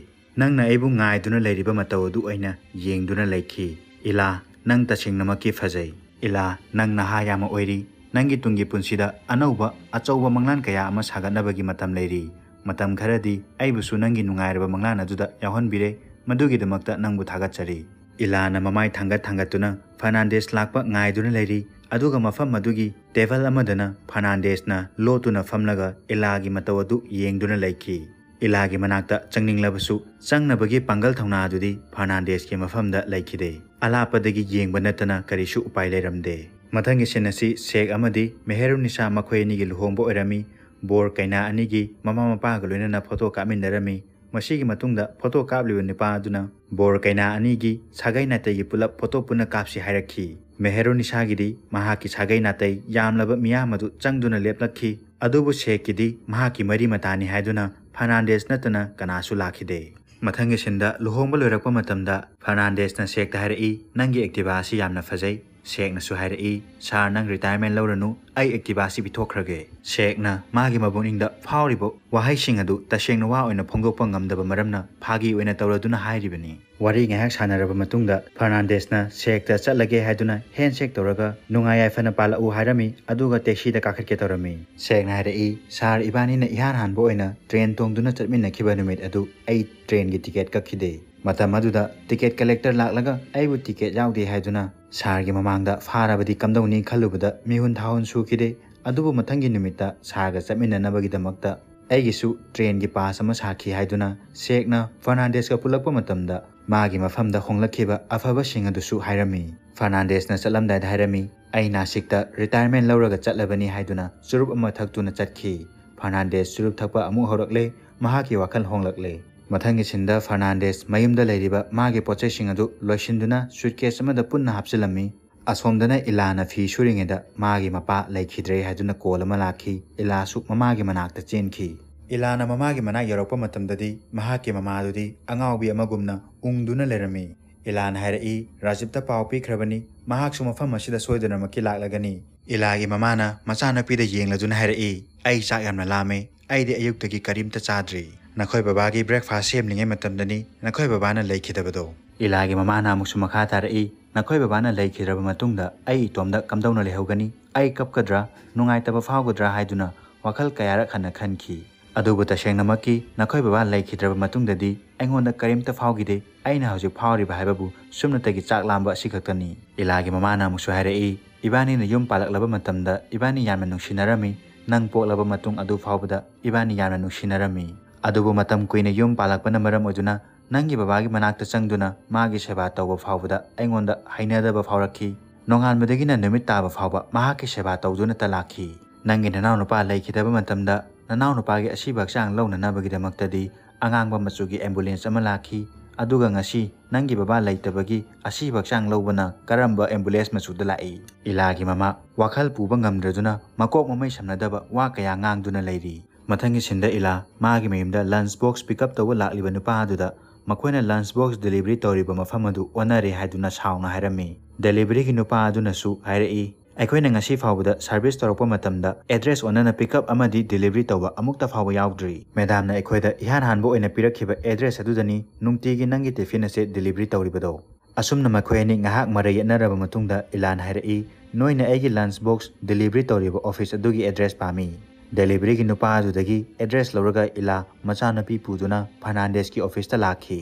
ꯅꯪꯅ ꯑꯩꯕꯨ ꯉꯥꯏꯗꯨꯅ ꯂꯩꯔꯤꯕ ꯃꯇꯧ ꯑꯗꯨ ꯑꯩꯅ ꯌꯦꯡꯗꯨꯅ ꯂꯩꯈꯤ꯫ ꯏꯂꯥ, ꯅꯪ ꯇꯁꯦꯡꯅꯃꯛꯀꯤ ꯐꯖꯩ꯫ ꯏꯂꯥ, ꯅꯪ ꯅꯍꯥ ꯌꯥꯝꯅ ꯑꯣꯏꯔꯤ꯫ ꯅꯪꯒꯤ ꯇꯨꯡꯒꯤ ꯄꯨꯟꯁꯤꯗ ꯑꯅꯧꯕ ꯑꯆꯧꯕ ꯃꯪꯂꯥꯟ ꯀꯌꯥ ꯑꯃ ꯁꯥꯒꯠꯅꯕꯒꯤ ꯃꯇꯝ ꯂꯩꯔꯤ꯫ ꯃꯇꯝ ꯈꯔꯗꯤ ꯑꯩꯕꯨꯁꯨ ꯅꯪꯒꯤ ꯅꯨꯡꯉꯥꯏꯔꯕ ꯃꯪꯂꯥꯟ ꯑꯗꯨꯗ ꯌꯥꯎꯍꯟꯕꯤꯔꯦ꯫ ꯃꯗꯨꯒꯤꯗꯃꯛꯇ ꯅꯪꯕꯨ ꯊꯥꯒꯠꯆꯔꯤ꯫ ꯏꯂꯥꯅ ꯃꯃꯥꯏ ꯊꯥꯡꯒꯠ ꯊꯥꯡꯒꯠꯇꯨꯅ ꯐꯔꯅꯥꯟꯗꯦꯁ ꯂꯥꯛꯄ ꯉꯥꯏꯗꯨꯅ ꯂꯩꯔꯤ꯫ ꯑꯗꯨꯒ ꯃꯐꯝ ꯑꯗꯨꯒꯤ ꯇꯦꯕꯜ ꯑꯃꯗꯅ ꯐꯔꯅꯥꯟꯗꯦꯁꯅ ꯂꯣꯠꯇꯨꯅ ꯐꯝꯂꯒ ꯏꯂꯥꯒꯤ ꯃꯇꯧ ꯑꯗꯨ ꯌꯦꯡꯗꯨꯅ ꯂꯩꯈꯤ꯫ ꯏꯂꯥꯒꯤ ꯃꯅꯥꯛꯇ ꯆꯪꯅꯤꯡꯂꯕꯁꯨ ꯆꯪꯅꯕꯒꯤ ꯄꯥꯡꯒꯜ ꯊꯧꯅꯥ ꯑꯗꯨꯗꯤ ꯐꯔꯅꯥꯟꯗꯦꯁꯀꯤ ꯃꯐꯝꯗ ꯂꯩꯈꯤꯗꯦ꯫ ꯑꯂꯥꯞꯄꯗꯒꯤ ꯌꯦꯡꯕ ꯅꯠꯇꯅ ꯀꯔꯤꯁꯨ ꯎꯄꯥꯏ ꯂꯩꯔꯝꯗꯦ꯫ ꯃꯊꯪꯒꯤ ꯁꯤꯟ ꯑꯁꯤ ꯁꯦꯛ ꯑꯃꯗꯤ ꯃꯦꯍꯦꯔꯨꯟꯅꯤꯁꯥ ꯃꯈꯣꯏ ꯑꯅꯤꯒꯤ ꯂꯨꯍꯣꯡꯕ ꯑꯣꯏꯔꯝꯃꯤ꯫ ꯕꯣꯔ ꯀꯩꯅꯥ ꯑꯅꯤꯒꯤ ꯃꯃꯥ ꯃꯄꯥꯒ ꯂꯣꯏꯅꯅ ꯐꯣꯇꯣ ꯀꯥꯞꯃꯤꯟꯅꯔꯝꯃꯤ꯫ ꯃꯁꯤꯒꯤ ꯃꯇꯨꯡꯗ ꯐꯣꯇꯣ ꯀꯥꯞꯂꯤꯕ ꯅꯨꯄꯥ ꯑꯗꯨꯅ ꯕꯣꯔ ꯀꯩꯅꯥ ꯑꯅꯤꯒꯤ ꯁꯥꯒꯩ ꯅꯥꯇꯩꯒꯤ ꯄꯨꯂꯞ ꯐꯣꯇꯣ ꯄꯨꯟꯅ ꯀꯥꯞꯁꯤ ꯍꯥꯏꯔꯛꯈꯤ꯫ ꯃꯦꯍꯦꯔꯨꯟꯅꯤꯁꯥꯒꯤꯗꯤ ꯃꯍꯥꯛꯀꯤ ꯁꯥꯒꯩ ꯅꯥꯇꯩ ꯌꯥꯝꯂꯕ ꯃꯤꯌꯥꯝ ꯑꯗꯨ ꯆꯪꯗꯨꯅ ꯂꯦꯞꯂꯛꯈꯤ꯫ ꯑꯗꯨꯕꯨ ꯁꯦꯛꯀꯤꯗꯤ ꯃꯍꯥꯛꯀꯤ ꯃꯔꯤ ꯃꯇꯥꯅꯤ ꯍꯥꯏꯗꯨꯅ ꯐꯔꯅꯥꯟꯗꯦꯁ ꯅꯠꯇꯅ ꯀꯅꯥꯁꯨ ꯂꯥꯛꯈꯤꯗꯦ꯫ ꯃꯊꯪꯒꯤ ꯁꯤꯟꯗ ꯂꯨꯍꯣꯡꯕ ꯂꯣꯏꯔꯛꯄ ꯃꯇꯝꯗ ꯐꯔꯅꯥꯟꯗꯦꯁꯅ ꯁꯦꯛꯇ ꯍꯥꯏꯔꯛꯏ, "ꯅꯪꯒꯤ ꯑꯦꯛꯇꯤꯚꯥ ꯑꯁꯤ ꯌꯥꯝꯅ ꯐꯖꯩ꯫" ꯁꯦꯛꯅꯁꯨ ꯍꯥꯏꯔꯛꯏ, "ꯁꯥꯔ, ꯅꯪ ꯔꯤꯇꯥꯌꯔꯃꯦꯟ ꯂꯧꯔꯅꯨ, ꯑꯩ ꯑꯦꯛꯇꯤꯚꯥ ꯑꯁꯤ ꯄꯤꯊꯣꯛꯈ꯭ꯔꯒꯦ꯫" ꯁꯦꯛꯅ ꯃꯥꯒꯤ ꯃꯕꯨꯛꯅꯤꯡꯗ ꯐꯥꯎꯔꯤꯕ ꯋꯥꯍꯩꯁꯤꯡ ꯑꯗꯨ ꯇꯁꯦꯡꯅ ꯋꯥ ꯑꯣꯏꯅ ꯐꯣꯡꯗꯣꯛꯄ ꯉꯝꯗꯕ ꯃꯔꯝꯅ ꯐꯥꯒꯤ ꯑꯣꯏꯅ ꯇꯧꯔꯗꯨꯅ ꯍꯥꯏꯔꯤꯕꯅꯤ꯫ ꯋꯥꯔꯤ ꯉꯥꯏꯍꯥꯛ ꯁꯥꯟꯅꯔꯕ ꯃꯇꯨꯡꯗ ꯐꯔꯅꯥꯟꯗꯦꯁꯅ ꯁꯦꯛꯇ ꯆꯠꯂꯒꯦ ꯍꯥꯏꯗꯨꯅ ꯍꯦꯟꯁꯦꯛ ꯇꯧꯔꯒ ꯅꯨꯡꯉꯥꯏ ꯌꯥꯏꯐꯅ ꯄꯥꯜꯂꯛꯎ ꯍꯥꯏꯔꯝꯃꯤ, ꯑꯗꯨꯒ ꯇꯦꯛꯁꯤꯗ ꯀꯥꯈꯠꯀꯦ ꯇꯧꯔꯝꯃꯤ꯫ ꯁꯦꯛꯅ ꯍꯥꯏꯔꯛꯏ, "ꯁꯥꯔ, ꯏꯕꯥꯅꯤꯅ ꯏꯍꯥꯟ ꯍꯥꯟꯕ ꯑꯣꯏꯅ ꯇ꯭ꯔꯦꯟ ꯇꯣꯡꯗꯨꯅ ꯆꯠꯃꯤꯟꯅꯈꯤꯕ ꯅꯨꯃꯤꯠ ꯑꯗꯨ ꯑꯩ ꯇ꯭ꯔꯦꯟꯒꯤ ꯇꯤꯀꯦꯠ ꯀꯛꯈꯤꯗꯦ꯫ ꯃꯇꯝ ꯑꯗꯨꯗ ꯇꯤꯀꯦꯠ ꯀꯂꯦꯛꯇꯔ ꯂꯥꯛꯂꯒ ꯑꯩꯕꯨ ꯇꯤꯀꯦꯠ ꯌꯥꯎꯗꯦ ꯍꯥꯏꯗꯨꯅ ꯁꯥꯔꯒꯤ ꯃꯃꯥꯡꯗ ꯐꯥꯔꯕꯗꯤ ꯀꯝꯗꯧꯅꯤ ꯈꯜꯂꯨꯕꯗ ꯃꯤꯍꯨꯟ ꯊꯥꯍꯨꯟ ꯁꯨꯈꯤꯗꯦ꯫ ꯑꯗꯨꯕꯨ ꯃꯊꯪꯒꯤ ꯅꯨꯃꯤꯠꯇ ꯁꯥꯔꯒ ꯆꯠꯃꯤꯟꯅꯅꯕꯒꯤꯗꯃꯛꯇ ꯑꯩꯒꯤꯁꯨ ꯇ꯭ꯔꯦꯟꯒꯤ ꯄꯥꯁ ꯑꯃ ꯁꯥꯈꯤ" ꯍꯥꯏꯗꯨꯅ ꯁꯦꯛꯅ ꯐꯔꯅꯥꯟꯗꯦꯁꯀ ꯄꯨꯜꯂꯛꯄ ꯃꯇꯝꯗ ꯃꯥꯒꯤ ꯃꯐꯝꯗ ꯍꯣꯡꯂꯛꯈꯤꯕ ꯑꯐꯕꯁꯤꯡ ꯑꯗꯨꯁꯨ ꯍꯥꯏꯔꯝꯃꯤ꯫ ꯐꯔꯅꯥꯟꯗꯦꯁꯅ ꯆꯠꯂꯝꯗꯥꯏꯗ ꯍꯥꯏꯔꯝꯃꯤ, "ꯑꯩ ꯅꯥꯁꯤꯛꯇ ꯔꯤꯇꯥꯌꯔꯃꯦꯟ ꯂꯧꯔꯒ ꯆꯠꯂꯕꯅꯤ" ꯍꯥꯏꯗꯨꯅ ꯆꯨꯔꯨꯞ ꯑꯃ ꯊꯛꯇꯨꯅ ꯆꯠꯈꯤ꯫ ꯐꯔꯅꯥꯟꯗꯦꯁ ꯆꯨꯔꯨꯞ ꯊꯛꯄ ꯑꯃꯨꯛ ꯍꯧꯔꯛꯂꯦ꯫ ꯃꯍꯥꯛꯀꯤ ꯋꯥꯈꯜ ꯍꯣꯡꯂꯛꯂꯦ꯫ ꯃꯊꯪꯒꯤ ꯁꯤꯟꯗ ꯐꯔꯅꯥꯟꯗꯦꯁ ꯃꯌꯨꯝꯗ ꯂꯩꯔꯤꯕ ꯃꯥꯒꯤ ꯄꯣꯠꯆꯩꯁꯤꯡ ꯑꯗꯨ ꯂꯣꯏꯁꯤꯟꯗꯨꯅ ꯁꯨꯠꯀꯦꯁ ꯑꯃꯗ ꯄꯨꯟꯅ ꯍꯥꯞꯆꯤꯜꯂꯝꯃꯤ꯫ ꯑꯁꯣꯝꯗꯅ ꯏꯂꯥꯅ ꯐꯤ ꯁꯨꯔꯤꯉꯩꯗ ꯃꯥꯒꯤ ꯃꯄꯥ ꯂꯩꯈꯤꯗ꯭ꯔꯦ ꯍꯥꯏꯗꯨꯅ ꯀꯣꯜ ꯑꯃ ꯂꯥꯛꯈꯤ꯫ ꯏꯂꯥꯁꯨ ꯃꯃꯥꯒꯤ ꯃꯅꯥꯛꯇ ꯆꯦꯟꯈꯤ꯫ ꯏꯂꯥꯅ ꯃꯃꯥꯒꯤ ꯃꯅꯥꯛ ꯌꯧꯔꯛꯄ ꯃꯇꯝꯗꯗꯤ ꯃꯍꯥꯛꯀꯤ ꯃꯃꯥꯗꯨꯗꯤ ꯑꯉꯥꯎꯕꯤ ꯑꯃꯒꯨꯝꯅ ꯎꯪꯗꯨꯅ ꯂꯩꯔꯝꯃꯤ꯫ ꯏꯂꯥꯅ ꯍꯥꯏꯔꯛꯏ, "ꯔꯥꯖꯤꯞꯇ ꯄꯥꯎ ꯄꯤꯈ꯭ꯔꯕꯅꯤ, ꯃꯍꯥꯛꯁꯨ ꯃꯐꯝ ꯑꯁꯤꯗ ꯁꯣꯏꯗꯅꯃꯛꯀꯤ ꯂꯥꯛꯂꯒꯅꯤ꯫" ꯏꯂꯥꯒꯤ ꯃꯃꯥꯅ ꯃꯆꯥꯅꯨꯄꯤꯗ ꯌꯦꯡꯂꯗꯨꯅ ꯍꯥꯏꯔꯛꯏ, "ꯑꯩ ꯆꯥꯛ ꯌꯥꯝꯅ ꯂꯥꯝꯃꯦ, ꯑꯩꯗꯤ ꯑꯌꯨꯛꯇꯒꯤ ꯀꯔꯤꯝꯇ ꯆꯥꯗ꯭ꯔꯤ꯫ ꯅꯈꯣꯏ ꯕꯕꯥꯒꯤ ꯕ꯭ꯔꯦꯛꯐꯥꯁ ꯁꯦꯝꯂꯤꯉꯩ ꯃꯇꯝꯗꯅꯤ ꯅꯈꯣꯏ ꯕꯕꯥꯅ ꯂꯩꯈꯤꯗꯕꯗꯣ꯫" ꯏꯂꯥꯒꯤ ꯃꯃꯥꯅ ꯑꯃꯨꯛꯁꯨ ꯃꯈꯥ ꯇꯥꯔꯛꯏ, "ꯅꯈꯣꯏ ꯕꯕꯥꯅ ꯂꯩꯈꯤꯗ꯭ꯔꯕ ꯃꯇꯨꯡꯗ ꯑꯩ ꯏꯇꯣꯝꯗ ꯀꯝꯗꯧꯅ ꯂꯩꯍꯧꯒꯅꯤ? ꯑꯩ ꯀꯞꯀꯗ꯭ꯔꯥ, ꯅꯨꯡꯉꯥꯏꯇꯕ ꯐꯥꯎꯒꯗ꯭ꯔꯥ ꯍꯥꯏꯗꯨꯅ ꯋꯥꯈꯜ ꯀꯌꯥꯔꯛ ꯍꯟꯅ ꯈꯟꯈꯤ꯫ ꯑꯗꯨꯕꯨ ꯇꯁꯦꯡꯅꯃꯛꯀꯤ ꯅꯈꯣꯏ ꯕꯕꯥ ꯂꯩꯈꯤꯗ꯭ꯔꯕ ꯃꯇꯨꯡꯗꯗꯤ ꯑꯩꯉꯣꯟꯗ ꯀꯔꯤꯝꯇ ꯐꯥꯎꯈꯤꯗꯦ꯫ ꯑꯩꯅ ꯍꯧꯖꯤꯛ ꯐꯥꯎꯔꯤꯕ ꯍꯥꯏꯕꯕꯨ ꯁꯨꯞꯅꯇꯒꯤ ꯆꯥꯛ ꯂꯥꯝꯕ ꯑꯁꯤꯈꯛꯇꯅꯤ꯫" ꯏꯂꯥꯒꯤ ꯃꯃꯥꯅ ꯑꯃꯨꯛꯁꯨ ꯍꯥꯏꯔꯛꯏ, "ꯏꯕꯥꯅꯤꯅ ꯌꯨꯝ ꯄꯥꯜꯂꯛꯂꯕ ꯃꯇꯝꯗ ꯏꯕꯥꯅꯤ ꯌꯥꯝꯅ ꯅꯨꯡꯁꯤꯅꯔꯝꯃꯤ꯫ ꯅꯪ ꯄꯣꯛꯂꯕ ꯃꯇꯨꯡ ꯑꯗꯨ ꯐꯥꯎꯕꯗ ꯏꯕꯥꯅꯤ ꯌꯥꯝꯅ ꯅꯨꯡꯁꯤꯅꯔꯝꯃꯤ꯫ ꯑꯗꯨꯕꯨ ꯃꯇꯝ ꯀꯨꯏꯅ ꯌꯨꯝ ꯄꯥꯜꯂꯛꯄꯅ ꯃꯔꯝ ꯑꯣꯏꯗꯨꯅ ꯅꯪꯒꯤ ꯕꯕꯥꯒꯤ ꯃꯅꯥꯛꯇ ꯆꯪꯗꯨꯅ ꯃꯥꯒꯤ ꯁꯦꯕꯥ ꯇꯧꯕ ꯐꯥꯎꯕꯗ ꯑꯩꯉꯣꯟꯗ ꯍꯩꯅꯗꯕ ꯐꯥꯎꯔꯛꯈꯤ꯫ ꯅꯣꯡꯉꯥꯟꯕꯗꯒꯤꯅ ꯅꯨꯃꯤꯠ ꯇꯥꯕ ꯐꯥꯎꯕ ꯃꯍꯥꯛꯀꯤ ꯁꯦꯕꯥ ꯇꯧꯗꯨꯅꯇ ꯂꯥꯛꯈꯤ꯫ ꯅꯪꯒꯤ ꯅꯅꯥꯎꯅꯨꯄꯥ ꯂꯩꯈꯤꯗꯕ ꯃꯇꯝꯗ ꯅꯅꯥꯎꯅꯨꯄꯥꯒꯤ ꯑꯁꯤꯕ ꯍꯛꯆꯥꯡ ꯂꯧꯅꯅꯕꯒꯤꯗꯃꯛꯇꯗꯤ ꯑꯉꯥꯡꯕ ꯃꯆꯨꯒꯤ ambulance ꯑꯃ ꯂꯥꯛꯈꯤ꯫ ꯑꯗꯨꯒ ꯉꯁꯤ ꯅꯪꯒꯤ ꯕꯕꯥ ꯂꯩꯇꯕꯒꯤ ꯑꯁꯤꯕ ꯍꯛꯆꯥꯡ ꯂꯧꯕꯅ ꯀꯔꯝꯕ ambulance ꯃꯆꯨꯗ ꯂꯥꯛꯏ? ꯏꯂꯥꯒꯤ ꯃꯃꯥ ꯋꯥꯈꯜ ꯄꯨꯕ ꯉꯝꯗ꯭ꯔꯗꯨꯅ ꯃꯀꯣꯛ ꯃꯃꯩ ꯁꯝꯅꯗꯕ ꯋꯥ ꯀꯌꯥ ꯉꯥꯡꯗꯨꯅ ꯂꯩꯔꯤ꯫ ꯃꯊꯪꯒꯤ ꯁꯤꯟꯗ ꯏꯂꯥ ꯃꯥꯒꯤ ꯃꯌꯨꯝꯗ lunch box pick up ꯇꯧꯕ ꯂꯥꯛꯂꯤꯕ ꯅꯨꯄꯥ ꯑꯗꯨꯗ ꯃꯈꯣꯏꯅ lunch box delivery ꯇꯧꯔꯤꯕ ꯃꯐꯝ ꯑꯗꯨ ꯑꯣꯟꯅꯔꯦ ꯍꯥꯏꯗꯨꯅ ꯁꯥꯎꯅ ꯍꯥꯏꯔꯝꯃꯤ꯫ Deliveryꯒꯤ ꯅꯨꯄꯥ ꯑꯗꯨꯅꯁꯨ ꯍꯥꯏꯔꯛꯏ, "ꯑꯩꯈꯣꯏꯅ ꯉꯁꯤ ꯐꯥꯎꯕꯗ service ꯇꯧꯔꯛꯄ ꯃꯇꯝꯗ address ꯑꯣꯟꯅꯅ pick up ꯑꯃꯗꯤ delivery ꯇꯧꯕ ꯑꯃꯨꯛꯇ ꯐꯥꯎꯕ ꯌꯥꯎꯗ꯭ꯔꯤ꯫ Madamꯅ ꯑꯩꯈꯣꯏꯗ ꯏꯍꯥꯟ ꯍꯥꯟꯕ ꯑꯣꯏꯅ ꯄꯤꯔꯛꯈꯤꯕ address ꯑꯗꯨꯗꯅꯤ ꯅꯨꯡꯇꯤꯒꯤ ꯅꯪꯒꯤ tiffin ꯑꯁꯦ delivery ꯇꯧꯔꯤꯕꯗꯣ"꯫ ꯑꯁꯨꯝꯅ ꯃꯈꯣꯏ ꯑꯅꯤ ꯉꯥꯏꯍꯥꯛ ꯃꯔꯩ ꯌꯦꯠꯅꯔꯕ ꯃꯇꯨꯡꯗ ꯏꯂꯥꯅ ꯍꯥꯏꯔꯛꯏ, "ꯅꯣꯏꯅ ꯑꯩꯒꯤ lunch box delivery ꯇꯧꯔꯤꯕ office ꯑꯗꯨꯒꯤ address ꯄꯥꯝꯃꯤ"꯫ Deliveryꯒꯤ ꯅꯨꯄꯥ ꯑꯗꯨꯗꯒꯤ address ꯂꯧꯔꯒ ꯏꯂꯥ ꯃꯆꯥꯅꯨꯄꯤ ꯄꯨꯗꯨꯅ ꯐꯔꯅꯥꯟꯗꯦꯁꯀꯤ officeꯇ ꯂꯥꯛꯈꯤ꯫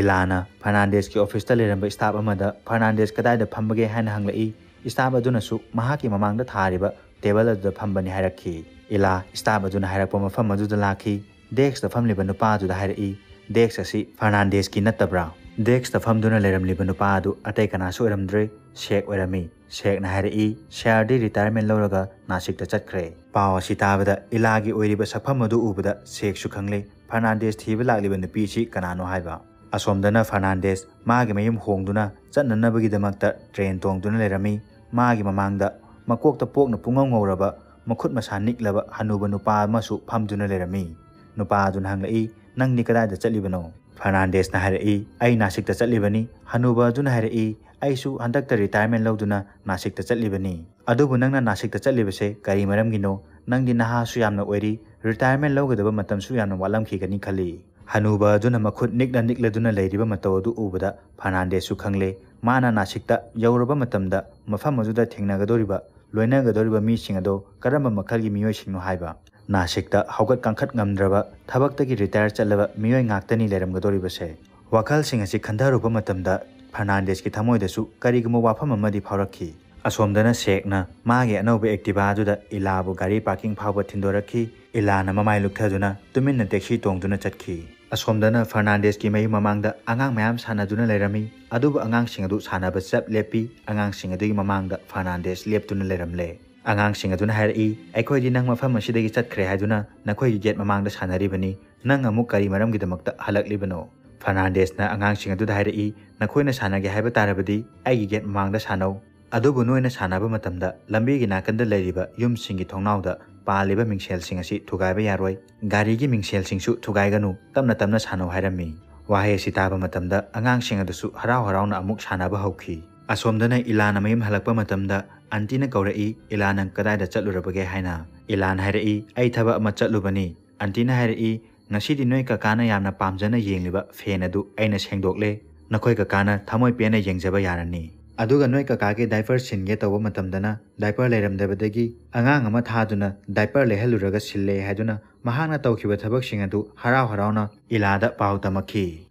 ꯏꯂꯥꯅ ꯐꯔꯅꯥꯟꯗꯦꯁꯀꯤ officeꯇ ꯂꯩꯔꯝꯕ staff ꯑꯃꯗ ꯐꯔꯅꯥꯟꯗꯦꯁ ꯀꯗꯥꯏꯗ ꯐꯝꯕꯒꯦ ꯍꯥꯏꯅ ꯍꯪꯂꯛꯏ꯫ Staff ꯑꯗꯨꯅꯁꯨ ꯃꯍꯥꯛꯀꯤ ꯃꯃꯥꯡꯗ ꯊꯥꯔꯤꯕ table ꯑꯗꯨꯗ ꯐꯝꯕꯅꯤ ꯍꯥꯏꯔꯛꯈꯤ꯫ ꯏꯂꯥ staff ꯑꯗꯨꯅ ꯍꯥꯏꯔꯛꯄ ꯃꯐꯝ ꯑꯗꯨꯗ ꯂꯥꯛꯈꯤ꯫ Deskꯇ ꯐꯝꯂꯤꯕ ꯅꯨꯄꯥ ꯑꯗꯨꯗ ꯍꯥꯏꯔꯛꯏ, "Desk ꯑꯁꯤ ꯐꯔꯅꯥꯟꯗꯦꯁꯀꯤ ꯅꯠꯇꯕ꯭ꯔꯥ?" Deskꯇ ꯐꯝꯗꯨꯅ ꯂꯩꯔꯝꯂꯤꯕ ꯅꯨꯄꯥ ꯑꯗꯨ ꯑꯇꯩ ꯀꯅꯥꯁꯨ ꯑꯣꯏꯔꯝꯗ꯭ꯔꯦ, ꯁꯦꯛ ꯑꯣꯏꯔꯝꯃꯤ꯫ ꯁꯦꯛꯅ ꯍꯥꯏꯔꯛꯏ, "ꯁꯦꯔꯗꯤ retirement ꯂꯧꯔꯒ ꯅꯥꯁꯤꯛꯇ ꯆꯠꯈ꯭ꯔꯦ"꯫ ꯄꯥꯎ ꯑꯁꯤ ꯇꯥꯕꯗ ꯏꯂꯥꯒꯤ ꯑꯣꯏꯔꯤꯕ ꯁꯛꯐꯝ ꯑꯗꯨ ꯎꯕꯗ ꯁꯦꯛꯁꯨ ꯈꯪꯂꯦ ꯐꯔꯅꯥꯟꯗꯦꯁ ꯊꯤꯕ ꯂꯥꯛꯂꯤꯕ ꯅꯨꯄꯤꯁꯤ ꯀꯅꯥꯅꯣ ꯍꯥꯏꯕ꯫ ꯑꯁꯣꯝꯗꯅ ꯐꯔꯅꯥꯟꯗꯦꯁ ꯃꯥꯒꯤ ꯃꯌꯨꯝ ꯍꯣꯡꯗꯨꯅ ꯆꯠꯅꯅꯕꯒꯤꯗꯃꯛꯇ train ꯇꯣꯡꯗꯨꯅ ꯂꯩꯔꯝꯃꯤ꯫ ꯃꯥꯒꯤ ꯃꯃꯥꯡꯗ ꯃꯀꯣꯛꯇ ꯄꯣꯛꯅ ꯄꯨꯡꯉꯧ ꯉꯧꯔꯕ, ꯃꯈꯨꯠ ꯃꯁꯥ ꯅꯤꯛꯂꯕ ꯍꯅꯨꯕ ꯅꯨꯄꯥ ꯑꯃꯁꯨ ꯐꯝꯗꯨꯅ ꯂꯩꯔꯝꯃꯤ꯫ ꯅꯨꯄꯥ ꯑꯗꯨꯅ ꯍꯪꯂꯛꯏ, "ꯅꯪꯗꯤ ꯀꯗꯥꯏꯗ ꯆꯠꯂꯤꯕꯅꯣ?" ꯐꯔꯅꯥꯟꯗꯦꯁꯅ ꯍꯥꯏꯔꯛꯏ, "ꯑꯩ ꯅꯥꯁꯤꯛꯇ ꯆꯠꯂꯤꯕꯅꯤ"꯫ ꯍꯅꯨꯕ ꯑꯗꯨꯅ ꯍꯥꯏꯔꯛꯏ, "ꯑꯩꯁꯨ ꯍꯟꯗꯛꯇ retirement ꯂꯧꯗꯨꯅ ꯅꯥꯁꯤꯛꯇ ꯆꯠꯂꯤꯕꯅꯤ"꯫ "ꯑꯗꯨꯕꯨ ꯅꯪꯅ ꯅꯥꯁꯤꯛꯇ ꯆꯠꯂꯤꯕꯁꯦ ꯀꯔꯤ ꯃꯔꯝꯒꯤꯅꯣ? ꯅꯪꯗꯤ ꯅꯍꯥꯁꯨ ꯌꯥꯝꯅ ꯑꯣꯏꯔꯤ, retirement ꯂꯧꯒꯗꯕ ꯃꯇꯝꯁꯨ ꯌꯥꯝꯅ ꯋꯥꯠꯂꯝꯈꯤꯒꯅꯤ ꯈꯜꯂꯤ"꯫ ꯍꯅꯨꯕ ꯑꯗꯨꯅ ꯃꯈꯨꯠ ꯅꯤꯛꯂ ꯅꯤꯛꯂꯗꯨꯅ ꯂꯩꯔꯤꯕ ꯃꯇꯧ ꯑꯗꯨ ꯎꯕꯗ ꯐꯔꯅꯥꯟꯗꯦꯁꯁꯨ ꯈꯪꯂꯦ꯫ ꯃꯥꯅ ꯅꯥꯁꯤꯛꯇ ꯌꯧꯔꯕ ꯃꯇꯝꯗ ꯃꯐꯝ ꯑꯗꯨꯗ ꯊꯦꯡꯅꯒꯗꯧꯔꯤꯕ, ꯂꯣꯏꯅꯒꯗꯧꯔꯤꯕ ꯃꯤꯁꯤꯡ ꯑꯗꯣ ꯀꯔꯝꯕ ꯃꯈꯜꯒꯤ ꯃꯤꯑꯣꯏꯁꯤꯡꯅꯣ ꯍꯥꯏꯕ꯫ ꯅꯥꯁꯤꯛꯇ ꯍꯧꯒꯠ ꯀꯥꯡꯈꯠ ꯉꯝꯗ꯭ꯔꯕ, ꯊꯕꯛꯇꯒꯤ retire ꯆꯠꯂꯕ ꯃꯤꯑꯣꯏ ꯉꯥꯛꯇꯅꯤ ꯂꯩꯔꯝꯒꯗꯧꯔꯤꯕꯁꯦ꯫ ꯋꯥꯈꯜꯁꯤꯡ ꯑꯁꯤ ꯈꯟꯊꯔꯨꯕ ꯃꯇꯝꯗ ꯐꯔꯅꯥꯟꯗꯦꯁꯀꯤ ꯊꯃꯣꯏꯗꯁꯨ ꯀꯔꯤꯒꯨꯝꯕ ꯋꯥꯐꯝ ꯑꯃꯗꯤ ꯐꯥꯎꯔꯛꯈꯤ꯫ ꯑꯁꯣꯝꯗꯅ ꯁꯦꯛꯅ ꯃꯥꯒꯤ ꯑꯅꯧꯕ Activa ꯑꯗꯨꯗ ꯏꯂꯥꯕꯨ ꯒꯥꯔꯤ parking ꯐꯥꯎꯕ ꯊꯤꯟꯗꯣꯔꯛꯈꯤ꯫ ꯏꯂꯥꯅ ꯃꯃꯥꯏ ꯂꯨꯞꯊꯗꯨꯅ ꯇꯨꯃꯤꯟꯅ taxi ꯇꯣꯡꯗꯨꯅ ꯆꯠꯈꯤ꯫ ꯑꯁꯣꯝꯗꯅ ꯐꯔꯅꯥꯟꯗꯦꯁꯀꯤ ꯃꯌꯨꯝ ꯃꯃꯥꯡꯗ ꯑꯉꯥꯡ ꯃꯌꯥꯝ ꯁꯥꯟꯅꯗꯨꯅ ꯂꯩꯔꯝꯃꯤ꯫ ꯑꯗꯨꯕꯨ ꯑꯉꯥꯡꯁꯤꯡ ꯑꯗꯨ ꯁꯥꯟꯅꯕ ꯆꯞ ꯂꯦꯞꯄꯤ꯫ ꯑꯉꯥꯡꯁꯤꯡ ꯑꯗꯨꯒꯤ ꯃꯃꯥꯡꯗ ꯐꯔꯅꯥꯟꯗꯦꯁ ꯂꯦꯞꯇꯨꯅ ꯂꯩꯔꯝꯂꯦ꯫ ꯑꯉꯥꯡꯁꯤꯡ ꯑꯗꯨꯅ ꯍꯥꯏꯔꯛꯏ, "ꯑꯩꯈꯣꯏꯗꯤ ꯅꯪ ꯃꯐꯝ ꯑꯁꯤꯗꯒꯤ ꯆꯠꯈ꯭ꯔꯦ ꯍꯥꯏꯗꯨꯅ ꯅꯈꯣꯏꯒꯤ gate ꯃꯃꯥꯡꯗ ꯁꯥꯟꯅꯔꯤꯕꯅꯤ꯫ ꯅꯪ ꯑꯃꯨꯛ ꯀꯔꯤ ꯃꯔꯝꯒꯤꯗꯃꯛꯇ ꯍꯜꯂꯛꯂꯤꯕꯅꯣ?" ꯐꯔꯅꯥꯟꯗꯦꯁꯅ ꯑꯉꯥꯡꯁꯤꯡ ꯑꯗꯨꯗ ꯍꯥꯏꯔꯛꯏ, "ꯅꯈꯣꯏꯅ ꯁꯥꯟꯅꯒꯦ ꯍꯥꯏꯕ ꯇꯥꯔꯕꯗꯤ ꯑꯩꯒꯤ gate ꯃꯃꯥꯡꯗ ꯁꯥꯟꯅꯧ꯫ ꯑꯗꯨꯕꯨ ꯅꯣꯏꯅ ꯁꯥꯟꯅꯕ ꯃꯇꯝꯗ ꯂꯝꯕꯤꯒꯤ ꯅꯥꯀꯟꯗ ꯂꯩꯔꯤꯕ ꯌꯨꯝꯁꯤꯡꯒꯤ ꯊꯣꯡꯅꯥꯎꯗ ꯄꯥꯜꯂꯤꯕ ꯃꯤꯡꯁꯦꯜꯁꯤꯡ ꯑꯁꯤ ꯊꯨꯒꯥꯏꯕ ꯌꯥꯔꯣꯏ꯫ ꯒꯥꯔꯤꯒꯤ ꯃꯤꯡꯁꯦꯜꯁꯤꯡꯁꯨ ꯊꯨꯒꯥꯏꯒꯅꯨ꯫ ꯇꯞꯅ ꯇꯞꯅ ꯁꯥꯟꯅꯧ" ꯍꯥꯏꯔꯝꯃꯤ꯫ ꯋꯥꯍꯩ ꯑꯁꯤ ꯇꯥꯕ ꯃꯇꯝꯗ ꯑꯉꯥꯡꯁꯤꯡ ꯑꯗꯨꯁꯨ ꯍꯔꯥꯎ ꯍꯔꯥꯎꯅ ꯑꯃꯨꯛ ꯁꯥꯟꯅꯕ ꯍꯧꯈꯤ꯫ ꯑꯁꯣꯝꯗꯅ ꯏꯂꯥꯅ ꯃꯌꯨꯝ ꯍꯜꯂꯛꯄ ꯃꯇꯝꯗ ꯑꯟꯇꯤꯅ ꯀꯧꯔꯛꯏ, "ꯏꯂꯥ, ꯅꯪ ꯀꯗꯥꯏꯗ ꯆꯠꯂꯨꯔꯕꯒꯦ?" ꯍꯥꯏꯅ꯫ ꯏꯂꯥꯅ ꯍꯥꯏꯔꯛꯏ, "ꯑꯩ ꯊꯕꯛ ꯑꯃ ꯆꯠꯂꯨꯕꯅꯤ꯫" ꯑꯟꯇꯤꯅ ꯍꯥꯏꯔꯛꯏ, "ꯉꯁꯤꯗꯤ ꯅꯣꯏ ꯀꯀꯥꯅ ꯌꯥꯝꯅ ꯄꯥꯝꯖꯅ ꯌꯦꯡꯂꯤꯕ fan ꯑꯗꯨ ꯑꯩꯅ ꯁꯦꯡꯗꯣꯛꯂꯦ꯫ ꯅꯈꯣꯏ ꯀꯀꯥꯅ ꯊꯃꯣꯏ ꯄꯦꯟꯅ ꯌꯦꯡꯖꯕ ꯌꯥꯔꯅꯤ꯫ ꯑꯗꯨꯒ ꯅꯣꯏ ꯀꯀꯥꯒꯤ diaper ꯁꯤꯟꯒꯦ ꯇꯧꯕ ꯃꯇꯝꯗꯅ diaper ꯂꯩꯔꯝꯗꯕꯗꯒꯤ ꯑꯉꯥꯡ ꯑꯃ ꯊꯥꯗꯨꯅ diaper ꯂꯩꯍꯜꯂꯨꯔꯒ ꯁꯤꯜꯂꯦ" ꯍꯥꯏꯗꯨꯅ ꯃꯍꯥꯛꯅ ꯇꯧꯈꯤꯕ ꯊꯕꯛꯁꯤꯡ ꯑꯗꯨ ꯍꯔꯥꯎ ꯍꯔꯥꯎꯅ ꯏꯂꯥꯗ ꯄꯥꯎ ꯇꯝꯃꯛꯈꯤ꯫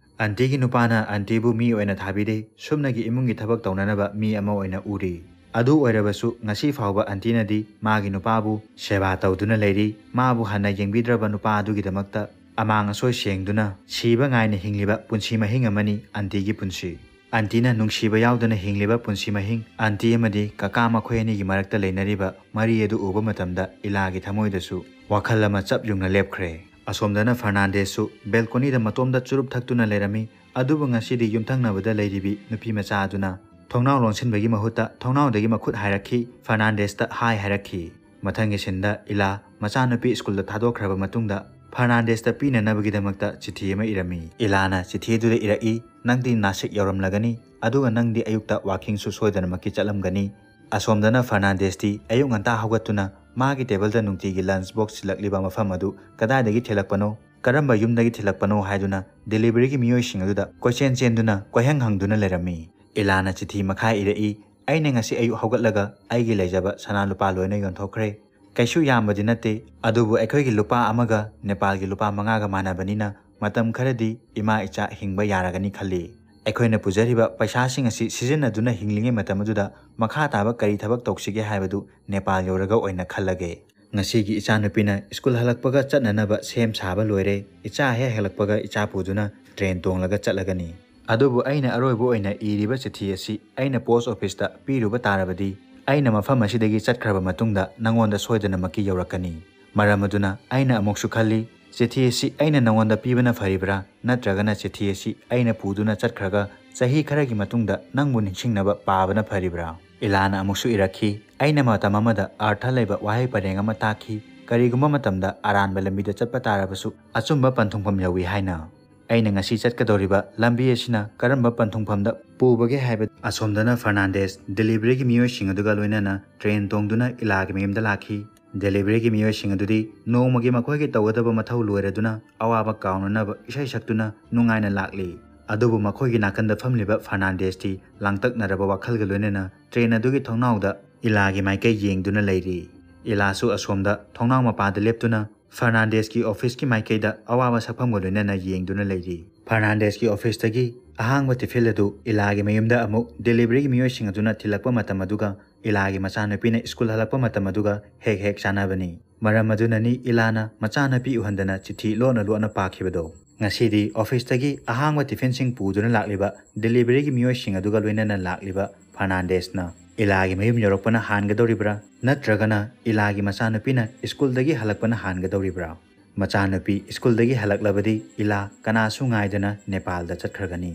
ꯑꯟꯇꯤꯒꯤ ꯅꯨꯄꯥꯅ ꯑꯟꯇꯤꯕꯨ ꯃꯤ ꯑꯣꯏꯅ ꯊꯥꯕꯤꯗꯦ, ꯁꯨꯞꯅꯒꯤ ꯏꯃꯨꯡꯒꯤ ꯊꯕꯛ ꯇꯧꯅꯅꯕ ꯃꯤ ꯑꯃ ꯑꯣꯏꯅ ꯎꯔꯤ꯫ ꯑꯗꯨ ꯑꯣꯏꯔꯕꯁꯨ ꯉꯁꯤ ꯐꯥꯎꯕ ꯑꯟꯇꯤꯅꯗꯤ ꯃꯥꯒꯤ ꯅꯨꯄꯥꯕꯨ ꯁꯦꯕꯥ ꯇꯧꯗꯨꯅ ꯂꯩꯔꯤ, ꯃꯥꯕꯨ ꯍꯟꯅ ꯌꯦꯡꯕꯤꯗ꯭ꯔꯕ ꯅꯨꯄꯥ ꯑꯗꯨꯒꯤꯗꯃꯛꯇ ꯑꯃꯥꯡ ꯑꯁꯣꯏ ꯁꯦꯡꯗꯨꯅ ꯁꯤꯕ ꯉꯥꯏꯅ ꯍꯤꯡꯂꯤꯕ ꯄꯨꯟꯁꯤ ꯃꯍꯤꯡ ꯑꯃꯅꯤ ꯑꯟꯇꯤꯒꯤ ꯄꯨꯟꯁꯤ꯫ ꯑꯟꯇꯤꯅ ꯅꯨꯡꯁꯤꯕ ꯌꯥꯎꯗꯅ ꯍꯤꯡꯂꯤꯕ ꯄꯨꯟꯁꯤ ꯃꯍꯤꯡ, ꯑꯟꯇꯤ ꯑꯃꯗꯤ ꯀꯀꯥ ꯃꯈꯣꯏ ꯑꯅꯤꯒꯤ ꯃꯔꯛꯇ ꯂꯩꯅꯔꯤꯕ ꯃꯔꯤ ꯑꯗꯨ ꯎꯕ ꯃꯇꯝꯗ ꯏꯂꯥꯒꯤ ꯊꯃꯣꯏꯗꯁꯨ ꯋꯥꯈꯜ ꯑꯃ ꯆꯞ ꯌꯨꯡꯅ ꯂꯦꯞꯈ꯭ꯔꯦ꯫ ꯑꯁꯣꯝꯗꯅ ꯐꯔꯅꯥꯟꯗꯦꯁꯁꯨ balconyꯗ ꯃꯇꯣꯝꯗ ꯆꯨꯔꯨꯞ ꯊꯛꯇꯨꯅ ꯂꯩꯔꯝꯃꯤ꯫ ꯑꯗꯨꯕꯨ ꯉꯁꯤꯗꯤ ꯌꯨꯝꯊꯪꯅꯕꯗ ꯂꯩꯔꯤꯕꯤ ꯅꯨꯄꯤ ꯃꯆꯥ ꯑꯗꯨꯅ ꯊꯣꯡꯅꯥꯎ ꯂꯣꯟꯁꯤꯟꯕꯒꯤ ꯃꯍꯨꯠꯇ ꯊꯣꯡꯅꯥꯎꯗꯒꯤ ꯃꯈꯨꯠ ꯍꯥꯏꯔꯛꯈꯤ, ꯐꯔꯅꯥꯟꯗꯦꯁꯇ hi ꯍꯥꯏꯔꯛꯈꯤ꯫ ꯃꯊꯪꯒꯤ sceneꯗ ꯏꯂꯥ ꯃꯆꯥꯅꯨꯄꯤ ꯁ꯭ꯀꯨꯜꯗ ꯊꯥꯗꯣꯛꯈ꯭ꯔꯕ ꯃꯇꯨꯡꯗ ꯐꯔꯅꯥꯟꯗꯦꯁꯇ ꯄꯤꯅꯅꯕꯒꯤꯗꯃꯛꯇ ꯆꯤꯊꯤ ꯑꯃ ꯏꯔꯝꯃꯤ꯫ ꯏꯂꯥꯅ ꯆꯤꯊꯤ ꯑꯗꯨꯗ ꯏꯔꯛꯏ, "ꯅꯪꯗꯤ ꯅꯥꯁꯤꯛ ꯌꯧꯔꯝꯂꯒꯅꯤ, ꯑꯗꯨꯒ ꯅꯪꯗꯤ ꯑꯌꯨꯛꯇ walkingꯁꯨ ꯁꯣꯏꯗꯅꯃꯛꯀꯤ ꯆꯠꯂꯝꯒꯅꯤ꯫" ꯑꯁꯣꯝꯗꯅ ꯐꯔꯅꯥꯟꯗꯦꯁꯇꯤ ꯑꯌꯨꯛ ꯉꯟꯇꯥ ꯍꯧꯒꯠꯇꯨꯅ ꯃꯥꯒꯤ tableꯗ ꯅꯨꯡꯇꯤꯒꯤ lunch box ꯊꯤꯜꯂꯛꯂꯤꯕ ꯃꯐꯝ ꯑꯗꯨ ꯀꯗꯥꯏꯗꯒꯤ ꯊꯤꯜꯂꯛꯄꯅꯣ, ꯀꯔꯝꯕ ꯌꯨꯝꯗꯒꯤ ꯊꯤꯜꯂꯛꯄꯅꯣ ꯍꯥꯏꯗꯨꯅ deliveryꯒꯤ ꯃꯤꯑꯣꯏꯁꯤꯡ ꯑꯗꯨꯗ ꯀꯣꯏꯆꯦꯟ ꯆꯦꯟꯗꯨꯅ ꯀꯣꯏꯍꯪ ꯍꯪꯗꯨꯅ ꯂꯩꯔꯝꯃꯤ꯫ ꯏꯂꯥꯅ ꯆꯤꯊꯤ ꯃꯈꯥ ꯏꯔꯛꯏ, "ꯑꯩꯅ ꯉꯁꯤ ꯑꯌꯨꯛ ꯍꯧꯒꯠꯂꯒ ꯑꯩꯒꯤ ꯂꯩꯖꯕ ꯁꯅꯥ ꯂꯨꯄꯥ ꯂꯣꯏꯅ ꯌꯣꯟꯊꯣꯛꯈ꯭ꯔꯦ꯫ ꯀꯩꯁꯨ ꯌꯥꯝꯕꯗꯤ ꯅꯠꯇꯦ, ꯑꯗꯨꯕꯨ ꯑꯩꯈꯣꯏꯒꯤ ꯂꯨꯄꯥ ꯑꯃꯒ ꯅꯦꯄꯥꯜꯒꯤ ꯂꯨꯄꯥ ꯃꯉꯥꯒ ꯃꯥꯟꯅꯕꯅꯤꯅ ꯃꯇꯝ ꯈꯔꯗꯤ ꯏꯃꯥ ꯏꯆꯥ ꯍꯤꯡꯕ ꯌꯥꯔꯒꯅꯤ ꯈꯜꯂꯤ꯫ ꯑꯩꯈꯣꯏꯅ ꯄꯨꯖꯔꯤꯕ ꯄꯩꯁꯥꯁꯤꯡ ꯑꯁꯤ ꯁꯤꯖꯤꯟꯅꯗꯨꯅ ꯍꯤꯡꯂꯤꯉꯩ ꯃꯇꯝ ꯑꯗꯨꯗ ꯃꯈꯥ ꯇꯥꯕ ꯀꯔꯤ ꯊꯕꯛ ꯇꯧꯁꯤꯒꯦ ꯍꯥꯏꯕꯗꯨ ꯅꯦꯄꯥꯜ ꯌꯧꯔꯒ ꯑꯣꯏꯅ ꯈꯜꯂꯒꯦ꯫ ꯉꯁꯤꯒꯤ ꯏꯆꯥꯅꯨꯄꯤꯅ ꯁ꯭ꯀꯨꯜ ꯍꯜꯂꯛꯄꯒ ꯆꯠꯅꯅꯕ ꯁꯦꯝ ꯁꯥꯕ ꯂꯣꯏꯔꯦ꯫ ꯏꯆꯥ ꯍꯦꯛ ꯍꯜꯂꯛꯄꯒ ꯏꯆꯥ ꯄꯨꯗꯨꯅ ꯇ꯭ꯔꯦꯟ ꯇꯣꯡꯂꯒ ꯆꯠꯂꯒꯅꯤ꯫ ꯑꯗꯨꯕꯨ ꯑꯩꯅ ꯑꯔꯣꯏꯕ ꯑꯣꯏꯅ ꯏꯔꯤꯕ ꯆꯤꯊꯤ ꯑꯁꯤ ꯑꯩꯅ ꯄꯣꯁ ꯑꯣꯐꯤꯁꯇ ꯄꯤꯔꯨꯕ ꯇꯥꯔꯕꯗꯤ, ꯑꯩꯅ ꯃꯐꯝ ꯑꯁꯤꯗꯒꯤ ꯆꯠꯈ꯭ꯔꯕ ꯃꯇꯨꯡꯗ ꯅꯪꯉꯣꯟꯗ ꯁꯣꯏꯗꯅꯃꯛꯀꯤ ꯌꯧꯔꯛꯀꯅꯤ꯫ ꯃꯔꯝ ꯑꯗꯨꯅ ꯑꯩꯅ ꯑꯃꯨꯛꯁꯨ ꯈꯜꯂꯤ, ꯆꯤꯊꯤ ꯑꯁꯤ ꯑꯩꯅ ꯅꯪꯉꯣꯟꯗ ꯄꯤꯕꯅ ꯐꯔꯤꯕ꯭ꯔꯥ, ꯅꯠꯇ꯭ꯔꯒꯅ ꯆꯤꯊꯤ ꯑꯁꯤ ꯑꯩꯅ ꯄꯨꯗꯨꯅ ꯆꯠꯈ꯭ꯔꯒ ꯆꯍꯤ ꯈꯔꯒꯤ ꯃꯇꯨꯡꯗ ꯅꯪꯕꯨ ꯅꯤꯡꯁꯤꯡꯅꯕ ꯄꯥꯕꯅ ꯐꯔꯤꯕ꯭ꯔꯥ? ꯏꯂꯥꯅ ꯑꯃꯨꯛꯁꯨ ꯏꯔꯛꯈꯤ, ꯑꯩꯅ ꯃꯇꯝ ꯑꯃꯗ ꯑꯔꯊ ꯂꯩꯕ ꯋꯥꯍꯩ ꯄꯔꯦꯡ ꯑꯃ ꯇꯥꯈꯤ, ꯀꯔꯤꯒꯨꯝꯕ ꯃꯇꯝꯗ ꯑꯔꯥꯟꯕ ꯂꯝꯕꯤꯗ ꯆꯠꯄ ꯇꯥꯔꯕꯁꯨ ꯑꯆꯨꯝꯕ ꯄꯟꯊꯨꯡꯐꯝ ꯌꯧꯏ ꯍꯥꯏꯅ꯫ ꯑꯩꯅ ꯉꯁꯤ ꯆꯠꯀꯗꯧꯔꯤꯕ ꯂꯝꯕꯤ ꯑꯁꯤꯅ ꯀꯔꯝꯕ ꯄꯟꯊꯨꯡꯐꯝꯗ ꯄꯨꯕꯒꯦ ꯍꯥꯏꯕ꯫ ꯑꯁꯣꯝꯗꯅ ꯐꯔꯅꯥꯟꯗꯦꯁ ꯗꯦꯂꯤꯚꯔꯤꯒꯤ ꯃꯤꯑꯣꯏꯁꯤꯡ ꯑꯗꯨꯒ ꯂꯣꯏꯅꯅ ꯇ꯭ꯔꯦꯟ ꯇꯣꯡꯗꯨꯅ ꯏꯂꯥꯒꯤ ꯃꯌꯨꯝꯗ ꯂꯥꯛꯈꯤ꯫ ꯗꯦꯂꯤꯚꯔꯤꯒꯤ ꯃꯤꯑꯣꯏꯁꯤꯡ ꯑꯗꯨꯗꯤ ꯅꯣꯡꯃꯒꯤ ꯃꯈꯣꯏꯒꯤ ꯇꯧꯒꯗꯕ ꯃꯊꯧ ꯂꯣꯏꯔꯗꯨꯅ ꯑꯋꯥꯕ ꯀꯥꯎꯅꯅꯕ ꯏꯁꯩ ꯁꯛꯇꯨꯅ ꯅꯨꯡꯉꯥꯏꯅ ꯂꯥꯛꯂꯤ꯫ ꯑꯗꯨꯕꯨ ꯃꯈꯣꯏꯒꯤ ꯅꯥꯀꯟꯗ ꯐꯝꯂꯤꯕ ꯐꯔꯅꯥꯟꯗꯦꯁꯇꯤ ꯂꯥꯡꯇꯛꯅꯔꯕ ꯋꯥꯈꯜꯒ ꯂꯣꯏꯅꯅ ꯇ꯭ꯔꯦꯟ ꯑꯗꯨꯒꯤ ꯊꯣꯡꯅꯥꯎꯗ ꯏꯂꯥꯒꯤ ꯃꯥꯏꯀꯩ ꯌꯦꯡꯗꯨꯅ ꯂꯩꯔꯤ꯫ ꯏꯂꯥꯁꯨ ꯑꯁꯣꯝꯗ ꯊꯣꯡꯅꯥꯎ ꯃꯄꯥꯗ ꯂꯦꯞꯇꯨꯅ ꯐꯔꯅꯥꯟꯗꯦꯁꯀꯤ ꯑꯣꯐꯤꯁꯀꯤ ꯃꯥꯏꯀꯩꯗ ꯑꯋꯥꯕ ꯁꯛꯐꯝꯒ ꯂꯣꯏꯅꯅ ꯌꯦꯡꯗꯨꯅ ꯂꯩꯔꯤ꯫ ꯐꯔꯅꯥꯟꯗꯦꯁꯀꯤ ꯑꯣꯐꯤꯁꯇꯒꯤ ꯑꯍꯥꯡꯕ ꯇꯤꯐꯤꯜ ꯑꯗꯨ ꯏꯂꯥꯒꯤ ꯃꯌꯨꯝꯗ ꯑꯃꯨꯛ ꯗꯦꯂꯤꯚꯔꯤꯒꯤ ꯃꯤꯑꯣꯏꯁꯤꯡ ꯑꯗꯨꯅ ꯊꯤꯜꯂꯛꯄ ꯃꯇꯝ ꯑꯗꯨꯒ ꯏꯂꯥꯒꯤ ꯃꯆꯥꯅꯨꯄꯤꯅ ꯁ꯭ꯀꯨꯜ ꯍꯜꯂꯛꯄ ꯃꯇꯝ ꯑꯗꯨꯒ ꯍꯦꯛ ꯍꯦꯛ ꯆꯥꯟꯅꯕꯅꯤ꯫ ꯃꯔꯝ ꯑꯗꯨꯅꯅꯤ ꯏꯂꯥꯅ ꯃꯆꯥꯅꯨꯄꯤ ꯎꯍꯟꯗꯅ ꯆꯤꯊꯤ ꯂꯣꯟꯅ ꯂꯣꯟꯅ ꯄꯥꯈꯤꯕꯗꯣ꯫ ꯉꯁꯤꯗꯤ ꯑꯣꯐꯤꯁꯇꯒꯤ ꯑꯍꯥꯡꯕ ꯇꯤꯐꯤꯟꯁꯤꯡ ꯄꯨꯗꯨꯅ ꯂꯥꯛꯂꯤꯕ ꯗꯦꯂꯤꯚꯔꯤꯒꯤ ꯃꯤꯑꯣꯏꯁꯤꯡ ꯑꯗꯨꯒ ꯂꯣꯏꯅꯅ ꯂꯥꯛꯂꯤꯕ ꯐꯔꯅꯥꯟꯗꯦꯁꯅ ꯏꯂꯥꯒꯤ ꯃꯌꯨꯝ ꯌꯧꯔꯛꯄꯅ ꯍꯥꯟꯒꯗꯧꯔꯤꯕ꯭ꯔꯥ, ꯅꯠꯇ꯭ꯔꯒꯅ ꯏꯂꯥꯒꯤ ꯃꯆꯥꯅꯨꯄꯤꯅ ꯁ꯭ꯀꯨꯜꯗꯒꯤ ꯍꯜꯂꯛꯄꯅ ꯍꯥꯟꯒꯗꯧꯔꯤꯕ꯭ꯔꯥ? ꯃꯆꯥꯅꯨꯄꯤ ꯁ꯭ꯀꯨꯜꯗꯒꯤ ꯍꯜꯂꯛꯂꯕꯗꯤ ꯏꯂꯥ ꯀꯅꯥꯁꯨ ꯉꯥꯏꯗꯅ ꯅꯦꯄꯥꯜꯗ ꯆꯠꯈ꯭ꯔꯒꯅꯤ꯫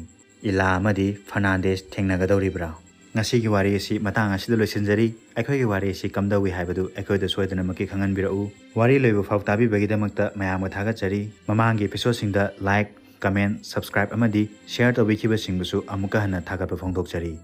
ꯏꯂꯥ ꯑꯃꯗꯤ ꯐꯔꯅꯥꯟꯗꯦꯁ ꯊꯦꯡꯅꯒꯗꯧꯔꯤꯕ꯭ꯔꯥ? ꯉꯁꯤꯒꯤ ꯋꯥꯔꯤ ꯑꯁꯤ ꯃꯇꯥꯡ ꯑꯁꯤꯗ ꯂꯣꯏꯁꯤꯟꯖꯔꯤ꯫ ꯑꯩꯈꯣꯏꯒꯤ ꯋꯥꯔꯤ ꯑꯁꯤ ꯀꯝꯗꯧꯏ ꯍꯥꯏꯕꯗꯨ ꯑꯩꯈꯣꯏꯗ ꯁꯣꯏꯗꯅꯃꯛꯀꯤ ꯈꯪꯍꯟꯕꯤꯔꯛꯎ꯫ ꯋꯥꯔꯤ ꯂꯣꯏꯕ ꯐꯥꯎ ꯇꯥꯕꯤꯕꯒꯤꯗꯃꯛꯇ ꯃꯌꯥꯝꯒ ꯊꯥꯒꯠꯆꯔꯤ꯫ ꯃꯃꯥꯡꯒꯤ ꯑꯦꯄꯤꯁꯣꯗꯁꯤꯡꯗ ꯂꯥꯏꯛ, ꯀꯃꯦꯟ, ꯁꯕꯁꯀ꯭ꯔꯥꯏꯕ ꯑꯃꯗꯤ ꯁꯤꯌꯔ ꯇꯧꯕꯤꯈꯤꯕꯁꯤꯡꯕꯨꯁꯨ ꯑꯃꯨꯛꯀ ꯍꯟꯅ ꯊꯥꯒꯠꯄ ꯐꯣꯡꯗꯣꯛꯆꯔꯤ꯫